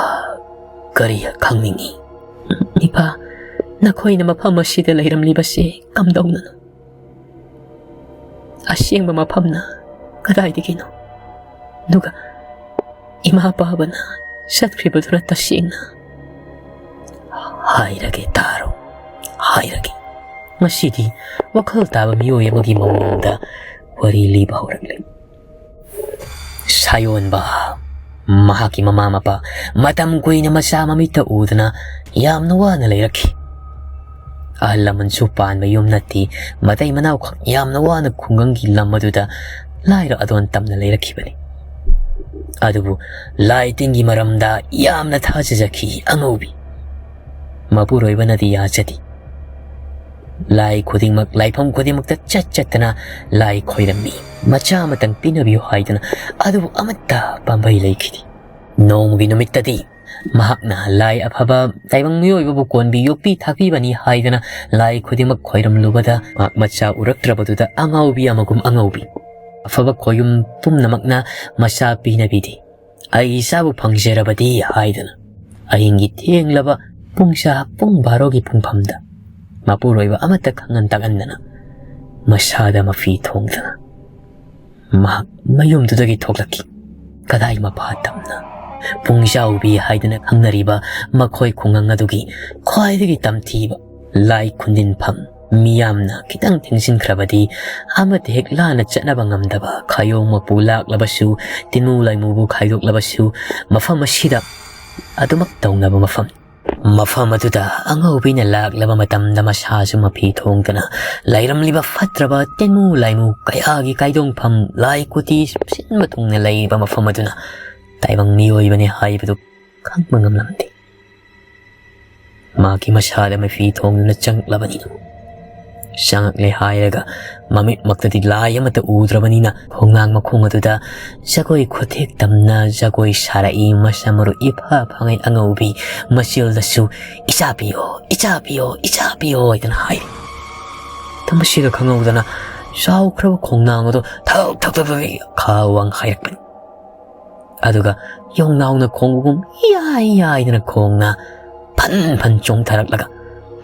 ꯀꯔꯤ ꯈꯪꯅꯤꯡꯏ?" "ꯏꯄꯥ, ꯅꯈꯣꯏꯅ ꯃꯐꯝ ꯑꯁꯤꯗ ꯂꯩꯔꯝꯂꯤꯕꯁꯦ ꯀꯝꯗꯧꯅꯅꯣ? ꯑꯁꯦꯡꯕ ꯃꯐꯝꯅ ꯀꯗꯥꯏꯗꯒꯤꯅꯣ? ꯑꯗꯨꯒ ꯏꯃꯥ ꯄꯥꯕꯅ ꯆꯠꯈ꯭ꯔꯤꯕꯗꯨꯅ ꯇꯁꯦꯡꯅ?" "ꯍꯥꯏꯔꯒꯦ, ꯇꯥꯔꯣ, ꯍꯥꯏꯔꯒꯦ꯫" ꯉꯁꯤꯗꯤ ꯋꯥꯈꯜ ꯇꯥꯕ ꯃꯤꯑꯣꯏ ꯑꯃꯒꯤ ꯃꯑꯣꯡꯗ ꯋꯥꯔꯤ ꯂꯤꯕ ꯍꯧꯔꯛꯂꯦ꯫ ꯁꯥꯌꯣꯟꯕ, ꯃꯍꯥꯛꯀꯤ ꯃꯃꯥ ꯃꯄꯥ ꯃꯇꯝ ꯀꯨꯏꯅ ꯃꯆꯥ ꯃꯃꯤꯠꯇ ꯎꯗꯅ ꯌꯥꯝꯅ ꯋꯥꯅ ꯂꯩꯔꯛꯈꯤ꯫ ꯑꯍꯜ ꯂꯃꯟꯁꯨ ꯄꯥꯟꯕ ꯌꯨꯝ ꯅꯠꯇꯦ, ꯃꯇꯩ ꯃꯅꯥꯎꯈꯛ ꯌꯥꯝꯅ ꯋꯥꯅ ꯈꯨꯡꯒꯪꯒꯤ ꯂꯝ ꯑꯗꯨꯗ ꯂꯥꯏꯔ ꯑꯗꯣꯟ ꯇꯝꯅ ꯂꯩꯔꯛꯈꯤꯕꯅꯤ꯫ ꯑꯗꯨꯕꯨ ꯂꯥꯏ ꯇꯤꯟꯒꯤ ꯃꯔꯝꯗ ꯌꯥꯝꯅ ꯊꯥꯖꯖꯈꯤ ꯑꯉꯧꯕꯤ꯫ ꯃꯄꯨꯔꯣꯏꯕꯅꯗꯤ ꯌꯥꯖꯗꯦ꯫ ꯂꯥꯏ ꯈꯨꯗꯤꯡꯃꯛ, ꯂꯥꯏꯐꯝ ꯈꯨꯗꯤꯡꯃꯛꯇ ꯆꯠ ꯆꯠꯇꯅ ꯂꯥꯏ ꯈꯣꯏꯔꯝꯃꯤ, ꯃꯆꯥ ꯑꯃꯇꯪ ꯄꯤꯅꯕꯤꯌꯨ ꯍꯥꯏꯗꯅ꯫ ꯑꯗꯨꯕꯨ ꯑꯃꯠꯇ ꯄꯥꯝꯕꯩ ꯂꯩꯈꯤꯗꯦ꯫ ꯅꯣꯡꯃꯒꯤ ꯅꯨꯃꯤꯠꯇꯗꯤ ꯃꯍꯥꯛꯅ ꯂꯥꯏ ꯑꯐꯕ ꯇꯥꯏꯕꯪ ꯃꯤꯑꯣꯏꯕꯕꯨ ꯀꯣꯟꯕꯤ ꯌꯣꯛꯄꯤ ꯊꯥꯛꯄꯤꯕꯅꯤ ꯍꯥꯏꯗꯅ ꯂꯥꯏ ꯈꯨꯗꯤꯡꯃꯛ ꯈꯣꯏꯔꯝꯂꯨꯕꯗ ꯃꯍꯥꯛ ꯃꯆꯥ ꯎꯔꯛꯇ꯭ꯔꯕꯗꯨꯗ ꯑꯉꯥꯎꯕꯤ ꯑꯃꯒꯨꯝ ꯑꯉꯥꯎꯕꯤ꯫ ꯑꯐꯕ ꯈꯣꯌꯨꯝ ꯄꯨꯝꯅꯃꯛꯅ ꯃꯆꯥ ꯄꯤꯅꯕꯤꯗꯦ꯫ ꯑꯩ ꯏꯆꯥꯕꯨ ꯐꯪꯖꯔꯕꯗꯤ ꯍꯥꯏꯗꯨꯅ ꯑꯍꯤꯡꯒꯤ ꯊꯦꯡꯂꯕ ꯄꯨꯡ ꯆꯥ ꯄꯨꯡ ꯕꯥꯔꯣꯒꯤ ꯄꯨꯡꯐꯝꯗ ꯃꯄꯨꯔꯣꯏꯕ ꯑꯃꯠꯇ ꯈꯪꯍꯟ ꯇꯥꯛꯍꯟꯗꯅ ꯃꯁꯥꯗ ꯃꯐꯤ ꯊꯣꯡꯗꯅ ꯃꯍꯥꯛ ꯃꯌꯨꯝꯗꯨꯗꯒꯤ ꯊꯣꯛꯂꯛꯈꯤ꯫ ꯀꯗꯥꯏ ꯃꯄꯥ ꯇꯝꯅ ꯄꯨꯡꯖꯥꯎꯕꯤ ꯍꯥꯏꯗꯨꯅ ꯈꯪꯅꯔꯤꯕ ꯃꯈꯣꯏ ꯈꯨꯡꯒꯪ ꯑꯗꯨꯒꯤ ꯈ꯭ꯋꯥꯏꯗꯒꯤ ꯇꯝꯊꯤꯕ ꯂꯥꯏ ꯈꯨꯟꯗꯤꯟꯐꯝ, ꯃꯤꯌꯥꯝꯅ ꯈꯤꯇꯪ ꯊꯦꯡꯖꯤꯟꯈ꯭ꯔꯕꯗꯤ ꯑꯃꯠꯇ ꯍꯦꯛ ꯂꯥꯟꯅ ꯆꯠꯅꯕ ꯉꯝꯗꯕ ꯈꯥꯌꯣꯡ ꯃꯄꯨ ꯂꯥꯛꯂꯕꯁꯨ, ꯇꯤꯟꯃꯨ ꯂꯥꯏꯃꯨꯕꯨ ꯈꯥꯏꯗꯣꯛꯂꯕꯁꯨ, ꯃꯐꯝ ꯑꯁꯤꯗ ꯑꯗꯨꯃꯛ ꯇꯧꯅꯕ ꯃꯐꯝ꯫ ꯃꯐꯝ ꯑꯗꯨꯗ ꯑꯉꯧꯕꯤꯅ ꯂꯥꯛꯂꯕ ꯃꯇꯝꯗ ꯃꯁꯥꯁꯨ ꯃꯐꯤ ꯊꯣꯡꯗꯅ ꯂꯩꯔꯝꯂꯤꯕ ꯐꯠꯇ꯭ꯔꯕ ꯇꯤꯟꯃꯨ ꯂꯥꯏꯃꯨ ꯀꯌꯥꯒꯤ ꯀꯥꯏꯗꯣꯡꯐꯝ, ꯂꯥꯏ ꯀꯨꯇꯤ ꯁꯤꯟꯕ ꯊꯨꯡꯅ ꯂꯩꯔꯤꯕ ꯃꯐꯝ ꯑꯗꯨꯅ ꯇꯥꯏꯕꯪ ꯃꯤꯑꯣꯏꯕꯅꯤ ꯍꯥꯏꯕꯗꯨ ꯈꯪꯕ ꯉꯝꯂꯝꯗꯦ꯫ ꯃꯍꯥꯛꯀꯤ ꯃꯁꯥꯗ ꯃꯐꯤ ꯊꯣꯡꯗꯨꯅ ꯆꯪꯂꯛꯂꯕꯅꯤꯅ, ꯆꯪꯂꯛꯂꯦ ꯍꯥꯏꯔꯒ ꯃꯃꯤꯠꯃꯛꯇꯗꯤ ꯂꯥꯏ ꯑꯃꯠꯇ ꯎꯗ꯭ꯔꯕꯅꯤꯅ, ꯈꯣꯡꯅꯥꯡ ꯃꯈꯣꯡ ꯑꯗꯨꯗ ꯖꯒꯣꯏ ꯈꯨꯊꯦꯛ ꯇꯝꯅ ꯖꯒꯣꯏ ꯁꯥꯔꯛꯏ꯫ ꯃꯁꯝ ꯃꯔꯨ ꯏꯐꯥ ꯐꯥꯉꯩ ꯑꯉꯧꯕꯤ ꯃꯆꯤꯜꯗꯁꯨ "ꯏꯆꯥ ꯄꯤꯌꯣ, ꯏꯆꯥ ꯄꯤꯌꯣ, ꯏꯆꯥ ꯄꯤꯌꯣ" ꯍꯥꯏꯗꯅ ꯍꯥꯏꯔꯤ꯫ ꯃꯁꯤꯗ ꯈꯪꯍꯧꯗꯅ ꯆꯥꯎꯈ꯭ꯔꯕ ꯈꯣꯡꯅꯥꯡ ꯑꯗꯨ ꯊꯛ ꯊꯛ ꯊꯛ ꯊꯛ ꯈꯥ ꯋꯥꯡ ꯍꯥꯏꯔꯛꯄꯅꯤ꯫ ꯑꯗꯨꯒ ꯌꯣꯡꯅꯥꯎꯅ ꯈꯣꯡꯕꯒꯨꯝ ꯏꯌꯥꯏ ꯌꯥꯏꯗꯅ ꯈꯣꯡꯅ ꯐꯟ ꯐꯟ ꯆꯣꯡꯊꯔꯛꯂꯒ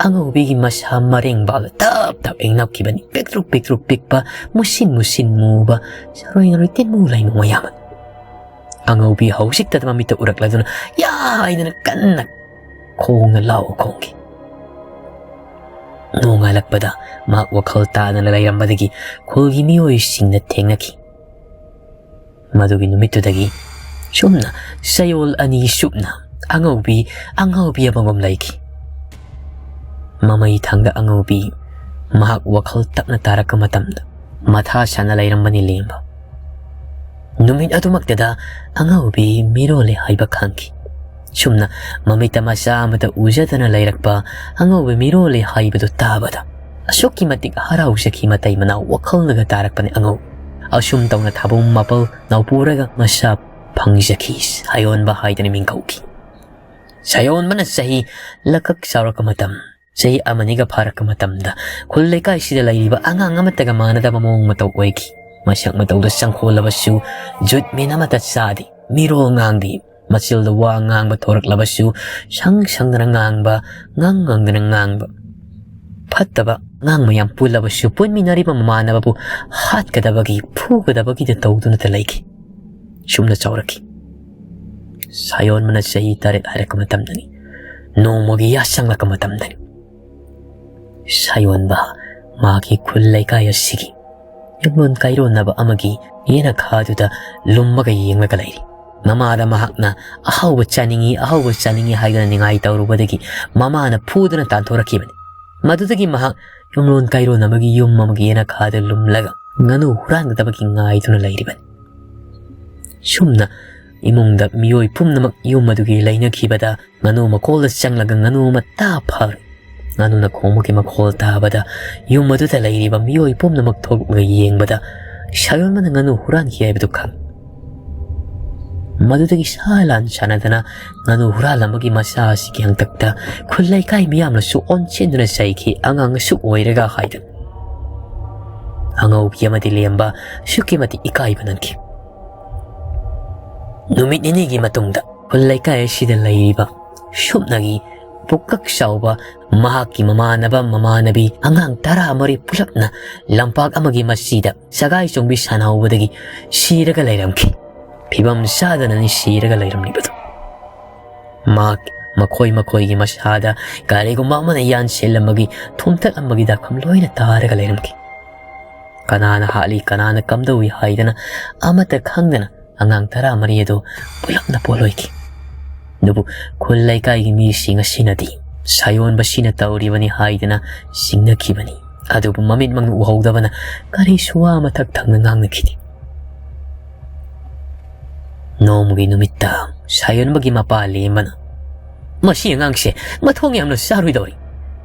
ꯑꯉꯧꯕꯤꯒꯤ ꯃꯁꯥ ꯃꯔꯦꯡꯕꯥꯜꯗ ꯇꯞ ꯇꯞ ꯏꯪꯅꯞꯈꯤꯕꯅꯤ꯫ ꯄꯤꯛꯇ꯭ꯔꯨꯛ ꯄꯤꯛꯇ꯭ꯔꯨꯛ ꯄꯤꯛꯄ, ꯃꯨꯁꯤꯟ ꯃꯨꯁꯤꯟ ꯃꯨꯕ ꯁꯔꯣꯏ ꯉꯔꯣꯏ ꯇꯤꯟꯃꯨ ꯂꯩꯃꯨ ꯃꯌꯥꯝ ꯑꯗꯨ꯫ ꯑꯉꯧꯕꯤ ꯍꯧꯖꯤꯛꯇꯗ ꯃꯃꯤꯠꯇ ꯎꯔꯛꯂꯗꯨꯅ ꯌꯥꯏꯗꯅ ꯀꯟꯅ ꯈꯣꯡꯅ ꯂꯥꯎ ꯈꯣꯡꯈꯤ꯫ ꯅꯣꯡꯉꯥꯜꯂꯛꯄꯗ ꯃꯍꯥꯛ ꯋꯥꯈꯜ ꯇꯥꯗꯅ ꯂꯩꯔꯝꯕꯗꯒꯤ ꯈꯨꯜꯒꯤ ꯃꯤꯑꯣꯏꯁꯤꯡꯅ ꯊꯦꯡꯅꯈꯤ꯫ ꯃꯗꯨꯒꯤ ꯅꯨꯃꯤꯠꯇꯨꯗꯒꯤ ꯁꯨꯝꯅ ꯆꯌꯣꯜ ꯑꯅꯤ ꯆꯨꯞꯅ ꯑꯉꯧꯕꯤ, ꯑꯉꯧꯕꯤ ꯑꯃꯒꯨꯝ ꯂꯩꯈꯤ꯫ ꯃꯃꯩ ꯊꯪꯗ ꯑꯉꯧꯕꯤ ꯃꯍꯥꯛ ꯋꯥꯈꯜ ꯇꯞꯅ ꯇꯥꯔꯛꯄ ꯃꯇꯝꯗ ꯃꯊꯥ ꯁꯥꯅ ꯂꯩꯔꯝꯕꯅꯤ ꯂꯦꯝꯕ꯫ ꯅꯨꯃꯤꯠ ꯑꯗꯨꯃꯛꯇꯗ ꯑꯉꯧꯕꯤ ꯃꯤꯔꯣꯜꯂꯦ ꯍꯥꯏꯕ ꯈꯪꯈꯤ꯫ ꯁꯨꯝꯅ ꯃꯃꯤꯠꯇ ꯃꯆꯥ ꯑꯃꯠꯇ ꯎꯖꯗꯅ ꯂꯩꯔꯛꯄ ꯑꯉꯧꯕꯤ ꯃꯤꯔꯣꯜꯂꯦ ꯍꯥꯏꯕꯗꯨ ꯇꯥꯕꯗ ꯑꯁꯨꯛꯀꯤ ꯃꯇꯤꯛ ꯍꯔꯥꯎꯖꯈꯤ, ꯃꯇꯩ ꯃꯅꯥꯎ ꯋꯥꯈꯜꯅꯒ ꯇꯥꯔꯛꯄꯅꯤ ꯑꯉꯧꯕꯤ꯫ ꯑꯁꯨꯝ ꯇꯧꯅ ꯊꯥꯕꯨꯡ ꯃꯥꯄꯜ ꯅꯥꯎꯄꯨꯔꯒ ꯃꯆꯥ ꯐꯪꯖꯈꯤ꯫ ꯁꯥꯌꯣꯟꯕ ꯍꯥꯏꯗꯅ ꯃꯤꯡ ꯀꯧꯈꯤ꯫ ꯁꯥꯌꯣꯟꯕꯅ ꯆꯍꯤ ꯂꯀꯛ ꯆꯥꯎꯔꯛꯄ ꯃꯇꯝ, ꯆꯍꯤ ꯑꯃꯅꯤꯒ ꯐꯥꯔꯛꯄ ꯃꯇꯝꯗ ꯈꯨꯜ ꯂꯩꯀꯥꯏꯁꯤꯗ ꯂꯩꯔꯤꯕ ꯑꯉꯥꯡ ꯑꯃꯠꯇꯒ ꯃꯥꯟꯅꯗꯕ ꯃꯑꯣꯡ ꯃꯇꯧ ꯑꯣꯏꯈꯤ꯫ ꯃꯁꯛ ꯃꯇꯧꯗ ꯆꯪꯈꯣꯜꯂꯕꯁꯨ ꯖꯨꯠ ꯃꯦꯟ ꯑꯃꯠꯇ ꯆꯥꯗꯦ꯫ ꯃꯤꯔꯣꯜ ꯉꯥꯡꯗꯦ꯫ ꯃꯆꯤꯜꯗ ꯋꯥ ꯉꯥꯡꯕ ꯊꯣꯔꯛꯂꯕꯁꯨ ꯁꯪ ꯁꯪꯗꯅ ꯉꯥꯡꯕ, ꯉꯪ ꯉꯪꯗꯅ ꯉꯥꯡꯕ꯫ ꯐꯠꯇꯕ ꯑꯉꯥꯡ ꯃꯌꯥꯝ ꯄꯨꯜꯂꯕꯁꯨ ꯄꯨꯟꯃꯤꯟꯅꯔꯤꯕ ꯃꯃꯥꯟꯅꯕꯕꯨ ꯍꯥꯠꯀꯗꯕꯒꯤ, ꯐꯨꯒꯗꯕꯒꯤꯗ ꯇꯧꯗꯨꯅꯇ ꯂꯩꯈꯤ꯫ ꯁꯨꯝꯅ ꯆꯥꯎꯔꯛꯈꯤ꯫ ꯁꯥꯌꯣꯟꯕꯅ ꯆꯍꯤ ꯇꯔꯦꯠ ꯍꯥꯏꯔꯛꯄ ꯃꯇꯝꯗꯅꯤ꯫ ꯅꯣꯡꯃꯒꯤ ꯌꯥꯆꯪꯂꯛꯄ ꯃꯇꯝꯗꯅꯤ꯫ ꯁꯥꯌꯣꯟꯕ ꯃꯍꯥꯛꯀꯤ ꯈꯨꯜ ꯂꯩꯀꯥꯏ ꯑꯁꯤꯒꯤ ꯌꯨꯝꯂꯣꯟ ꯀꯩꯔꯣꯟꯅꯕ ꯑꯃꯒꯤ ꯌꯦꯅꯈꯥꯗꯨꯗ ꯂꯨꯝꯃꯒ ꯌꯦꯡꯂꯒ ꯂꯩꯔꯤ꯫ ꯃꯃꯥꯗ ꯃꯍꯥꯛꯅ "ꯑꯍꯥꯎꯕ ꯆꯥꯅꯤꯡꯏ, ꯑꯍꯥꯎꯕ ꯆꯥꯅꯤꯡꯏ" ꯍꯥꯏꯗꯨꯅ ꯅꯤꯡꯉꯥꯏ ꯇꯧꯔꯨꯕꯗꯒꯤ ꯃꯃꯥꯅ ꯐꯨꯗꯨꯅ ꯇꯥꯟꯊꯣꯔꯛꯈꯤꯕꯅꯤ꯫ ꯃꯗꯨꯗꯒꯤ ꯃꯍꯥꯛ ꯌꯨꯝꯂꯣꯟ ꯀꯩꯔꯣꯟ ꯑꯃꯒꯤ ꯌꯨꯝ ꯑꯃꯒꯤ ꯌꯦꯅꯈꯥꯗ ꯂꯨꯝꯂꯒ ꯉꯥꯅꯨ ꯍꯨꯔꯥꯟꯒꯗꯕꯒꯤ ꯉꯥꯏꯗꯨꯅ ꯂꯩꯔꯤꯕꯅꯤ꯫ ꯁꯨꯝꯅ ꯏꯃꯨꯡꯗ ꯃꯤꯑꯣꯏ ꯄꯨꯝꯅꯃꯛ ꯌꯨꯝ ꯑꯗꯨꯒꯤ ꯂꯩꯅꯈꯤꯕꯗ ꯉꯥꯅꯨ ꯃꯀꯣꯜꯗ ꯆꯪꯂꯒ ꯉꯥꯅꯨ ꯑꯃꯠꯇ ꯐꯥꯔꯨꯏ꯫ ꯉꯥꯅꯨꯅ ꯈꯣꯡꯕꯒꯤ ꯃꯈꯣꯜ ꯇꯥꯕꯗ ꯌꯨꯝ ꯑꯗꯨꯗ ꯂꯩꯔꯤꯕ ꯃꯤꯑꯣꯏ ꯄꯨꯝꯅꯃꯛ ꯊꯣꯛꯂꯒ ꯌꯦꯡꯕꯗ ꯁꯥꯌꯣꯟꯕꯅ ꯉꯥꯅꯨ ꯍꯨꯔꯥꯟꯈꯤ ꯍꯥꯏꯕꯗꯨ ꯈꯪꯏ꯫ ꯃꯗꯨꯗꯒꯤ ꯁꯥ ꯂꯥꯟ ꯁꯥꯟꯅꯗꯅ ꯉꯥꯅꯨ ꯍꯨꯔꯥꯜꯂꯝꯕꯒꯤ ꯃꯆꯥ ꯑꯁꯤꯒꯤ ꯍꯥꯛꯇꯛꯇ ꯈꯨꯜ ꯂꯩꯀꯥꯏ ꯃꯤꯌꯥꯝꯅꯁꯨ ꯑꯣꯟꯁꯤꯟꯗꯨꯅ ꯆꯩꯈꯤ, "ꯑꯉꯥꯡ ꯑꯁꯨꯛ ꯑꯣꯏꯔꯒ" ꯍꯥꯏꯗꯨꯅ꯫ ꯑꯉꯧꯕꯤ ꯑꯃꯗꯤ ꯂꯦꯝꯕ ꯑꯁꯨꯛꯀꯤ ꯃꯇꯤꯛ ꯏꯀꯥꯏꯕ ꯅꯪꯈꯤ꯫ ꯅꯨꯃꯤꯠ ꯅꯤꯅꯤꯒꯤ ꯃꯇꯨꯡꯗ ꯈꯨꯜ ꯂꯩꯀꯥꯏ ꯑꯁꯤꯗ ꯂꯩꯔꯤꯕ ꯁꯨꯞꯅꯒꯤ ꯄꯨꯛꯀꯛ ꯆꯥꯎꯕ ꯃꯍꯥꯛꯀꯤ ꯃꯃꯥꯟꯅꯕ ꯃꯃꯥꯟꯅꯕꯤ ꯑꯉꯥꯡ ꯇꯔꯥꯃꯔꯤ ꯄꯨꯂꯞꯅ ꯂꯝꯄꯥꯛ ꯑꯃꯒꯤ ꯃꯆꯤꯗ ꯁꯒꯥꯏ ꯆꯣꯡꯕꯤ ꯁꯥꯟꯅꯍꯧꯕꯗꯒꯤ ꯁꯤꯔꯒ ꯂꯩꯔꯝꯈꯤ꯫ ꯐꯤꯕꯝ ꯆꯥꯗꯅꯅꯤ ꯁꯤꯔꯒ ꯂꯩꯔꯝꯂꯤꯕꯗꯨ꯫ ꯃꯍꯥꯛ ꯃꯈꯣꯏ ꯃꯈꯣꯏꯒꯤ ꯃꯁꯥꯗ ꯀꯔꯤꯒꯨꯝꯕ ꯑꯃꯅ ꯌꯥꯟꯁꯤꯜꯂꯝꯕꯒꯤ, ꯊꯨꯝꯇꯠꯂꯝꯕꯒꯤ ꯗꯥꯛꯐꯝ ꯂꯣꯏꯅ ꯇꯥꯔꯒ ꯂꯩꯔꯝꯈꯤ꯫ ꯀꯅꯥꯅ ꯍꯥꯠꯂꯤ, ꯀꯅꯥꯅ ꯀꯝꯗꯧꯏ ꯍꯥꯏꯗꯅ ꯑꯃꯠꯇ ꯈꯪꯗꯅ ꯑꯉꯥꯡ ꯇꯔꯥꯃꯔꯤ ꯑꯗꯨ ꯄꯨꯂꯞꯅ ꯄꯣꯠꯂꯣꯏꯈꯤ꯫ ꯑꯗꯨꯕꯨ ꯈꯨꯜ ꯂꯩꯀꯥꯏꯒꯤ ꯃꯤꯁꯤꯡ ꯑꯁꯤꯅꯗꯤ ꯁꯥꯌꯣꯟꯕꯁꯤꯅ ꯇꯧꯔꯤꯕꯅꯤ ꯍꯥꯏꯗꯅ ꯆꯤꯡꯅꯈꯤꯕꯅꯤ꯫ ꯑꯗꯨꯕꯨ ꯃꯃꯤꯠꯃꯛꯅ ꯎꯍꯧꯗꯕꯅ ꯀꯔꯤꯁꯨ ꯋꯥ ꯃꯊꯛ ꯊꯪꯅ ꯉꯥꯡꯅꯈꯤꯗꯦ꯫ ꯅꯣꯡꯃꯒꯤ ꯅꯨꯃꯤꯠꯇ ꯁꯥꯌꯣꯟꯕꯒꯤ ꯃꯄꯥ ꯂꯦꯝꯕꯅ, "ꯃꯁꯤ ꯑꯉꯥꯡꯁꯦ ꯃꯊꯣꯡ ꯌꯥꯝꯅ ꯆꯥꯔꯣꯏꯗꯧꯔꯤ꯫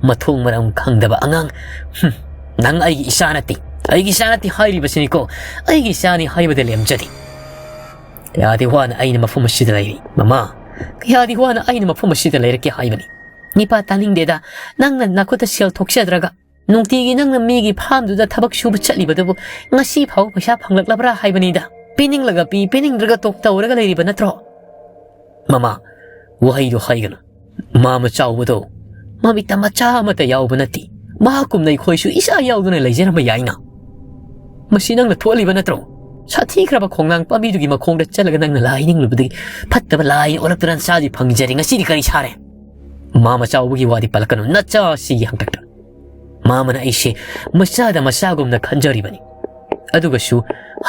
ꯃꯊꯣꯡ ꯃꯔꯝ ꯈꯪꯗꯕ ꯑꯉꯥꯡ꯫ ꯍꯨꯝ, ꯅꯪ ꯑꯩꯒꯤ ꯏꯆꯥ ꯅꯠꯇꯦ, ꯑꯩꯒꯤ ꯏꯆꯥ ꯅꯠꯇꯦ ꯍꯥꯏꯔꯤꯕꯁꯤꯅꯤꯀꯣ꯫ ꯑꯩꯒꯤ ꯏꯆꯥꯅꯤ ꯍꯥꯏꯕꯗ ꯂꯦꯝꯖꯗꯦ꯫ ꯀꯌꯥꯗꯤ ꯋꯥꯅ ꯑꯩꯅ ꯃꯐꯝ ꯑꯁꯤꯗ ꯂꯩꯔꯤ, ꯃꯃꯥ꯫ ꯀꯌꯥꯗꯤ ꯋꯥꯅ ꯑꯩꯅ ꯃꯐꯝ ꯑꯁꯤꯗ ꯂꯩꯔꯛꯀꯦ ꯍꯥꯏꯕꯅꯤ꯫ ꯅꯤꯄꯥ ꯇꯥꯅꯤꯡꯗꯦꯗ, ꯅꯪꯅ ꯅꯈꯨꯠꯇ ꯁꯦꯜ ꯊꯣꯛꯆꯗ꯭ꯔꯒ꯫ ꯅꯨꯡꯇꯤꯒꯤ ꯅꯪꯅ ꯃꯤꯒꯤ ꯐꯥꯔꯝꯗꯨꯗ ꯊꯕꯛ ꯁꯨꯕ ꯆꯠꯂꯤꯕꯗꯨꯕꯨ ꯉꯁꯤ ꯐꯥꯎꯕ ꯄꯩꯁꯥ ꯐꯪꯂꯛꯂꯕ꯭ꯔꯥ ꯍꯥꯏꯕꯅꯤꯗ꯫ ꯄꯤꯅꯤꯡꯂꯒ ꯄꯤ, ꯄꯤꯅꯤꯡꯗ꯭ꯔꯒ ꯇꯣꯛ ꯇꯧꯔꯒ ꯂꯩꯔꯤꯕ ꯅꯠꯇ꯭ꯔꯣ?" "ꯃꯃꯥ, ꯋꯥꯍꯩꯗꯣ ꯍꯥꯏꯒꯅꯨ꯫ ꯃꯥꯃ ꯆꯥꯎꯕꯗꯣ ꯃꯃꯤꯠꯇ ꯃꯆꯥ ꯑꯃꯠꯇ ꯌꯥꯎꯕ ꯅꯠꯇꯦ꯫ ꯃꯍꯥꯛꯀꯨꯝꯅ ꯑꯩꯈꯣꯏꯁꯨ ꯏꯆꯥ ꯌꯥꯎꯗꯅ ꯂꯩꯖꯔꯝꯕ ꯌꯥꯏꯅ꯫ ꯃꯁꯤ ꯅꯪꯅ ꯊꯣꯛꯍꯜꯂꯤꯕ ꯅꯠꯇ꯭ꯔꯣ? ꯁꯥꯊꯤꯈ꯭ꯔꯕ ꯈꯣꯡꯅꯥꯡ ꯄꯥꯝꯕꯤꯗꯨꯒꯤ ꯃꯈꯣꯡꯗ ꯆꯠꯂꯒ ꯅꯪꯅ ꯂꯥꯏ ꯅꯤꯡꯂꯨꯕꯗꯒꯤ ꯐꯠꯇꯕ ꯂꯥꯏ ꯑꯣꯜꯂꯛꯇꯨꯅ ꯅꯆꯥꯗꯤ ꯐꯪꯖꯔꯦ꯫ ꯉꯁꯤꯗꯤ ꯀꯔꯤ ꯁꯥꯔꯦ?" "ꯃꯥꯃ ꯆꯥꯎꯕꯒꯤ ꯋꯥꯗꯤ ꯄꯜꯂꯛꯀꯅꯨ, ꯅꯆꯥꯁꯤꯒꯤ ꯍꯥꯛꯇꯛꯇ꯫ ꯃꯥꯃꯅ ꯑꯩꯁꯦ ꯃꯆꯥꯗ ꯃꯆꯥꯒꯨꯝꯅ ꯈꯟꯖꯔꯤꯕꯅꯤ꯫ ꯑꯗꯨꯒꯁꯨ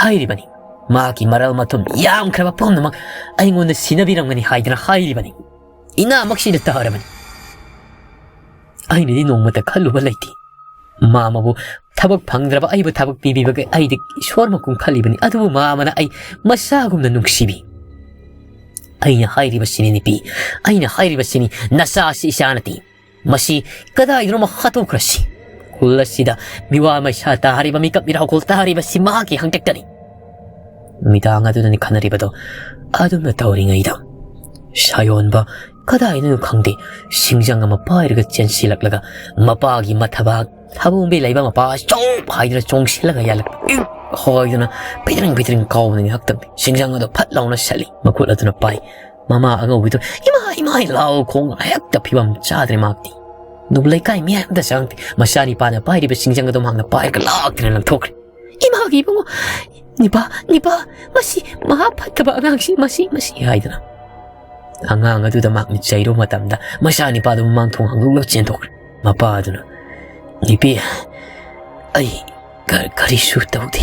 ꯍꯥꯏꯔꯤꯕꯅꯤ, ꯃꯍꯥꯛꯀꯤ ꯃꯔꯜ ꯃꯊꯨꯝ ꯌꯥꯝꯈ꯭ꯔꯕ ꯄꯨꯝꯅꯃꯛ ꯑꯩꯉꯣꯟꯗ ꯁꯤꯟꯅꯕꯤꯔꯝꯒꯅꯤ ꯍꯥꯏꯗꯅ ꯍꯥꯏꯔꯤꯕꯅꯤ꯫ ꯏꯅꯥꯃꯛꯁꯤꯗ ꯇꯥꯔꯕꯅꯤ꯫ ꯑꯩꯅꯗꯤ ꯅꯣꯡꯃꯇ ꯈꯜꯂꯨꯕ ꯂꯩꯇꯦ꯫ ꯃꯥꯃꯕꯨ ꯊꯕꯛ ꯐꯪꯗ꯭ꯔꯕ ꯑꯩꯕꯨ ꯊꯕꯛ ꯄꯤꯕꯤꯕꯒꯤ ꯑꯩꯗꯤ ꯏꯁꯣꯔ ꯃꯀꯨꯡ ꯈꯜꯂꯤꯕꯅꯤ꯫ ꯑꯗꯨꯕꯨ ꯃꯥꯃꯅ ꯑꯩ ꯃꯆꯥꯒꯨꯝꯅ ꯅꯨꯡꯁꯤꯕꯤ꯫" "ꯑꯩꯅ ꯍꯥꯏꯔꯤꯕꯁꯤꯅꯤ ꯅꯨꯄꯤ, ꯑꯩꯅ ꯍꯥꯏꯔꯤꯕꯁꯤꯅꯤ, ꯅꯆꯥꯁꯤ ꯏꯆꯥ ꯅꯠꯇꯦ꯫ ꯃꯁꯤ ꯀꯗꯥꯏꯗꯅꯣꯃ ꯍꯥꯠꯇꯣꯛꯈ꯭ꯔꯁꯤ꯫ ꯈꯨꯜ ꯑꯁꯤꯗ ꯃꯤꯋꯥ ꯃꯩꯁꯥ ꯇꯥꯔꯤꯕ, ꯃꯤꯀꯞ ꯃꯤꯔꯥꯎꯈꯣꯜ ꯇꯥꯔꯤꯕꯁꯤ ꯃꯍꯥꯛꯀꯤ ꯍꯪꯇꯛꯇꯅꯤ꯫" ꯅꯨꯃꯤꯗꯥꯡ ꯑꯗꯨꯗꯅꯤ ꯈꯟꯅꯔꯤꯕꯗꯣ꯫ ꯑꯗꯨꯝꯅ ꯇꯧꯔꯤꯉꯩꯗ ꯁꯥꯌꯣꯟꯕ ꯀꯗꯥꯏꯗꯅꯣ ꯈꯪꯗꯦ, ꯁꯤꯡꯖꯪ ꯑꯃ ꯄꯥꯏꯔꯒ ꯆꯦꯟꯁꯤꯜꯂꯛꯂꯒ ꯃꯄꯥꯒꯤ ꯃꯊꯕꯥꯛ ꯊꯥꯕꯣꯡꯕꯤ ꯂꯩꯕ ꯃꯄꯥ ꯆꯣꯞ ꯍꯥꯏꯗꯨꯅ ꯆꯣꯡꯁꯤꯜꯂꯒ ꯌꯥꯜꯂꯛꯄ꯫ ꯏꯛ ꯍꯥꯏꯗꯨꯅ ꯄꯤꯗ꯭ꯔꯤꯡ ꯄꯤꯗ꯭ꯔꯤꯡ ꯀꯥꯎꯕꯅ ꯉꯥꯏꯍꯥꯛꯇꯪꯗꯤ ꯁꯤꯡꯖꯪ ꯑꯗꯨ ꯐꯠ ꯂꯥꯎꯅ ꯁꯠꯂꯤ꯫ ꯃꯈꯨꯠ ꯑꯗꯨꯅ ꯄꯥꯏ꯫ ꯃꯃꯥ ꯑꯉꯧꯕꯤꯗꯨ "ꯏꯃꯥ, ꯏꯃꯥ" ꯂꯥꯎ ꯈꯣꯡ ꯍꯦꯛꯇ ꯐꯤꯕꯝ ꯆꯥꯗ꯭ꯔꯦ ꯃꯍꯥꯛꯇꯤ꯫ ꯅꯨꯞ ꯂꯩꯀꯥꯏ ꯃꯤꯌꯥꯝꯗ ꯆꯪꯗꯦ꯫ ꯃꯆꯥꯅꯤꯄꯥꯅ ꯄꯥꯏꯔꯤꯕ ꯁꯤꯡꯖꯪ ꯑꯗꯨ ꯃꯍꯥꯛꯅ ꯄꯥꯏꯔꯒ ꯂꯥꯛꯇꯅ ꯂꯪꯊꯣꯛꯈ꯭ꯔꯦ꯫ "ꯏꯃꯥꯒꯤ ꯏꯕꯨꯡꯉꯣ, ꯅꯤꯄꯥ, ꯅꯤꯄꯥ, ꯃꯁꯤ ꯃꯍꯥ ꯐꯠꯇꯕ ꯑꯉꯥꯡꯁꯤ, ꯃꯁꯤ, ꯃꯁꯤ" ꯍꯥꯏꯗꯅ ꯑꯉꯥꯡ ꯑꯗꯨꯗ ꯃꯍꯥꯛꯅ ꯆꯩꯔꯨ ꯃꯇꯝꯗ ꯃꯆꯥꯅꯤꯄꯥꯗꯨ ꯃꯃꯥꯡ ꯊꯣꯡ ꯍꯥꯡꯗꯣꯛꯂꯒ ꯆꯦꯟꯊꯣꯛꯈ꯭ꯔꯦ꯫ ꯃꯄꯥ ꯑꯗꯨꯅ, "ꯅꯨꯄꯤ, ꯑꯩ ꯀ-, ꯀꯔꯤꯁꯨ ꯇꯧꯗꯦ꯫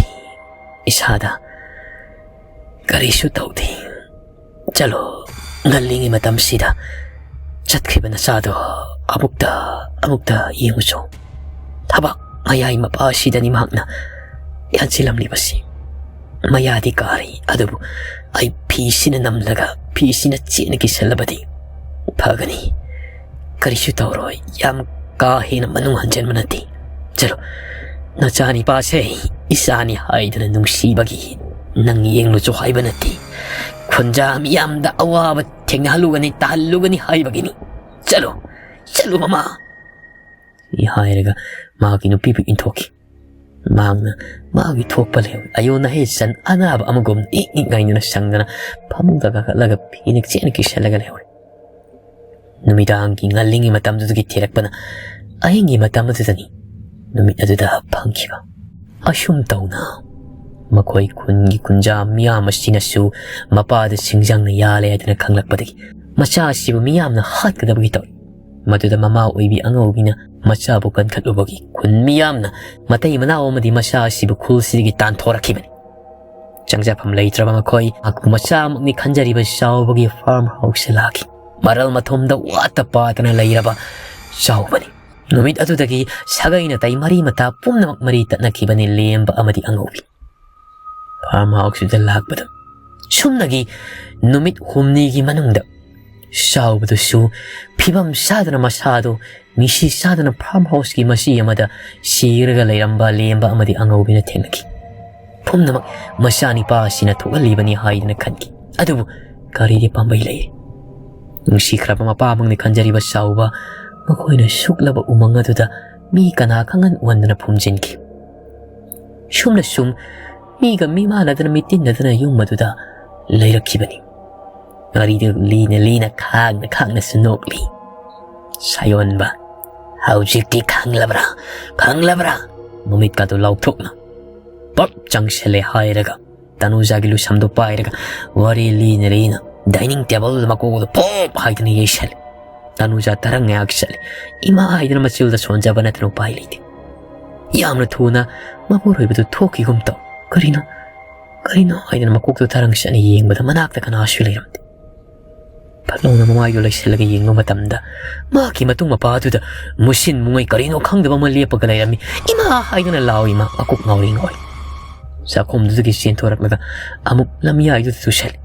ꯏꯁꯥꯗ ꯀꯔꯤꯁꯨ ꯇꯧꯗꯦ꯫ ꯆꯠꯂꯣ, ꯉꯜꯂꯤꯉꯩ ꯃꯇꯝꯁꯤꯗ ꯆꯠꯈ꯭ꯔꯤꯕ ꯅꯆꯥꯗꯣ ꯑꯃꯨꯛꯇ, ꯑꯃꯨꯛꯇ ꯌꯦꯡꯉꯨꯆꯣ꯫ ꯊꯕꯛ ꯃꯌꯥꯏ ꯃꯄꯥ ꯑꯁꯤꯗꯅꯤ ꯃꯍꯥꯛꯅ ꯌꯥꯟꯁꯤꯜꯂꯝꯂꯤꯕꯁꯤ꯫ ꯃꯌꯥꯗꯤ ꯀꯥꯔꯤ, ꯑꯗꯨꯕꯨ ꯑꯩ ꯐꯤꯁꯤꯅ ꯅꯝꯂꯒ, ꯐꯤꯁꯤꯅ ꯆꯦꯠꯅ ꯀꯤꯁꯜꯂꯕꯗꯤ ꯐꯒꯅꯤ꯫ ꯀꯔꯤꯁꯨ ꯇꯧꯔꯣꯏ, ꯌꯥꯝ ꯀꯥ ꯍꯦꯟꯅ ꯃꯅꯨꯡ ꯍꯟꯖꯤꯟꯕ ꯅꯠꯇꯦ꯫ ꯆꯠꯂꯣ, ꯅꯆꯥꯅꯤꯄꯥꯁꯦ ꯏꯆꯥꯅꯤ ꯍꯥꯏꯗꯨꯅ ꯅꯨꯡꯁꯤꯕꯒꯤ ꯅꯪ ꯌꯦꯡꯂꯨꯆꯣ ꯍꯥꯏꯕ ꯅꯠꯇꯦ꯫ ꯈꯨꯟꯖꯥ ꯃꯤꯌꯥꯝꯗ ꯑꯋꯥꯕ ꯊꯦꯡꯅꯍꯜꯂꯨꯒꯅꯤ, ꯇꯥꯍꯜꯂꯨꯒꯅꯤ ꯍꯥꯏꯕꯒꯤꯅꯤ꯫ ꯆꯠꯂꯣ, ꯆꯠꯂꯣ ꯃꯃꯥ꯫" ꯍꯥꯏꯔꯒ ꯃꯍꯥꯛꯀꯤ ꯅꯨꯄꯤꯕꯨ ꯏꯟꯊꯣꯛꯈꯤ꯫ ꯃꯍꯥꯛꯅ ꯃꯥꯒꯤ ꯊꯣꯛꯄ ꯂꯩꯍꯧ ꯑꯌꯣꯟ ꯑꯍꯩ ꯆꯟ ꯑꯅꯥꯕ ꯑꯃꯒꯨꯝ ꯏꯛ ꯏꯛ ꯉꯥꯏꯗꯨꯅ ꯁꯪꯗꯅ ꯐꯃꯨꯡꯗ ꯀꯥꯈꯠꯂꯒ ꯐꯤꯅꯦꯛ ꯆꯦꯠꯅ ꯀꯤꯁꯜꯂꯒ ꯂꯩꯍꯧꯔꯦ꯫ ꯅꯨꯃꯤꯗꯥꯡꯒꯤ ꯉꯜꯂꯤꯉꯩ ꯃꯇꯝꯗꯨꯗꯒꯤ ꯊꯤꯔꯛꯄꯅ ꯑꯍꯤꯡꯒꯤ ꯃꯇꯝ ꯑꯗꯨꯗꯅꯤ ꯅꯨꯃꯤꯠ ꯑꯗꯨꯗ ꯐꯪꯈꯤꯕ꯫ ꯑꯁꯨꯝ ꯇꯧꯅ ꯃꯈꯣꯏ ꯈꯨꯟꯒꯤ ꯈꯨꯟꯖꯥ ꯃꯤꯌꯥꯝ ꯑꯁꯤꯅꯁꯨ ꯃꯄꯥꯗ ꯁꯤꯡꯖꯪꯅ ꯌꯥꯜꯂꯦ ꯍꯥꯏꯗꯨꯅ ꯈꯪꯂꯛꯄꯗꯒꯤ ꯃꯆꯥ ꯑꯁꯤꯕꯨ ꯃꯤꯌꯥꯝꯅ ꯍꯥꯠꯀꯗꯕꯒꯤ ꯇꯧꯏ꯫ ꯃꯗꯨꯗ ꯃꯃꯥ ꯑꯣꯏꯕꯤ ꯑꯉꯧꯕꯤꯅ ꯃꯆꯥꯕꯨ ꯀꯟꯈꯠꯂꯨꯕꯒꯤ ꯈꯨꯟ ꯃꯤꯌꯥꯝꯅ ꯃꯇꯩ ꯃꯅꯥꯎ ꯑꯃꯗꯤ ꯃꯆꯥ ꯑꯁꯤꯕꯨ ꯈꯨꯜꯁꯤꯗꯒꯤ ꯇꯥꯟꯊꯣꯔꯛꯈꯤꯕꯅꯤ꯫ ꯆꯪꯖꯐꯝ ꯂꯩꯇ꯭ꯔꯕ ꯃꯈꯣꯏ ꯃꯍꯥꯛꯄꯨ ꯃꯆꯥꯃꯛꯅꯤ ꯈꯟꯖꯔꯤꯕ ꯆꯥꯎꯕꯒꯤ ꯐꯥꯔꯝ ꯍꯥꯎꯁꯇ ꯂꯥꯛꯈꯤ꯫ ꯃꯔꯜ ꯃꯊꯨꯝꯗ ꯋꯥꯠꯇ ꯄꯥꯗꯅ ꯂꯩꯔꯕ ꯆꯥꯎꯕꯅꯤ꯫ ꯅꯨꯃꯤꯠ ꯑꯗꯨꯗꯒꯤ ꯁꯥꯒꯩ ꯅꯥꯇꯩ ꯃꯔꯤ ꯃꯇꯥ ꯄꯨꯝꯅꯃꯛ ꯃꯔꯤ ꯇꯠꯅꯈꯤꯕꯅꯤ ꯂꯦꯝꯕ ꯑꯃꯗꯤ ꯑꯉꯧꯕꯤ꯫ ꯐꯥꯔꯝ ꯍꯥꯎꯁꯇꯨꯗ ꯂꯥꯛꯄꯗ ꯁꯨꯝꯅꯒꯤ ꯅꯨꯃꯤꯠ ꯍꯨꯝꯅꯤꯒꯤ ꯃꯅꯨꯡꯗ ꯆꯥꯎꯕꯗꯨꯁꯨ ꯐꯤꯕꯝ ꯆꯥꯗꯅ ꯃꯁꯥꯗꯣ ꯃꯤꯁꯤ ꯆꯥꯗꯅ ꯐꯥꯔꯝ ꯍꯥꯎꯁꯀꯤ ꯃꯆꯤ ꯑꯃꯗ ꯁꯤꯔꯒ ꯂꯩꯔꯝꯕ ꯂꯦꯝꯕ ꯑꯃꯗꯤ ꯑꯉꯧꯕꯤꯅ ꯊꯦꯡꯅꯈꯤ꯫ ꯄꯨꯝꯅꯃꯛ ꯃꯆꯥꯅꯤꯄꯥ ꯑꯁꯤꯅ ꯊꯣꯛꯍꯜꯂꯤꯕꯅꯤ ꯍꯥꯏꯗꯨꯅ ꯈꯟꯈꯤ꯫ ꯑꯗꯨꯕꯨ ꯀꯔꯤꯗꯤ ꯄꯥꯝꯕꯩ ꯂꯩ? ꯅꯨꯡꯁꯤꯈ꯭ꯔꯕ ꯃꯄꯥꯃꯛꯅꯤ ꯈꯟꯖꯔꯤꯕ ꯆꯥꯎꯕ ꯃꯈꯣꯏꯅ ꯁꯨꯛꯂꯕ ꯎꯃꯪ ꯑꯗꯨꯗ ꯃꯤ ꯀꯅꯥ ꯈꯪꯍꯟ ꯎꯍꯟꯗꯅ ꯐꯨꯝꯖꯤꯟꯈꯤ꯫ ꯁꯨꯝꯅ ꯁꯨꯝ ꯃꯤꯒ ꯃꯤꯃꯥꯟꯅꯗꯅ ꯃꯤꯇꯤꯟꯅꯗꯅ ꯌꯨꯝ ꯑꯗꯨꯗ ꯂꯩꯔꯛꯈꯤꯕꯅꯤ꯫ ꯋꯥꯔꯤꯗꯨ ꯂꯤꯅ ꯂꯤꯅ ꯈꯥꯡꯅ ꯈꯥꯡꯅꯁꯨ ꯅꯣꯛꯂꯤ꯫ ꯁꯥꯌꯣꯟꯕ, ꯍꯧꯖꯤꯛꯇꯤ ꯈꯪꯂꯕ꯭ꯔꯥ? ꯈꯪꯂꯕ꯭ꯔꯥ? ꯃꯃꯤꯠꯀꯥꯗꯨ ꯂꯥꯎꯊꯣꯛꯅ ꯄꯞ ꯆꯪꯁꯤꯜꯂꯦ ꯍꯥꯏꯔꯒ ꯇꯅꯨꯖꯥꯒꯤ ꯂꯨꯁꯝꯗꯨ ꯄꯥꯏꯔꯒ ꯋꯥꯔꯤ ꯂꯤꯅ ꯂꯤꯅ ꯗꯥꯏꯅꯤꯡ ꯇꯦꯕꯜꯗꯨꯗ ꯃꯀꯣꯛꯗꯨ ꯄꯣꯞ ꯍꯥꯏꯗꯅ ꯌꯩꯁꯜꯂꯦ꯫ ꯇꯅꯨꯖꯥ ꯇꯔꯪ ꯉꯥꯏꯍꯥꯛ ꯆꯠꯂꯦ꯫ ꯏꯃꯥ ꯍꯥꯏꯗꯅ ꯃꯆꯤꯜꯗ ꯁꯣꯟꯖꯕ ꯅꯠꯇꯅ ꯎꯄꯥꯏ ꯂꯩꯇꯦ꯫ ꯌꯥꯝꯅ ꯊꯨꯅ ꯃꯄꯨꯔꯣꯏꯕꯗꯨ ꯊꯣꯛꯈꯤꯒꯨꯝ ꯇꯧ꯫ ꯀꯔꯤꯅꯣ? ꯀꯔꯤꯅꯣ ꯍꯥꯏꯗꯅ ꯃꯀꯣꯛꯇꯨ ꯇꯔꯪ ꯆꯠꯅ ꯌꯦꯡꯕꯗ ꯃꯅꯥꯛꯇ ꯀꯅꯥꯁꯨ ꯂꯩꯔꯝꯗꯦ꯫ ꯐꯠ ꯂꯥꯎꯅ ꯃꯃꯥꯏꯗꯨ ꯂꯩꯁꯤꯜꯂꯒ ꯌꯦꯡꯕ ꯃꯇꯝꯗ ꯃꯍꯥꯛꯀꯤ ꯃꯇꯨꯡ ꯃꯄꯥ ꯑꯗꯨꯗ ꯃꯨꯁꯤꯟ ꯃꯨꯉꯩ ꯀꯔꯤꯅꯣ ꯈꯪꯗꯕ ꯑꯃ ꯂꯦꯞꯄꯒ ꯂꯩꯔꯝꯃꯤ꯫ "ꯏꯃꯥ!" ꯍꯥꯏꯗꯨꯅ ꯂꯥꯎꯏ ꯃꯥ ꯃꯀꯣꯛ ꯉꯥꯎꯔꯤ ꯉꯥꯎꯔꯤ꯫ ꯆꯥꯛꯈꯨꯝꯗꯨꯗꯒꯤ ꯆꯦꯟꯊꯣꯔꯛꯂꯒ ꯑꯃꯨꯛ ꯂꯝꯌꯥꯏꯗꯨꯗ ꯇꯨꯁꯜꯂꯤ꯫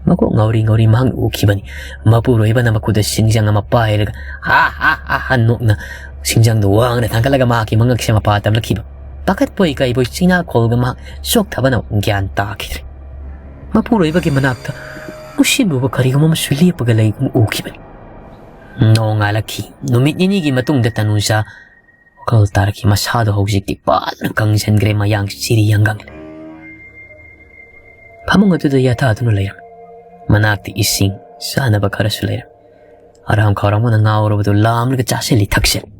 ꯃꯀꯣꯛ ꯉꯥꯎꯔꯤ ꯉꯥꯎꯔꯤ ꯃꯍꯥꯛꯅ ꯎꯈꯤꯕꯅꯤ꯫ ꯃꯄꯨꯔꯣꯏꯕꯅ ꯃꯈꯨꯠꯇ ꯁꯤꯡꯖꯪ ꯑꯃ ꯄꯥꯏꯔꯒ ꯍꯥ ꯍꯥ ꯍꯥ ꯍꯥ ꯅꯣꯛꯅ ꯁꯤꯡꯖꯪꯗꯨ ꯋꯥꯡꯅ ꯊꯥꯡꯒꯠꯂꯒ ꯃꯍꯥꯛꯀꯤ ꯃꯉꯛꯁꯦ ꯃꯄꯥ ꯇꯝꯂꯛꯈꯤꯕ꯫ ꯄꯥꯈꯠꯄꯣꯏ ꯀꯩꯕꯣꯏ ꯆꯤꯡꯅꯥꯈꯣꯜꯒ ꯃꯍꯥꯛ ꯆꯣꯛꯊꯕꯅ ꯒ꯭ꯌꯥꯟ ꯇꯥꯈꯤꯗ꯭ꯔꯦ꯫ ꯃꯄꯨꯔꯣꯏꯕꯒꯤ ꯃꯅꯥꯛꯇ ꯃꯨꯁꯤꯟꯃꯨꯕ ꯀꯔꯤꯒꯨꯝꯕ ꯑꯃꯁꯨ ꯂꯦꯞꯄꯒ ꯂꯩꯒꯨꯝ ꯎꯈꯤꯕꯅꯤ꯫ ꯅꯣꯡꯉꯥꯜꯂꯛꯈꯤ꯫ ꯅꯨꯃꯤꯠ ꯅꯤꯅꯤꯒꯤ ꯃꯇꯨꯡꯗ ꯇꯅꯨꯖꯥ ꯋꯥꯈꯜ ꯇꯥꯔꯛꯈꯤ꯫ ꯃꯁꯥꯗꯣ ꯍꯧꯖꯤꯛꯇꯤ ꯄꯥꯅ ꯀꯪꯁꯤꯟꯈ꯭ꯔꯦ, ꯃꯌꯥꯡ ꯆꯤꯔꯤ ꯌꯥꯡꯒꯪꯂꯦ꯫ ꯐꯃꯨꯡ ꯑꯗꯨꯗ ꯌꯥꯊꯥꯗꯨꯅ ꯂꯩꯔꯝꯃꯤ꯫ ꯃꯅꯥꯛꯇ ꯏꯁꯤꯡ, ꯆꯥꯅꯕ ꯈꯔꯁꯨ ꯂꯩꯔꯝꯃꯤ꯫ ꯑꯔꯥꯝ ꯈꯧꯔꯥꯡꯕꯅ ꯉꯥꯎꯔꯕꯗꯨ ꯂꯥꯝꯂꯒ ꯆꯥꯁꯤꯜꯂꯤ ꯊꯛꯆꯤꯜꯂꯤ꯫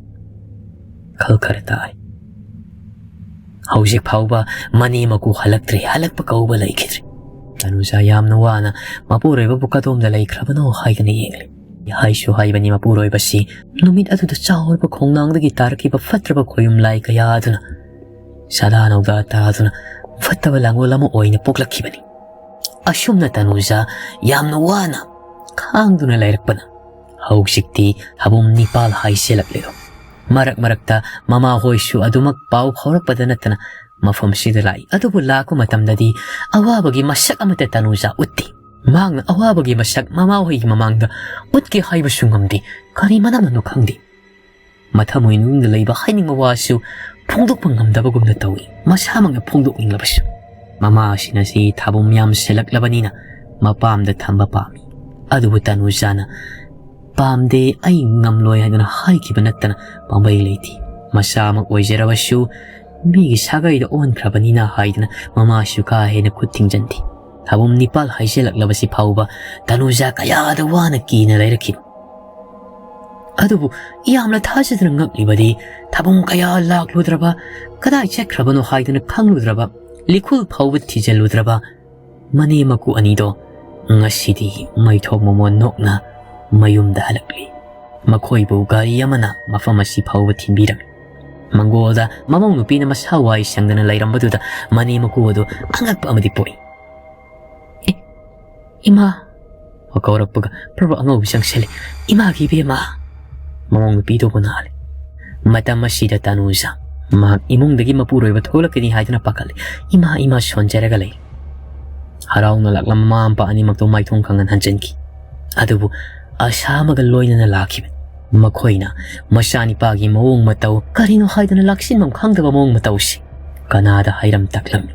ꯈꯜ ꯈꯔ ꯇꯥꯔꯤ꯫ ꯍꯧꯖꯤꯛ ꯐꯥꯎꯕ ꯃꯅꯦ ꯃꯀꯨ ꯍꯜꯂꯛꯇ꯭ꯔꯤ, ꯍꯜꯂꯛꯄ ꯀꯧꯕ ꯂꯩꯈꯤꯗ꯭ꯔꯤ꯫ ꯇꯅꯨꯖꯥ ꯌꯥꯝꯅ ꯋꯥꯅ ꯃꯄꯨꯔꯣꯏꯕꯕꯨ ꯀꯗꯣꯝꯗ ꯂꯩꯈ꯭ꯔꯕꯅꯣ ꯍꯥꯏꯗꯅ ꯌꯦꯡꯂꯤ꯫ ꯍꯥꯏꯁꯨ ꯍꯥꯏꯕꯅꯤ, ꯃꯄꯨꯔꯣꯏꯕꯁꯤ ꯅꯨꯃꯤꯠ ꯑꯗꯨꯗ ꯆꯥꯎꯔꯕ ꯈꯣꯡꯅꯥꯡꯗꯒꯤ ꯇꯥꯔꯛꯈꯤꯕ ꯐꯠꯇ꯭ꯔꯕ ꯈꯣꯌꯨꯝ ꯂꯥꯏ ꯀꯌꯥ ꯑꯗꯨꯅ ꯁꯥꯗꯥ ꯅꯧꯗꯥ ꯇꯥꯗꯨꯅ ꯐꯠꯇꯕ ꯂꯥꯡꯑꯣꯜ ꯑꯃ ꯑꯣꯏꯅ ꯄꯣꯛꯂꯛꯈꯤꯕꯅꯤ꯫ ꯑꯁꯨꯝꯅ ꯇꯅꯨꯖꯥ ꯌꯥꯝꯅ ꯋꯥꯅ ꯈꯥꯡꯗꯨꯅ ꯂꯩꯔꯛꯄꯅ ꯍꯧꯖꯤꯛꯇꯤ ꯊꯥꯕꯨꯝ ꯅꯤꯄꯥꯜ ꯍꯥꯏꯖꯦꯜꯂꯛꯂꯦꯗꯣ꯫ ꯃꯔꯛ ꯃꯔꯛꯇ ꯃꯃꯥꯍꯣꯏꯁꯨ ꯑꯗꯨꯃꯛ ꯄꯥꯎ ꯐꯥꯎꯔꯛꯄꯗ ꯅꯠꯇꯅ ꯃꯐꯝꯁꯤꯗ ꯂꯥꯛꯏ꯫ ꯑꯗꯨꯕꯨ ꯂꯥꯛꯄ ꯃꯇꯝꯗꯗꯤ ꯑꯋꯥꯕꯒꯤ ꯃꯁꯛ ꯑꯃꯠꯇ ꯇꯅꯨꯖꯥ ꯎꯠꯇꯦ꯫ ꯃꯍꯥꯛꯅ ꯑꯋꯥꯕꯒꯤ ꯃꯁꯛ ꯃꯃꯥꯍꯣꯏꯒꯤ ꯃꯃꯥꯡꯗ ꯎꯠꯀꯦ ꯍꯥꯏꯕꯁꯨ ꯉꯝꯗꯦ꯫ ꯀꯔꯤ ꯃꯔꯝꯅꯅꯣ ꯈꯪꯗꯦ꯫ ꯃꯊꯃꯣꯏ ꯃꯅꯨꯡꯗ ꯂꯩꯕ ꯍꯥꯏꯅꯤꯡꯕ ꯋꯥꯁꯨ ꯐꯣꯡꯗꯣꯛꯄ ꯉꯝꯗꯕꯒꯨꯝꯅ ꯇꯧꯏ, ꯃꯁꯥꯃꯛꯅ ꯐꯣꯡꯗꯣꯛꯅꯤꯡꯂꯕꯁꯨ꯫ ꯃꯃꯥ ꯑꯁꯤꯅ ꯁꯤ ꯊꯥꯕꯨꯝ ꯌꯥꯝ ꯁꯦꯜꯂꯛꯂꯕꯅꯤꯅ ꯃꯄꯥꯝꯗ ꯊꯝꯕ ꯄꯥꯝꯃꯤ꯫ ꯑꯗꯨꯕꯨ ꯇꯅꯨꯖꯥꯅ "ꯄꯥꯝꯗꯦ, ꯑꯩ ꯉꯝꯂꯣꯏ" ꯍꯥꯏꯗꯨꯅ ꯍꯥꯏꯈꯤꯕ ꯅꯠꯇꯅ ꯄꯥꯝꯕꯩ ꯂꯩꯇꯦ꯫ ꯃꯆꯥꯃꯛ ꯑꯣꯏꯖꯔꯕꯁꯨ ꯃꯤꯒꯤ ꯁꯥꯒꯩꯗ ꯑꯣꯟꯈ꯭ꯔꯕꯅꯤꯅ ꯍꯥꯏꯗꯨꯅ ꯃꯃꯥꯁꯨ ꯀꯥ ꯍꯦꯟꯅ ꯈꯨꯠ ꯊꯤꯡꯖꯤꯟꯗꯦ꯫ ꯊꯥꯕꯨꯝ ꯅꯤꯄꯥꯜ ꯍꯥꯏꯖꯤꯜꯂꯛꯂꯕꯁꯤ ꯐꯥꯎꯕ ꯇꯅꯨꯖꯥ ꯀꯌꯥꯗ ꯋꯥꯅ ꯀꯤꯅ ꯂꯩꯔꯛꯈꯤꯕ꯫ ꯑꯗꯨꯕꯨ ꯌꯥꯝꯅ ꯊꯥꯖꯗꯅ ꯉꯛꯂꯤꯕꯗꯤ ꯊꯥꯕꯨꯝ ꯀꯌꯥ ꯂꯥꯛꯂꯨꯗ꯭ꯔꯕ, ꯀꯗꯥꯏ ꯆꯠꯈ꯭ꯔꯕꯅꯣ ꯍꯥꯏꯗꯨꯅ ꯈꯪꯂꯨꯗ꯭ꯔꯕ, ꯂꯤꯈꯨꯜ ꯐꯥꯎꯕ ꯊꯤꯖꯤꯜꯂꯨꯗ꯭ꯔꯕ ꯃꯅꯦ ꯃꯀꯨ ꯑꯅꯤꯗꯣ ꯉꯁꯤꯗꯤ ꯃꯩꯊꯣꯡ ꯃꯃꯣꯟ ꯅꯣꯛꯅ ꯃꯌꯨꯝꯗ ꯍꯜꯂꯛꯂꯤ꯫ ꯃꯈꯣꯏꯕꯨ ꯒꯥꯔꯤ ꯑꯃꯅ ꯃꯐꯝ ꯑꯁꯤ ꯐꯥꯎꯕ ꯊꯤꯟꯕꯤꯔꯝꯃꯤ꯫ ꯃꯪꯒꯣꯜꯗ ꯃꯃꯧ ꯅꯨꯄꯤꯅ ꯃꯁꯥ ꯋꯥꯏ ꯁꯪꯗꯅ ꯂꯩꯔꯝꯕꯗꯨꯗ ꯃꯅꯦ ꯃꯀꯨ ꯑꯗꯨ ꯑꯉꯛꯄ ꯑꯃꯗꯤ ꯄꯣꯛꯏ꯫ "ꯑꯦ, ꯏꯃꯥ!" ꯀꯧꯔꯛꯄꯒ ꯄ꯭ꯔꯚꯨ ꯑꯉꯧꯕꯤ ꯆꯪꯁꯤꯜꯂꯤ꯫ "ꯏꯃꯥꯒꯤ ꯏꯕꯦꯝꯃ!" ꯃꯃꯧ ꯅꯨꯄꯤꯗꯨꯕꯨ ꯅꯥꯜꯂꯤ꯫ ꯃꯇꯝ ꯑꯁꯤꯗ ꯇꯅꯨꯖꯥ ꯃꯍꯥꯛ ꯏꯃꯨꯡꯗꯒꯤ ꯃꯄꯨꯔꯣꯏꯕ ꯊꯣꯛꯂꯛꯀꯅꯤ ꯍꯥꯏꯗꯨꯅ ꯄꯥꯈꯠꯂꯤ꯫ "ꯏꯃꯥ, ꯏꯃꯥ!" ꯁꯣꯟꯖꯔꯒ ꯂꯩ꯫ ꯍꯔꯥꯎꯅ ꯂꯥꯛꯂꯝꯕ ꯃꯃꯥ ꯃꯄꯥ ꯑꯅꯤꯃꯛꯇꯣ ꯃꯥꯏꯊꯣꯡ ꯈꯪꯍꯟ ꯍꯟꯖꯤꯟꯈꯤ꯫ ꯑꯗꯨꯕꯨ ꯑꯁꯥ ꯑꯃꯒ ꯂꯣꯏꯅꯅ ꯂꯥꯛꯈꯤꯕꯅꯤ꯫ ꯃꯈꯣꯏꯅ ꯃꯆꯥꯅꯤꯄꯥꯒꯤ ꯃꯑꯣꯡ ꯃꯇꯧ ꯀꯔꯤꯅꯣ ꯍꯥꯏꯗꯨꯅ ꯂꯥꯛꯁꯤꯟꯐꯝ ꯈꯪꯗꯕ ꯃꯑꯣꯡ ꯃꯇꯧꯁꯤ ꯀꯅꯥꯗ ꯍꯥꯏꯔꯝ ꯇꯥꯛꯂꯝꯃꯤ꯫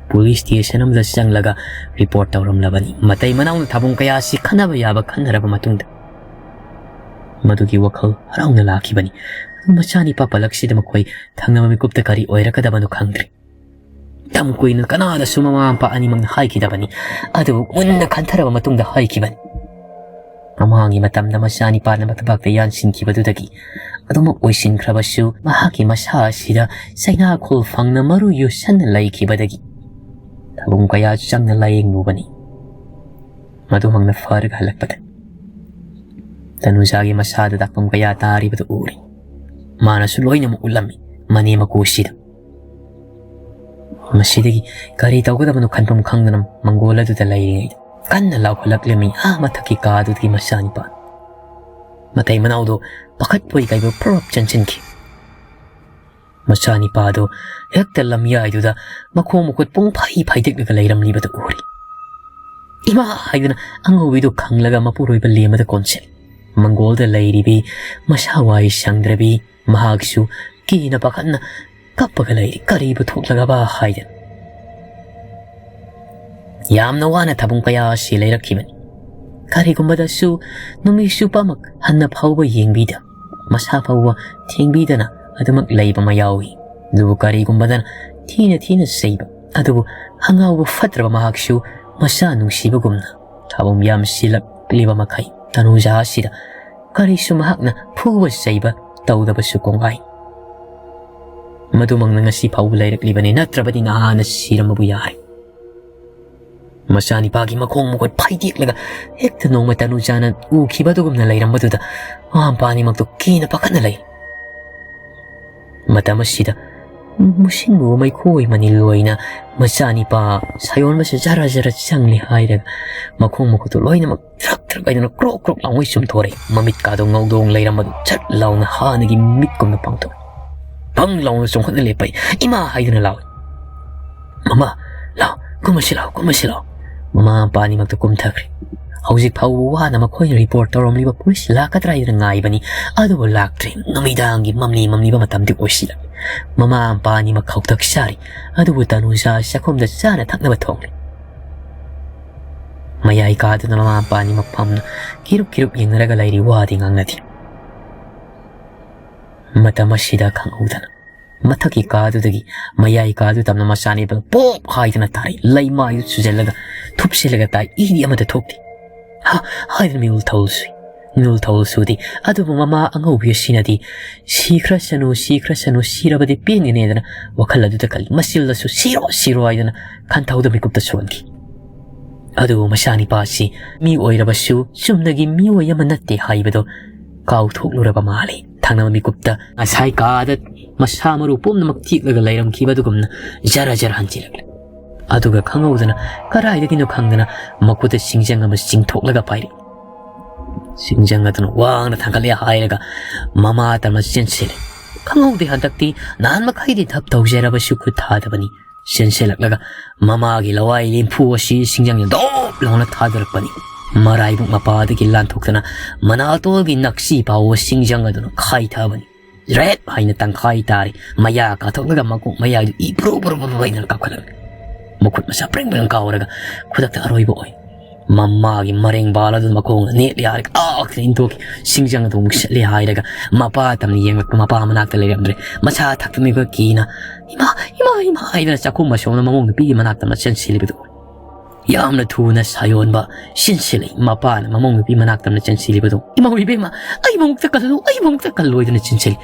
ꯄꯨꯂꯤꯁ ꯁ꯭ꯇꯦꯁꯟ ꯑꯃꯗ ꯆꯪꯂꯒ ꯔꯤꯄꯣꯔꯠ ꯇꯧꯔꯝꯂꯕꯅꯤ꯫ ꯃꯇꯩ ꯃꯅꯥꯎꯅ ꯊꯥꯕꯨꯡ ꯀꯌꯥꯁꯤ ꯈꯟꯅꯕ ꯌꯥꯕ ꯈꯟꯅꯔꯕ ꯃꯇꯨꯡꯗ, ꯃꯗꯨꯒꯤ ꯋꯥꯈꯜ ꯍꯔꯥꯎꯅ ꯂꯥꯛꯈꯤꯕꯅꯤ꯫ ꯃꯆꯥꯅꯤꯄꯥ ꯄꯂꯛꯁꯤꯗ ꯃꯈꯣꯏ ꯊꯪꯅꯕ ꯃꯤꯀꯨꯞꯇ ꯀꯔꯤ ꯑꯣꯏꯔꯛꯀꯗꯕꯅꯣ ꯈꯪꯗ꯭ꯔꯦ꯫ ꯌꯥꯝ ꯀꯨꯏꯅ ꯀꯅꯥꯗꯁꯨ ꯃꯃꯥ ꯃꯄꯥ ꯑꯅꯤꯃꯛꯅ ꯍꯥꯏꯈꯤꯗꯕꯅꯤ, ꯑꯗꯨꯕꯨ ꯃꯨꯟꯅ ꯈꯟꯊꯔꯕ ꯃꯇꯨꯡꯗ ꯍꯥꯏꯈꯤꯕꯅꯤ꯫ ꯃꯃꯥꯡꯒꯤ ꯃꯇꯝꯗ ꯃꯆꯥꯅꯤꯄꯥꯅ ꯃꯊꯕꯥꯛꯇ ꯌꯥꯟꯁꯤꯟꯈꯤꯕꯗꯨꯗꯒꯤ ꯑꯗꯨꯃꯛ ꯑꯣꯏꯁꯤꯟꯈ꯭ꯔꯕꯁꯨ, ꯃꯍꯥꯛꯀꯤ ꯃꯁꯥ ꯑꯁꯤꯗ ꯆꯩꯅꯥꯈꯣꯜ ꯐꯪꯅ ꯃꯔꯨ ꯌꯨꯁꯟꯅ ꯂꯩꯈꯤꯕꯗꯒꯤ ꯊꯕꯨꯝ ꯀꯌꯥ ꯆꯪꯅ ꯂꯥꯌꯦꯡꯂꯨꯕꯅꯤ꯫ ꯃꯗꯨꯃꯛꯅ ꯐꯔꯒ ꯍꯜꯂꯛꯄꯗ ꯇꯅꯨꯖꯥꯒꯤ ꯃꯁꯥꯗ ꯗꯥꯛꯐꯝ ꯀꯌꯥ ꯇꯥꯔꯤꯕꯗꯨ ꯎꯔꯦ꯫ ꯃꯥꯅꯁꯨ ꯂꯣꯏꯅꯃꯛ ꯎꯠꯂꯝꯃꯤ ꯃꯅꯦꯝ ꯃꯀꯨꯁꯤꯗ꯫ ꯃꯁꯤꯗꯒꯤ ꯀꯔꯤ ꯇꯧꯒꯗꯕꯅꯣ ꯈꯟꯐꯝ ꯈꯪꯗꯅ ꯃꯪꯒꯣꯜ ꯑꯗꯨꯗ ꯂꯩꯔꯤꯉꯩꯗ ꯀꯟꯅ ꯂꯥꯎꯈꯠꯂꯛꯂꯝꯃꯤ ꯑꯥ ꯃꯊꯛꯀꯤ ꯀꯥꯗꯨꯒꯤ ꯃꯆꯥꯅꯤꯄꯥ꯫ ꯃꯇꯩ ꯃꯅꯥꯎꯗꯣ ꯄꯥꯈꯠꯄꯣꯏ ꯀꯩꯕꯣꯏ ꯐꯨꯔꯞ ꯆꯦꯟꯁꯤꯟꯈꯤ꯫ ꯃꯆꯥꯅꯤꯄꯥꯗꯣ ꯍꯦꯛꯇ ꯂꯝꯌꯥꯏꯗꯨꯗ ꯃꯈꯣꯡ ꯃꯈꯨꯠ ꯄꯨꯡ ꯐꯩ ꯐꯩꯗꯦꯛꯂꯒ ꯂꯩꯔꯝꯂꯤꯕꯗꯨ ꯎꯔꯦ꯫ "ꯏꯃꯥ!" ꯍꯥꯏꯗꯨꯅ ꯑꯉꯧꯕꯤꯗꯨ ꯈꯪꯂꯒ ꯃꯄꯨꯔꯣꯏꯕ ꯂꯦꯝꯕꯗ ꯀꯣꯟꯁꯤꯜꯂꯤ꯫ ꯃꯪꯒꯣꯜꯗ ꯂꯩꯔꯤꯕꯤ ꯃꯁꯥ ꯋꯥꯏ ꯁꯪꯗ꯭ꯔꯕꯤ ꯃꯍꯥꯛꯁꯨ ꯀꯤꯅ ꯄꯥꯈꯠꯅ ꯀꯞꯄꯒ ꯂꯩꯔꯤ꯫ ꯀꯔꯤꯕꯨ ꯊꯣꯛꯂꯒꯕ ꯍꯥꯏꯗꯅ꯫ ꯌꯥꯝꯅ ꯋꯥꯅ ꯊꯕꯨꯡ ꯀꯌꯥ ꯑꯁꯤ ꯂꯩꯔꯛꯈꯤꯕꯅꯤ꯫ ꯀꯔꯤꯒꯨꯝꯕꯗꯁꯨ ꯅꯨꯃꯤꯠ ꯆꯨꯞꯄꯃꯛ ꯍꯟꯅ ꯐꯥꯎꯕ ꯌꯦꯡꯕꯤꯗ, ꯃꯁꯥ ꯐꯥꯎꯕ ꯊꯦꯡꯕꯤꯗꯅ ꯑꯗꯨꯃꯛ ꯂꯩꯕ ꯑꯃ ꯌꯥꯎꯏ꯫ ꯑꯗꯨꯕꯨ ꯀꯔꯤꯒꯨꯝꯕꯗꯅ ꯊꯤꯅ ꯊꯤꯅ ꯆꯩꯕ, ꯑꯗꯨꯕꯨ ꯑꯉꯥꯎꯕ ꯐꯠꯇ꯭ꯔꯕ ꯃꯍꯥꯛꯁꯨ ꯃꯆꯥ ꯅꯨꯡꯁꯤꯕꯒꯨꯝꯅ ꯊꯕꯨꯝ ꯌꯥꯝꯁꯤꯜꯂꯛꯂꯤꯕ ꯃꯈꯩ ꯇꯅꯨꯖꯥ ꯑꯁꯤꯗ ꯀꯔꯤꯁꯨ ꯃꯍꯥꯛꯅ ꯐꯨꯕ ꯆꯩꯕ ꯇꯧꯗꯕꯁꯨ ꯀꯣꯡꯒꯥꯏ꯫ ꯃꯗꯨꯃꯛꯅ ꯉꯁꯤ ꯐꯥꯎꯕ ꯂꯩꯔꯛꯂꯤꯕꯅꯤ, ꯅꯠꯇ꯭ꯔꯕꯗꯤ ꯅꯍꯥꯟꯅ ꯁꯤꯔꯝꯕꯕꯨ ꯌꯥꯔꯦ꯫ ꯃꯆꯥꯅꯤꯄꯥꯒꯤ ꯃꯈꯣꯡ ꯃꯈꯨꯠ ꯐꯩꯗꯦꯛꯂꯒ ꯍꯦꯛꯇ ꯅꯣꯡꯃ ꯇꯅꯨꯖꯥꯅ ꯎꯈꯤꯕ ꯑꯗꯨꯒꯨꯝꯅ ꯂꯩꯔꯝꯕꯗꯨꯗ ꯃꯃꯥ ꯃꯄꯥ ꯑꯅꯤꯃꯛꯇꯨ ꯀꯤꯅ ꯄꯥꯈꯠꯅ ꯂꯩ꯫ ꯃꯇꯝ ꯑꯁꯤꯗ ꯃꯨꯁꯤꯟꯃꯨꯕ ꯃꯩꯈꯨ ꯑꯣꯏ ꯃꯅꯤꯜ ꯑꯣꯏꯅ ꯃꯆꯥꯅꯤꯄꯥ ꯁꯥꯌꯣꯟꯕꯁꯦ ꯖꯔ ꯖꯔ ꯆꯪꯂꯦ ꯍꯥꯏꯔꯒ ꯃꯈꯣꯡ ꯃꯈꯨꯠꯇꯨ ꯂꯣꯏꯅꯃꯛ ꯊ꯭ꯔꯛ ꯊ꯭ꯔꯛ ꯍꯥꯏꯗꯨꯅ ꯀ꯭ꯔꯣꯛ ꯀ꯭ꯔꯣꯛ ꯂꯥꯎꯉꯩ ꯆꯨꯝꯊꯣꯔꯛꯏ꯫ ꯃꯃꯤꯠꯀꯥꯗꯣ ꯉꯧꯗꯣꯡ ꯂꯩꯔꯝꯕꯗꯨ ꯆꯠ ꯂꯥꯎꯅ ꯍꯥꯟꯅꯒꯤ ꯃꯤꯠꯀꯨꯝꯅ ꯄꯥꯡꯊꯣꯛꯏ꯫ ꯕꯪ ꯂꯥꯎꯅ ꯆꯣꯡꯈꯠꯅ ꯂꯦꯞꯄꯛꯏ꯫ "ꯏꯃꯥ!" ꯍꯥꯏꯗꯨꯅ ꯂꯥꯎꯏ꯫ "ꯃꯃꯥ, ꯂꯥꯎ, ꯀꯨꯝꯃꯁꯤ ꯂꯥꯎ, ꯀꯨꯝꯃꯁꯤ ꯂꯥꯎ꯫" ꯃꯃꯥ ꯃꯄꯥ ꯑꯅꯤꯃꯛꯇ ꯀꯨꯝꯊꯈ꯭ꯔꯦ꯫ ꯍꯧꯖꯤꯛ ꯐꯥꯎꯕ ꯋꯥꯅ ꯃꯈꯣꯏꯅ ꯔꯤꯄꯣꯔꯠ ꯇꯧꯔꯝꯂꯤꯕ ꯄꯨꯂꯤꯁ ꯂꯥꯛꯀꯗ꯭ꯔꯥ ꯍꯥꯏꯗꯨꯅ ꯉꯥꯏꯕꯅꯤ, ꯑꯗꯨꯕꯨ ꯂꯥꯛꯇ꯭ꯔꯦ꯫ ꯅꯨꯃꯤꯗꯥꯡꯒꯤ ꯃꯝꯂꯤ ꯃꯝꯂꯤꯕ ꯃꯇꯝꯗꯤ ꯑꯣꯏꯁꯤꯜꯂꯛꯂꯦ꯫ ꯃꯃꯥ ꯃꯄꯥ ꯑꯅꯤꯃꯛ ꯍꯧꯇꯛ ꯆꯥꯔꯤ, ꯑꯗꯨꯕꯨ ꯇꯅꯨꯖꯥ ꯆꯥꯛꯈꯨꯝꯗ ꯆꯥꯅ ꯊꯛꯅꯕ ꯊꯣꯡꯂꯤ꯫ ꯃꯌꯥꯏ ꯀꯥꯗꯨꯅ ꯃꯃꯥ ꯃꯄꯥ ꯑꯅꯤꯃꯛ ꯐꯝꯅ ꯀꯤꯔꯨꯞ ꯀꯤꯔꯨꯞ ꯌꯦꯡꯅꯔꯒ ꯂꯩꯔꯤ, ꯋꯥꯗꯤ ꯉꯥꯡꯅꯗꯦ꯫ ꯃꯇꯝ ꯑꯁꯤꯗ ꯈꯪꯍꯧꯗꯅ ꯃꯊꯛꯀꯤ ꯀꯥꯗꯨꯗꯒꯤ ꯃꯌꯥꯏ ꯀꯥꯗꯨ ꯇꯝꯅ ꯃꯆꯥꯅꯤꯄꯥ ꯄꯣꯞ ꯍꯥꯏꯗꯅ ꯇꯥꯔꯛꯏ꯫ ꯂꯩꯃꯥꯏꯗꯨ ꯆꯨꯁꯤꯜꯂꯒ ꯊꯨꯞꯆꯤꯜꯂꯒ ꯇꯥꯏ꯫ ꯏꯗꯤ ꯑꯃꯠꯇ ꯊꯣꯛꯇꯦ꯫ ꯍꯥ ꯍꯥꯏꯗꯨꯅ ꯃꯤꯍꯨꯜ ꯊꯧꯜ ꯁꯨꯏ꯫ ꯃꯤꯍꯨꯜ ꯊꯧꯜ ꯁꯨꯗꯦ꯫ ꯑꯗꯨꯕꯨ ꯃꯃꯥ ꯑꯉꯧꯕꯤ ꯑꯁꯤꯅꯗꯤ "ꯁꯤꯈ꯭ꯔꯁꯅꯨ, ꯁꯤꯈ꯭ꯔꯁꯅꯨ, ꯁꯤꯔꯕꯗꯤ ꯄꯦꯟꯒꯅꯤꯗꯅ" ꯋꯥꯈꯜ ꯑꯗꯨꯗ ꯈꯜꯂꯤ꯫ ꯃꯆꯤꯜꯗꯁꯨ "ꯁꯤꯔꯣ, ꯁꯤꯔꯣ" ꯍꯥꯏꯗꯅ ꯈꯟꯊꯧꯗ ꯃꯤꯀꯨꯞꯇ ꯁꯣꯟꯈꯤ꯫ ꯑꯗꯨꯕꯨ ꯃꯆꯥꯅꯤꯄꯥꯁꯤ ꯃꯤ ꯑꯣꯏꯔꯕꯁꯨ ꯆꯨꯝꯅꯒꯤ ꯃꯤꯑꯣꯏ ꯑꯃ ꯅꯠꯇꯦ ꯍꯥꯏꯕꯗꯣ ꯀꯥꯎꯊꯣꯛꯂꯨꯔꯕ ꯃꯥꯜꯂꯤ꯫ ꯊꯪꯅꯕ ꯃꯤꯀꯨꯞꯇ ꯉꯁꯥꯏ ꯀꯥꯗ ꯃꯁꯥ ꯃꯔꯨ ꯄꯨꯝꯅꯃꯛ ꯇꯦꯛꯂꯒ ꯂꯩꯔꯝꯈꯤꯕ ꯑꯗꯨꯒꯨꯝꯅ ꯖꯔ ꯖꯔ ꯍꯟꯖꯤꯜꯂꯛꯂꯦ꯫ ꯑꯗꯨꯒ ꯈꯪꯍꯧꯗꯅ ꯀꯗꯥꯏꯗꯒꯤꯅꯣ ꯈꯪꯗꯅ ꯃꯈꯨꯠꯇ ꯁꯤꯡꯖꯪ ꯑꯃ ꯆꯤꯡꯊꯣꯛꯂꯒ ꯄꯥꯏꯔꯛꯏ꯫ ꯁꯤꯡꯖꯪ ꯑꯗꯨꯅ ꯋꯥꯡꯅ ꯊꯥꯡꯒꯠꯂꯦ ꯍꯥꯏꯔꯒ ꯃꯃꯥ ꯇꯝꯅ ꯆꯦꯟꯁꯤꯜꯂꯦ꯫ ꯈꯪꯍꯧꯗꯦ, ꯍꯟꯗꯛꯇꯤ ꯅꯍꯥꯟ ꯃꯈꯩꯗꯤ ꯙꯞ ꯇꯧꯖꯔꯕꯁꯨ ꯈꯨꯠ ꯊꯥꯗꯕꯅꯤ꯫ ꯆꯦꯟꯁꯤꯜꯂꯛꯂꯒ ꯃꯃꯥꯒꯤ ꯂꯋꯥꯏ ꯂꯦꯝꯐꯨ ꯑꯁꯤ ꯁꯤꯡꯖꯪꯅ ꯗꯣꯞ ꯂꯥꯎꯅ ꯊꯥꯗꯔꯛꯄꯅꯤ꯫ ꯃꯔꯥꯏꯕꯛ ꯃꯄꯥꯗꯒꯤ ꯂꯥꯟꯊꯣꯛꯇꯅ ꯃꯅꯥꯇꯣꯜꯒꯤ ꯅꯛꯁꯤ ꯐꯥꯎꯕ ꯁꯤꯡꯖꯪ ꯑꯗꯨꯅ ꯈꯥꯏꯊꯕꯅꯤ꯫ ꯔꯦꯠ ꯍꯥꯏꯅ ꯇꯪꯈꯥꯏ ꯇꯥꯔꯤ꯫ ꯃꯌꯥ ꯀꯥꯊꯣꯛꯂꯒ ꯃꯀꯣꯛ ꯃꯌꯥꯗꯨ ꯏ ꯄꯨꯔꯨ ꯄꯨꯔꯨ ꯄꯨꯔꯨ ꯍꯥꯏꯗꯅ ꯀꯥꯞꯈꯠꯂꯛꯂꯤ꯫ ꯃꯈꯨꯠ ꯃꯁꯥ ꯄ꯭ꯔꯦꯡ ꯄ꯭ꯔꯦꯡ ꯀꯥꯎꯔꯒ ꯈꯨꯗꯛꯇ ꯑꯔꯣꯏꯕ ꯑꯣꯏ꯫ ꯃꯃꯥꯒꯤ ꯃꯔꯦꯡ ꯕꯥꯜ ꯑꯗꯨ ꯃꯈꯣꯡꯅ ꯅꯦꯠꯂꯦ ꯍꯥꯏꯔꯒ ꯑꯥꯛꯇꯅ ꯏꯟꯊꯣꯛꯈꯤ꯫ ꯁꯤꯡꯖꯪ ꯑꯗꯨ ꯃꯨꯛꯁꯠꯂꯦ ꯍꯥꯏꯔꯒ ꯃꯄꯥ ꯇꯝꯅ ꯌꯦꯡꯂꯛꯄ ꯃꯄꯥ ꯃꯅꯥꯛꯇ ꯂꯩꯔꯝꯗ꯭ꯔꯦ꯫ ꯃꯁꯥ ꯊꯛꯇ ꯃꯤꯀꯨꯞ ꯀꯤꯅ "ꯏꯃꯥ, ꯏꯃꯥ, ꯏꯃꯥ" ꯍꯥꯏꯗꯅ ꯆꯥꯛꯈꯨꯝ ꯑꯁꯣꯝꯗ ꯃꯃꯧ ꯅꯨꯄꯤꯒꯤ ꯃꯅꯥꯛꯇ ꯑꯃ ꯆꯦꯟꯁꯤꯜꯂꯤꯕꯗꯨ ꯌꯥꯝꯅ ꯊꯨꯅ ꯁꯥꯌꯣꯟꯕ ꯆꯦꯟꯁꯤꯜꯂꯤ꯫ ꯃꯄꯥꯅ ꯃꯃꯧ ꯅꯨꯄꯤ ꯃꯅꯥꯛꯇ ꯑꯃ ꯆꯦꯟꯁꯤꯜꯂꯤꯕꯗꯨ "ꯏꯃꯧ ꯏꯕꯦꯝꯃ, ꯑꯩꯕꯨ ꯑꯃꯨꯛꯇ ꯀꯜꯂꯨ, ꯑꯩꯕꯨ ꯑꯃꯨꯛꯇ ꯀꯜꯂꯨ" ꯍꯥꯏꯗꯅ ꯆꯦꯟꯁꯤꯜꯂꯤ꯫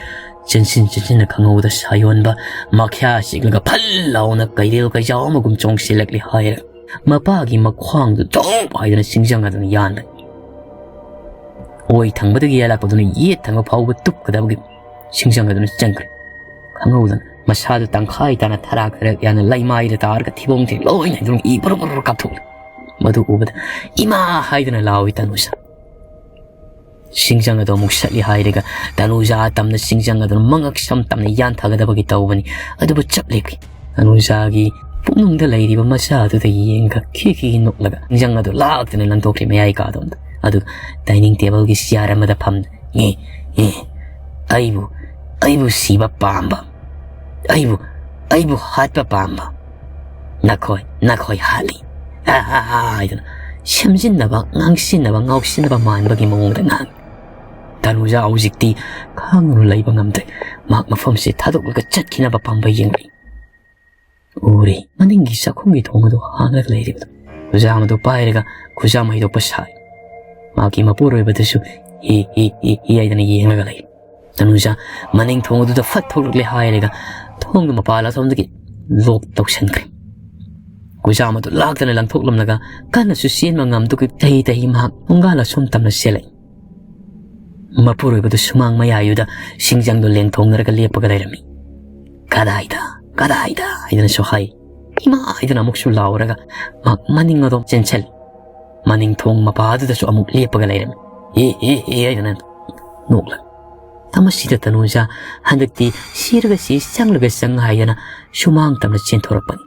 ꯆꯦꯟꯁꯤꯟ ꯆꯦꯟꯁꯤꯟꯅ ꯈꯪꯍꯧꯗ ꯁꯥꯌꯣꯟꯕ ꯃꯈ꯭ꯌꯥ ꯆꯤꯛꯂꯒ ꯐꯜ ꯂꯥꯎꯅ ꯀꯩꯔꯦꯜ ꯀꯩꯖꯥꯎ ꯑꯃꯒꯨꯝ ꯆꯣꯡꯁꯤꯜꯂꯛꯂꯤ ꯍꯥꯏꯔ ꯃꯄꯥꯒꯤ ꯃꯈ꯭ꯋꯥꯡꯗꯨ ꯆꯣꯞ ꯍꯥꯏꯗꯅ ꯁꯤꯡꯖꯪ ꯑꯗꯨꯅ ꯌꯥꯟꯂꯦ꯫ ꯑꯣꯏ ꯊꯪꯕꯗꯒꯤ ꯌꯥꯜꯂꯛꯄꯗꯨꯅ ꯌꯦꯠ ꯊꯪꯕ ꯐꯥꯎꯕ ꯇꯨꯞꯀꯗꯕꯒꯤ ꯁꯤꯡꯖꯪ ꯑꯗꯨꯅ ꯆꯪꯈ꯭ꯔꯦ꯫ ꯈꯪꯍꯧꯗꯅ ꯃꯁꯥꯗꯨ ꯇꯪꯈꯥꯏ ꯇꯥꯅ ꯊꯔꯥꯛ ꯊꯔꯦꯛ ꯌꯥꯅ ꯂꯩꯃꯥꯏꯗ ꯇꯥꯔꯒ ꯊꯤꯕꯣꯡ ꯊꯤꯔꯤꯛ ꯂꯣꯏꯅ ꯍꯥꯏꯗꯨꯅ ꯏ ꯕꯨꯔꯨ ꯕꯨꯔꯨ ꯀꯥꯞꯊꯣꯛꯂꯦ꯫ ꯃꯗꯨ ꯎꯕꯗ "ꯏꯃꯥ" ꯍꯥꯏꯗꯨꯅ ꯂꯥꯎꯏ ꯇꯅꯨꯖꯥ꯫ ꯁꯤꯡꯖꯪ ꯑꯗꯨ ꯑꯃꯨꯛ ꯁꯠꯂꯤ ꯍꯥꯏꯔꯒ ꯇꯅꯨꯖꯥ ꯇꯝꯅ ꯁꯤꯡꯖꯪ ꯑꯗꯨꯅ ꯃꯉꯛ ꯁꯝ ꯇꯝꯅ ꯌꯥꯟꯊꯒꯗꯕꯒꯤ ꯇꯧꯕꯅꯤ꯫ ꯑꯗꯨꯕꯨ ꯆꯞ ꯂꯦꯞꯈꯤ꯫ ꯇꯅꯨꯖꯥꯒꯤ ꯄꯨꯛꯅꯨꯡꯗ ꯂꯩꯔꯤꯕ ꯃꯆꯥ ꯑꯗꯨꯗ ꯌꯦꯡꯒ ꯈꯤ ꯈꯤ ꯅꯣꯛꯂꯒ ꯁꯤꯡꯖꯪ ꯑꯗꯨ ꯂꯥꯛꯇꯅ ꯂꯪꯊꯣꯛꯈ꯭ꯔꯦ ꯃꯌꯥꯏ ꯀꯥꯗꯣꯝꯗ꯫ ꯑꯗꯨꯒ ꯗꯥꯏꯅꯤꯡ ꯇꯦꯕꯜꯒꯤ ꯆꯤꯌꯥꯔ ꯑꯃꯗ ꯐꯝꯗꯨꯅ "ꯑꯦ, ꯑꯦ, ꯑꯩꯕꯨ, ꯑꯩꯕꯨ ꯁꯤꯕ ꯄꯥꯝꯕ, ꯑꯩꯕꯨ, ꯑꯩꯕꯨ ꯍꯥꯠꯄ ꯄꯥꯝꯕ ꯅꯈꯣꯏ, ꯅꯈꯣꯏ ꯍꯥꯠꯂꯤ" "ꯑꯥ, ꯑꯥ, ꯑꯥ" ꯍꯥꯏꯗꯨꯅ ꯁꯦꯝꯖꯤꯟꯅꯕ, ꯉꯥꯡꯁꯤꯟꯅꯕ, ꯉꯥꯎꯁꯤꯟꯅꯕ ꯃꯥꯟꯕꯒꯤ ꯃꯑꯣꯡꯗ ꯉꯥꯡꯉꯤ꯫ ꯇꯅꯨꯖꯥ ꯍꯧꯖꯤꯛꯇꯤ ꯈꯥꯡꯗꯨꯅ ꯂꯩꯕ ꯉꯝꯗ꯭ꯔꯦ꯫ ꯃꯍꯥꯛ ꯃꯐꯝꯁꯤ ꯊꯥꯗꯣꯛꯂꯒ ꯆꯠꯈꯤꯅꯕ ꯄꯥꯝꯕꯩ ꯌꯦꯡꯂꯛꯏ꯫ ꯎꯔꯦ, ꯃꯅꯤꯡꯒꯤ ꯆꯥꯛꯈꯨꯝꯒꯤ ꯊꯣꯡ ꯑꯗꯨ ꯍꯥꯡꯂꯒ ꯂꯩꯔꯤꯕꯗꯨ꯫ ꯈꯨꯖꯥꯝ ꯑꯗꯨ ꯄꯥꯏꯔꯒ ꯈꯨꯖꯥꯝ ꯍꯩꯗꯣꯛꯄ ꯁꯥꯏ꯫ ꯃꯍꯥꯛꯀꯤ ꯃꯄꯨꯔꯣꯏꯕꯗꯨꯁꯨ ꯍꯤ ꯍꯤ ꯍꯤ ꯍꯤ ꯍꯥꯏꯗꯅ ꯌꯦꯡꯂꯒ ꯂꯩ꯫ ꯇꯅꯨꯖꯥ ꯃꯅꯤꯡ ꯊꯣꯡ ꯑꯗꯨꯗ ꯐꯠ ꯊꯣꯛꯂꯛꯂꯦ ꯍꯥꯏꯔꯒ ꯊꯣꯡꯗꯨ ꯃꯄꯥꯜ ꯑꯁꯣꯝꯗꯒꯤ ꯂꯣꯛ ꯇꯧꯁꯟꯈ꯭ꯔꯦ꯫ ꯈꯨꯖꯥꯝ ꯑꯗꯨ ꯂꯥꯛꯇꯅ ꯂꯪꯊꯣꯛꯂꯝꯂꯒ ꯀꯟꯅꯁꯨ ꯆꯦꯟꯕ ꯉꯝꯗꯨꯒꯤ ꯇꯍꯤ ꯇꯍꯤ ꯃꯍꯥꯛ ꯊꯣꯡꯒꯥꯜ ꯑꯁꯣꯝ ꯇꯝꯅ ꯆꯦꯜꯂꯛꯏ꯫ ꯃꯄꯨꯔꯣꯏꯕꯗꯨ ꯁꯨꯃꯥꯡ ꯃꯌꯥꯏꯗꯨꯗ ꯁꯤꯡꯖꯪꯗꯨ ꯂꯦꯡꯊꯣꯛꯅꯔꯒ ꯂꯦꯞꯄꯒ ꯂꯩꯔꯝꯃꯤ꯫ "ꯀꯗꯥꯏꯗ? ꯀꯗꯥꯏꯗ?" ꯍꯥꯏꯗꯅꯁꯨ ꯍꯥꯏ꯫ "ꯏꯃꯥ!" ꯍꯥꯏꯗꯅ ꯑꯃꯨꯛꯁꯨ ꯂꯥꯎꯔꯒ ꯃꯍꯥꯛ ꯃꯅꯤꯡ ꯑꯗꯣꯝ ꯆꯦꯟꯁꯤꯜꯂꯤ꯫ ꯃꯅꯤꯡ ꯊꯣꯡ ꯃꯄꯥꯗꯨꯗꯁꯨ ꯑꯃꯨꯛ ꯂꯦꯞꯄꯒ ꯂꯩꯔꯝꯃꯤ꯫ "ꯍꯦ, ꯍꯦ, ꯍꯦ!" ꯍꯥꯏꯗꯅ ꯅꯣꯛꯂꯒ꯫ ꯃꯁꯤꯗ ꯇꯅꯨꯖꯥ ꯍꯟꯗꯛꯇꯤ ꯁꯤꯔꯒ ꯁꯤ, ꯆꯪꯂꯒ ꯆꯪ ꯍꯥꯏꯗꯅ ꯁꯨꯃꯥꯡ ꯇꯝꯅ ꯆꯦꯟꯊꯣꯔꯛꯄꯅꯤ꯫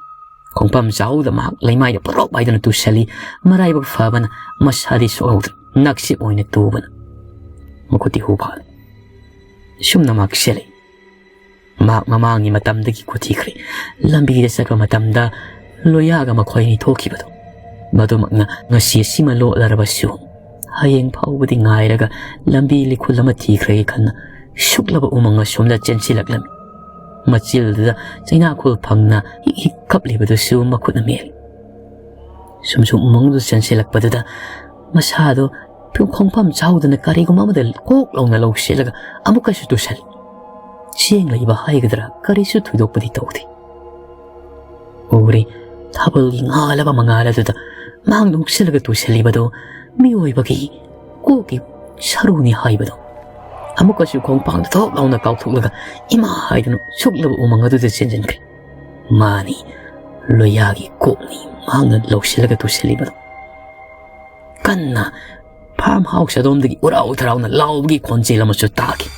ꯈꯣꯡꯐꯝ ꯆꯥꯍꯧꯗ ꯃꯍꯥꯛ ꯂꯩꯃꯥꯏꯗ ꯄꯣꯔꯣꯞ ꯍꯥꯏꯗꯨꯅ ꯇꯨꯁꯜꯂꯤ꯫ ꯃꯔꯥꯏꯕꯛ ꯐꯕꯅ ꯃꯁꯥꯗꯤ ꯁꯣꯛꯍꯧꯗ꯭ꯔꯦ꯫ ꯅꯛꯁꯤꯞ ꯑꯣꯏꯅ ꯇꯨꯕꯅ ꯃꯈꯨꯠꯇꯤ ꯍꯨ ꯐꯥꯜꯂꯤ꯫ ꯁꯨꯝꯅ ꯃꯍꯥꯛ ꯆꯦꯜꯂꯤ꯫ ꯃꯍꯥꯛ ꯃꯃꯥꯡꯒꯤ ꯃꯇꯝꯗꯒꯤ ꯈꯨꯊꯤꯈ꯭ꯔꯦ꯫ ꯂꯝꯕꯤꯗ ꯆꯠꯄ ꯃꯇꯝꯗ ꯂꯣꯌꯥꯒ ꯃꯈꯣꯏ ꯑꯅꯤ ꯊꯣꯛꯈꯤꯕꯗꯣ, ꯃꯗꯨꯃꯛꯅ ꯉꯁꯤ ꯑꯁꯤꯃ ꯂꯣꯠꯂꯔꯕꯁꯨ, ꯍꯌꯦꯡ ꯐꯥꯎꯕꯗꯤ ꯉꯥꯏꯔꯒ ꯂꯝꯕꯤ ꯂꯤꯈꯨꯜ ꯑꯃ ꯊꯤꯈ꯭ꯔꯒꯦ ꯈꯟꯅ ꯁꯨꯛꯂꯕ ꯎꯃꯪ ꯑꯁꯣꯝꯗ ꯆꯦꯟꯁꯤꯜꯂꯛꯂꯝꯃꯤ꯫ ꯃꯆꯤꯜꯗꯨꯗ ꯆꯩꯅꯥꯈꯣꯜ ꯐꯪꯅ ꯍꯤꯛ ꯍꯤꯛ ꯀꯞꯂꯤꯕꯗꯨꯁꯨ ꯃꯈꯨꯠꯅ ꯃꯦꯜꯂꯤ꯫ ꯁꯨꯝ ꯁꯨꯝ ꯎꯃꯪꯗꯨ ꯆꯦꯟꯁꯤꯜꯂꯛꯄꯗꯨꯗ ꯃꯁꯥꯗꯣ ꯈꯣꯡꯐꯝ ꯆꯥꯎꯗꯅ ꯀꯔꯤꯒꯨꯝꯕ ꯑꯃꯗ ꯀꯣꯛ ꯂꯥꯎꯅ ꯂꯧꯁꯤꯜꯂꯒ ꯑꯃꯨꯛꯀꯁꯨ ꯇꯨꯁꯜꯂꯤ꯫ ꯆꯦꯡ ꯂꯩꯕ ꯍꯥꯏꯒꯗ꯭ꯔꯥ, ꯀꯔꯤꯁꯨ ꯊꯣꯏꯗꯣꯛꯄꯗꯤ ꯇꯧꯗꯦ꯫ ꯎꯔꯦ, ꯊꯥꯕꯜꯒꯤ ꯉꯥꯜꯂꯕ ꯃꯉꯥꯜ ꯑꯗꯨꯗ ꯃꯍꯥꯛꯅ ꯍꯨꯛꯁꯤꯜꯂꯒ ꯇꯨꯁꯤꯜꯂꯤꯕꯗꯨ ꯃꯤꯑꯣꯏꯕꯒꯤ ꯀꯣꯛꯀꯤ ꯁꯔꯨꯅꯤ ꯍꯥꯏꯕꯗꯣ꯫ ꯑꯃꯨꯛꯀꯁꯨ ꯈꯣꯡꯄꯥꯡꯗ ꯊꯣꯛ ꯂꯥꯎꯅ ꯀꯥꯎꯊꯣꯛꯂꯒ ꯏꯃꯥ ꯍꯥꯏꯗꯨꯅ ꯁꯨꯛꯂꯕ ꯎꯃꯪ ꯑꯗꯨꯗ ꯆꯦꯟꯁꯤꯟꯈ꯭ꯔꯦ꯫ ꯃꯥꯅꯤ, ꯂꯣꯌꯥꯒꯤ ꯀꯣꯛꯅꯤ ꯃꯍꯥꯛꯅ ꯂꯧꯁꯤꯜꯂꯒ ꯇꯨꯁꯤꯜꯂꯤꯕꯗꯣ꯫ ꯀꯟꯅ ꯐꯥꯔꯝ ꯍꯥꯎꯁ ꯑꯗꯣꯝꯗꯒꯤ ꯎꯔꯥꯎ ꯊꯔꯥꯎꯅ ꯂꯥꯎꯕꯒꯤ ꯈꯣꯟꯖꯦꯜ ꯑꯃꯁꯨ ꯇꯥꯈꯤ꯫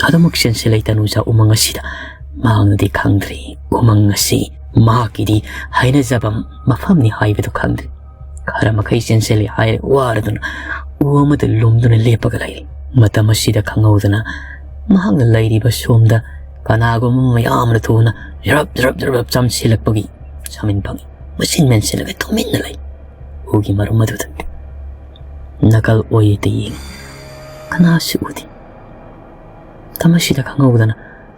ꯑꯗꯨꯃꯛ ꯆꯦꯟꯁꯤꯜꯂꯛꯏ ꯇꯅꯨꯖꯥ ꯎꯃꯪ ꯑꯁꯤꯗ꯫ ꯃꯍꯥꯛꯅꯗꯤ ꯈꯪꯗ꯭ꯔꯤ ꯎꯃꯪ ꯑꯁꯤ ꯃꯍꯥꯛꯀꯤꯗꯤ ꯍꯩꯅꯖꯕ ꯃꯐꯝꯅꯤ ꯍꯥꯏꯕꯗꯨ ꯈꯪꯗ꯭ꯔꯤ꯫ ꯈꯔ ꯃꯈꯩ ꯆꯦꯟꯁꯤꯜꯂꯤ ꯍꯥꯏꯔꯦ ꯋꯥꯔꯗꯨꯅ ꯎ ꯑꯃꯗ ꯂꯨꯝꯗꯨꯅ ꯂꯦꯞꯄꯒ ꯂꯩꯔꯤ꯫ ꯃꯇꯝ ꯑꯁꯤꯗ ꯈꯪꯍꯧꯗꯅ ꯃꯍꯥꯛꯅ ꯂꯩꯔꯤꯕ ꯁꯣꯝꯗ ꯀꯅꯥꯒꯨꯝꯕ ꯃꯌꯥꯝꯅ ꯊꯨꯅ ꯖ꯭ꯔꯞ ꯖ꯭ꯔꯞ ꯖ꯭ꯔꯞ ꯆꯝꯁꯤꯜꯂꯛꯄꯒꯤ ꯁꯥꯃꯤꯟ ꯐꯪꯏ꯫ ꯃꯆꯤꯟ ꯃꯦꯟꯁꯤꯜꯂꯒ ꯇꯨꯃꯤꯟꯅ ꯂꯩ꯫ ꯎꯒꯤ ꯃꯔꯨꯝ ꯑꯗꯨꯗ ꯅꯥꯀꯜ ꯑꯣꯏꯗ ꯌꯦꯡꯏ꯫ ꯀꯅꯥꯁꯨ ꯎꯗꯦ꯫ ꯃꯇꯝ ꯑꯁꯤꯗ ꯈꯪꯍꯧꯗꯅ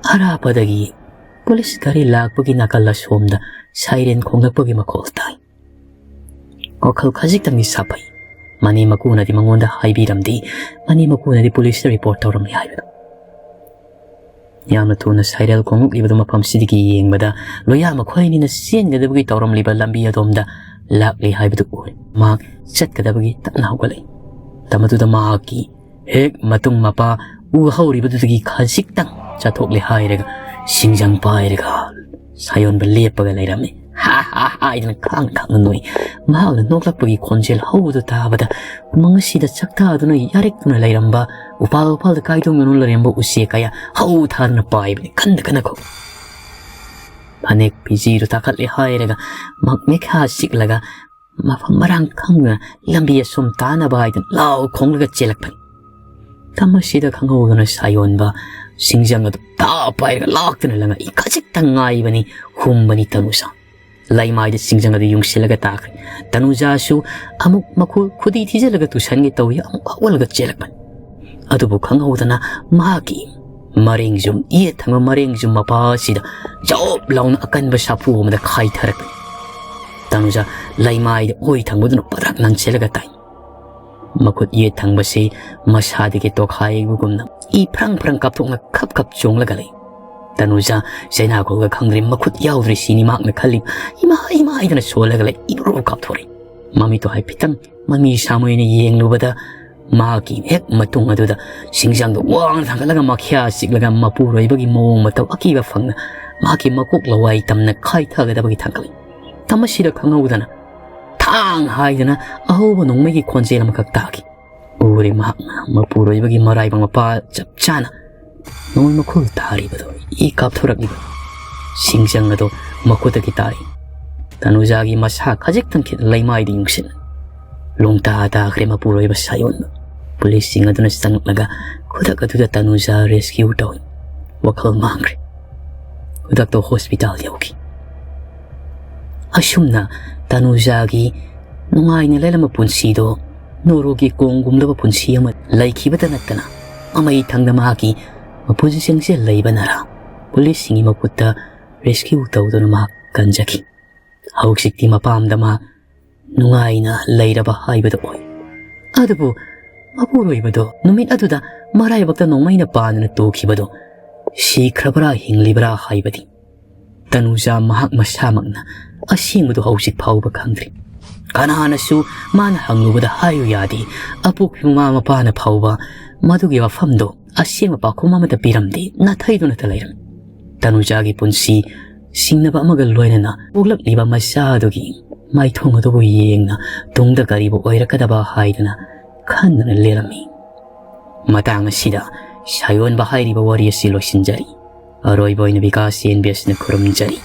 ꯑꯔꯥꯞꯄꯗꯒꯤ ꯄꯨꯂꯤꯁ ꯒꯥꯔꯤ ꯂꯥꯛꯄꯒꯤ ꯅꯥꯀꯜ ꯑꯁꯣꯝꯗ ꯁꯥꯏꯔꯦꯟ ꯈꯣꯡꯂꯛꯄꯒꯤ ꯃꯈꯣꯜ ꯇꯥꯏ꯫ ꯋꯥꯈꯜ ꯈꯖꯤꯛꯇꯪꯗꯤ ꯁꯥꯐꯩ꯫ ꯃꯅꯦꯝ ꯃꯀꯨꯅꯗꯤ ꯃꯉꯣꯟꯗ ꯍꯥꯏꯕꯤꯔꯝꯗꯦ, ꯃꯅꯦꯝ ꯃꯀꯨꯅꯗꯤ ꯄꯨꯂꯤꯁꯇ ꯔꯤꯄꯣꯔꯠ ꯇꯧꯔꯝꯃꯤ ꯍꯥꯏꯕꯗꯣ꯫ ꯌꯥꯝꯅ ꯊꯨꯅ ꯁꯥꯏꯔꯦꯜ ꯈꯣꯡꯂꯛꯂꯤꯕꯗꯨ ꯃꯐꯝꯁꯤꯗꯒꯤ ꯌꯦꯡꯕꯗ ꯂꯣꯌꯥ ꯃꯈꯣꯏ ꯑꯅꯤꯅ ꯆꯦꯟꯒꯗꯕꯒꯤ ꯇꯧꯔꯝꯂꯤꯕ ꯂꯝꯕꯤ ꯑꯗꯣꯝꯗ ꯂꯥꯛꯂꯤ ꯍꯥꯏꯕꯗꯨ ꯎꯔꯦ꯫ ꯃꯍꯥꯛ ꯆꯠꯀꯗꯕꯒꯤ ꯇꯞꯅ ꯍꯧꯒꯠꯂꯛꯏ꯫ ꯃꯇꯝ ꯑꯗꯨꯗ ꯃꯍꯥꯛꯀꯤ ꯍꯦꯛ ꯃꯇꯨꯡ ꯃꯄꯥ ꯎ ꯍꯧꯔꯤꯕꯗꯨꯗꯒꯤ ꯈꯖꯤꯛꯇꯪ ꯆꯠꯊꯣꯛꯂꯦ ꯍꯥꯏꯔꯒ ꯁꯤꯡꯖꯪ ꯄꯥꯏꯔꯒ ꯁꯥꯌꯣꯟꯕ ꯂꯦꯞꯄꯒ ꯂꯩꯔꯝꯃꯤ꯫ "ꯍꯥ ꯍꯥ ꯍꯥ" ꯍꯥꯏꯗꯅ ꯈꯥꯡ ꯈꯥꯡꯅ ꯅꯣꯛꯏ꯫ ꯃꯍꯥꯛꯅ ꯅꯣꯛꯂꯛꯄꯒꯤ ꯈꯣꯟꯖꯦꯜ ꯍꯧꯕꯗꯨ ꯇꯥꯕꯗ ꯎꯃꯪ ꯑꯁꯤꯗ ꯆꯥꯛꯇꯥꯗꯨꯅ ꯌꯥꯔꯤꯛꯇꯨꯅ ꯂꯩꯔꯝꯕ, ꯎꯄꯥꯜ ꯋꯥꯄꯥꯜꯗ ꯀꯥꯏꯗꯣꯡꯗꯨꯅ ꯂꯩꯔꯝꯕ ꯎꯆꯦꯛ ꯀꯌꯥ ꯍꯧ ꯊꯥꯗꯨꯅ ꯄꯥꯏꯕꯅꯤ, ꯀꯟꯅ ꯀꯟꯅ ꯈꯣꯡ꯫ ꯐꯅꯦꯛ ꯐꯤꯖꯤꯗꯨ ꯇꯥꯈꯠꯂꯦ ꯍꯥꯏꯔꯒ ꯃꯛ ꯃꯦꯈꯥ ꯁꯤꯛꯂꯒ ꯃꯐꯝ ꯃꯔꯥꯡ ꯈꯪꯗꯅ ꯂꯝꯕꯤ ꯑꯁꯨꯝ ꯇꯥꯅꯕ ꯍꯥꯏꯗꯨꯅ ꯂꯥꯎ ꯈꯣꯡꯂꯒ ꯆꯦꯜꯂꯛꯄꯅꯤ꯫ ꯃꯇꯝ ꯑꯁꯤꯗ ꯈꯪꯍꯧꯗꯅ ꯁꯥꯌꯣꯟꯕ ꯁꯤꯡꯖꯪ ꯑꯗꯨ ꯇꯥ ꯄꯥꯏꯔꯒ ꯂꯥꯛꯇꯨꯅ ꯂꯪꯉꯛꯏ꯫ ꯈꯖꯤꯛꯇꯪ ꯉꯥꯏꯕꯅꯤ, ꯍꯨꯝꯕꯅꯤ ꯇꯅꯨꯖꯥ꯫ ꯂꯩꯃꯥꯏꯗ ꯁꯤꯡꯖꯪ ꯑꯗꯨ ꯌꯨꯡꯁꯤꯜꯂꯒ ꯇꯥꯈ꯭ꯔꯦ꯫ ꯇꯅꯨꯖꯥꯁꯨ ꯑꯃꯨꯛ ꯃꯈꯨ ꯈꯨꯗꯤ ꯊꯤꯖꯤꯜꯂꯒ ꯇꯨꯁꯟꯒꯦ ꯇꯧꯏ, ꯑꯃꯨꯛ ꯍꯧꯒꯠꯂꯒ ꯆꯦꯜꯂꯛꯄꯅꯤ꯫ ꯑꯗꯨꯕꯨ ꯈꯪꯍꯧꯗꯅ ꯃꯍꯥꯛꯀꯤ ꯃꯔꯦꯡꯖꯨꯝ, ꯌꯦꯠ ꯊꯪꯕ ꯃꯔꯦꯡꯖꯨꯝ ꯃꯄꯥ ꯑꯁꯤꯗ ꯖꯣꯞ ꯂꯥꯎꯅ ꯑꯀꯟꯕ ꯁꯥꯐꯨ ꯑꯃꯗ ꯈꯥꯏꯊꯔꯛꯄꯅꯤ꯫ ꯇꯅꯨꯖꯥ ꯂꯩꯃꯥꯏꯗ ꯑꯣꯏ ꯊꯪꯕꯗꯨꯅ ꯄꯗ꯭ꯔꯛ ꯅꯟꯁꯤꯜꯂꯒ ꯇꯥꯏ꯫ ꯃꯈꯨꯠ ꯌꯦꯠ ꯊꯪꯕꯁꯤ ꯃꯁꯥꯗꯒꯤ ꯇꯣꯈꯥꯏꯕꯒꯨꯝꯅ ꯏ ꯐ꯭ꯔꯪ ꯐ꯭ꯔꯪ ꯀꯥꯞꯊꯣꯛꯅ ꯈꯞ ꯈꯞ ꯆꯣꯡꯂꯒ ꯂꯩ꯫ ꯇꯅꯨꯖꯥ ꯆꯩꯅꯥꯈꯣꯜꯒ ꯈꯪꯗ꯭ꯔꯦ, ꯃꯈꯨꯠ ꯌꯥꯎꯗ꯭ꯔꯦ ꯁꯤꯅꯤ ꯃꯍꯥꯛꯅ ꯈꯜꯂꯤ꯫ "ꯏꯃꯥ, ꯏꯃꯥ" ꯍꯥꯏꯗꯅ ꯁꯣꯜꯂꯒ ꯂꯩ, ꯏꯕ꯭ꯔꯨ ꯀꯥꯞꯊꯣꯔꯛꯏ꯫ ꯃꯃꯤꯠꯇꯣ ꯍꯥꯏꯐꯦꯠꯇꯪ ꯃꯃꯤ ꯁꯥꯝ ꯑꯣꯏꯅ ꯌꯦꯡꯂꯨꯕꯗ ꯃꯍꯥꯛꯀꯤ ꯍꯦꯛ ꯃꯇꯨꯡ ꯑꯗꯨꯗ ꯁꯤꯡꯖꯪꯗꯣ ꯋꯥꯡꯅ ꯊꯥꯡꯒꯠꯂꯒ ꯃꯈ꯭ꯌꯥ ꯆꯤꯛꯂꯒ ꯃꯄꯨꯔꯣꯏꯕꯒꯤ ꯃꯑꯣꯡ ꯃꯇꯧ ꯑꯀꯤꯕ ꯐꯪꯅ ꯃꯍꯥꯛꯀꯤ ꯃꯀꯣꯛ ꯂꯋꯥꯏ ꯇꯝꯅ ꯈꯥꯏꯊꯒꯗꯕꯒꯤ ꯊꯥꯡꯒꯠꯂꯤ꯫ ꯃꯇꯝ ꯑꯁꯤꯗ ꯈꯪꯍꯧꯗꯅ ꯊꯥꯡ ꯍꯥꯏꯗꯅ ꯑꯍꯧꯕ ꯅꯣꯡꯃꯩꯒꯤ ꯈꯣꯟꯖꯦꯜ ꯑꯃꯈꯛ ꯇꯥꯈꯤ꯫ ꯎꯔꯦ ꯃꯍꯥꯛꯅ ꯃꯄꯨꯔꯣꯏꯕꯒꯤ ꯃꯔꯥꯏꯕꯛ ꯃꯄꯥ ꯆꯞ ꯆꯥꯅ ꯅꯣꯡꯃꯩ ꯃꯈꯨꯜ ꯇꯥꯔꯤꯕꯗꯣ, ꯏ ꯀꯥꯞꯊꯣꯔꯛꯂꯤꯕ ꯁꯤꯡꯖꯪ ꯑꯗꯣ ꯃꯈꯨꯠꯇꯒꯤ ꯇꯥꯔꯤ꯫ ꯇꯅꯨꯖꯥꯒꯤ ꯃꯁꯥ ꯈꯖꯤꯛꯇꯪ ꯈꯤꯠ ꯂꯩꯃꯥꯏꯗ ꯌꯨꯡꯁꯤꯟ ꯂꯣꯡꯇꯥ ꯇꯥꯈ꯭ꯔꯦ ꯃꯄꯨꯔꯣꯏꯕ ꯁꯥꯌꯣꯟꯕ꯫ ꯄꯨꯂꯤꯁꯁꯤꯡ ꯑꯗꯨꯅ ꯆꯪꯂꯛꯂꯒ ꯈꯨꯗꯛ ꯑꯗꯨꯗ ꯇꯅꯨꯖꯥ ꯔꯦꯁꯀ꯭ꯌꯨ ꯇꯧꯏ꯫ ꯋꯥꯈꯜ ꯃꯥꯡꯈ꯭ꯔꯦ꯫ ꯈꯨꯗꯛꯇ ꯍꯣꯁꯄꯤꯇꯥꯜ ꯌꯧꯈꯤ꯫ ꯑꯁꯨꯝꯅ ꯇꯅꯨꯖꯥꯒꯤ ꯅꯨꯡꯉꯥꯏꯅ ꯂꯩꯔꯝꯕ ꯄꯨꯟꯁꯤꯗꯣ ꯅꯣꯔꯣꯒꯤ ꯀꯣꯡꯒꯨꯝꯂꯕ ꯄꯨꯟꯁꯤ ꯑꯃ ꯂꯩꯈꯤꯕꯇ ꯅꯠꯇꯅ ꯑꯃꯩ ꯊꯪꯗ ꯃꯍꯥꯛꯀꯤ ꯃꯄꯨꯟꯁꯤ ꯆꯪꯁꯤꯜꯂꯛꯏꯕꯅꯔꯥ, ꯄꯨꯂꯤꯁꯁꯤꯡꯒꯤ ꯃꯈꯨꯠꯇ ꯔꯦꯁꯀ꯭ꯌꯨ ꯇꯧꯗꯨꯅ ꯃꯍꯥꯛ ꯀꯟꯖꯈꯤ꯫ ꯍꯧꯖꯤꯛꯇꯤ ꯃꯄꯥꯝꯗ ꯃꯍꯥꯛ ꯅꯨꯡꯉꯥꯏꯅ ꯂꯩꯔꯕ ꯍꯥꯏꯕꯗꯨ ꯑꯣꯏ꯫ ꯑꯗꯨꯕꯨ ꯃꯄꯨꯔꯣꯏꯕꯗꯣ ꯅꯨꯃꯤꯠ ꯑꯗꯨꯗ ꯃꯔꯥꯏꯕꯛꯇ ꯅꯣꯡꯃꯩꯅ ꯄꯥꯟꯗꯨꯅ ꯇꯨꯈꯤꯕꯗꯣ ꯁꯤꯈ꯭ꯔꯕ꯭ꯔꯥ ꯍꯤꯡꯂꯤꯕ꯭ꯔꯥ ꯍꯥꯏꯕꯗꯤ ꯇꯅꯨꯖꯥ ꯃꯍꯥꯛ ꯃꯁꯥꯃꯛꯅ ꯑꯁꯦꯡꯕꯗꯨ ꯍꯧꯖꯤꯛ ꯐꯥꯎꯕ ꯈꯪꯗ꯭ꯔꯤ꯫ ꯀꯅꯥꯅꯁꯨ ꯃꯥꯅ ꯍꯪꯂꯨꯕꯗ ꯍꯥꯏꯌꯨ ꯌꯥꯗꯦ꯫ ꯑꯄꯣꯛꯄꯤ ꯃꯃꯥ ꯃꯄꯥꯅ ꯐꯥꯎꯕ ꯃꯗꯨꯒꯤ ꯋꯥꯐꯝꯗꯣ ꯑꯁꯦꯡꯕ ꯄꯥꯎꯈꯨꯝ ꯑꯃꯠꯇ ꯄꯤꯔꯝꯗꯦ, ꯅꯥꯊꯩꯗꯨꯅꯇ ꯂꯩꯔꯝꯃꯤ꯫ ꯇꯅꯨꯖꯥꯒꯤ ꯄꯨꯟꯁꯤ ꯁꯤꯡꯅꯕ ꯑꯃꯒ ꯂꯣꯏꯅꯅ ꯄꯣꯛꯂꯛꯂꯤꯕ ꯃꯆꯥ ꯑꯗꯨꯒꯤ ꯃꯥꯏꯊꯣꯡ ꯑꯗꯨꯕꯨ ꯌꯦꯡꯅ ꯇꯨꯡꯗ ꯀꯔꯤꯕꯨ ꯑꯣꯏꯔꯛꯀꯗꯕ ꯍꯥꯏꯗꯅ ꯈꯟꯗꯨꯅ ꯂꯩꯔꯝꯃꯤ꯫ ꯃꯇꯥꯡ ꯑꯁꯤꯗ ꯁꯥꯌꯣꯟꯕ ꯍꯥꯏꯔꯤꯕ ꯋꯥꯔꯤ ꯑꯁꯤ ꯂꯣꯏꯁꯤꯟꯖꯔꯤ꯫ ꯑꯔꯣꯏꯕ ꯑꯣꯏꯅ ꯕꯤꯀꯥꯁ ꯑꯦꯟ ꯕꯤ ꯑꯦꯁꯅ ꯈꯨꯔꯨꯝꯖꯔꯤ꯫